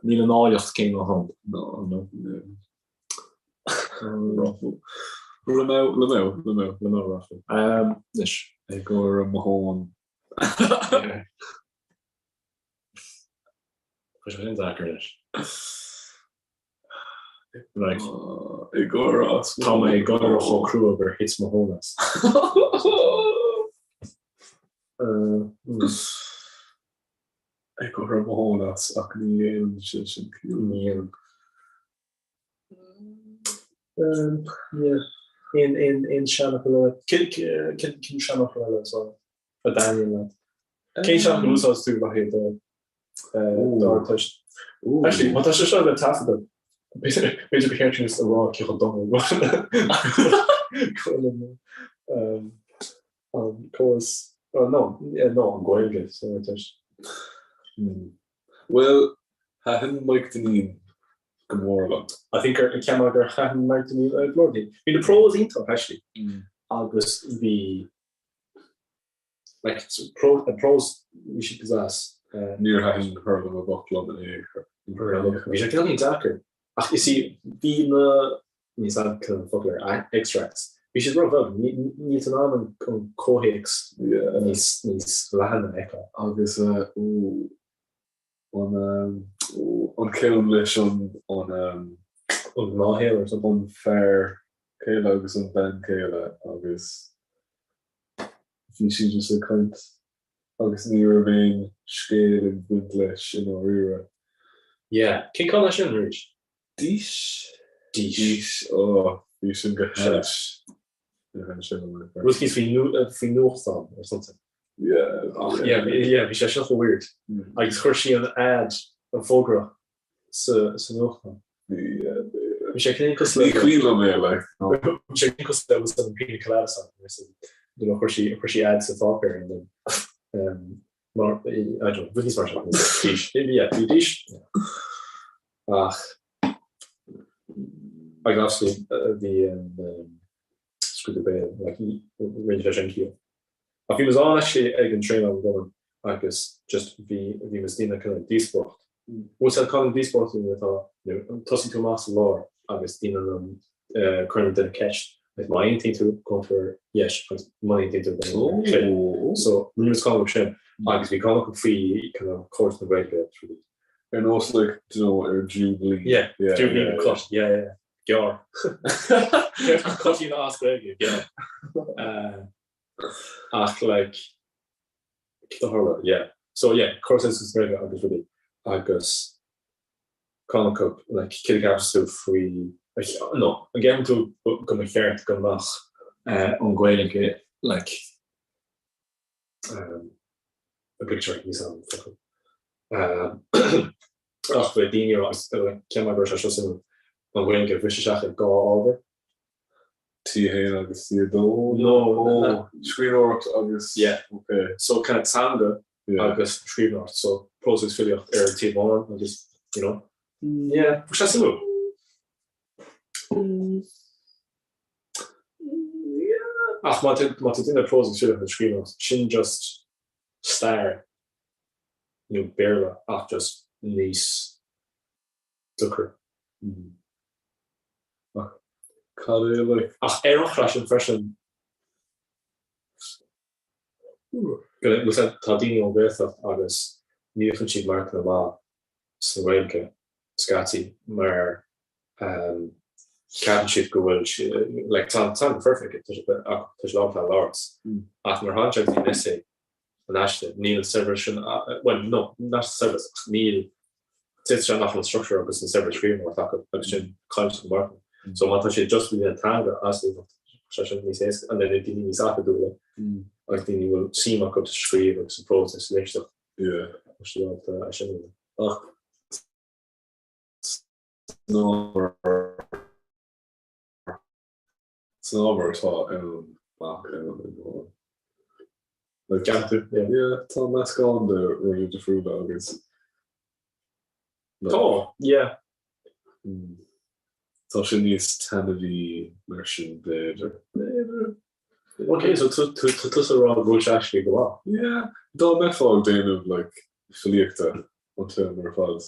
Níl an áilleacht céanna ann. No, no. Raffle. Le mé, le mé, le mé, le mé raffle. Anois. Ag gáire mo thóin. Tá sé sin deacair anois. Right. Ag gáire as. Tá mé ag gáire chomh crua gur thit mo thóin as. Ag gáire mo thóin as ach ní dhéanann sé sin ciall. Ní dhéanann. Aon aon seanfhocal eile? Cén seanfhocal eile atá a dtaitníonn leat? Cén seanfhocal a úsáid tú le haghaidh do d'Ardteist? Actually, má tá sé seo le taifeadadh, b'fhéidir ba cheart just a rá cé chomh dona go bhfuil an córas, no, no, an Ghaeilge san Ardteist. Bhuel, thaitin Mike Dineen go mór liom. I think gur ceann gur thaitin Mike Dineen le go leor daoine. Bhí na prose iontach actually agus bhí like pro na prose bhí siad pizzazz. Níor thaitin Hurla mo Bhoc liom in aon chor. Bhí sé cineál deacair ach is í bhí na níl a fhios agam cén focal air extracts. Bhí siad ró-bheag, níl tú in ann an comhthéacs níos níos leathan a fheiceáil. Agus ó An an ceann leis an an an gnáthshaol or something. An fear céile agus an bhean chéile agus bhí siad just ag caint agus ní raibh aon scéal ag baint leis i ndáiríre. Yeah, cén ceann é sin arís? Dís? Dís. Dís, oh, bhí sin go hainnis. Rud éicint faoi nuachtán or something. Yeah, yeah, bhí sé sin chomh weird. Agus chuir sí an ad, an fógra sa nuachtán. Bhí sé cineál cosúil Ní cuimhin liom é, like. Bhí sé cineál cosúil le an Pina Colada song. Chuir sí chuir sí ad sa pháipéar and then um, mar, I don't know, bhí níos mar sin. Dís. Yeah, bhí dís. Ach Agus obviously bhí an scrúdú béil, like rinne sé sin ciall. Ach bhí muid ann actually ag an traenáil i gCumann agus just bhí bhí muid ag déanamh kind of díospóireacht. Bhfuil sé kind of díospóireacht daoine atá nó tosaíonn tú amach sa lár agus déanann an cuireann an duine ceist agus má aontaíonn tú gabhann tú ar dheis agus má aontaíonn tú gabhann tú ar chlé. So rinne muid ceann acu sin agus bhí ceann acu faoi kind of córas na Gaeilge trí Ar nós like, do you know, ar Jubilee. Yeah, yeah Jubilee yeah, cut, yeah, yeah. Gearr. Cut in as Gaeilge, gearr. Uh, ach like, cad a tharla, yeah. So yeah, córas oideachais na Gaeilge agus rudaí agus ceann acu, like, céard a cheapas tú faoi, no, an gceapann tú go mba cheart go mbeadh uh, an Ghaeilge, like, um, obligatory níl a fhios agam an focal. Ach bhí daoine ag rá, ceapaim go raibh sé seo suimiúil, an Ghaeilge a bhriseadh isteach i dhá ábhar. T1 agus T2? No, Scríbhneoireacht agus, Yeah. ok. So kind of teanga agus scríbhneoireacht, so prós agus filíocht ar an taobh amháin agus, you know. Yeah, bhí sé suimiúil. Ach má tá má tá duine prós agus filíocht agus scríbhneoireacht, sin just stair nó Béarla ach just níos deacra. Ach cad é like. Ach ar an chreach sin freisin, go tá daoine ón Ghaeltacht agus ní fhaigheann siad marcanna maith sa Ghaeilge scaití mar ceapann siad go bhfuil siad like tá an teanga foirfe acu, tá siad ábalta a labhairt ach nuair a thagann sé go dtí an essay an aiste, níl an saibhreas sin, bhuel, no, not saibhreas, ach níl, d'fhéadfadh sé nach bhfuil an structure agus an saibhreas scríbhneoireachta acu agus sin cailleann siad an marcanna. So má tá siad just faoi an teanga as líofacht, tá sé sin níos éasca, and then daoine níos acadúla agus daoine a bhfuil suim acu sa scríobh agus sa prós agus sa litríocht, tá siad ábalta é sin a dhéanamh. Ach san ábhar san ábhar atá ann amach ann i gcónaí. Like, Ceapann tú, yeah. Yeah, tá meascán de rudaí difriúla agus like, Tá, yeah. mm, tá sé níos taitneamhaí mar sin b'fhéidir. B'fhéidir. Ok, so tú tú tusa ag rá go bhfuil sé actually go maith. Yeah, dá mbeifeá ag déanamh like filíochta. an t-am ar fad.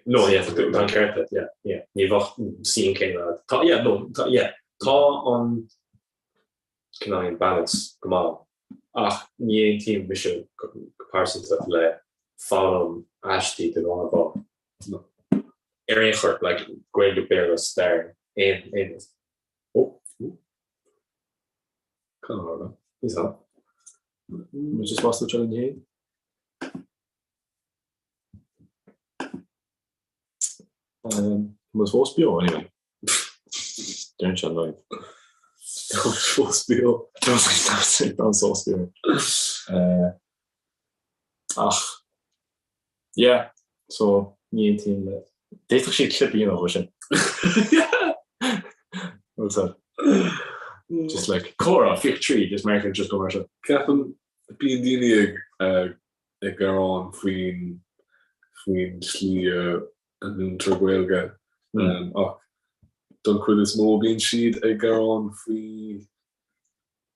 No, yeah, tá an ceart agat, yeah, yeah. Ní bheadh suim céanna agat. Tá, yeah, no, tá, yeah. Tá an cineál balance go maith ach ní aontaím mise go pearsanta le foghlaim aistí de ghnáth. No. Ar aon chor, like, Gaeilge, Béarla, stair, aon, aon rud. Oh, oh. Cad a tharla? Is ea. Muid just fásta tríd an fhéin. Muid fós beo, anyway. Deireann sé live. Tá muid fós beo. Tá fós beo. Ach, yeah, so ní aontaím le. D'fhéadfadh siad clip a dhéanamh dhó sin. What's that? Just like, comhrá, 23, just mar just go mar seo. Ceapaim bíonn daoine ag ag gearán faoin faoin tslí a múintear Gaeilge ach don chuid is mó bíonn siad ag gearán faoi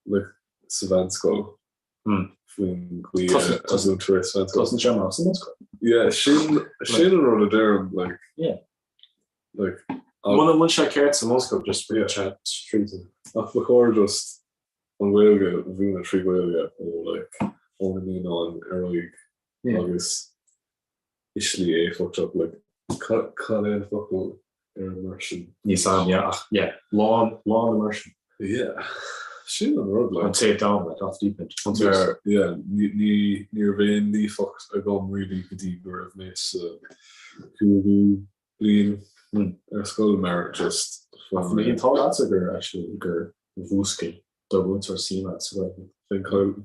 like sa mheánscoil faoin gcaoi a múintear sa mheánscoil. Tosaíonn sé amach sa mbunscoil. Yeah, sin sin an rud a deirim like Yeah. like Muna bhfuil sé ceart sa mbunscoil just yeah. tríd an. Ach ba chóir just an Ghaeilge a mhúineadh trí Ghaeilge ó like ó na naíonáin ar aghaidh agus i slí éifeachtach like cad cad é an focal ar immersion? Níl 's a'm yeah ach yeah lán lán immersion. Yeah sin an rud like. An taobh down like off the deep end. An tús. Mar yeah ní ní ní raibh aon líofacht agam really go dtí go raibh mé sa cúigiú bliain ar scoil mar just Ach bhí an t-ádh leatsa gur actually gur mhúscail do mhúinteoir suim agat sa Ghaeilge.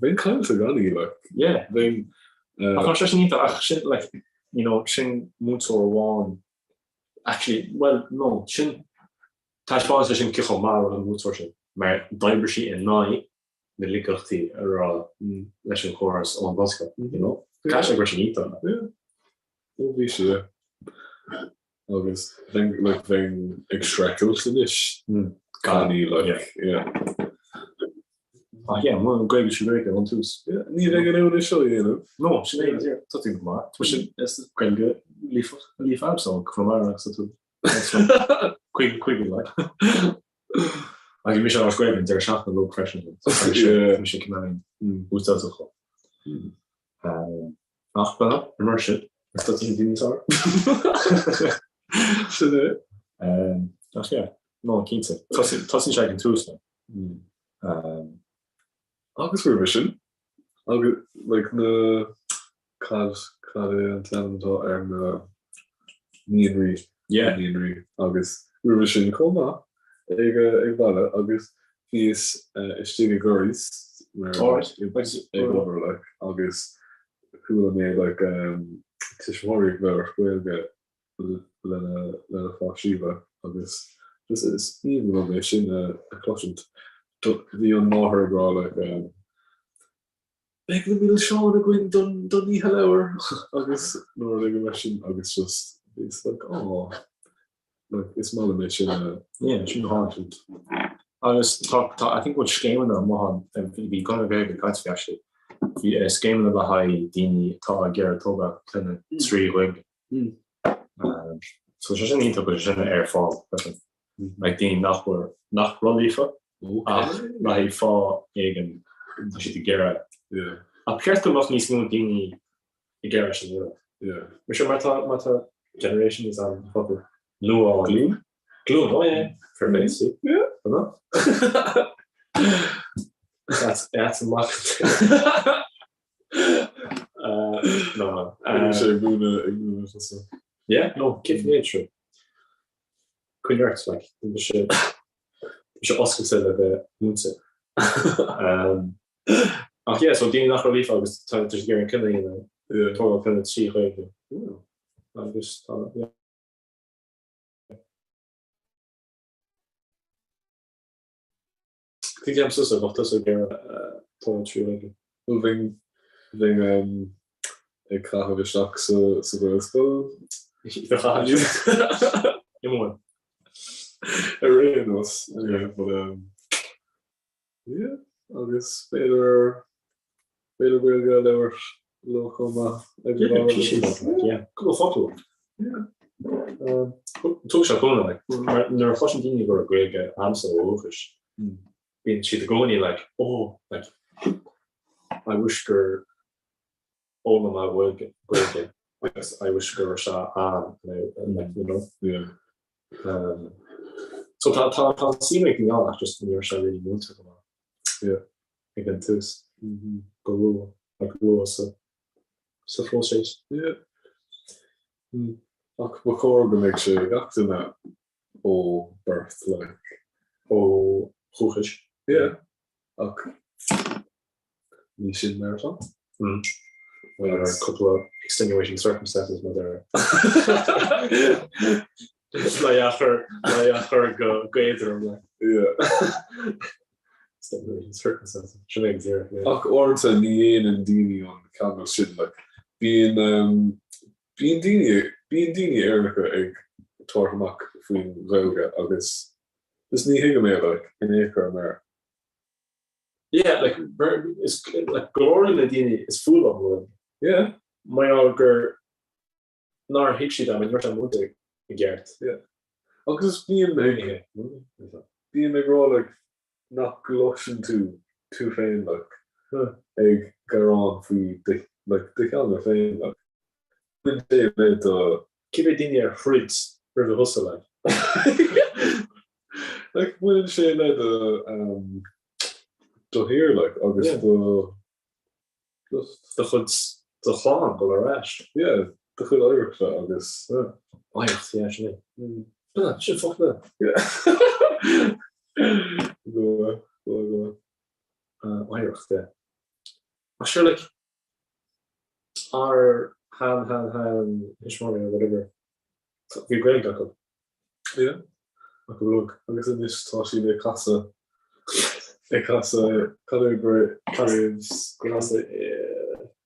Bheinn caillte gan í like. Yeah. Bheinn Ach tá sé sin iontach ach sin like you know sin múinteoir amháin actually well no sin taispeánann sé sin cé chomh maith a raibh an múinteoir sin mar d'oibrigh sí in aghaidh na laigeachtaí a raibh leis an chóras ón bhunscoil you know. Caithfidh sé go raibh sin iontach. Yeah. Ó bhí sí agus bheinn like bheinn ag streachailt anois gan í like yeah. Ach yeah, múineadh Gaeilge trí Ghaeilge ón tús. Yeah, ní bheinn in ann é seo a dhéanamh. No, sin é, yeah, tá tú go maith. Tá sin is Gaeilge líofa líofa agamsa ó Chonamara agus tá tú Cuig cuig like. Agus bhí sé áis Gaeilge an deireadh seachtaine leo freisin. Bhí sé cineál úsáideach. Ach bhuel, immersion, is tá tú níos fearr. Sin é. Ach yeah, no, cinnte. Tosaíonn sé ag an tús. Agus roimhe sin, agus like na cad cad é an t-ainm atá ar na naíonraí? Yeah. Naíonraí agus roimhe sin chomh maith ag ag baile agus bhíos istigh i gCurrys mar ag obair like agus chuala mé like tuismitheoirí ag labhairt Gaeilge lena lena pháistí agus just is aoibhinn liom é sin a chloisint. Bhí an máthair ag rá like Beidh na milseáin againn don don oíche leabhar agus nó rud éigin mar sin agus just bhíos like aw like is maith liom é sin a Yeah, sin go hálainn. Agus tá tá I think bhfuil scéimeanna amuigh ann bhí bhí Conradh na Gaeilge ag caint faoi actually. Bhí scéimeanna le haghaidh daoine atá ag iarraidh tógáil clainne trí Ghaeilge. So sé sin iontach go bhfuil sé sin ar fáil freisin. Like daoine nach bhfuil nach raibh líofa ach le haghaidh fáth éigin tá siad ag iarraidh. Ach ba cheart go mbeadh níos mó daoine ag iarraidh sin a dhéanamh. Mar sin má tá má tá generation is an focal nua Glúin? Glúin, oh yeah, fair play, see. Yeah. That's that's amach. No, no. Sé ag múineadh ag múineadh tusa. Yeah, no, cén méid seo. Coinnigh ort, like, tá sé tá sé oscailte le bheith múinte. Ach yeah, so daoine nach raibh líofa agus tá tá siad ag iarraidh clainne a dhéanamh, tógáil clainne trí Ghaeilge. Agus tá, yeah. Cad a cheapann tusa, bheadh tusa ag iarraidh tógáil trí Ghaeilge? Bhuel, bheinn, bheinn ag caitheamh isteach sa, sa Ghaelscoil. Do chaitheamh isteach? I mBun. Ar aon nós, anyway, but um, yeah, agus b'fhéidir, b'fhéidir Gaeilge a labhairt. leo chomh maith ag an am. Yeah, cúpla focal. Tóg sé cúnamh, like, mar nuair a chloiseann daoine go raibh Gaeilge a'msa ó dhúchas, bíonn siad i gcónaí like, oh, like, I wish gur fhoghlaim mé Gaeilge, Gaeilge agus I wish go raibh sé a'm, like, you know. Yeah. Um, so tá tá tá suim ag daoine ann ach just ní raibh sé really múinte go maith. Yeah. Ag an tús. Go luath, like luath sa sa phróiseas. Yeah. Ach ba chóir go mbeadh sé ag gach duine ó birth, like. Ó dhúchas. Yeah. Ach ní sin mar atá. Well, there are a couple of extenuating circumstances mar there. Le achar le achar go gaedar le. Yeah. Extenuating circumstances. Sin é zero. Yeah. Ach uaireanta ní dhéanann daoine an ceangal sin like bíonn um, bíonn daoine bíonn daoine Éireannacha ag tabhairt amach faoin Ghaeilge agus just ní thuigim é like in aon chor mar Yeah, like, is like go leor na daoine is fuath leo an Ghaeilge. Yeah. Mar gheall gur nár thuig siad é, mar ní raibh sé múinte i gceart. Yeah. Agus bím ag bím ag rá like nach gcloiseann tú tú féin like ag gearán faoi do like do theanga féin like bíonn sé le do Cibé daoine ar throid roimhe thusa like. Like baineann sé le do um do thír like agus Yeah. do just Do chuid do chlann dul ar ais. yeah do chuid oidhreachta agus Yeah. Oidhreacht, yeah, sin é. Ah, sin focal. Yeah. Go go go. Uh, oidhreacht, yeah. Ach sure like ár shean shean shean thuismitheoirí or whatever bhí Gaeilge acu. Yeah. Ach go luath. Agus anois tá siad ag casadh ag casadh cad é graves Casadh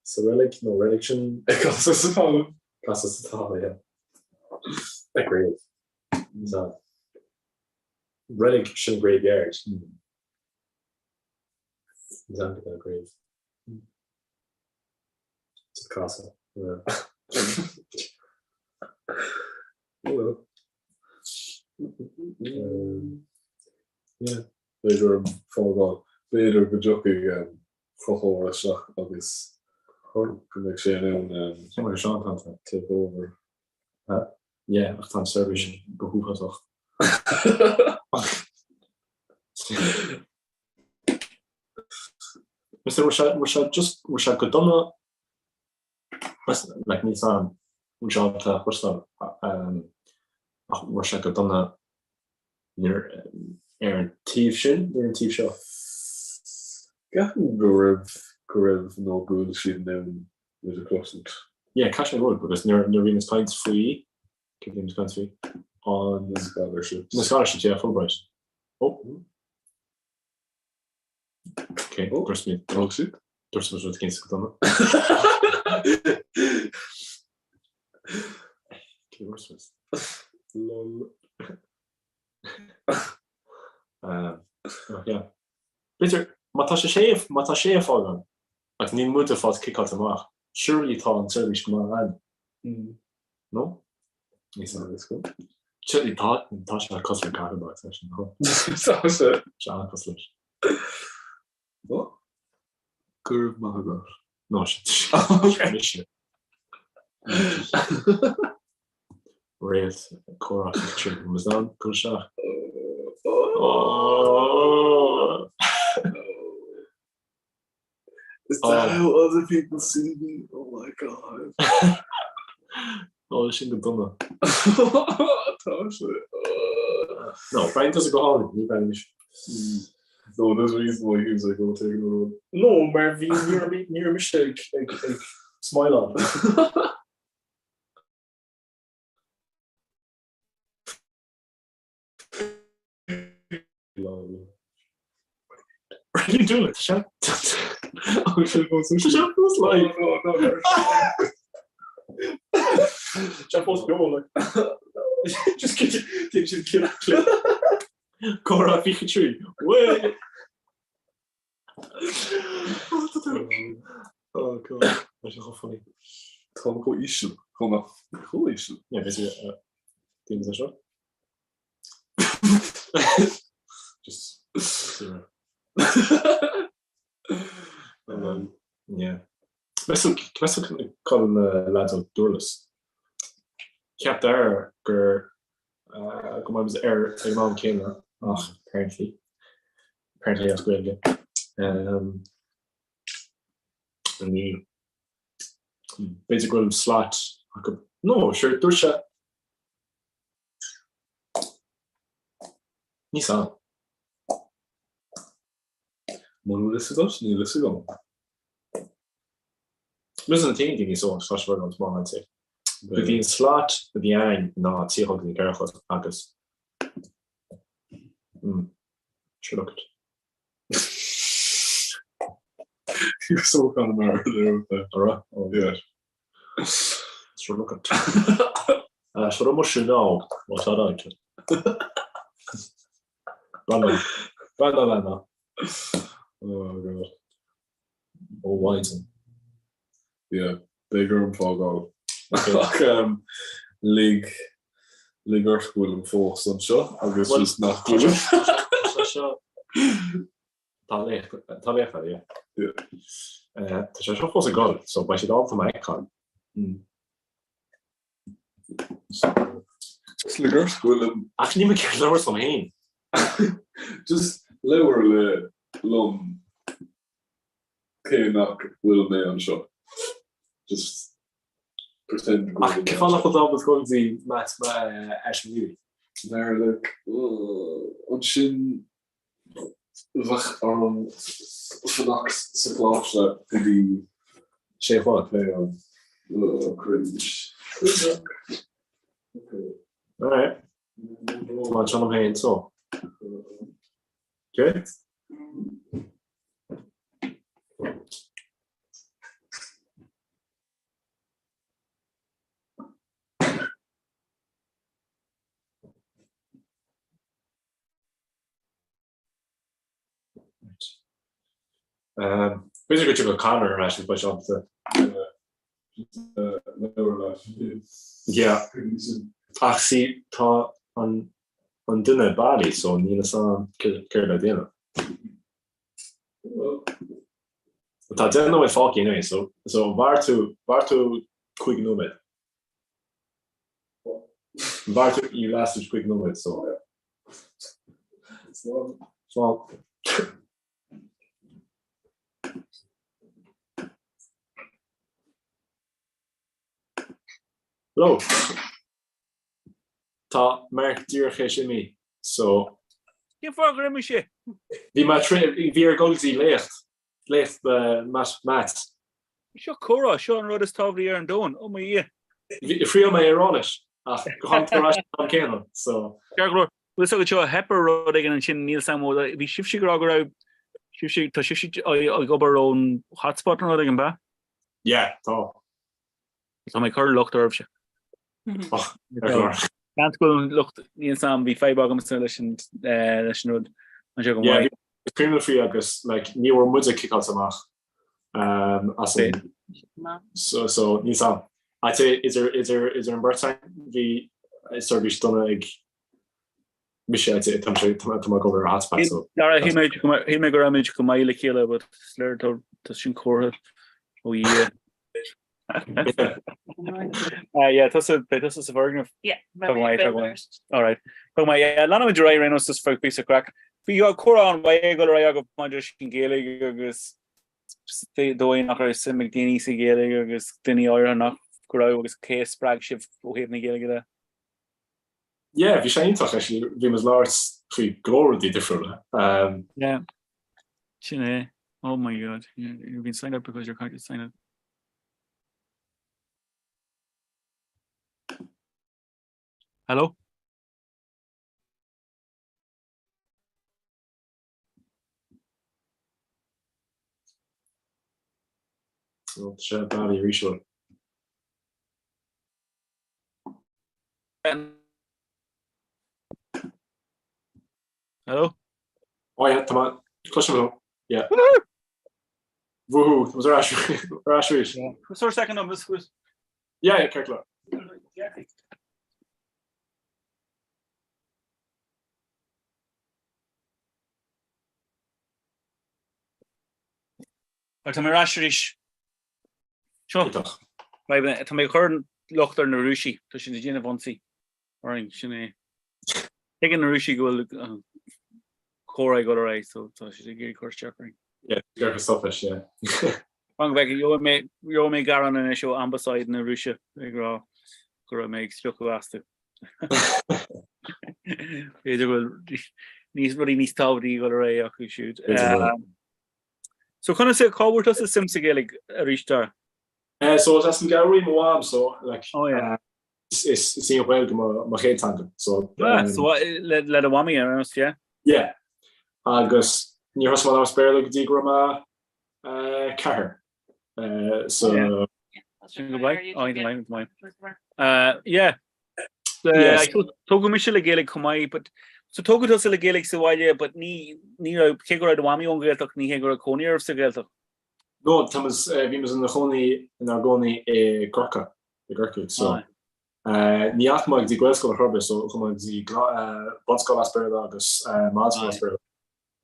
sa reilig nó reilig sin ag casadh sa talamh. Casadh sa talamh, yeah. A grave. So reilig sin graveyard. Is that a grave? It's a castle. Yeah. Oh well. Um, yeah. B'fhéidir fágáil, b'fhéidir go dtiocfaidh Conchúr isteach agus go mbeidh sé in ann Tá mar Seán tá take over. Yeah, ach tá an seirbhís go huafásach. Mr. Raibh sé just raibh sé go dona like níl san Seán tá chuirsa ach raibh sé go dona ar an taobh sin nó ar an taobh seo. Ceapaim go raibh go raibh nó go bhfuil siad in ann muid a chloisint. Yeah, caithfidh sé go bhfuil because nuair nuair a bhí muid ag caint faoi cé bhí muid ag caint faoi an Na scholarships. Na scholarships, yeah, Fulbright. Oh. Okay, oh, dúirt mé Thug siad? Dúirt mé rud éigin go dona. Cé dúirt mé? Lol. Um, yeah. B'fhéidir, má tá sé sé má tá sé ag fáil ann, agus níl muid ag fáil ciceáilte amach, surely tá an tseirbhís go maith ann. Mm. No? Ní san is go. Surely tá tá sé cosúil le Gagglebox leis an Tá sé. Sé an-chosúil leis. Oh. Go raibh maith agat. No, sin mise. Réalt comhrá trí mas ann go seach. Oh. Is that how other people see me? Oh my god. Ó sin go dona. Tá sé. No, Brian does go hálainn, ní Brian anois. No, there's a reason why he was like, oh, take another one. No, mar bhí ní raibh mise ag ag ag smile on. What are you doing? Tá sé Oh, sé fós Tá sé fós live. No, no, no. Tá sé fós beo like. Just get you just kill clip. Comhrá 23. Way. Oh God, tá sé chomh funny. Tá mé chomh íseal, chomh maith, chomh íseal. Yeah, basically, uh, déanamh é seo. Just, zero. Um, yeah. Meas tú meas tú cá bhfuil na lads ó Durlas. Ceaptar gur uh, go mbeidh ar ag an am céanna ach apparently apparently as Gaeilge. Um, ní b'fhéidir go bhfuil slot acu. No, sure, dúirt sé Níl ann. Mura bhfuil fhios agat, níl fhios agam. Mise an t-aon duine so tá sé an tmáth I'd say. Bhí an slot a bhí ann ná trí a chlog nó 4 a chlog agus mm, sure look it. You're so Connemara there with the All right. Oh, yeah. Sure look it. Uh, sure mo sin ná má tá ráite. Banna. Banna banna. Oh God. Ó mhaidin. Yeah, beidh orm fágáil. Ach um, lig lig ort go bhfuilim fós anseo agus Well, just nach bhfuilim. Tá seo tá léach tá léach air, yeah. Yeah. Uh, tá sé seo fós ag dul, so beidh siad ábalta mé a fheiceáil. Mm. So, just lig ort go bhfuilim Ach níl mé ag iarraidh labhairt liom féin. Just labhair le liom cé nach bhfuil mé anseo. Just pretend go Ach bhfuil mé cén fáth nach anseo. bhfuil tú ábalta dul go dtí Matt Ashton Leary? Mar like, ansin bheadh orm fanacht sa choláiste go dtí sé a chlog. Oh, cringe. Okay. Alright. Tá mé anseo liom féin, so. Okay? B'fhéidir go dtiocfadh Conor ar ais beidh sé ábalta. Yeah. Ach see, tá an an duine bailí so níl fhios a'm céard le déanamh. Tá 10 nóiméad fágtha anyway, so so mhair tú mhair tú 5 nóiméad. Mhair tú you lasted 5 nóiméad so. Slán. Slán. Hello. Tá Mark díreach théis imeacht so. Cén fáth gur imigh sé? Bhí mé bhí air dul go dtí léacht, léacht Matt. Matt. Seo comhrá, seo an rud is tábhachtaí ar an domhan, oh mo Dhia. Thriail mé é a rá leis, ach tháinig tú ar ais an am céanna, so. Ceart go leor, bhfuil fhios agat seo, theip ar rud éigin ansin, níl 's a'm, bhí sibhse ag rá go raibh sibhse, tá sibhse ag obair ón hotspot nó rud éigin, ab ea? Yeah, tá. Tá mé ag cur locht oraibhse. Och, ar go leor. Seans go bhfuil an locht, níl 's a'm, bhí fadhb agamsa leis an leis an rud anseo go Yeah, maith. bhí cuimhne faoi agus like ní raibh muide ciceáilte amach um, as an so, so níl 's a'm. I'd say idir idir idir an bheirt againn bhí seirbhís dona ag mise I'd say tá sé tá tá mé ag obair ar hotspot so Dara, shíl mé go mbeidh- shíl mé go raibh muid go maith le chéile, but is léir tá tá sin comhartha ó Dhia. Uh, yeah, tusa beidh tusa sa bhfoirgneamh. Yeah, Tá go maith, tá go maith. All right. Tá go maith. Yeah, leanfaimid ar aghaidh ar aon nós just for píosa craic. Bhí comhrá an-mhaith ag dul ar aghaidh agaibh maidir leis an Ghaeilge agus dóigh nach raibh suim ag daoine sa Ghaeilge agus daoine áirithe nach go raibh agus cé a spreag sibh ó thaobh na Gaeilge de. Yeah, bhí sé iontach actually, bhí muid ag labhairt faoi go leor rudaí difriúla. Um, Yeah. Sin é. Oh my God. You've been signed up because you're currently signed up. Hello? Tá sé bailí arís bhfuil. Hello? Oh yeah, tá mé, cloisim thú. Yeah. Woohoo, tá ar ais ar ais arís. Sort second on this was. Yeah, yeah, ceart go leor. Tá mé ar ais arís. Seo. Tá mé ag cur locht ar na Rúisigh, tá siad ag déanamh ionsaí orainn, sin é. Tuigeann na Rúisigh go bhfuil comhrá ag dul ar aghaidh so tá siad ag iarraidh cur isteach orainn. Yeah, gur go stop leis, yeah. Fan go bhfeicfidh, gheobhaidh mé, gheobhaidh mé gearán anois ó Ambasáid na Rúise ag rá go raibh mé ag spochadh astu. B'fhéidir go bhfuil níos rudaí níos tábhachtaí ag dul ar aghaidh acu siúd. So conas é, cá bhfuair tusa suim sa Ghaeilge arís Dara? So is as na Gabhraí mo mham so like Oh yeah. is is í an Ghaeilge mo mo chéad teanga so Ah, so le le do mhamaí ar nós, yeah? Yeah. Agus níor thosaigh mé ag labhairt Béarla go dtí go raibh mé 4. So Yeah. Sin go maith. Oh, go maith, go maith. Yeah. Yes. Tógadh mise le Gaeilge chomh maith, but so tógadh tusa le Gaeilge sa bhaile, but ní ní raibh cé go raibh do mhamaí ón Ghaeltacht, ní hé go raibh cónaí oraibh sa Ghaeltacht. No, tá muid, bhí muid ina chónaí inár gcónaí i gCorca, i gCorcaigh, so ní dheachaigh mé go dtí Gaelscoil ar chor ar bith, so chuaigh mé go dtí bunscoil as Béarla agus meánscoil as Béarla.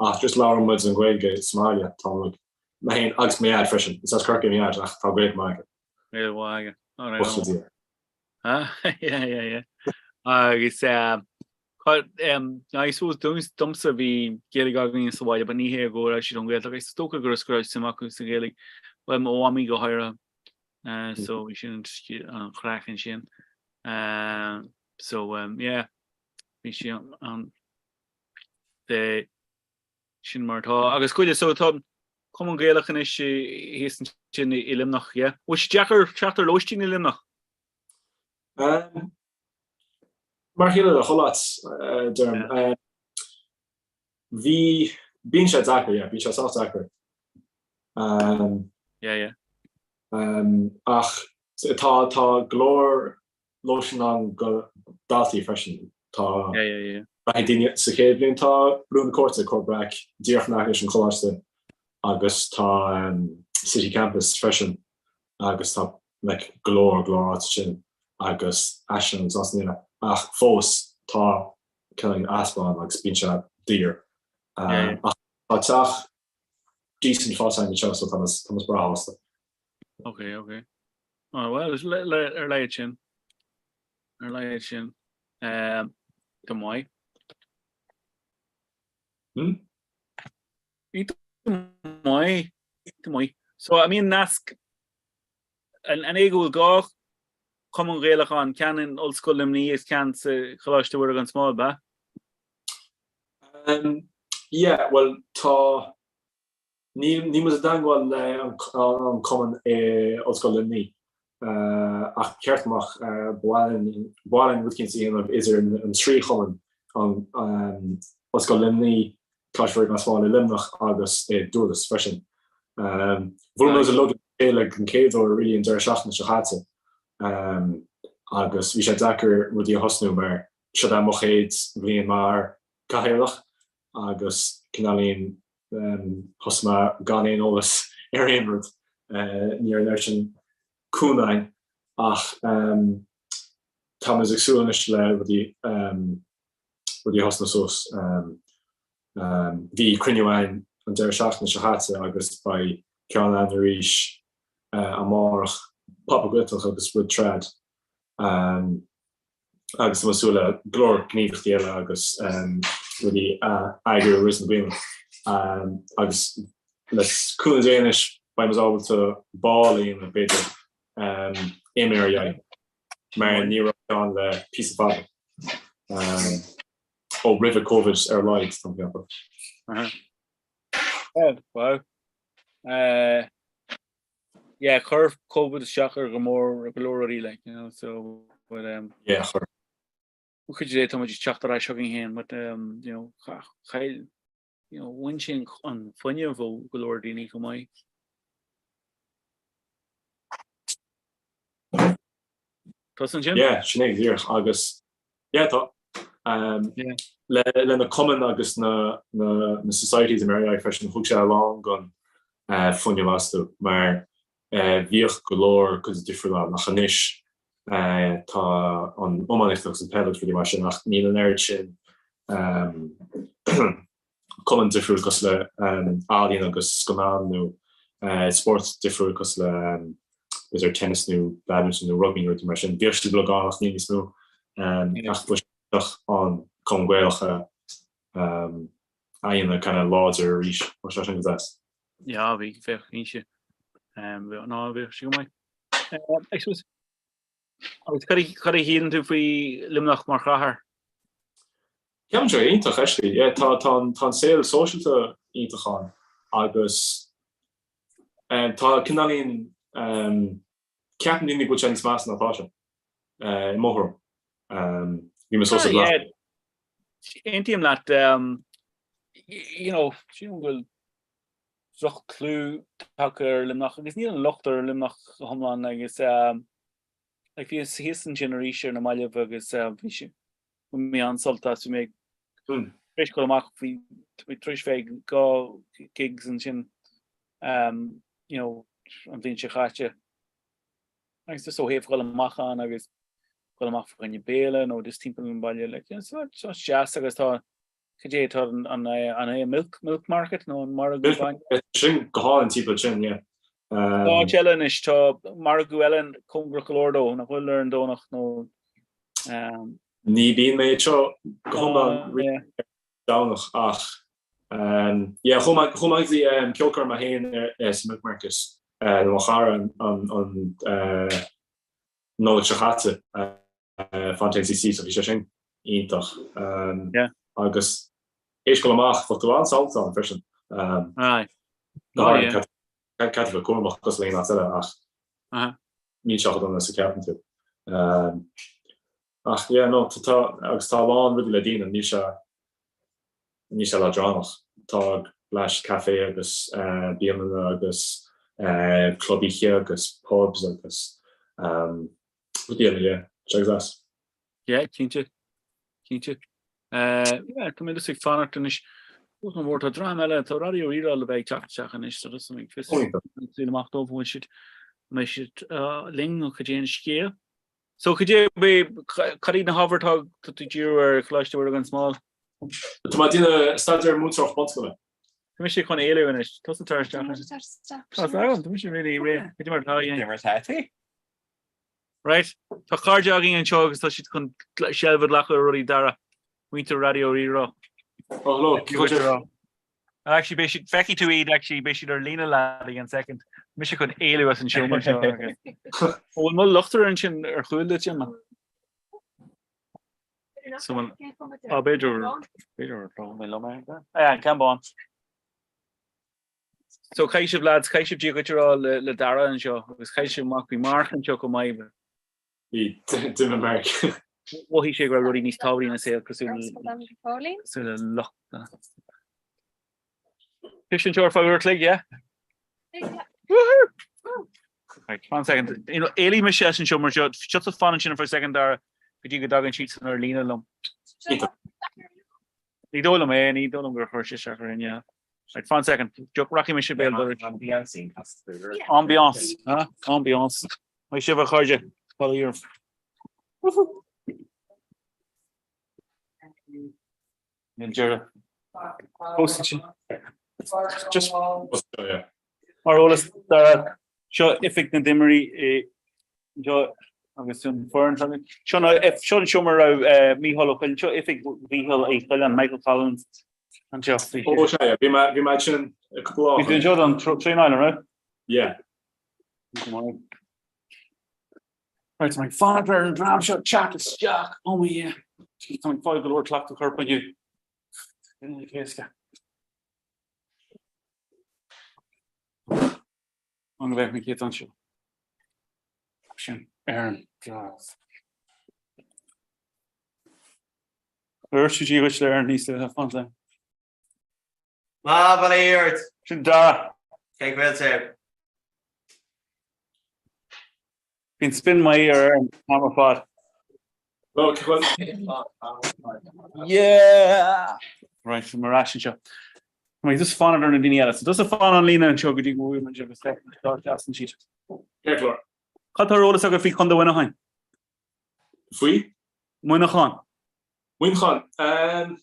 Ach just labhair muid an Ghaeilge sa mbaile, tá like, mé féin agus mo dhaid freisin, is as Corcaigh mo dhaid ach tá Gaeilge maith aige. Gaeilge mhaith aige. All right. Buíochas le Dia. Ah, yeah, yeah, yeah. Agus um, um, I suppose domsa bhí Gaeilge againn sa bhaile, but ní hé go raibh siad ón Ghaeltacht. Is dócha gur go raibh suim acu sa Ghaeilge. Well, mo mhamaí go háirithe. Uh, so bhí sin an chraic ansin. Uh, so um, yeah, bhí sí an de sin mar atá. Agus cuide so tá Cumann Gaelach anois thíos ansin i Luimneach, yeah? Bhfuil sé deacair teacht ar lóistín i Luimneach? Um, mar a chéile le chuile áit, deirim. Um, bhí, bíonn sé deacair, yeah, bíonn sé sách deacair. Um, yeah, yeah. Um, ach tá, tá go leor lóistín ann do dhaltaí freisin. Tá daoine sa chéad bhliain tá Brú na Cúirte, Cúirt Breac, díreach in aice leis an choláiste agus tá City Campus freisin agus tá like go leor go leor áit ansin agus Áislann agus áiteanna eile ach fós tá cineál easpa ann agus bíonn sé daor. Ach tá teach decent faighte againn anseo so tá muid breá sásta. Ok, ok. Oh, well, ar a laghad sin. Ar a laghad sin. Go maith. Hmm? Go maith. Go maith. So, I mean, nasc an é go bhfuil dhá chumann Ghaelach ann, ceann in Ollscoil Luimnigh is ceann sa Choláiste Mhuire gan Smál, ab ea? Um, yeah, well, tá Níl muid i dteangmháil le an cumann i Ollscoil Luimnigh ach ceart go mbeadh ba mhaith linn rud éicint a dhéanamh idir an trí chumann, an Ollscoil Luimnigh, Coláiste Mhuire gan Smál i Luimneach agus i Dúrlas freisin. Bhuail muid uilig le chéile den chéad uair really an deireadh seachtaine seo caite agus bhí sé deacair rudaí a thosnú mar seo é mo chéad bhliain mar chathaoirleach agus cineáilín thosaigh mé gan aon eolas ar aon rud. Ní raibh an oiread sin cúnamh againn ach tá muid ag súil anois le rudaí rudaí a thosnú suas. Bhí cruinniú againn an deireadh seachtaine seo caite agus beidh ceann againn arís amárach, Pop-up Gaeltacht agus rud trad. agus tá muid ag súil le go leor gníomhaíochtaí eile agus rudaí a eagrú i rith na bliana. Agus le cúnamh Dé anois beidh muid ábalta ball a dhéanamh b'fhéidir i mí ar aghaidh mar ní raibh ann le píosa fada ó roimhe Covid ar a laghad tá mé ag ceapadh. Wow. Yeah, chuir Covid isteach ar go mór go leor rudaí like, you know, so but um Yeah, chuir. Cuid de tá muid ag teacht ar ais chugainn féin, but um, you know, chaill you know, bhain sé an fuinneamh ó go leor daoine chomh maith. Tusa ansin? Yeah, sin é díreach agus yeah tá. Um, yeah. Le, le na cumainn agus na, na, na societies i Mary freisin thug sé a lán gon. Fuinneamh astu mar bhíodh go leor cuid difriúil ann ach anois tá an iománaíocht agus an peil agus rudaí mar sin ach níl an oiread sin cumann difriúil cosúil le ealaíon agus scannán nó spórt difriúil cosúil le b'fhéidir tennis nó badminton nó rugbaí nó rudaí mar sin. Bhíodh siad beag ann ach níl níos mó ach ba an Cumann Gaelach a dhéanamh kind of láidir arís. Tá sé sin go deas. Yeah, bhí, bheadh cinnte. Ná bheadh sé go maith. I suppose, agus cad a shíleann tú faoi Luimneach mar chathair? Ceapaim sé iontach actually. Yeah, tá tá tá an saol sóisialta iontach ann agus tá cineáilín ceapann daoine go bhfuil sé níos measa ná atá sé. I mo thuairim. Bhí mé sásta glacadh. Aontaím leat. You know, sílim go bhfuil droch-chlú tagtha ar Luimneach agus níl an locht ar Luimneach go hiomlán agus like bhíos thíos ansin arís ar na mallaibh agus bhí sé bhain mé an-sult as bhí mé tar éis dul amach bhí tar éis bheith ag 2 gigs ansin you know an bhliain seo chaite. Agus just ó thaobh dhul amach ann agus dhul amach fá choinne béile nó just timpeall an bhaile like you know so tá deas agus tá cad é tá an an an é milk milk market nó an margadh bainne? Sin go hálainn timpeall sin yeah. Tá áit eile anois tá margadh eile cóngarach go leor dó nach bhfuil ar an Domhnach nó um, Ní bíonn mé seo go hiomlán Domhnach ach yeah chuaigh mé go dtí ceolchoirm mé féin sa Milk Market le mo chara an Nollaig seo chaite Fontaine CC so bhí sé sin iontach agus théis dul amach bheadh tú an-sábháilte ann freisin. Caithfidh tú bheith cúramach cosúil le aon áit eile ach níl sé chomh dona is a cheapann tú. Ach yeah no tá agus tá a lán rudaí le déanamh níl sé níl sé leadránach. Tá leis café agus bialanna agus club oíche agus pubs agus rudaí eile yeah. Tá sé go deas. Yeah cinnte. Cinnte. Yeah tá mé just ag fanacht anois. An mhór tá dream eile tá Raidió Rí-Rá le bheith ag teacht isteach anois so just ag fios súil amach dóibh an bhfuil siad an mbeidh siad linn nó cad é an scéal. So cad é, cad iad na hábhair atá tú ag díriú ar Choláiste Mhuire gan Smál? Tá mé ag déanamh staidéar múinteoireacht bunscoile. Tá mise chun éalú anois. Tusa tar isteach. Tá agam, tá mise really réidh. Cad é mar atá Cad é mar atá tú? Right, tá cairde againn anseo agus tá siad chun seilbh a ghlacadh ar rudaí Dara. Muintir Raidió Rí-Rá. Oh, hello. Actually, beidh siad, feicfidh tú iad, actually, beidh siad ar líne leat i gceann soicind. Mise chun éalú as an seomra seo agus. An bhfuil mo luchtaire ansin ar chúl duit, Emma? So, bhfuil, á, b'fhéidir, b'fhéidir gur thóg mé liom é. Ah, an ceann bán. So, caithfidh sibh, lads, caithfidh sibh Dia dhuit a rá le, le Dara anseo agus caithfidh sibh amach, bhí Mark anseo chomh maith. Bhí, d'imigh Mark. Mhothaigh sé go raibh rudaí níos tábhachtaí ina saol cosúil le lucht. Sibhse anseo ar feadh uair a chloig, yeah? Woohoo! Right, one second. You know, éalaigh mise as an seomra seo, tusa fan ansin for a second Dara, go dtí go dtagann siadsan ar líne liom. Ní dóigh liom é, ní dóigh liom gur chuir sé isteach ar éinne. Right, fan second. Rachaidh mise béal dorais. Ambiance. Ambiance, huh? Ambiance. Maith sibh a chairde. Follow your Níl deireadh. Just mar eolas Dara, seo oifig na dTimirí seo agus an foireann seo. Seo seo an seomra a raibh Mícheál Ó Coileáin, seo oifig Mhícheál Uí Choileáin, Michael Collins anseo. Ó sea, bhí mé bhí mé ansin cúpla lá. Bhí tú anseo don traenáil, an raibh? Yeah. Right, tá mé ag fanacht ar an dream seo teacht isteach. Oh my yeah. Tá mé ag fáil go leor cleachtadh coirp inniu. Éasca. An go bheadh na céad anseo. Sin ar an dream. Dúirt sí dhuit le ar níos luaithe fan le. Má bhail ort! Sin Dara. Cé go bhfuil tú? Bíonn spin maith ar an am ar fad. Yeah! Right, mar ais anseo. Tá mé just fanacht ar na daoine eile. So tusa fan an líne anseo go dtí go bhfuil muid agus seasann siad. Ceart go leor. Cad tá ar eolas agat faoi Chontae Mhuineacháin? Faoi? Muineachán. Muineachán.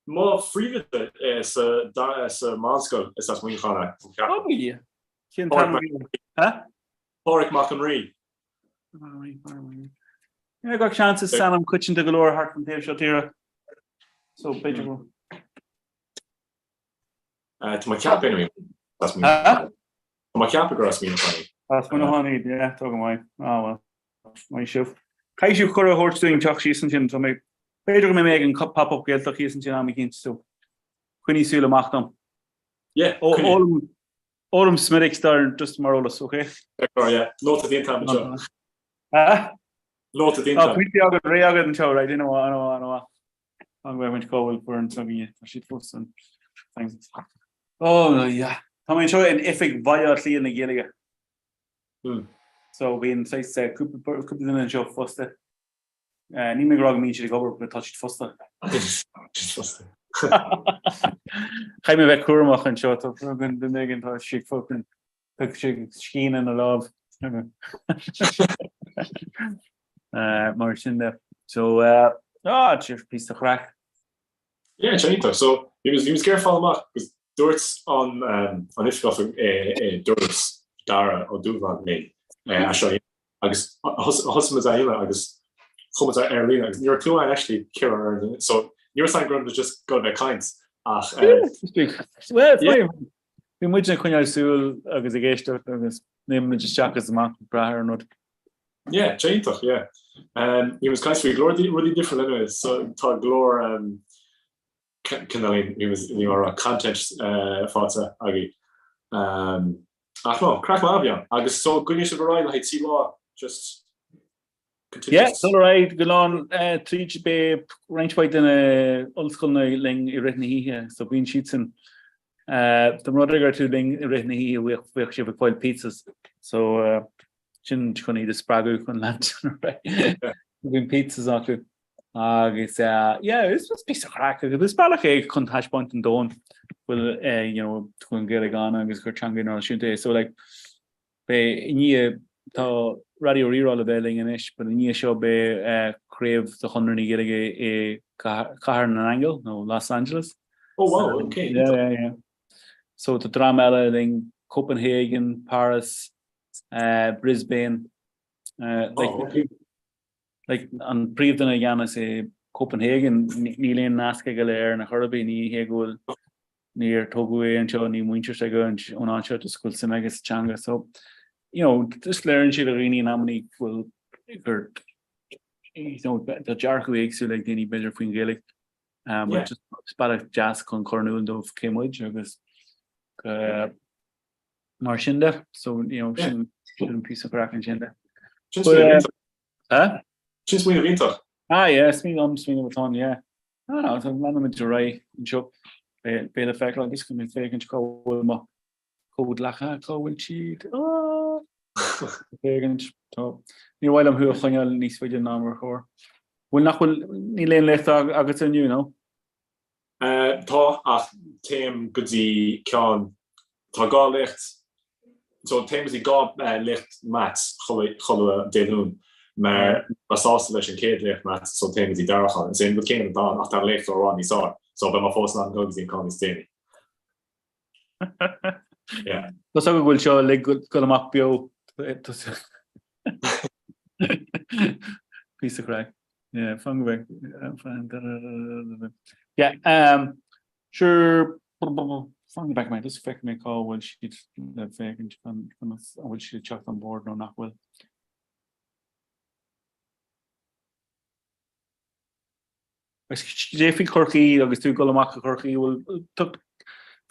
Mo phríomhoide sa sa meánscoil is as Muineachán é. Oh yeah. Cén t-ainm a bhí air? Pádraig Mac an Rí. Yeah, gach seans is ainm coitianta go leor thart an taobh seo tíre. So b'fhéidir go. Tá mé ag ceapadh anyway. Tá mé ag ceapadh gur as Muineachán í. As Muineachán iad, yeah, tá go maith. Ah well. Maith sibh. Caithfidh sibh cuireadh a thabhairt dúinn teacht síos ansin. Tá mé b'fhéidir go mbeidh mé ag an Pop-Up Gaeltacht thíos ansin am eicínt, so coinnigh súil amach dom. Yeah, coinnigh. Ólaim Smithwick's dar just mar eolas, ok? Oh yeah, nóta déanta agam anseo. Ah? Nóta déanta. Tá pointí agat, réidh agat anseo, right, ina mhaith, ana mhaith, ana mhaith. Tá go bhfuil cá bhfuil foireann s'againne, tá siad fós san. Oh, yeah. Tá mé anseo in oifig Bhaile Átha Cliath na Gaeilge. So bíonn saghas cúpla duine anseo fosta. Níl mé ag rá go mbíonn siad ag obair, but tá siad fosta. Caithfidh mé bheith cúramach anseo, tá duine éigin tá sé fucking tá sé scian ina lámh. Mar sin de. So ah, píosa craic. Yeah, sin iontach. So bhí muid ag iarraidh fáil amach agus dúirt an an oifigeach i Durlas Dara Ó Dúbhláin linn é seo agus thosaigh muid á dhéanamh agus chuaigh muid ar líne agus ní raibh clue againn actually cé raibh ar an so ní raibh a fhios againn go raibh muid just ag dul a bheith ag caint ach Well, bhí muid ag coinneáil súil agus ag éisteacht agus léim muid isteach is amach ag brath ar an rud. Yeah, tá iontach, yeah. Um, bhí muid ag caint faoi go leor rudaí difriúil anyway, so tá go leor um, cineál bhí bhí mar content uh, faighte agaibh. Um, ach no, craic maith a bhí ann. Agus so coinneoidh sibh ar aghaidh le haghaidh tí lá, just Yeah, dul ar aghaidh go lán uh, tríd beidh roinnt mhaith de na ollscoileanna linn i rith na hoíche, so bíonn siadsan uh, dá mba rud é go raibh tú linn i rith na hoíche bheadh bheadh sibh ag fáil pizzas. So uh, sin chun iad a spreagadh chun leanúint ar aghaidh. Bíonn pizzas acu. Agus yeah, is píosa craic agus is bealach é chun taispeáint don domhan bhfuil eh, you know, go bhfuil an Ghaeilge ann agus gur teanga náisiúnta é. So like, beidh i ndiaidh tá Raidió Rí-Rá le bheith linn anois, but i ndiaidh seo beidh eh, craobh de Chonradh na Gaeilge i Cathair na nAingeal nó Los Angeles. Oh wow, okay. Yeah, yeah, yeah. So tá dream eile linn Copenhagen, Paris, uh, Brisbane, uh, like, oh, okay. like, an príomhduine i gceannas i Copenhagen, níl aon nasc aige le Éirinn ar chor ar bith, ní hé go bhfuil níor tógadh é anseo, níl muintir s'aige ón áit seo, just go bhfuil suim aige sa teanga. So, you know, just léiríonn sé do dhaoine in amannaí go bhfuil gur you know, tá dearcadh éagsúil ag daoine b'fhéidir faoin Ghaeilge. Um, yeah. just bealach deas chun cur in iúl dóibh cé muid agus uh, mar sin de, so you know, sin sin píosa craic ansin de. Sin smaoineamh iontach. Sin smaoineamh iontach. Ah yeah, smaoineamh am smaoineamh atá ann, yeah. Ah, tá leanfaimid ar aghaidh anseo. Beidh le feiceáil agus go mbeidh féachaint cá bhfuil mo chomhghleacaithe, cá bhfuil siad. Ah! Féachaint, tá. Níor mhaith liom thú a choinneáil níos faide ná mar chóir. Bhfuil nach bhfuil, níl aon léacht agat inniu, nó? Tá, ach téim go dtí ceann, tá dhá léacht, so téim go dtí dhá léacht maths chuile Dé Luain mar níl mé sásta leis an chéad léacht maths so téim go dtí dara ceann. Is é an rud céanna atá ann ach tá an léachtóir i bhfad níos fearr so beidh mé fós in ann dul go dtí an ceann níos déanaí. Yeah. Tá 's agam go bhfuil seo uilig ag dul amach beo. Píosa craic. Yeah, fan go bhfeic. Yeah, um, sure, fan go bhfeicfidh mé, just feicfidh mé cá bhfuil siad le féachaint an bhfuil siad ag teacht on board nó nach bhfuil. Agus cad é faoi Chorcaí agus tú ag dul amach go Corcaí, bhfuil,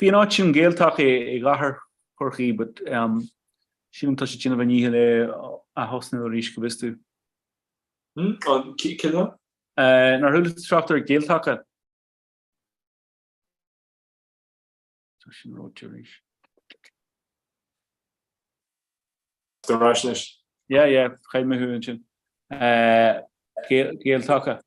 bhí an áit sin Gaeltacht i gcathair Chorcaí but um, sílim tá siad ag déanamh a ndícheall é a athosnú arís go bhfios domh. Hmm, an cén Uh, nár chuala tú trácht ar Gaeltaca? Tá sin reoite arís. Tá ar ais anois. Yeah, yeah, chaill mé thú ansin. Uh, Gaeltaca.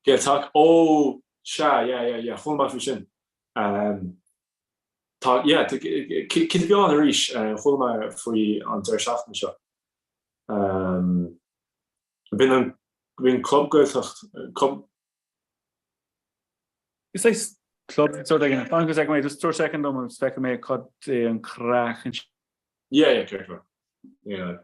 Gaeltaca, ó, sea, yeah, yeah, yeah, chuala mé faoi sin. Tá, yeah, cinnte bhí ann arís, chuala mé faoi an deireadh seachtaine seo. Bíonn an, bíonn club Gaeltacht, club. Is é club sort éigin, fan go bhfeicfidh mé, just tabhair second dom agus feicfidh mé cad é an craic ansin. Yeah, yeah, ceart go leor. Yeah.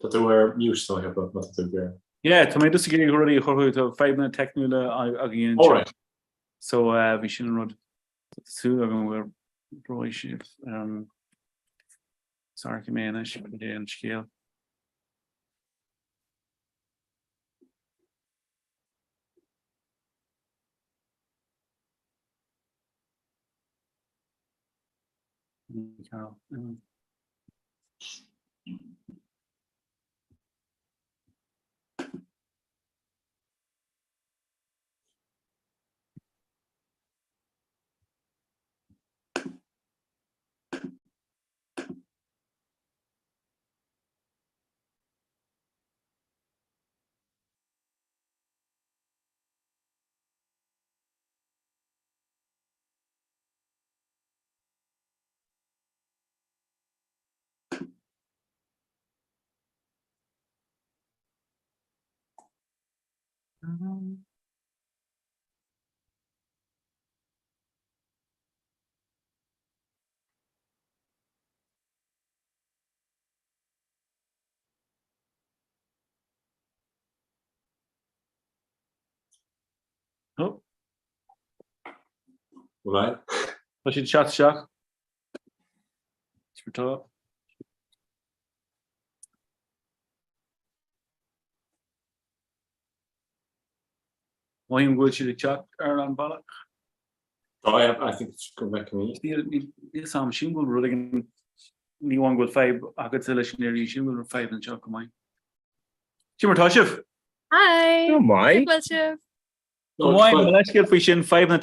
Tá tú ar mute tá cheapadh má tá tú ag Yeah, tá mé just ag iarraidh rudaí a chur chugat, tá fadhbanna teicniúla againn anseo. Alright. So bhí sin an rud. Tá súil agam go raibh sibh. Sorry mé anois go dtí an scéal. Carol. Mm. Oh. Right. Tá siad teacht isteach. Tá. Mothaím go bhfuil siad ag teacht ar an bhealach. Tá, I think go mbeidh mé. Níl fhios a'm, sílim go bhfuil rud éigin, ní amháin go bhfuil fadhb agatsa leis an iarraidh, sílim go bhfuil fadhb anseo go maith. Cad é mar tá sibh? Hi! Go maith. Cén chaoi a bhfuil sibh? Go maith, mo leithscéal faoi sin, fadhbanna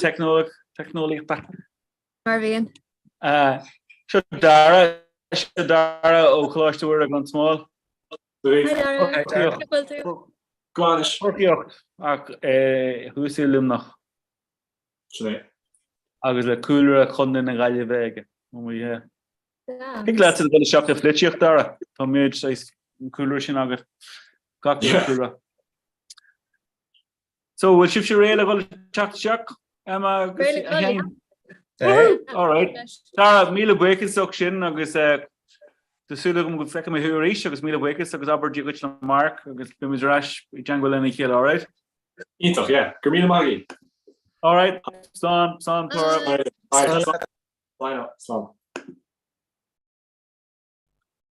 teicneolaíochta. Mar a bhíonn. Seo Dara, seo Dara ó Choláiste Mhuire gan Smál. Hi Dara, cén chaoi a bhfuil tú? Corcaíoch ach thuas i Luimneach. Sin é. Agus le cúlra Chontae na Gaillimhe aige. Thig leatsa dul isteach i pholaitíocht, Dara. Tá méid saghas an cúlra sin agat. Gach aon chúlra. So, bhfuil sibhse réidh le dhul teacht isteach, Emma agus Réidh le dhul, Sheáin? yeah. All right. Dara, míle buíochas as sin agus eh, tá súil agam go bhfeicfidh mé thú arís agus míle buíochas agus abair Dia duit le Mark agus beimid ar ais i dteagmháil lena chéile, all right? Iontach, yeah. Go raibh míle maith agaibh. All right. Slán, slán, Dara. All right. Slán, slán.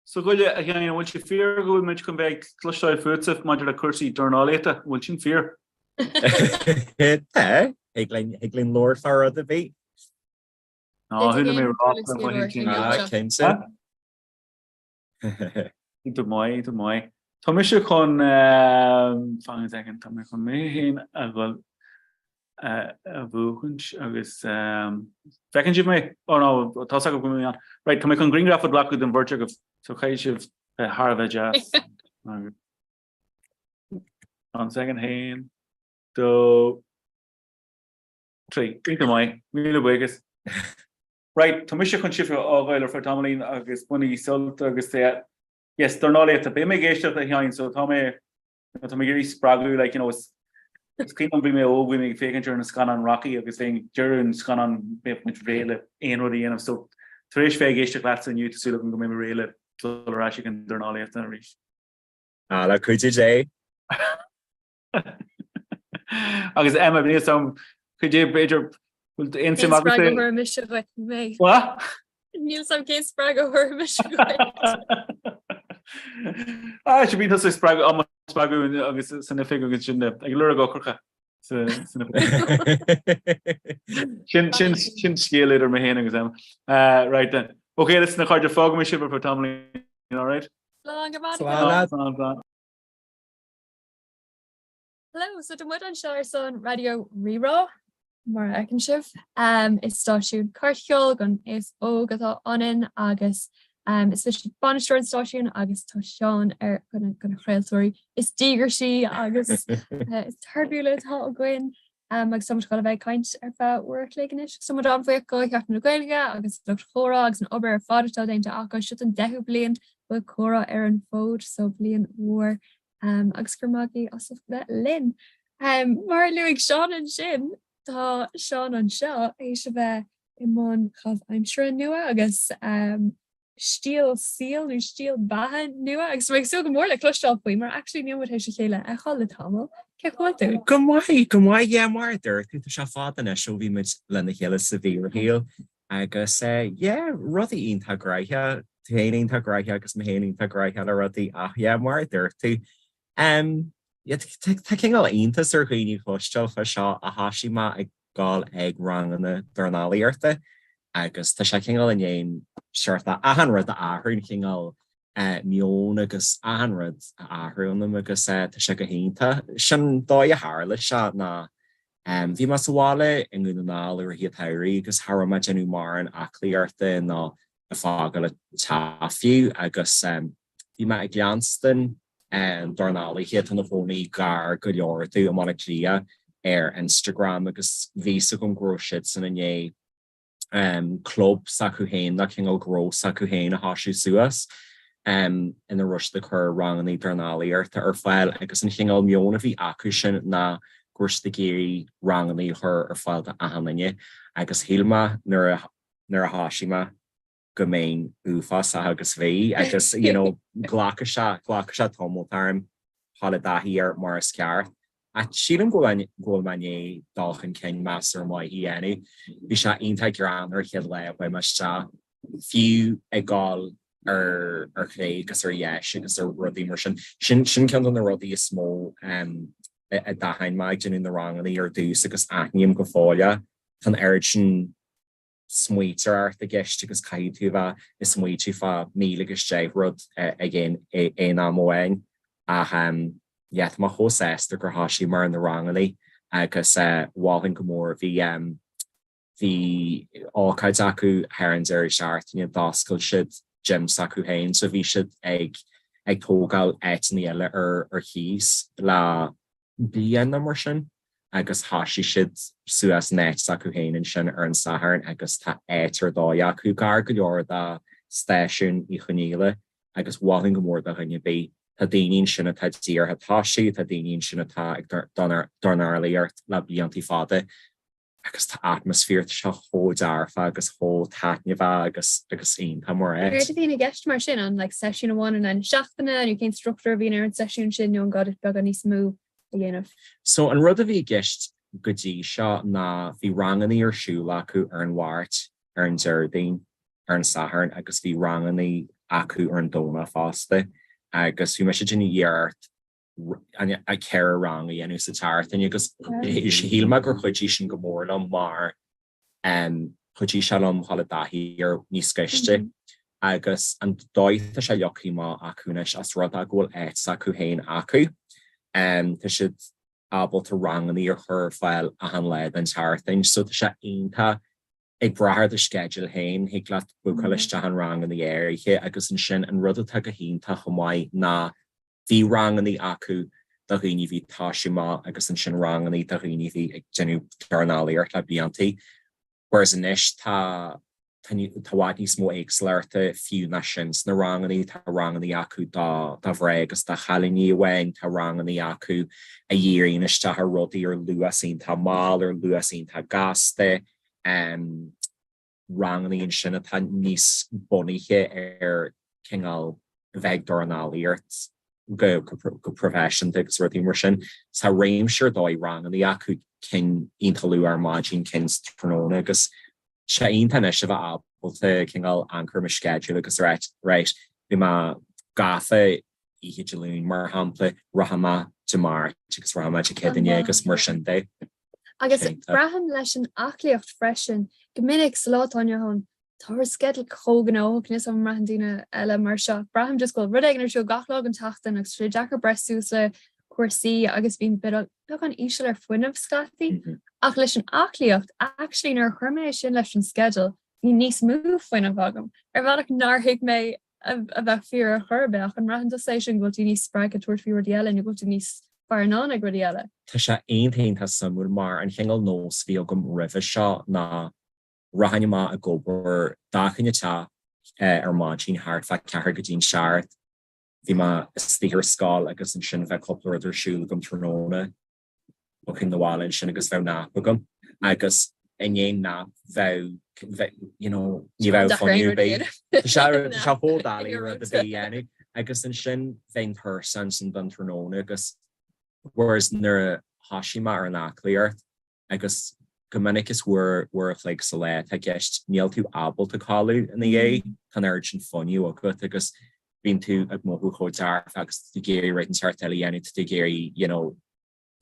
So a Ghoille, a Sheáin, an bhfuil sé fíor go bhfuil muid chun bheith ag cloisteáil fútsa maidir le cúrsaí dornálaíochta? An bhfuil sin fíor? Tá, thig linn, thig linn labhairt fá rud ar bith. Ná, chuala mé rá go bhfuil sin. Ah, cinnte. Iontach maith, iontach maith. Tá mise chun, fan second, tá mé chun mé féin a dhul a mhúchaint agus feiceann sibh mé? Oh no, tá fhios agaibh go bhfuil mé ann. Right, tá mé chun grianghraf a ghlacadh den bheirt agaibh, so caithfidh sibh bheith thar a bheith deas. One second, haon, dó, trí. Iontach maith, míle buíochas. Right, tá mise chun sibh a fhágáil ar feadh tamaillín agus bainigí sult agus yes, dornálaíochta. Beidh mé ag éisteacht a Sheáin, so tá mé Tá mé ag iarraidh spreagadh, like, you know, is is cuimhin liom bhí mé óg, bhí mé ag féachaint ar na scannáin Rocky agus bheinn ag deireadh an scannáin bheadh muid réidh le aon rud a dhéanamh. So tar éis bheith ag éisteacht leatsa inniu, tá súil agam go mbeidh mé réidh le dul ar ais ag an dornálaíocht arís. Ah, le cuidiú Dé. Agus Emma, níl fhios a'm. Cad é b'fhéidir bhfuil aon suim agat spreagadh a thabharfaidh mise dhuit mé. What? Níl 's a'm cén spreagadh a thabharfaidh mise dhuit. Ah, sé bíonn tusa ag spreagadh á spreagadh agus san oifig agus sin ag lorg eochracha san oifig. Sin sin sin scéal idir mé féin agus Emma. Uh, right then. Okay, listen a chairde fágfaidh mé sibh ar feadh tamaillín, all right? Slán go maith. Slán, slán, slán. Hello, so tá muid anseo ar son Raidió Rí-Rá, mar a fheiceann sibh. Um, is stáisiún cairtcheoil don aos óg atá ionainn agus um, is mise bainisteoir an stáisiúin agus tá Seán ar dhuine de na craoltóirí is díograisí agus uh, is tairbhiúla atá againn. Um, agus tá muid ag dul a bheith ag caint ar feadh uair a chloig anois. So muid an-bhuíoch go Sheachtain na Gaeilge agus lucht Chomhrá agus an obair ar fad atá déanta acu. Seo an deichiú bliain go bhfuil Comhrá ar an bhfód, so bliain mhór Agus go raibh maith agaibh as ucht bheith linn. Mar a luaigh Seán ansin, tá Seán anseo théis a bheith i mbun caitheamh aimsire nua agus stíl saoil nó stíl beatha nua agus tá mé ag súil go mór le cloisteáil faoi mar actually níl muid théis a chéile a fheiceáil le tamall. Cén chaoi a bhfuil tú? Go maith, go maith, yeah, mar a dúirt tú, tá sé fada anois ó bhí muid lena chéile sa bhfíorshaol Agus yeah, rudaí iontach gnoitheach, tú féin iontach gnoitheach agus mé féin iontach gnoitheach le rudaí ach yeah, mar a dúirt tú, em, yeah, tá cineál iontas ar dhaoine cloisteáil fá seo ach thoisigh mé ag gabháil ag ranganna dornálaíochta agus tá sé cineál i ndiaidh seort achan rud a athrú, an cineál eh, meon agus achan rud a athrú ionam agus eh, tá sé go hiontach. Sin dóigh a tharla sé ná Bhí mé sa bhaile i nDún na nGall i rith an tsamhraidh agus cha raibh mé ag déanamh mórán aclaíochta ná ag fágáil an teach fiú agus bhí mé ag leanstan dornálaithe atá ina chónaí gar go leor domh i mBaile Átha Cliath ar Instagram agus bhí fhios agam go raibh siadsan i ndiaidh club s'acu féin nó cineál gnó s'acu féin a thoisiú suas ina raibh siad ag cur ranganna dornálaíochta ar fáil agus an chineál meon a bhí acu sin ná go raibh siad ag iarraidh ranganna a chur ar fáil do achan duine agus shíl mé nuair a nuair a thoisigh mé go mbeinn uafásach agus bhí agus you know glacfaidh sé glacfaidh sé tamall orm dhul i dtaithí air mar is ceart. Ach sílim go bhfuil go bhfuil mé i ndiaidh dul chun cinn measartha maith a dhéanamh. Bhí sé iontach greannmhar an chéad lá a chuaigh mé isteach, fiú ag dul ar ar chlé agus ar dheis agus ar rudaí mar sin. Sin sin ceann de na rudaí is mó a d'aithin mé ag déanamh na ranganna ar dtús agus aithním go fóill é. Tá an oiread sin smaointeoireacht i gceist agus caithfidh tú a bheith ag smaointiú fá 1000 agus 10 rud ag aon am amháin. Ach yeah, tá mé chomh sásta gur thoisigh mé ar na ranganna agus mholfainn go mór, bhí bhí ócáid acu thar an deireadh seachtaine, d'oscail siad gym s'acu féin so bhí siad ag ag tógáil áiteanna eile ar ar chíos le bliain nó mar sin agus thoisigh siad suas an áit s'acu féin ansin ar an Satharn agus tá áit ar dóigh acu, gar go leor do stáisiún Uí Chonghaile agus mholfainn go mór do dhuine ar bith. Tá daoine ansin atá díreach ag toisiú, tá daoine ansin atá ag dornálaíocht le blianta fada agus tá atmaisféar, tá sé chomh dearfa agus chomh taitneamhach agus agus iontach mar áit. Céard a bhíonn i gceist mar sin? An like seisiún amháin in aghaidh na seachtaine nó cén struchtúr a bhíonn ar an seisiún sin nó an gá duit beagán níos mó a dhéanamh? So an rud a bhí i gceist go dtí seo ná bhí rangannaí ar siúl acu ar an Mháirt, ar an Déardaoin, ar an Satharn agus bhí rangannaí acu ar an Domhnach fosta agus bhí mise ag déanamh iarracht an 4 rang a dhéanamh sa tseachtain agus shíl mé gur chuidigh sin go mór liom mar chuidigh sé liom dhul i dtaithí air níos gaiste agus an dóigh atá sé leagtha amach acu anois as rud é go bhfuil áit s'acu féin acu tá siad ábalta rangannaí a chur ar fáil achan lá den tseachtain so tá sé iontach ag brath ar do sceideal féin, thig leat bookáil isteach an rangannaí áirithe agus ansin an rud atá go hiontach chomh maith ná Bhí rangannaí acu do dhaoine a bhí ag toisiú amach agus ansin rangannaí do dhaoine a bhí ag déanamh dornálaíocht le bliantaí. Whereas anois tá tá i bhfad níos mó éagsúlachta fiú ná sin sna rangannaí. Tá rangannaí acu do do mhná agus do chailíní amháin, tá rangannaí acu a dhíríonn isteach ar rudaí ar luas iontach mall, ar luas iontach gasta. Rangannaí ansin atá níos bunaithe ar cineál bheith ag dornálaíocht go proifisiúnta agus rudaí mar sin. Tá réimse ar dóigh rangannaí acu. cinn iontach luath ar maidin, cinn sa tráthnóna agus sé iontach anois a bheith ábalta cineál amharc ar mo schedule agus a rá right, bhí mé gafa oíche Dé Luain mar shampla, rachaidh mé Dé Máirt agus rachaidh mé Dé Céadaoine agus mar sin de. Agus braithim leis an aclaíocht freisin, go minic sa lá atá inniu ann, tá ár sceideal chomh gnóthach, níl 's agam an mbraitheann daoine eile mar seo, braithim just go bhfuil rud éigin ar siúl gach lá den tseachtain agus tá sé deacair breith suas le cúrsaí agus bíonn beagán íseal ar fuinneamh scaití. Ach leis an aclaíocht, actually nuair a chuir mé é sin leis an sceideal, bhí níos mó fuinnimh agam, ar bhealach nár thuig mé a bheadh fíor ar chor ar bith, ach an mbraitheann tusa é sin go bhfuil tú níos spreagtha tabhairt faoi rudaí eile nó go bhfuil tú níos fearr in ann ag rudaí eile? Tá sé iontach iontach suimiúil mar an chineál nós a bhí agam roimhe seo ná rachainn amach ag obair, d'fhágfainn an teach ar maidin thart fá ceathair go dtí'n seacht, bhí mé istigh ar scoil agus ansin bheadh cúpla rud ar siúl agam tráthnóna. Rachainn abhaile ansin agus bheadh nap agam agus i ndiaidh nap bheadh, you know, ní bheadh fuinneamh ar bith. Tá sé tá sé chomh doiligh rud ar bith a dhéanamh agus ansin bheinn tuirseach ansin don tráthnóna agus whereas nuair a thoisigh mé ar an aclaíocht agus go minic is uair, uair a chloig sa lá atá i gceist, níl tú ábalta codladh ina dhiaidh, tá an oiread sin fuinnimh agat agus bíonn tú ag mothú chomh dearfa agus tá tú ag iarraidh rud inteacht eile a dhéanamh, tá tú ag iarraidh you know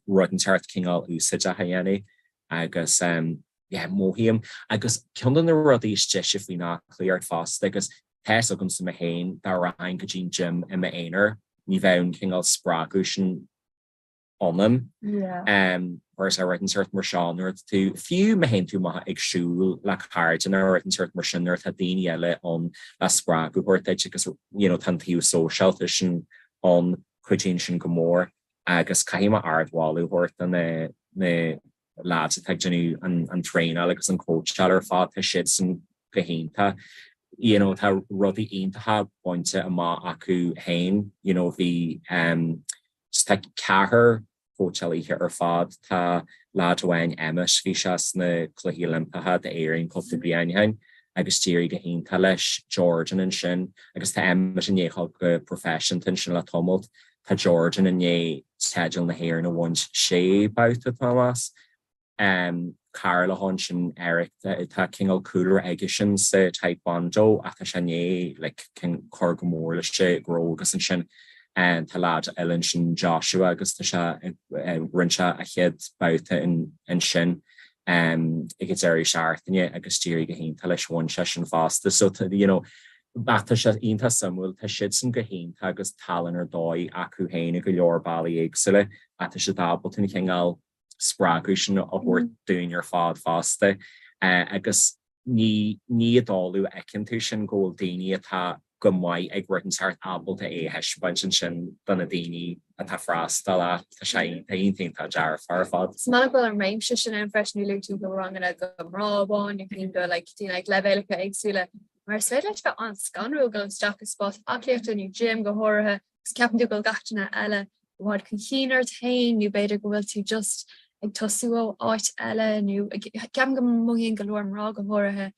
rud inteacht cineál úsáideach a dhéanamh agus um yeah mothaím agus ceann de na rudaí is deise faoin aclaíocht fosta agus tá fhios agamsa mé féin dá rachainn go dtí an gym i m'aonar ní bheadh an cineál spreagadh sin ionam. Whereas rud inteacht mar seo nuair atá tú, fiú má théann tú amach ag siúl le cairde nó rud inteacht mar sin nuair atá daoine eile ann le spreagadh a thabhairt duit agus you know tá an taobh sóisialta sin ann, cuidíonn sin go mór agus caithfidh mé ardmholadh a thabhairt do na na lads atá ag déanamh an an traenáil agus an cóitseáil ar fad, tá siadsan go hiontach. You know tá rudaí iontacha bainte amach acu féin, you know bhí um Tá ceathrar cóitseálaithe ar fad. Tá leaid amháin, Emmet, bhí sé sna Cluichí Oilimpeacha d'Éirinn cúpla bliain ó shin agus d'éirigh go hiontach leis. Jordan ansin agus tá Emmet i ndiaidh dul go proifisiúnta ansin le tamalt. Tá Jordan i ndiaidh teideal na hÉireann a bhaint sé babhta, tá mé ag meas. Cara liom ansin Eric tá cineál cúlra aigesean sa taekwondo ach tá sé i ndiaidh like cur go mór leis an ghnó agus ansin tá leaid eile ansin Joshua agus tá sé rinne sé a chéad babhta ansin ag an deireadh seachtaine agus d'éirigh go hiontach leis bhain sé sin fosta so you know ach tá sé iontach suimiúil tá siadsan go hiontach agus tallann ar dóigh acu féin i go leor bealaí éagsúla ach tá siad ábalta an cineál spreagadh sin a thabhairt dúinn ar fad fosta agus ní ní i dtólamh a fheiceann tú sin go bhfuil daoine atá go maith ag rud inteacht ábalta é a thaispeáint ansin do na daoine atá ag freastal ach tá sé iontach iontach iontach dearfach ar fad. Is maith liom go bhfuil an réimse sin ann freisin, luaigh tú go ranganna do mná amháin nó cinn do like daoine ag leibhéalacha éagsúla mar is féidir leis bheith an-scanrúil dul isteach i spás aclaíochta nó gym go háirithe agus ceapann tú go bhfuil gach duine eile i bhfad chun cinn ort féin nó b'fhéidir go bhfuil tú just ag tosú ó áit eile nó ceapaim go mothaíonn go leor mná go háirithe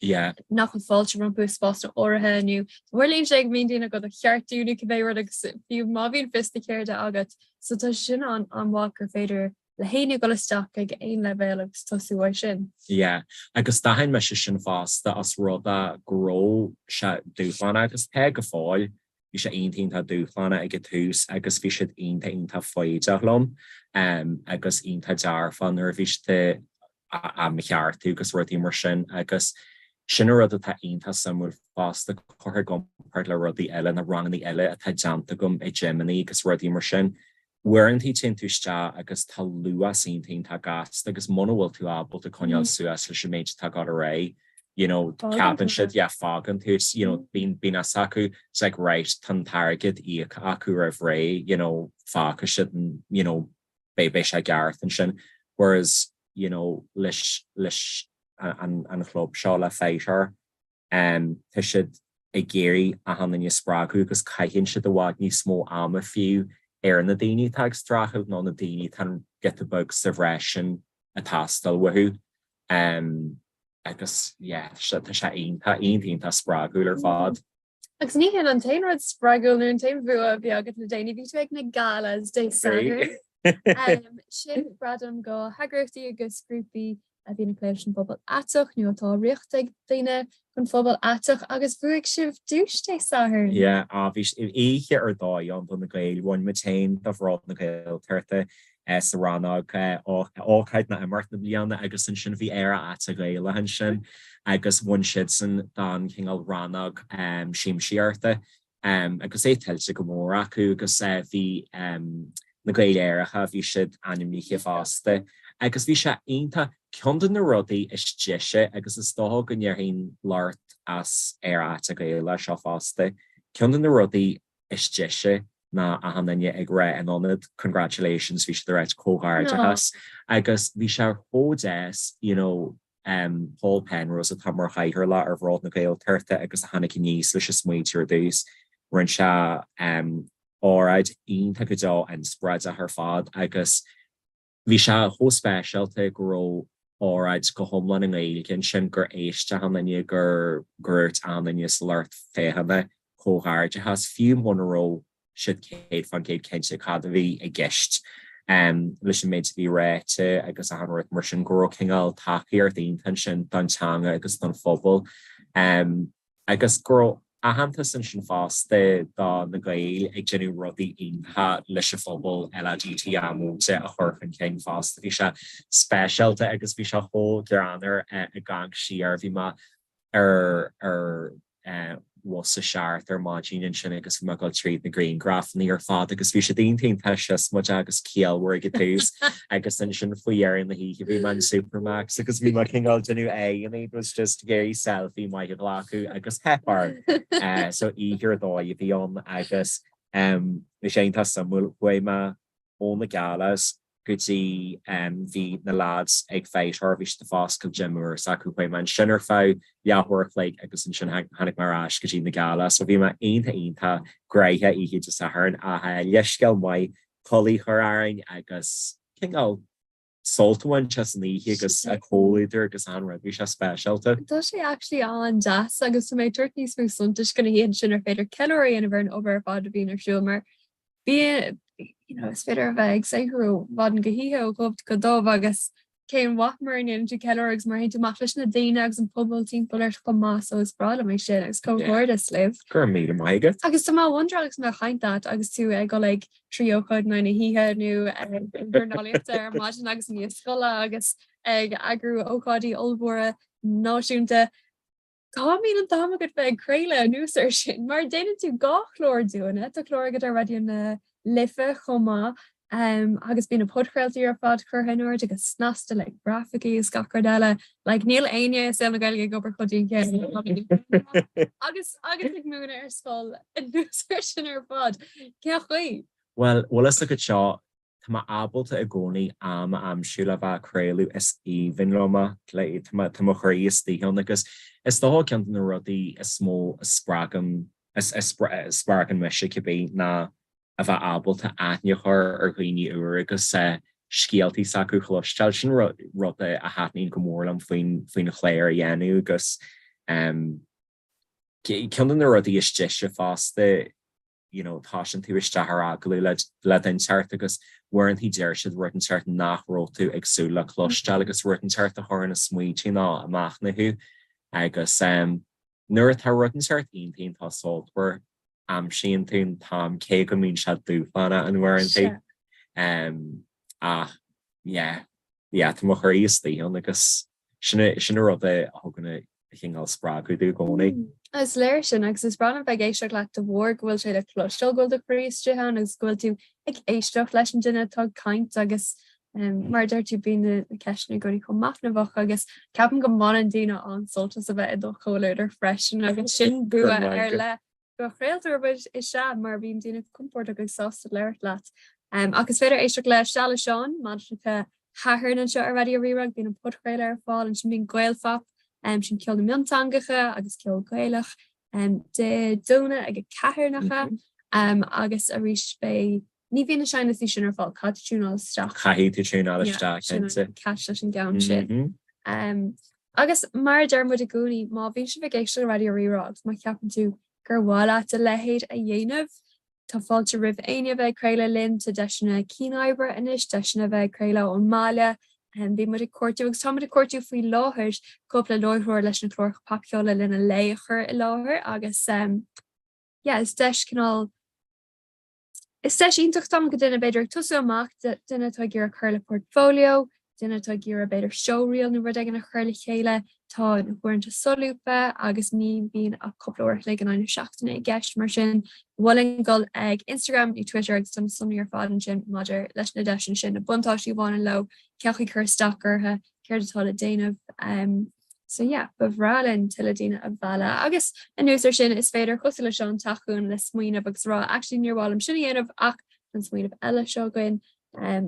nach bhfuil fáilte rompu i spásanna áirithe nó tarlaíonn sé go mbíonn daoine ag do cheartú nó cibé rud agus fiú má bhíonn fios do cheirde agat so tá sin an-mhaith gur féidir le héinne dul isteach ag aon leibhéal agus tosú uaidh sin. Yeah, agus d'aithin mise sin fosta os rud é go raibh sé dúshlánach agus tá go fóill, bhí sé iontach iontach dúshlánach ag an tús agus bhí siad iontach iontach foighdeach liom agus iontach dearfach nuair a bhí siad á mo cheartú agus rudaí mar sin agus sin an rud atá iontach suimiúil fosta curtha i gcomparáid le rudaí eile na ranganna eile atá déanta agam i gymeanna agus rudaí mar sin. Uaireanta téann tú isteach agus tá luas iontach iontach gasta agus muna bhfuil tú ábalta coinneáil suas leis an méid atá ag dul ar aghaidh, you know, ceapann siad, yeah, fágann tú, you know, bíonn, bíonn fhios acu, it's like, right, tá an t-airgead íoctha acu roimh ré, you know, fágfaidh siad, you know, beidh, beidh sé ceart ansin. Whereas, you know, leis, leis an, an chlub seo, le Fighter, Tá siad ag iarraidh achan duine a spreagadh agus caitheann siad i bhfad níos mó ama fiú ar na daoine atá ag streachailt nó na daoine atá an giota beag sa bhreis sin ag teastáil uathu. Agus yeah, tá sé iontach, iontach, iontach spreagúil ar fad. Agus ní hin an t-aon rud spreagúil nó an t-aon bhua a bhí agat le déanaí, bhí tú ag na galas Dé Sathairn. Sin gradam go heagraíochtaí agus grúpaí a bhíonn ag plé leis an bpobal aiteach nó atá á riocht ag daoine den phobal aiteach agus bhuaigh sibh duais Dé Sathairn. Yeah, ah bhí oíche ar dóigh ann do na Gaeil. Bhain muid féin do Bhród na Gaeltachta sa rannóg ócáid nó imeacht na bliana agus ansin bhí Éire Aiteach Ghaelach ansin agus bhain siadsan don chineál rannóg siamsaíochta. agus é tuillte go mór acu agus bhí na Gaeil Aeracha, bhí siad ainmnithe fosta agus bhí sé iontach. Ceann de na rudaí is deise agus is dócha go ndéarfainn labhairt as Éire Aiteach Ghaelach seo fosta, ceann de na rudaí is deise ná achan duine ag rá in ionad congratulations bhí siad ag ráit comhghairdeachas agus bhí sé chomh deas you know Paul Penrose atá mar chathaoirleach ar Bhród na Gaeltachta agus a tháinig aníos leis an smaointiú ar dtús. Rinne sé óráid iontach go deo inspioráideach ar fad agus bhí sé chomh speisialta go raibh óráid go hiomlán i nGaeilge ansin gur éist achan duine gur dhúirt achan duine sa lucht féachana comhghairdeachas fiú muna raibh siad 100% cinnte cad a bhí i gceist leis an méid a bhí ráite agus achan rud mar sin, go raibh cineál tacaíocht iontach ansin don teanga agus don phobal agus go raibh aitheantas ansin fosta do na Gaeil ag déanamh rudaí iontacha leis an phobal LADTA móide a chur chun cinn fosta. Bhí sé speisialta agus bhí sé chomh greannmhar ag amharc siar. Bhí mé ar ar bhus a 7 ar maidin ansin agus bhí mé ag dul tríd na grianghrafanna ar fad agus bhí siad iontach iontach siosmaideach agus ciallmhar ag an tús agus ansin faoi dheireadh na hoíche bhí mé in Supermacs agus bhí mé cineál déanamh aghaidheanna it was just ag iarraidh selfie maith a ghlacadh agus theip orm. So oíche ar dóigh a bhí ann agus bhí sé iontach suimiúil chuaigh mé ó na galas go dtí bhí na lads ag Fight'R, bhí siad ag foscailt gym úr s'acu, chuaigh mé ansin ar feadh leathuair a chloig agus ansin tháinig mé ar ais go dtí na galas. So bhí mé iontach iontach gnoitheach oíche Dé Sathairn ach leithscéal maith codladh a chur orainn agus cineál sult a bhaint as an oíche agus an comhluadar agus an rud, bhí sé speisialta. Tá sé actually an-deas agus tá mé ag tabhairt níos mó suntais do na hoícheanta sin ar féidir ceiliúradh a dhéanamh ar an obair ar fad a bhíonn ar siúl mar bíonn, you know, is féidir a bheith ag saothrú ó mhaidin go hoíche, ó dhubh go dubh agus cén mhaith mura ndéanann tú ceiliúradh agus mura théann tú amach leis na daoine agus an pobal timpeall ort chomh maith so is breá liom é sin agus comhghairdeas libh. Go raibh míle maith agat. Agus tá mé ag wonderáil agus mé ag caint leat agus tú ag dul ag 3 ócáid in aghaidh na hoíche nó ag dornálaíochta ar maidin agus i ndiaidh scoile agus ag eagrú ócáidí ollmhóra náisiúnta. Cá mbíonn an t-am agat bheith ag craoladh anuas air sin? Mar déanann tú 2 chlár dúinne, tá clár agat ar Raidió na Life chomh maith agus bíonn na podchraoltaí ar fad curtha in airde go snasta le grafaicí is gach rud eile. Like níl éinne i saol na Gaeilge ag obair chomh dian céanna agus agus ag múineadh ar scoil anuas air sin ar fad. Cén chaoi? Bhuel, bhfuil fhios agat seo, Tá mé ábalta i gcónaí am a aimsiú le bheith ag craoladh, is aoibhinn liom é, tá mo chroí istigh ann agus is dócha ceann de na rudaí is mó a spreagann, a spreagann mise cibé, ná a bheith ábalta aithne a chur ar dhaoine úra agus scéaltaí s'acu a chloisteáil. Sin rud a thaitníonn go mór liom faoin faoin chlár a dhéanamh agus ceann de na rudaí is deise fosta, you know, tosaíonn tú isteach ar agallamh le le duine inteacht agus uaireanta deir siad rud inteacht nach raibh tú ag súil le cloisteáil agus rud inteacht a chuireann ag smaointiú nó ag machnamh thú agus um, nuair atá rud inteacht iontach iontach sultmhar aimsíonn tú an t-am cé go mbíonn sé dúshlánach in uaireanta um, ach yeah, yeah, tá mo chroí istigh ann agus sin sin an rud a thugann a chineál spreagadh domh i gcónaí. Is léir sin agus is breá liom bheith ag éisteacht leat de bharr go bhfuil sé le cloisteáil go bhfuil do chroí istigh ann agus go bhfuil tú ag éisteacht leis an duine atá ag caint agus mar a deir tú bíonn na ceisteanna i gcónaí chomh machnamhach agus ceapaim go mbaineann daoine an-sult as a bheith i do chomhluadar freisin agus sin bua ar leith Do chraoltóir muid is ea, mar bíonn daoine compordach agus sásta labhairt leat. Ach is féidir éisteacht le Seal le Seán, maidneacha Shathairn anseo ar Raidió Rí-Rá, bíonn an podchraoladh ar fáil ansin, bíonn Gaelphop, sin ceol na mionteangacha agus ceol Gaelach, Dé Domhnaigh ag 4, nach ea? Agus arís beidh, ní bhíonn na seinnliostaí sin ar fáil, caithfidh tú tiúnáil isteach. Caithfidh tú tiúnáil isteach, cinnte. Ceist leis an gceann sin. Agus mar a deir muid i gcónaí, má bhíonn sibh ag éisteacht le Raidió Rí-Rá agus má cheapann tú gur mhaith leat a leithéid a dhéanamh. Tá fáilte roimh éinne a bheith ag craoladh linn, tá deiseanna cianoibre anois, deiseanna a bheith ag craoladh ón mbaile. Bhí muid ag cuartú agus táimid ag cuartú faoi láthair cúpla láithreoir leis na cláracha Popcheol le linn an lae a chur i láthair agus yeah is deis cineál Is deis iontach atá ann do dhuine b'fhéidir ag tosú amach, duine atá ag iarraidh cur le portfolio, duine atá ag iarraidh b'fhéidir showreel nó rud éigin a chur le chéile. Tá na huaireanta solúbtha agus ní bhíonn ach cúpla uair a chloig in aghaidh na seachtaine i gceist, mar sin mholfainn dul ag Instagram nó Twitter agus tá na sonraí ar fad ansin maidir leis na deiseanna sin, na buntáistí a bhaineann leo, cén chaoi cur isteach orthu, céard atá le déanamh. So yeah, ba bhreá linn tuilleadh daoine a mhealladh. Agus anuas ar sin, is féidir, cosúil le Seán, teacht chugainn le smaoineamh agus rá actually níor mhaith liom sin a dhéanamh ach tá an smaoineamh eile seo againn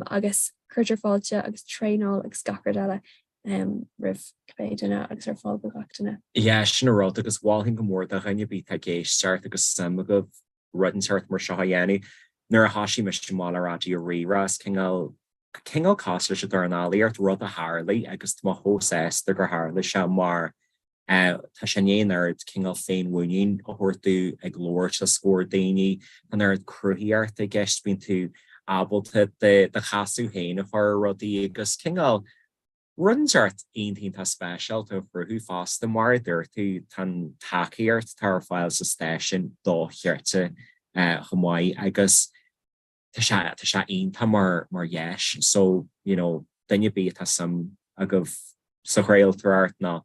agus cuirtear fáilte agus traenáil agus gach rud eile roimh cibé duine agus ar fáil do gach duine. Yeah, sin an rud agus mholfainn go mór do dhuine ar bith atá ag éisteacht agus suim agaibh rud inteacht mar seo a dhéanamh. Nuair a thoisigh mise i mbaile Raidió Rí-Rá, is cineál, cineál cosúil leis an dornálaíocht, rud a tharlaigh agus tá mé chomh sásta gur tharla sé mar tá sé i ndiaidh an oiread cineál féinmhuinín a thabhairt domh ag labhairt os comhair daoine, tá an oiread cruthaíochta i gceist, bíonn tú ábalta do chasadh féin a chur ar rudaí agus cineál, Rud inteacht iontach iontach speisialta a chruthú fosta, mar a dúirt tú, tá an tacaíocht atá ar fáil sa stáisiún dochreidte chomh maith agus tá sé tá sé iontach mar mar dheis so you know duine ar bith atá suim agaibh sa chraoltóireacht nó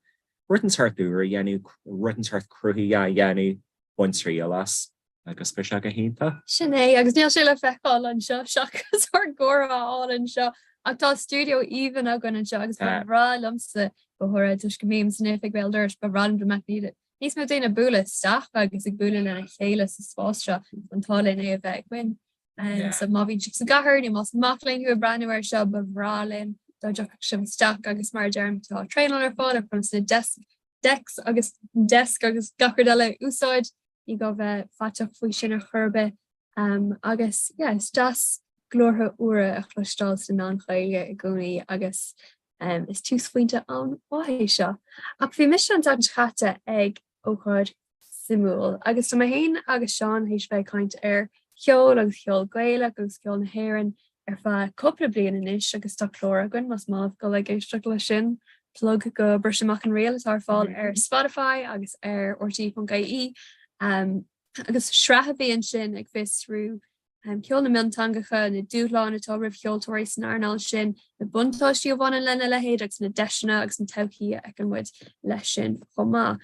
rud inteacht úr a dhéanamh, rud inteacht cruthaitheach a dhéanamh, bain triail as. agus beidh sé go hiontach. Sin é, agus níl sé le feiceáil anseo seachas ár gcomhrá álainn seo, ach tá stiúideo aoibhinn againn anseo agus ba bhreá liomsa, go háirithe toisc go mbím san oifig béal dorais, ba bhreá liom go mbeadh níos mó daoine ag bualadh isteach agus ag bualadh lena chéile sa spás seo, an t-ádh linn é a bheith againn. So má bhíonn sibh sa gcathair nó más mac léinn thú ag breathnú air seo, ba bhreá linn dá dtiocfadh sibh isteach agus mar a deirim tá traenáil ar fáil ar conas na desk decks agus desk agus gach rud eile a úsáid. Ní gá bheith faiteach faoi sin ar chor ar bith. Agus yeah, is deas glórtha úra a chloisteáil sna meáin Ghaeilge i gcónaí agus is túsphointe an-mhaith é seo. Ach bhí mise an tseachtain seo caite ag ócáid suimiúil agus tá mé féin agus Seán théis bheith ag caint ar cheol agus ceol Gaelach agus ceol na hÉireann ar feadh cúpla bliain anois agus tá clár againn más maith libh dul ag éisteacht leis sin, plug go Bris Amach an Riail atá ar fáil ar Spotify agus ar rte.ie. Agus sraith a bhí ansin ag fiosrú ceol na mionteangacha, na dúshláin atá roimh cheoltóirí san earnáil sin, na buntáistí a bhaineann lena leithéid agus na deiseanna agus an todhchaí a fheiceann muid leis sin chomh maith.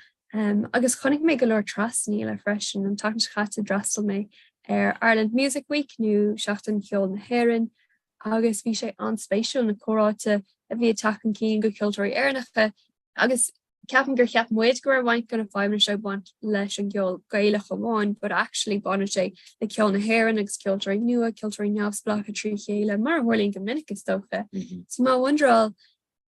Agus chonaic mé go leor trasnaíola freisin. An tseachtain seo caite d'fhreastail mé ar Ireland Music Week nó Seachtain Cheoil na hÉireann agus bhí sé an-spéisiúil na comhráite a bhí ag teacht chun cinn go ceoltóirí Éireannacha agus ceapaim gur cheap muid go raibh roinnt de na fadhbanna seo ag baint leis an gceol Gaelach amháin but actually baineann sé le ceol na hÉireann agus ceoltóirí nua, ceoltóirí neamhspleácha trí chéile mar a tharlaíonn go minic is dócha. So mé ag wonderáil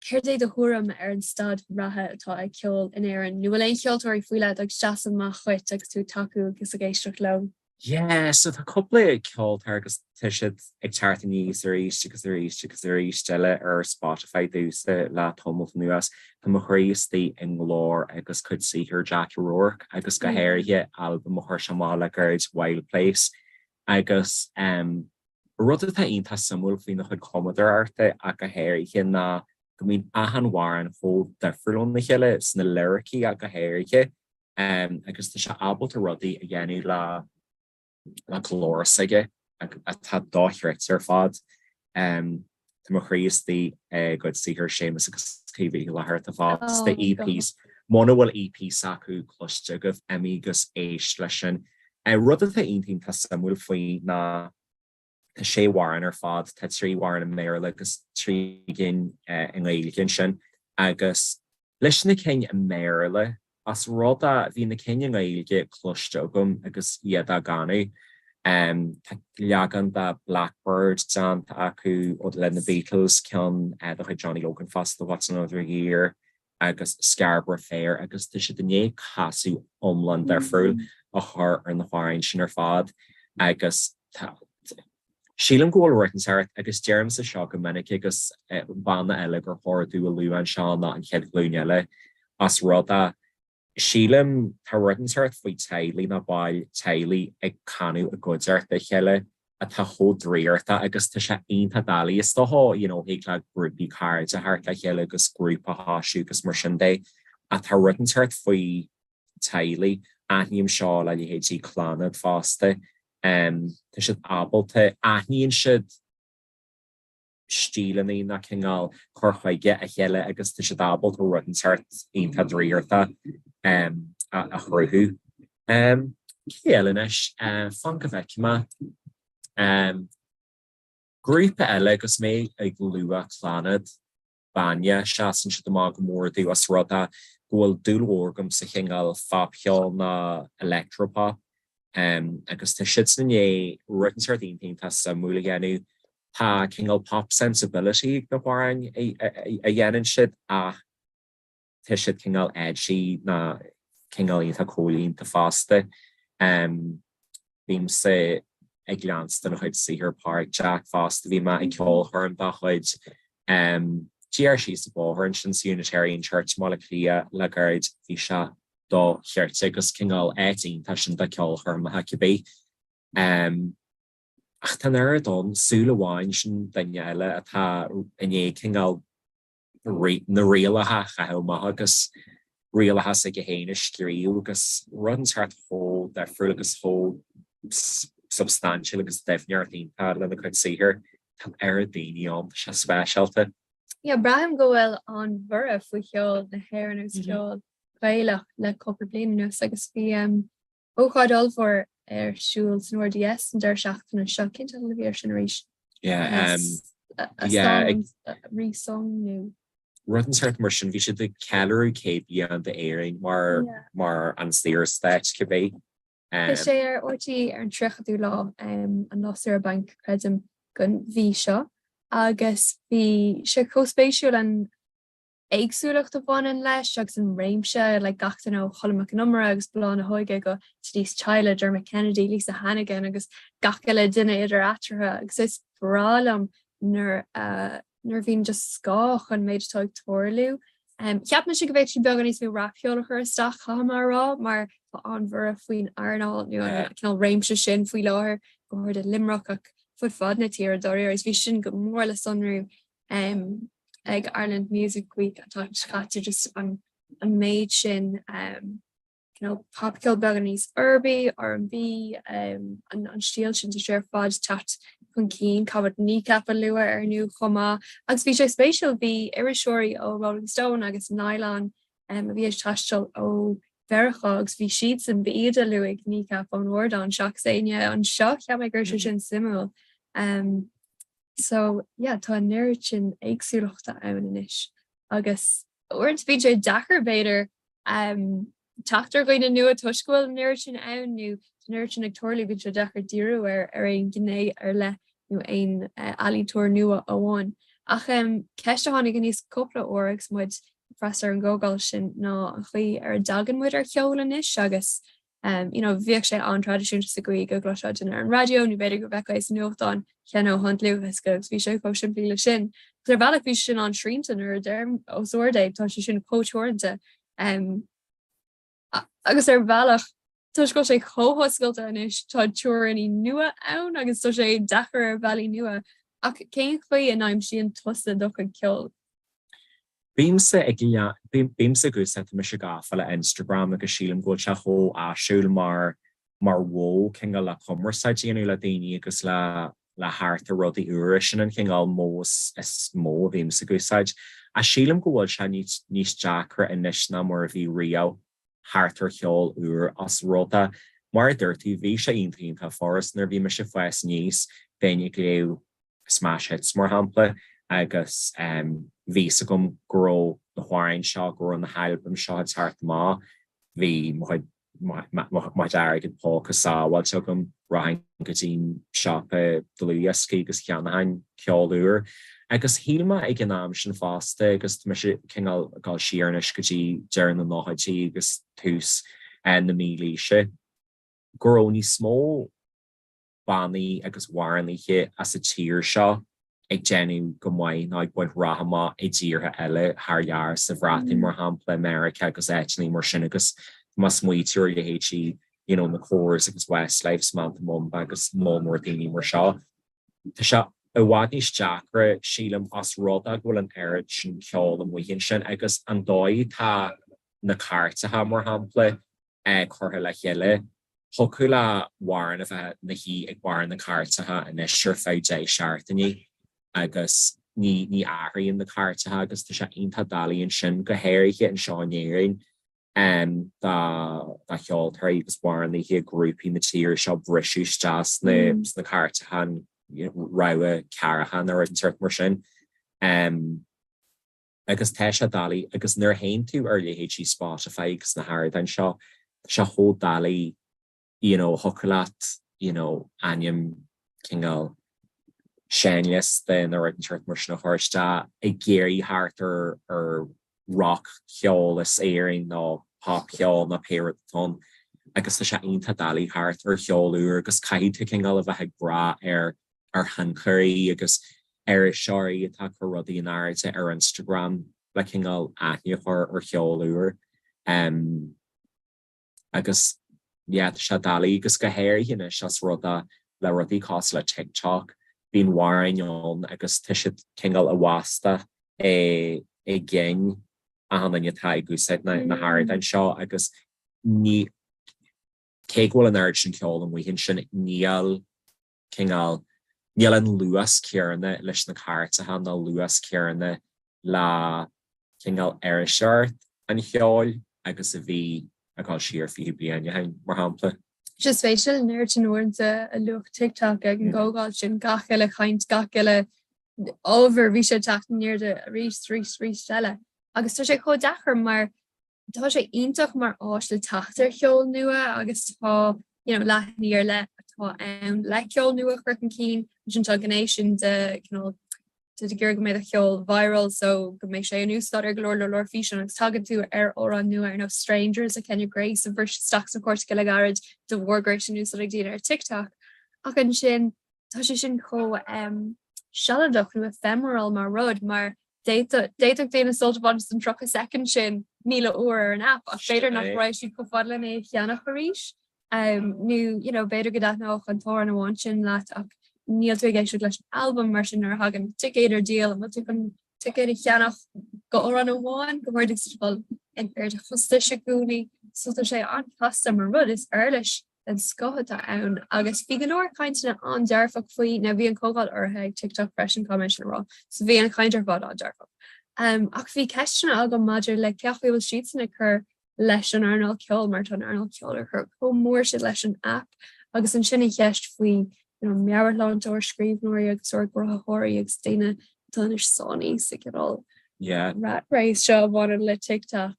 Céard é do thuairim ar an staid reatha atá ag ceol in Éirinn? Nó bhfuil aon cheoltóirí faoi leith atá ag seasamh amach dhuit agus tú ag tacú agus ag éisteacht leo? Yeah, so tá cúpla ceoltóir agus tá siad ag teacht aníos arís agus arís agus arís eile ar Spotify domhsa le tamalt anuas. Tá mo chroí istigh i nglór agus cuid saothair Jack O'Rourke agus go háirithe albam a chuir sé amach le gairid Wild Place agus em Rud atá iontach suimiúil faoina chuid cumadóireachta ach go háirithe ná go mbíonn achan amhrán chomh difriúil óna chéile, sna liricí ach go háirithe, agus tá sé ábalta rudaí a dhéanamh le le glór s'aige atá dochreidte ar fad. Tá mo chroí istigh i gcuid saothair Séamus agus Caoimhe Uí Fhlatharta fosta, EPs. Muna bhfuil EP s'acu cloiste agaibh, imigh agus éist leis sin. Rud atá iontach iontach suimiúil faoi ná Tá sé amhrán ar fad, tá 3 amhrán i mBéarla agus 3 gcinn i nGaeilge ansin. Agus leis na cinn i mBéarla, as rud é, bhí na cinn i nGaeilge cloiste agam agus iad á gcanadh. Tá leagan de Blackbird déanta acu le na Beatles, ceann de chuid Johnny Logan fosta, What's Another Year? agus Scarborough Fair agus tá siad i ndiaidh casadh iomlán difriúil a chur ar na hamhráin sin ar fad agus tá, sílim go bhfuil rud inteacht agus deirimse seo go minic agus banna eile gur chóir domh a lua anseo ná an Chéad Ghlúin Eile as rud é. Sílim, tá rud inteacht faoi teaghlaigh nó baill teaghlaigh ag canadh i gcuideachta a chéile atá chomh draíochta agus tá sé iontach doiligh. Is dócha, you know, thig le grúpaí cairde theacht le chéile agus grúpa a thoisiú agus mar sin de ach tá rud inteacht faoi teaghlaigh. Aithním seo le leithéidí Clannad fosta. Tá siad ábalta, aithníonn siad stíleanna nó cineál cur chuige a chéile agus tá siad ábalta rud inteacht iontach draíochta a chruthú. Cé eile anois? Fan go bhfeicfidh mé. Grúpa eile agus mé ag lua Clannad. Bainne, seasann siad amach go mór domh os rud é go bhfuil dúil mhór agam sa chineál phopcheol nó electropop agus tá siadsan i ndiaidh rud inteacht iontach iontach suimiúil a dhéanamh. Tá cineál pop sensibility ag na hamhráin a dhéanann siad ach tá siad cineál edgy nó cineál iontach cóilínta fosta. Bímse ag leanstan a chuid saothair Páraic Jack fosta, bhí mé ag ceolchoirm dá chuid. Díreach síos an bóthar ansin sa Unitarian Church i mBaile Átha Cliath le gairid, bhí sé dochreidte agus cineál áit iontach sin do ceolchoirmeacha cibé. Ach tá an oiread ann, Súil Amháin sin duine eile atá i ndiaidh cineál na rialacha a chaitheamh amach agus rialacha s'aige féin a scríobh agus rud inteacht chomh difriúil agus chomh substaintiúil agus doimhneacht iontach lena cuid saothair. Tá an oiread daoine ann, tá sé speisialta. Yeah, braithim go bhfuil an-bhorradh faoi cheol na hÉireann agus ceol Gaelach le cúpla bliain anuas agus bhí ócáid ollmhór ar siúl san RDS an deireadh seachtaine seo. Cén teideal a bhí air sin arís? Yeah, um, yeah, Re-sung nó? Rud inteacht mar sin, bhí siad ag ceiliúradh 100 bliain d'Éirinn mar, yeah. mar an Saorstát cibé. Um, Tá sé ar RTÉ ar an 30ú lá um, an lá saoire bainc creidim den mhí seo agus bhí sé chomh spéisiúil an éagsúlacht a bhaineann leis agus an réimse, like gach duine ó Cholm Mac Con Iomaire agus Bláth na hÓige go Denise Tyler, Dermot Kennedy, Lisa Hannigan agus gach uile duine idir eatarthu agus is breá liom nuair a nuair a bhíonn just scáth an méid atá ag tarlú. Um, cheap mise go bhféadfaí beagán níos mó rapcheoil a chur isteach caithfidh mé a rá mar tá an-bhorradh faoin earnáil nó an cineál réimse sin faoi láthair go háirithe i Luimneach ach fud fad na tíre dáiríre agus bhí sin go mór le sonrú um, ag Ireland Music Week an tseachtain seo caite just an an méid sin um, you know, popcheol beagán níos uirbí, R&B, um, an, an stíl sin tá sé ar fad ag teacht chun cinn, caithfidh muid Kneecap a lua ar ndóigh chomh maith. Agus bhí sé spéisiúil, bhí iriseoirí ó Rolling Stone agus Nylon um, a bhí ag taisteal ó Mheiriceá agus bhí siadsan, ba iad a luaigh Kneecap ón ardán seachas éinne anseo, cheap mé go raibh sé sin suimiúil. Um, So yeah, tá an oiread sin éagsúlachta ann anois agus uaireanta bíonn sé deacair b'fhéidir um, teacht ar dhaoine nua toisc go bhfuil an oiread sin ann nó an oiread sin ag tarlú bíonn sé deacair díriú ar ar aon ghné ar leith nó aon uh, ealaíontóir nua amháin. Ach um, ceist a tháinig aníos cúpla uair agus muid ag freastal ar an gcomhdháil sin ná an chaoi ar a dtagann muid ar cheol anois agus Um, you know, bhíodh sé an-traidisiúnta sa gcaoi go gcloisfeá duine ar an raidió nó b'fhéidir go bhfeicfeá é sa nuachtán, cheannófá an dlúthdhiosca agus bhí sé chomh simplí le sin. Agus ar bhealach bhí sé sin an-srianta nuair a deirim os ard é, tá sé sin chomh teoranta. Um, agus ar bhealach toisc go bhfuil sé chomh hoscailte anois tá teorainní nua ann agus tá sé deacair ar bhealaí nua. Ach cén chaoi a n-aimsíonn tusa do chuid ceoil? Bímse ag bímse ag úsáid tá mise gafa le Instagram agus sílim go bhfuil sé chomh áisiúil mar mar mhodh cineál le cumarsáid a dhéanamh le daoine agus le le theacht ar rudaí úra. Sin an cineál modh is is mó a bhímse ag úsáid. Ach sílim go bhfuil sé níos níos deacra anois ná mar a bhí riamh theacht ar cheol úr os rud é mar a dúirt tú bhí sé iontach iontach furast nuair a bhí mise ag fás aníos bheinn ag léamh Smash Hits mar shampla agus bhí fhios agam go raibh na hamhráin seo, go raibh na halbaim seo ag teacht amach, bhí mo chuid mo chuid airgead póca sábháilte agam, rachainn go dtí an siopa dlúthdhioscaí agus cheannóinn ceol úr. Agus shíl mé ag an am sin fosta agus tá mise cineál ag dul siar anois go dtí deireadh na nóchaidí agus tús na mílaoise, go raibh níos mó bannaí agus amhránaithe as an tír seo. ag déanamh go maith nó ag baint rath amach i dtíortha eile thar lear, sa Bhreatain mar shampla, Meiriceá agus áiteanna mar sin agus má smaoitiú ar leithéidí you know na Corrs agus Westlife, Samantha Mumba agus moll mór daoine mar seo. Tá sé i bhfad níos deacra, sílim, os rud é go bhfuil an oiread sin ceoil amuigh ansin agus an dóigh atá na cairteacha, mar shampla, curtha le chéile. Thiocfadh le hamhrán a bheith ina shuí ag barr na cairteacha anois ar feadh 10 seachtainí agus ní ní athraíonn na cairteacha agus tá sé iontach doiligh ansin, go háirithe anseo in Éirinn. do cheoltóirí agus amhránaithe grúpaí na tíre seo briseadh isteach sna cairteacha an rogha ceathracha nó rud inteacht mar sin. Agus tá sé doiligh agus nuair a théann tú ar leithéidí Spotify agus na hardáin seo, tá sé chomh doiligh you know, thiocfadh leat, you know, ainm cineál seinnliosta nó rud inteacht mar sin a chur isteach ag iarraidh thart ar ar roc-cheol as Éirinn nó popcheol nó pé rud atá ann agus tá sé iontach doiligh thart ar cheol úr agus caithfidh tú cineál a bheith ag brath ar ar thionchairí agus iriseoirí atá ag cur rudaí in airde ar Instagram le cineál aithne a chur ar cheol úr. Um, agus yeah tá sé doiligh agus go háirithe anois os rud é le rudaí cosúil le TikTok, bíonn amhráin ann agus tá siad cineál i bhfastach i i gcinn achan duine atá ag úsáid na na hardáin seo agus ní cé go bhfuil an oiread sin ceoil amuigh ansin níl cineál níl an luas céanna leis na cairteacha ná luas céanna le cineál iriseoireacht an cheoil agus a bhí ag dul siar 20 bliain ó shin, mar shampla. Is spéisiúil an oiread sin uaireanta a luadh TikTok ag an gcomhdháil sin, gach uile chaint, gach uile ábhar, bhí sé ag teacht in airde arís, arís, arís eile. Agus tá sé chomh deacair mar tá sé iontach mar áis le teacht ar cheol nua agus tá you know, leathanaigh ar leith atá ann le ceol nua a chur chun cinn, ansin tá gné sin de cineál tá tú ag iarraidh go mbeidh do cheol viral so go mbeidh sé in úsáid ar go leor leor leor físeán agus tagann tú ar amhrán nua ar nós Strangers le Kenya Grace a bhris isteach sna cairteacha le gairid de bharr go raibh sé in úsáid ag daoine ar TikTok. Ach ansin tá sé sin chomh um, sealadach nó ephemeral mar rud mar d'fhéadfadh daoine sult a bhaint as an 30 soicind sin 1,000 uair ar an aip ach b'fhéidir nach raibh siad chomh fada lena é a cheannach arís. Nó you know b'fhéidir go dtaitneodh an t-amhrán amháin sin leat ach níl tú ag éisteacht leis an albam mar sin nuair a thagann ticéad ar díol an bhfuil tú chun ticéad a cheannach go amhrán amháin go háirithe agus dul in airde costais i gcónaí. So tá sé an-chasta mar rud is uirlis den scoth atá ann agus bhí go leor cainteanna an-dearfach faoi, now bhí an chomhdháil urraithe ag TikTok freisin caithfidh mé sin a rá, so bhí an chaint ar fad an-dearfach. Um, ach bhí ceisteanna agam maidir le cén chaoi a bhfuil siadsan ag cur leis an earnáil ceoil mar tá an earnáil ceoil ag cur chomh mór sin leis an aip agus ansin an cheist faoi you know, meabhairshláinte ár scríbhneoirí agus ár gcruthaitheoirí agus daoine atá anois sáinnithe sa cineál yeah. rat race seo a bhaineann le TikTok.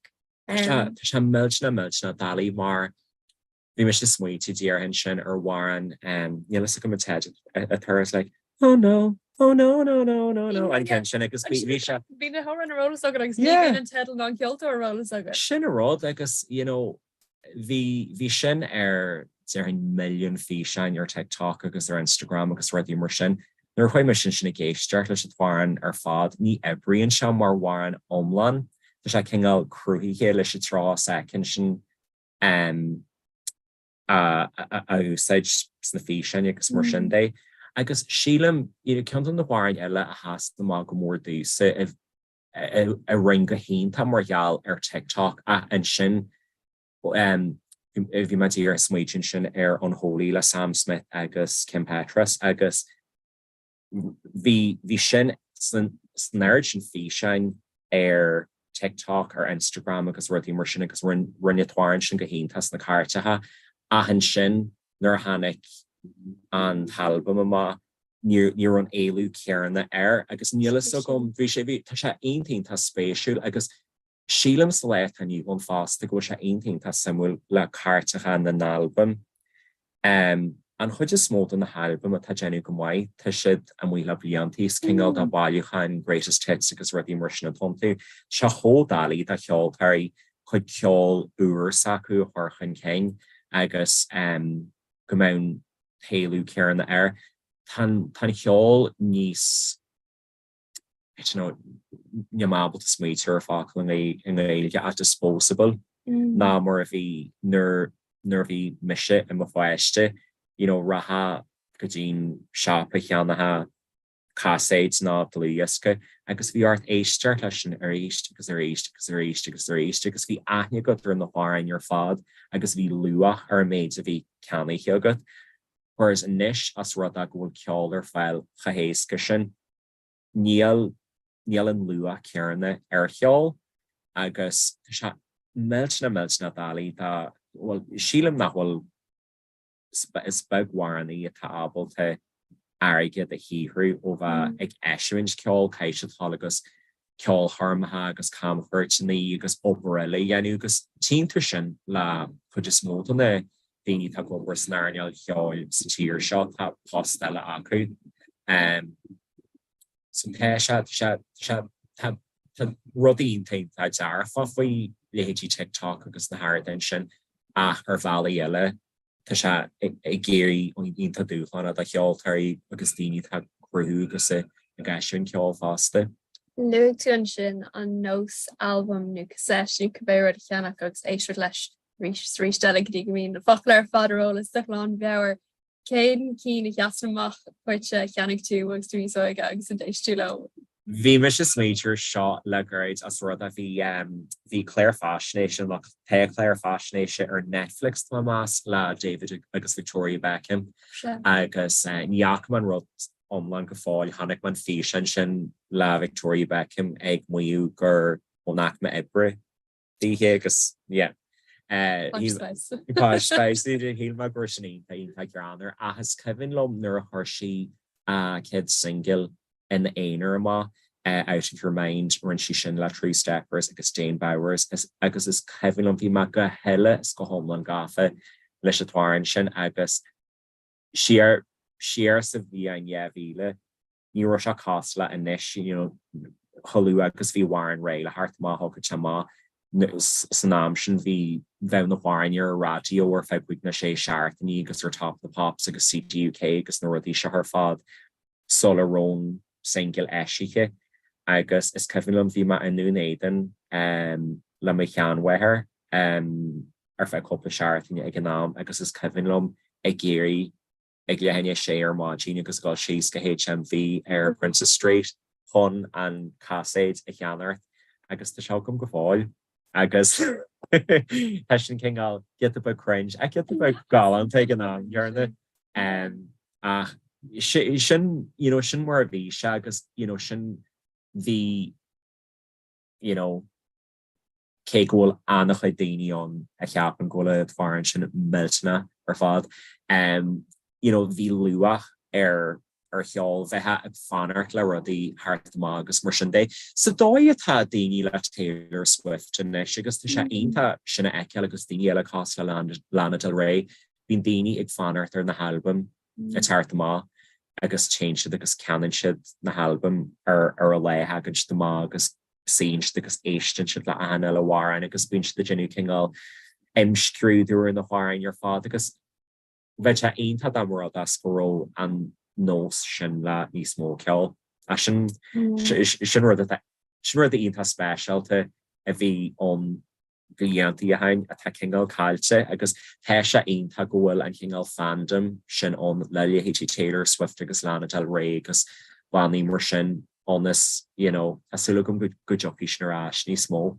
Tá sé millteanach millteanach doiligh mar bhí mise ag smaointiú díreach ansin ar amhrán níl a fhios agam an teideal atá air it's like oh no oh no no no no no an ceann sin agus bhí sé Bhí na hamhráin ar eolas agat agus ní bhíonn an teideal ná an ceoltóir ar eolas agat. Sin an rud agus you know bhí bhí sin ar déarfainn milliún físeáin ar TikTok agus ar Instagram agus rudaí mar sin. Nuair a chuaigh mise ansin ag éisteacht leis an t-amhrán ar fad, ní oibríonn sé mar amhrán iomlán, tá sé cineál cruthaithe leis an 30 soicind sin a úsáid sna físeáin agus mar sin de. Agus sílim, you know, ceann de na hamhráin eile a sheas amach go mór domhsa a rinne go hiontach mar gheall ar TikTok ach ansin bhí mé díreach ag smaointiú ansin ar Unholy le Sam Smith agus Kim Petras agus bhí bhí sin san san oiread sin físeáin ar TikTok, ar Instagram agus rudaí mar sin agus rinne an t-amhrán sin go hiontach sna cairteacha ach ansin nuair a tháinig an t-albam amach ní ní raibh an éileamh céanna air agus níl fhios agam bhí sé bhí tá sé iontach iontach spéisiúil agus Sílim sa lá atá inniu ann fosta go bhfuil sé iontach iontach suimiúil le cairteacha na n-albam. An chuid is mó de na halbaim atá ag déanamh go maith, tá siad amuigh le blianta, is cineál de bhailiúcháin greatest hits agus rudaí mar sin atá iontu. Tá sé chomh doiligh do cheoltóirí cuid ceoil úr s'acu a chur chun cinn agus go mbeadh an t-éileamh céanna air. Tá an ceol níos. I don't know, níl mé ábalta smaoitiú ar focal i nGaeilge ach disposable ná mar a bhí nuair nuair a bhí mise i mo pháiste, you know, rachfá go dtí'n siopa cheannófá caiséid nó dlúthdhiosca agus bhí ort éisteacht leis sin arís agus arís agus arís agus arís agus bhí aithne agat ar na hamhráin ar fad agus bhí luach ar an méid a bhí ceannaithe agat. Whereas anois os rud é go bhfuil ceol ar fáil chomh héasca sin, níl níl an luach céanna ar cheol agus tá sé millteanach millteanach doiligh dá bhuel sílim nach bhfuil is beag amhránaí atá ábalta airgead a shaothrú ó bheith ag eisiúint ceoil, caithfidh siad dul agus ceolchoirmeacha agus camchuairteanna agus obair eile a dhéanamh agus tchíonn tú sin le cuid is mó de na daoine atá ag obair san earnáil cheoil sa tír seo, tá post eile acu. So tá sé, tá sé, tá sé, tá, tá rudaí iontach iontach dearfa faoi leithéidí TikTok agus na hardáin sin ach ar bhealaí eile tá sé ag éirí iontach dúshlánach do cheoltóirí agus daoine atá ag cruthú agus ag eisiúint ceoil fosta. Luaigh tú ansin an nós albam nó cassette nó cibé rud a cheannach agus éisteacht leis arís is arís eile go dtí go mbíonn na focla ar fad ar eolas i do ghlanmheabhair. Cén cinn a sheasann amach dhuitse a cheannaigh tú agus tú níos óige agus a d'éist tú leo? Bhí mise ag smaointiú ar seo le gairid os rud é bhí bhí clár faisnéise nó tá clár faisnéise ar Netflix tá mé ag meas le David agus Victoria Beckham agus ní fhaca mé an rud iomlán go fóill. Chonaic mé an físeán sin le Victoria Beckham ag maíomh gur ón aicme oibre daoithe agus yeah. Posh Spice shíl mé go raibh sin iontach iontach greannmhar ach is cuimhin liom nuair a chuir sí a céad singil ina aonar amach, Out of Your Mind, rinne sí sin le True Steppers agus Dane Bowers agus is cuimhin liom bhí mé go huile is go hiomlán gafa leis an t-amhrán sin agus siar siar sa bhliain 2000 ní raibh sé cosúil le anois, you know, chomh luath agus bhí amhrán réidh le theacht amach, thiocfadh sé amach. San am sin bhí, bheadh na hamhráin ar an raidió ar feadh cúig nó sé seachtainí agus ar Top of the Pops agus CTUK agus na rudaí seo ar fad sula raibh an singil eisithe agus is cuimhin liom bhí mé i nDún Éideann le mo sheanmháthair ar feadh cúpla seachtaine ag an am agus is cuimhin liom ag éirí ag leath i ndiaidh a sé ar maidin agus ag dul síos go HMV ar Princes Street chun an caiséad a cheannacht agus tá sé agam go fóill agus tá sin cineál giota beag cringe ach giota beag galánta ag an am céanna. Ach sin, you know, sin mar a bhí sé agus, you know, sin bhí, you know, cé go bhfuil an-chuid daoine ann a cheapann go bhfuil an t-amhrán sin millteanach ar fad, you know bhí luach ar ar cheol, bheifeá ag fanacht le rudaí theacht amach agus mar sin de. Sa dóigh atá daoine le Taylor Swift anois agus tá sé iontach sin a fheiceáil agus daoine eile cosúil le Lana Del Rey, bíonn daoine ag fanacht ar na halbaim ag teacht amach agus téann siad agus ceannaíonn siad na halbaim ar ar an lá a thagann siad amach agus suíonn siad agus éisteann siad le achan uile amhrán agus bíonn siad ag déanamh cineál imscrúdú ar na hamhráin ar fad agus bheadh sé iontach dá mba rud é go raibh an nós sin le níos mó ceoil. Ach sin sin rud atá sin rud iontach speisialta a bhí ann blianta ó shin atá cineál caillte agus tá sé iontach go bhfuil an cineál fandom sin ann le leithéidí Taylor Swift agus Lana Del Rey agus bannaí mar sin ionas you know tá súil agam go dtiocfaidh sin ar ais níos mó.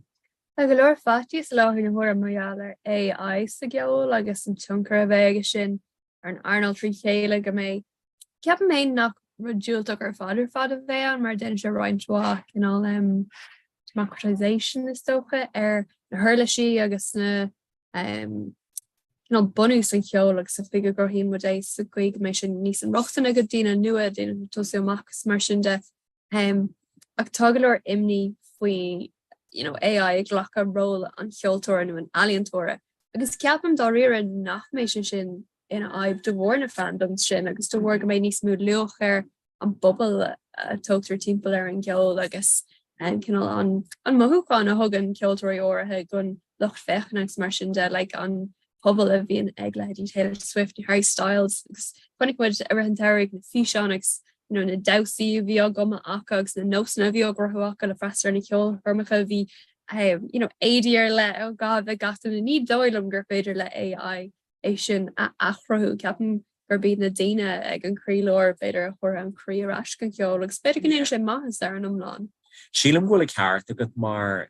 Tá go leor faitíos i láthair na huaire mar gheall ar AI sa gceol agus an tionchar a bheidh aige sin ar an earnáil trí chéile go mbeidh Ceapaim féin nach rud diúltach ar fad ar fad a bheidh ann mar déanann sé roinnt mhaith cineál democratization is dócha ar na huirlisí agus na cineál bunús an cheoil agus an chaoi go gcruthaíonn muid é sa gcaoi go mbeidh sé níos inrochtana go daoine nua, daoine ag tosú amach agus mar sin de. Ach tá go leor imní faoi you know, AI ag glacadh ról an cheoltóra nó an ealaíontóra agus ceapaim dáiríre nach mbeidh sé sin ina fhadhb de bharr na fandoms sin agus de bharr go mbeidh níos mó luach ar an bpobal a tógtar timpeall ar an gceol agus cineál an an mothúchán a thugann ceoltóirí áirithe don lucht féachana agus mar sin de, like an pobal a bhíonn ag leithéidí Taylor Swift nó Harry Styles agus chonaic muid i rith an tsamhraidh na físeáin agus. you know, na damhsaí a bhí á gcumadh acu agus na nósanna a bhí á gcruthú acu le freastal ar na ceolchoirmeacha, bhí you know, éadaí ar leith á gcaitheamh ag gach duine. Ní dóigh liom gur féidir le AI é sin a athchruthú. Ceapaim gurb iad na daoine ag an chroílár, b'fhéidir, a thabharfaidh an croí ar ais don cheol agus b'fhéidir go ndéanann sé maitheas ar an iomlán. Sílim go bhfuil an ceart agat mar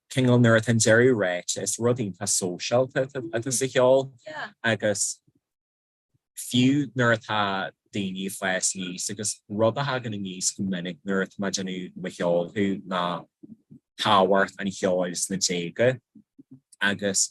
cineál nuair atá an deireadh ráite, is rud iontach sóisialta atá sa cheol agus fiú nuair atá daoine ag fás aníos agus rud a thagann aníos go minic nuair atá mé ag déanamh Mo Cheol Thú ná tábhacht an cheoil sna déaga agus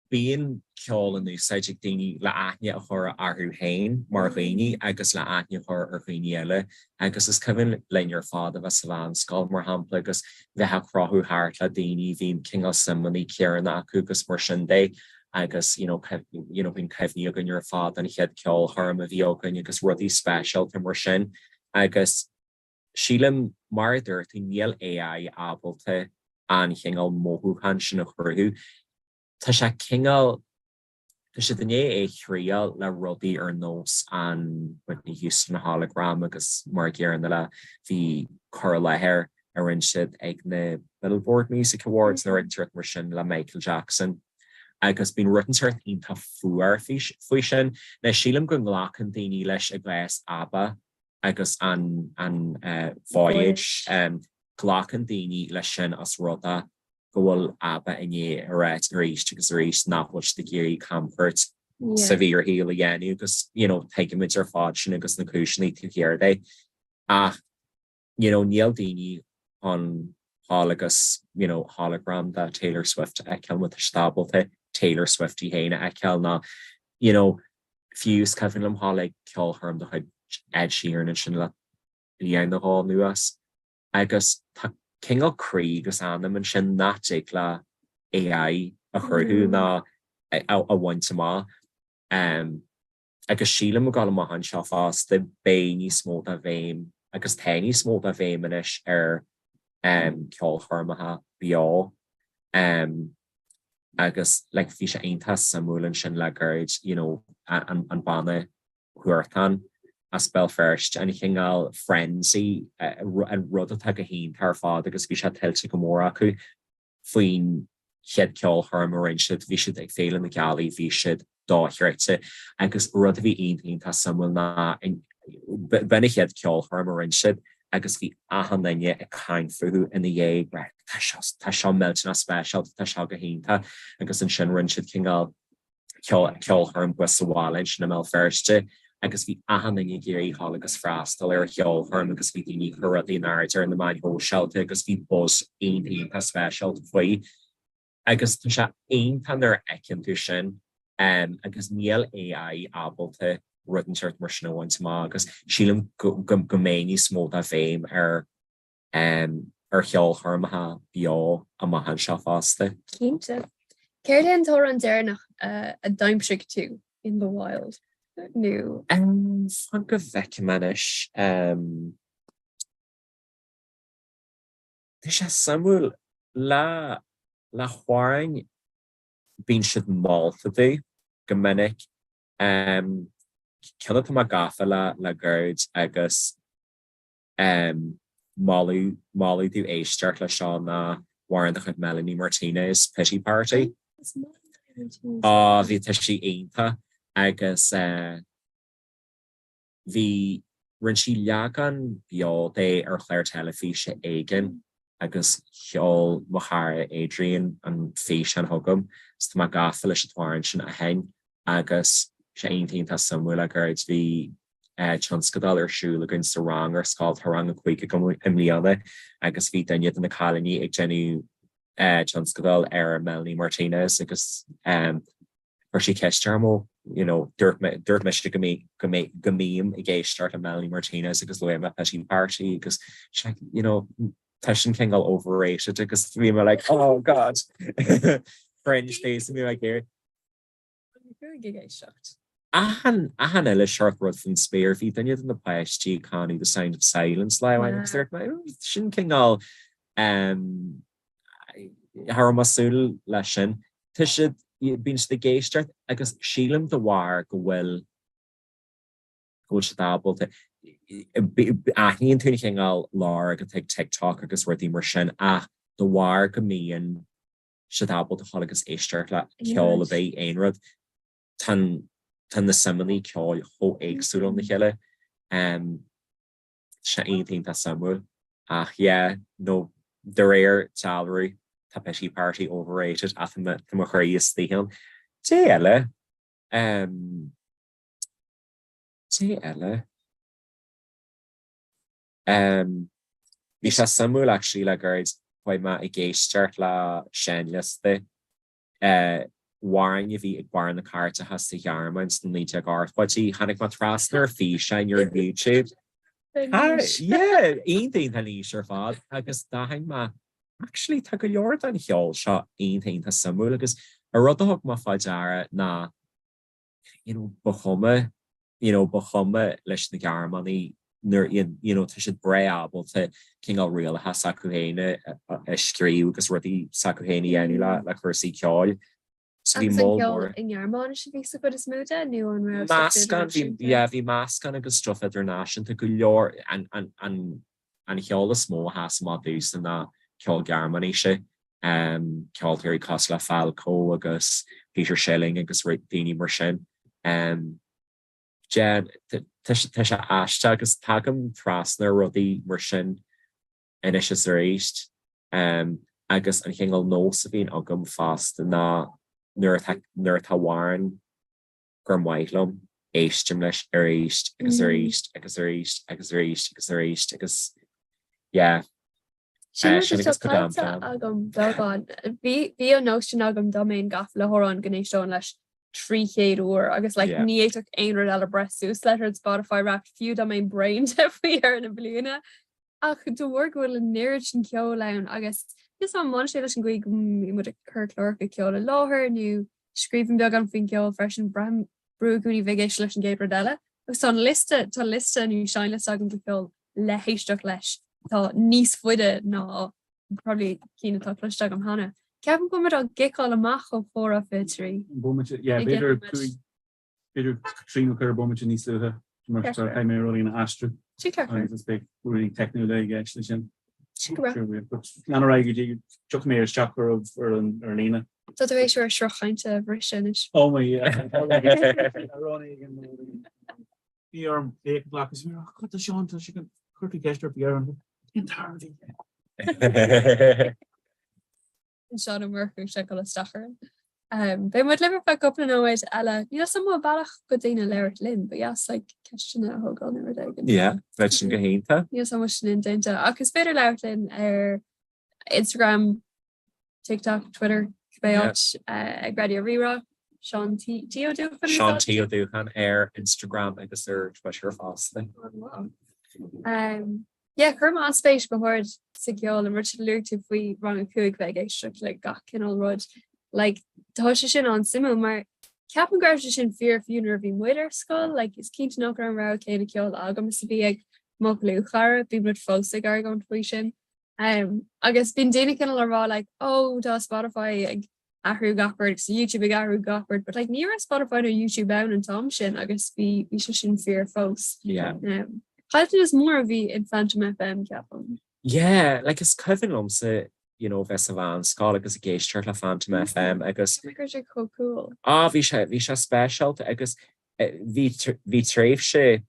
Bíonn ceol in úsáid ag daoine le aithne a chur orthu féin mar dhaoine agus le aithne a chur ar dhaoine eile agus is cuimhin linn ar fad a bheith sa mheánscoil, mar shampla, agus bheith ag crochadh thart le daoine a bhí cineál suimeanna céanna acu agus mar sin de agus you know you know bíonn cuimhní againn ar fad an chéad ceolchoirm a bhí againn agus rudaí speisialta mar sin agus sílim, mar a dúirt tú, níl AI ábalta an chineál mothúchán sin a chruthú. Tá sé cineál, tá siad i ndiaidh é a thriail le rudaí ar nós an Whitney Houston hologram agus mar an gcéanna le bhí cur i láthair a rinne siad ag na Billboard Music Awards nó rud inteacht mar sin le Michael Jackson agus bíonn rud inteacht iontach fuar faoi sin. Now sílim go nglacann daoine leis i gcás ABBA agus an an Voyage, glacann daoine leis sin as rud é go bhfuil ABBA i ndiaidh a ráit arís agus arís nach bhfuil siad ag iarraidh camchuairt sa bhfíorshaol a dhéanamh agus you know tuigimid ar fad sin agus na cúiseanna taobh thiar de ach you know níl daoine chun dhul agus you know hologram de Taylor Swift a fheiceáil má tá siad ábalta Taylor Swift í féin a fheiceáil ná you know fiú is cuimhin liom dhul ag ceolchoirm de chuid Ed Sheeran ansin le bliain nó dhó anuas agus tá cineál croí agus anam ansin nach dtig le AI a chruthú ná a bhaint amach. Agus sílim ag dul amach anseo fosta beidh níos mó de bhéim agus tá níos mó de bhéim anois ar ceolchoirmeacha beo agus like bhí sé iontach suimiúil ansin le gairid you know an banna Huartan as Béal Feirste, an chineál frenzy, an rud atá go hiontach ar fad agus bhí sé tuillte go mór acu faoin chéad ceolchoirm a rinne siad, bhí siad ag Féile na Gealaí, bhí siad dochreidte agus rud a bhí iontach iontach suimiúil ná b'in an chéad ceolchoirm a rinne siad agus bhí achan duine ag caint fúthu ina dhiaidh, right, tá seo, tá seo millteanach speisialta, tá seo go hiontach agus ansin rinne siad cineál ceolchoirm thuas sa bhaile ansin i mBéal Feirste agus bhí achan duine ag iarraidh dhul agus freastal ar an cheolchoirm agus bhí daoine ag cur rudaí in airde ar na meáin shóisialta agus bhí buzz iontach iontach speisialta faoi. Agus tá sé iontach nuair a fheiceann tú sin agus níl AI ábalta rud inteacht mar sin a bhaint amach agus sílim go mbeidh níos mó de bhéim ar ar cheolchoirmeacha beo amach anseo fosta. Cinnte. Céard é an t-amhrán deireanach a d'aimsigh tú in the wild? Nó. Fan go bhfeicfidh mé anois. Tá sé suimiúil, le le hamhráin bíonn siad molta domh go minic. Ceann atá mé gafa le le gairid agus Moladh moladh domh éisteacht leis seo ná amhrán de chuid Melanie Martinez, Pity Party. Á bhí tá sí iontach agus bhí rinne sí leagan beo de ar chlár teilifíse éigin agus sheol mo chara Adrian an físeán chugam is tá mé gafa leis an t-amhrán sin ó shin agus sé iontach iontach suimiúil le gairid bhí tionscadal ar siúl againn sa rang ar scoil, tá rang a 5 agam i mbliana agus bhí duine de na cailíní ag déanamh tionscadal ar Melanie Martinez agus chuir sí ceist orm ó you know dúirt mé dúirt mise go mí go mé go mbím ag éisteacht le Melanie Martinez agus luaigh mé Pity Party agus she's like you know tá sin cineál overrated agus bhí mé like oh god cringe face bhí mé like here. Ag éisteacht. Achan, achan uile seort rud faoin spéir. Bhí duine de na páistí ag canadh The Sound of Silence lá amháin agus dúirt mé, sin cineál, cha raibh mé ag súil leis sin. Tá siad, bíonn siad ag éisteacht agus sílim de bharr go bhfuil. go bhfuil siad ábalta, aithníonn tú an chineál lorg atá ag TikTok agus rudaí mar sin ach de bharr go mbíonn siad ábalta a dhul agus éisteacht le ceol ar bith, aon rud, tá tá na suimeanna ceoil chomh éagsúil óna chéile. Tá sé iontach iontach suimiúil ach yeah, no de réir dealraimh tá Pity Party overrated ach tá mo chroí istigh ann. Cé eile? Um, cé eile? Um, bhí sé suimiúil actually le gairid chuaigh mé ag éisteacht le seinnliosta amhráin a bhí ag barr na cairteacha sa Ghearmáin sna 1980idí. Tháinig mé trasna ar físeáin ar YouTube. Yeah, iontach iontach niche ar fad agus d'aithin mé actually tá go leor den cheol seo iontach iontach suimiúil agus an rud a thug mé fá deara ná you know, ba chuma, you know, ba chuma leis na Gearmánaigh nuair, you know, tá siad breá ábalta cineál rialacha s'acu féin a scríobh agus rudaí s'acu féin a dhéanamh le, le cúrsaí ceoil. So bhí moll mór. Agus an ceol i nGearmáinis a bhí sa chuid is mó de nó an raibh Meascán, bhí, yeah, bhí meascán agus stuff idirnáisiúnta go leor, an, an, an, an cheol is mó a sheas amach domhsa ná ceol Gearmáinise. ceoltóirí cosúil le Falco agus Peter Schilling agus daoine mar sin. Yeah, tá sé aisteach agus tagaim trasna ar rudaí mar sin anois is arís agus an chineál nós a bhíonn agam fosta ná nuair atá nuair atá amhrán gur maith liom, éistim leis arís agus arís agus arís agus arís agus arís agus yeah. Sin rud Sin atá agus Padam caillte Pam. agam beagán. Bhí bhí an nós sin agam dá mbeinn gafa le hamhrán go n-éisteoinn leis 300 uair agus like Yeah. ní fhéadfadh aon rud eile breith suas leis ar an Spotify Wrapped fiú dá mbeinn bréan de faoi dheireadh na bliana. Ach de bharr go bhfuil an oiread sin ceoil ann agus níl 's agam an mbaineann sé leis an gcaoi go mbíonn muid ag cur cláracha ceoil i láthair nó scríobhaim beagán faoin gceol freisin, braithim brú i gcónaí bheith ag éisteacht leis an gcéad rud eile. Agus tá an liosta, tá liosta nó seinnliosta agam de cheol le héisteacht leis atá níos faide ná probably cinn atá cloiste agam cheana. Ceapaim go bhfuil muid á gciceáil amach ó chomhrá 23. Bomaite, yeah, b'fhéidir b'fhéidir trí nó ceithre bomaite níos luaithe mar caithfidh mé rudaí a aistriú. Agus beidh rudaí teicniúla i gceist leis sin. Sin go breá. Lean ar aghaidh go dtí tiocfaidh mé isteach oraibh ar an ar líne. Tá tú tar éis ár sruth cainte a bhriseadh anois. Oh my Bhí orm féach a ghlacadh is bhí mé ach tá Seán tá sé go chuir tú ceist ar bith ar an Cén tairbhí? Seán Ó Murchú sé dul isteach orainn. Beidh muid libh ar feadh cúpla nóiméad eile. Níl 'fhios a'm an bhfuil bealach do daoine labhairt linn, ba dheas like ceisteanna a thógáil nó rud éigin. Yeah, bheadh sin go hiontach. Níl 'fhios a'm an bhfuil sin indéanta ach is féidir labhairt linn ar Instagram, TikTok, Twitter, cibé áit ag Raidió Rí-Rá. Seán T Ó Dúcháin. Seán T Ó Dúcháin ar Instagram agus ar Twitter fosta. Yeah, chuir mé an-spéis go hard sa gceol an rud sin a luaigh tú faoi rang a 5 bheith ag éisteacht le gach cineál rud. Like, tá sé sin an-suimiúil mar ceapaim go raibh sé sin fíor fiú nuair a bhí muid ar scoil, like, is cinnte nach raibh an rogha céanna ceoil agam is a bhí ag mo dhlúthchara, bíonn muid fós ag argóint faoi sin. Um, agus bíonn daoine cineál ag rá like, oh, tá Spotify ag athrú gach rud agus YouTube ag athrú gach rud, but like, ní raibh Spotify nó YouTube ann an t-am sin agus bhí bhí sé sin fíor fós. Yeah. Um, Caillteanas mór a bhí in Phantom FM ceapaim. Yeah, like is cuimhin liomsa you know, bheith sa mheánscoil agus ag éisteacht le Phantom FM agus Bhí sé chomh cool. Ah, bhí sé bhí sé speisialta agus eh, bhí bhí tréimhse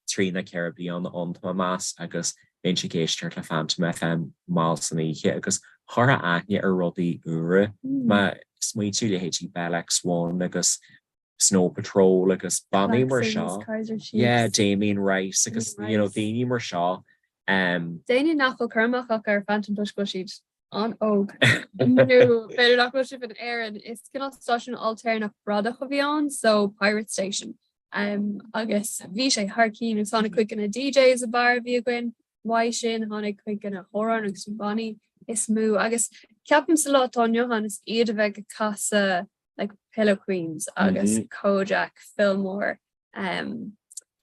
3 nó 4 bliana ann, tá mé ag meas, agus bhínnse ag éisteacht le Phantom FM mall san oíche agus chuirfeá aithne ar rudaí úra. Má smaointiú leithéidí Bell X1 agus Snow Patrol agus bannaí mar seo. Yeah, Damien Rice agus you know daoine mar seo. Um, Daoine nach bhfuil cur amach acu ar Phantom toisc go bhfuil siad an-óg. Nó b'fhéidir nach bhfuil sibh in Éirinn, is cineál stáisiún ailtéarnach bradach a bhí ann, so Pirate Station. Um, agus bhí sé thar cinn agus tháinig cuid de na DJs ab fhearr a bhí againn, uaidh sin tháinig cuid de na hamhráin agus na bannaí is mó agus ceapaim sa lá atá inniu ann is iad a bheidh ag casadh like Pillow Queens agus mm -hmm. Kojaque, Fillmore, um,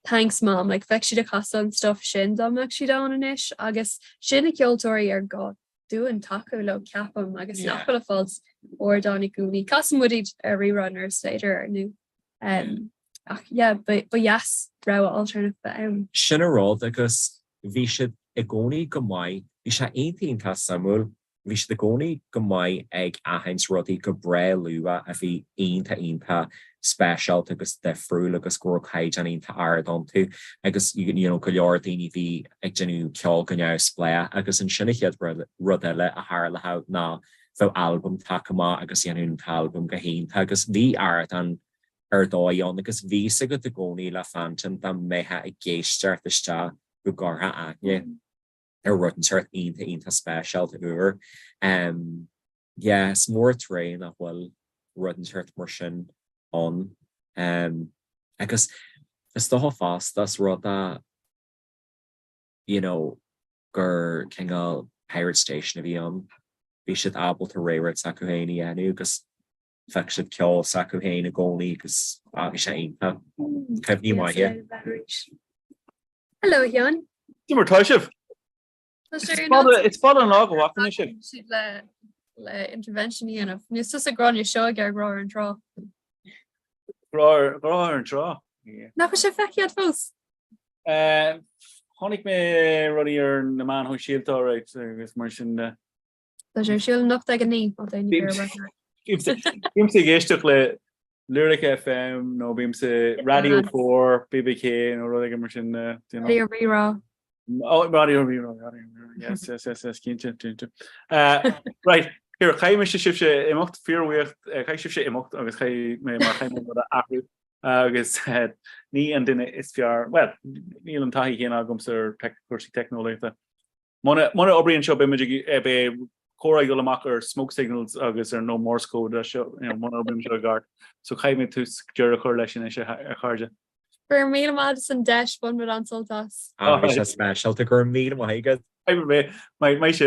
Thanks Mom, like bheadh siad ag casadh an stuff sin dá mbeadh siad ann anois agus sin na ceoltóirí ar gá dúinn tacú leo ceapaim agus yeah. nach bhfuil le fáil ar ardáin i gcónaí. Casann muid iad ar Rí-Rá nuair is féidir nó um, Ach yeah, ba dheas rogha alternate bheith ann. Sin an rud agus bhí siad i gcónaí go maith, bhí sé iontach iontach suimiúil, bhí siad i gcónaí go maith ag aithint rudaí go breá luath a bhí iontach iontach speisialta agus difriúil agus go raibh caighdeán iontach ard iontu agus you know go leor daoine a bhí ag déanamh ceol go neamhspleách agus ansin an chéad rud eile a tharlódh ná bheadh albam tagtha amach agus dhéanfadh an t-albam go hiontach agus bhí ardán ar dóigh ann agus bhí 's agat i gcónaí le Phantom dá mbeifeá ag éisteacht isteach go gcuirfeá aithne ar rud inteacht iontach iontach speisialta úr. Yeah, is mór an trua nach bhfuil rud inteacht mar sin ann. Agus is dócha fosta is rud é you know gur cineál pirate station a bhí ann. Bhí siad ábalta rud s'acu féin a dhéanamh agus bheadh siad ceol s'acu féin i gcónaí agus ah bhí sé iontach. Cuimhní maithe. Hello, Sheáin. Cad é mar tá sibh? Is fada an lá go bhfaca mé sibh. Siad le le intervention a dhéanamh. Níos tusa Gráinne seo ag ar grá ar an trá. Grá ar an trá. Nach bhfuil sé feicthe agat fós? Chonaic mé rudaí ar na meáin shóisialta right agus mar sin de. Tá sé ar siúl anocht ag a 9 má tá éinne ag iarraidh breathnú air. Bímse ag éisteacht le Lyric FM nó bímse Radio 4, BBK nó rud éigin mar sin. Raidió Rí-Rá. Oh, Raidió Rí-Rá, Raidió Rí-Rá, yes, yes, yes, yes, cinnte, cinnte. Right, here, caithfidh mise sibhse imeacht, fíorbhuíoch, caithfidh sibhse imeacht agus caithfidh mé mar caithfidh mé rud a athrú agus ní an duine is fearr, well, níl an taithí chéanna agamsa ar cúrsaí teicneolaíochta. Muna oibríonn seo beimid ag beidh comhrá ag dul amach ar smoke signals agus ar no Morse code as seo you know muna oibríonn seo i gceart. So caithfidh mé tús deireadh a chur leis anois a chairde. Go raibh míle maith as an deis, bhain muid an-sult as. Ah, bhí sé speisialta, go raibh míle maith agat. Maith sibh.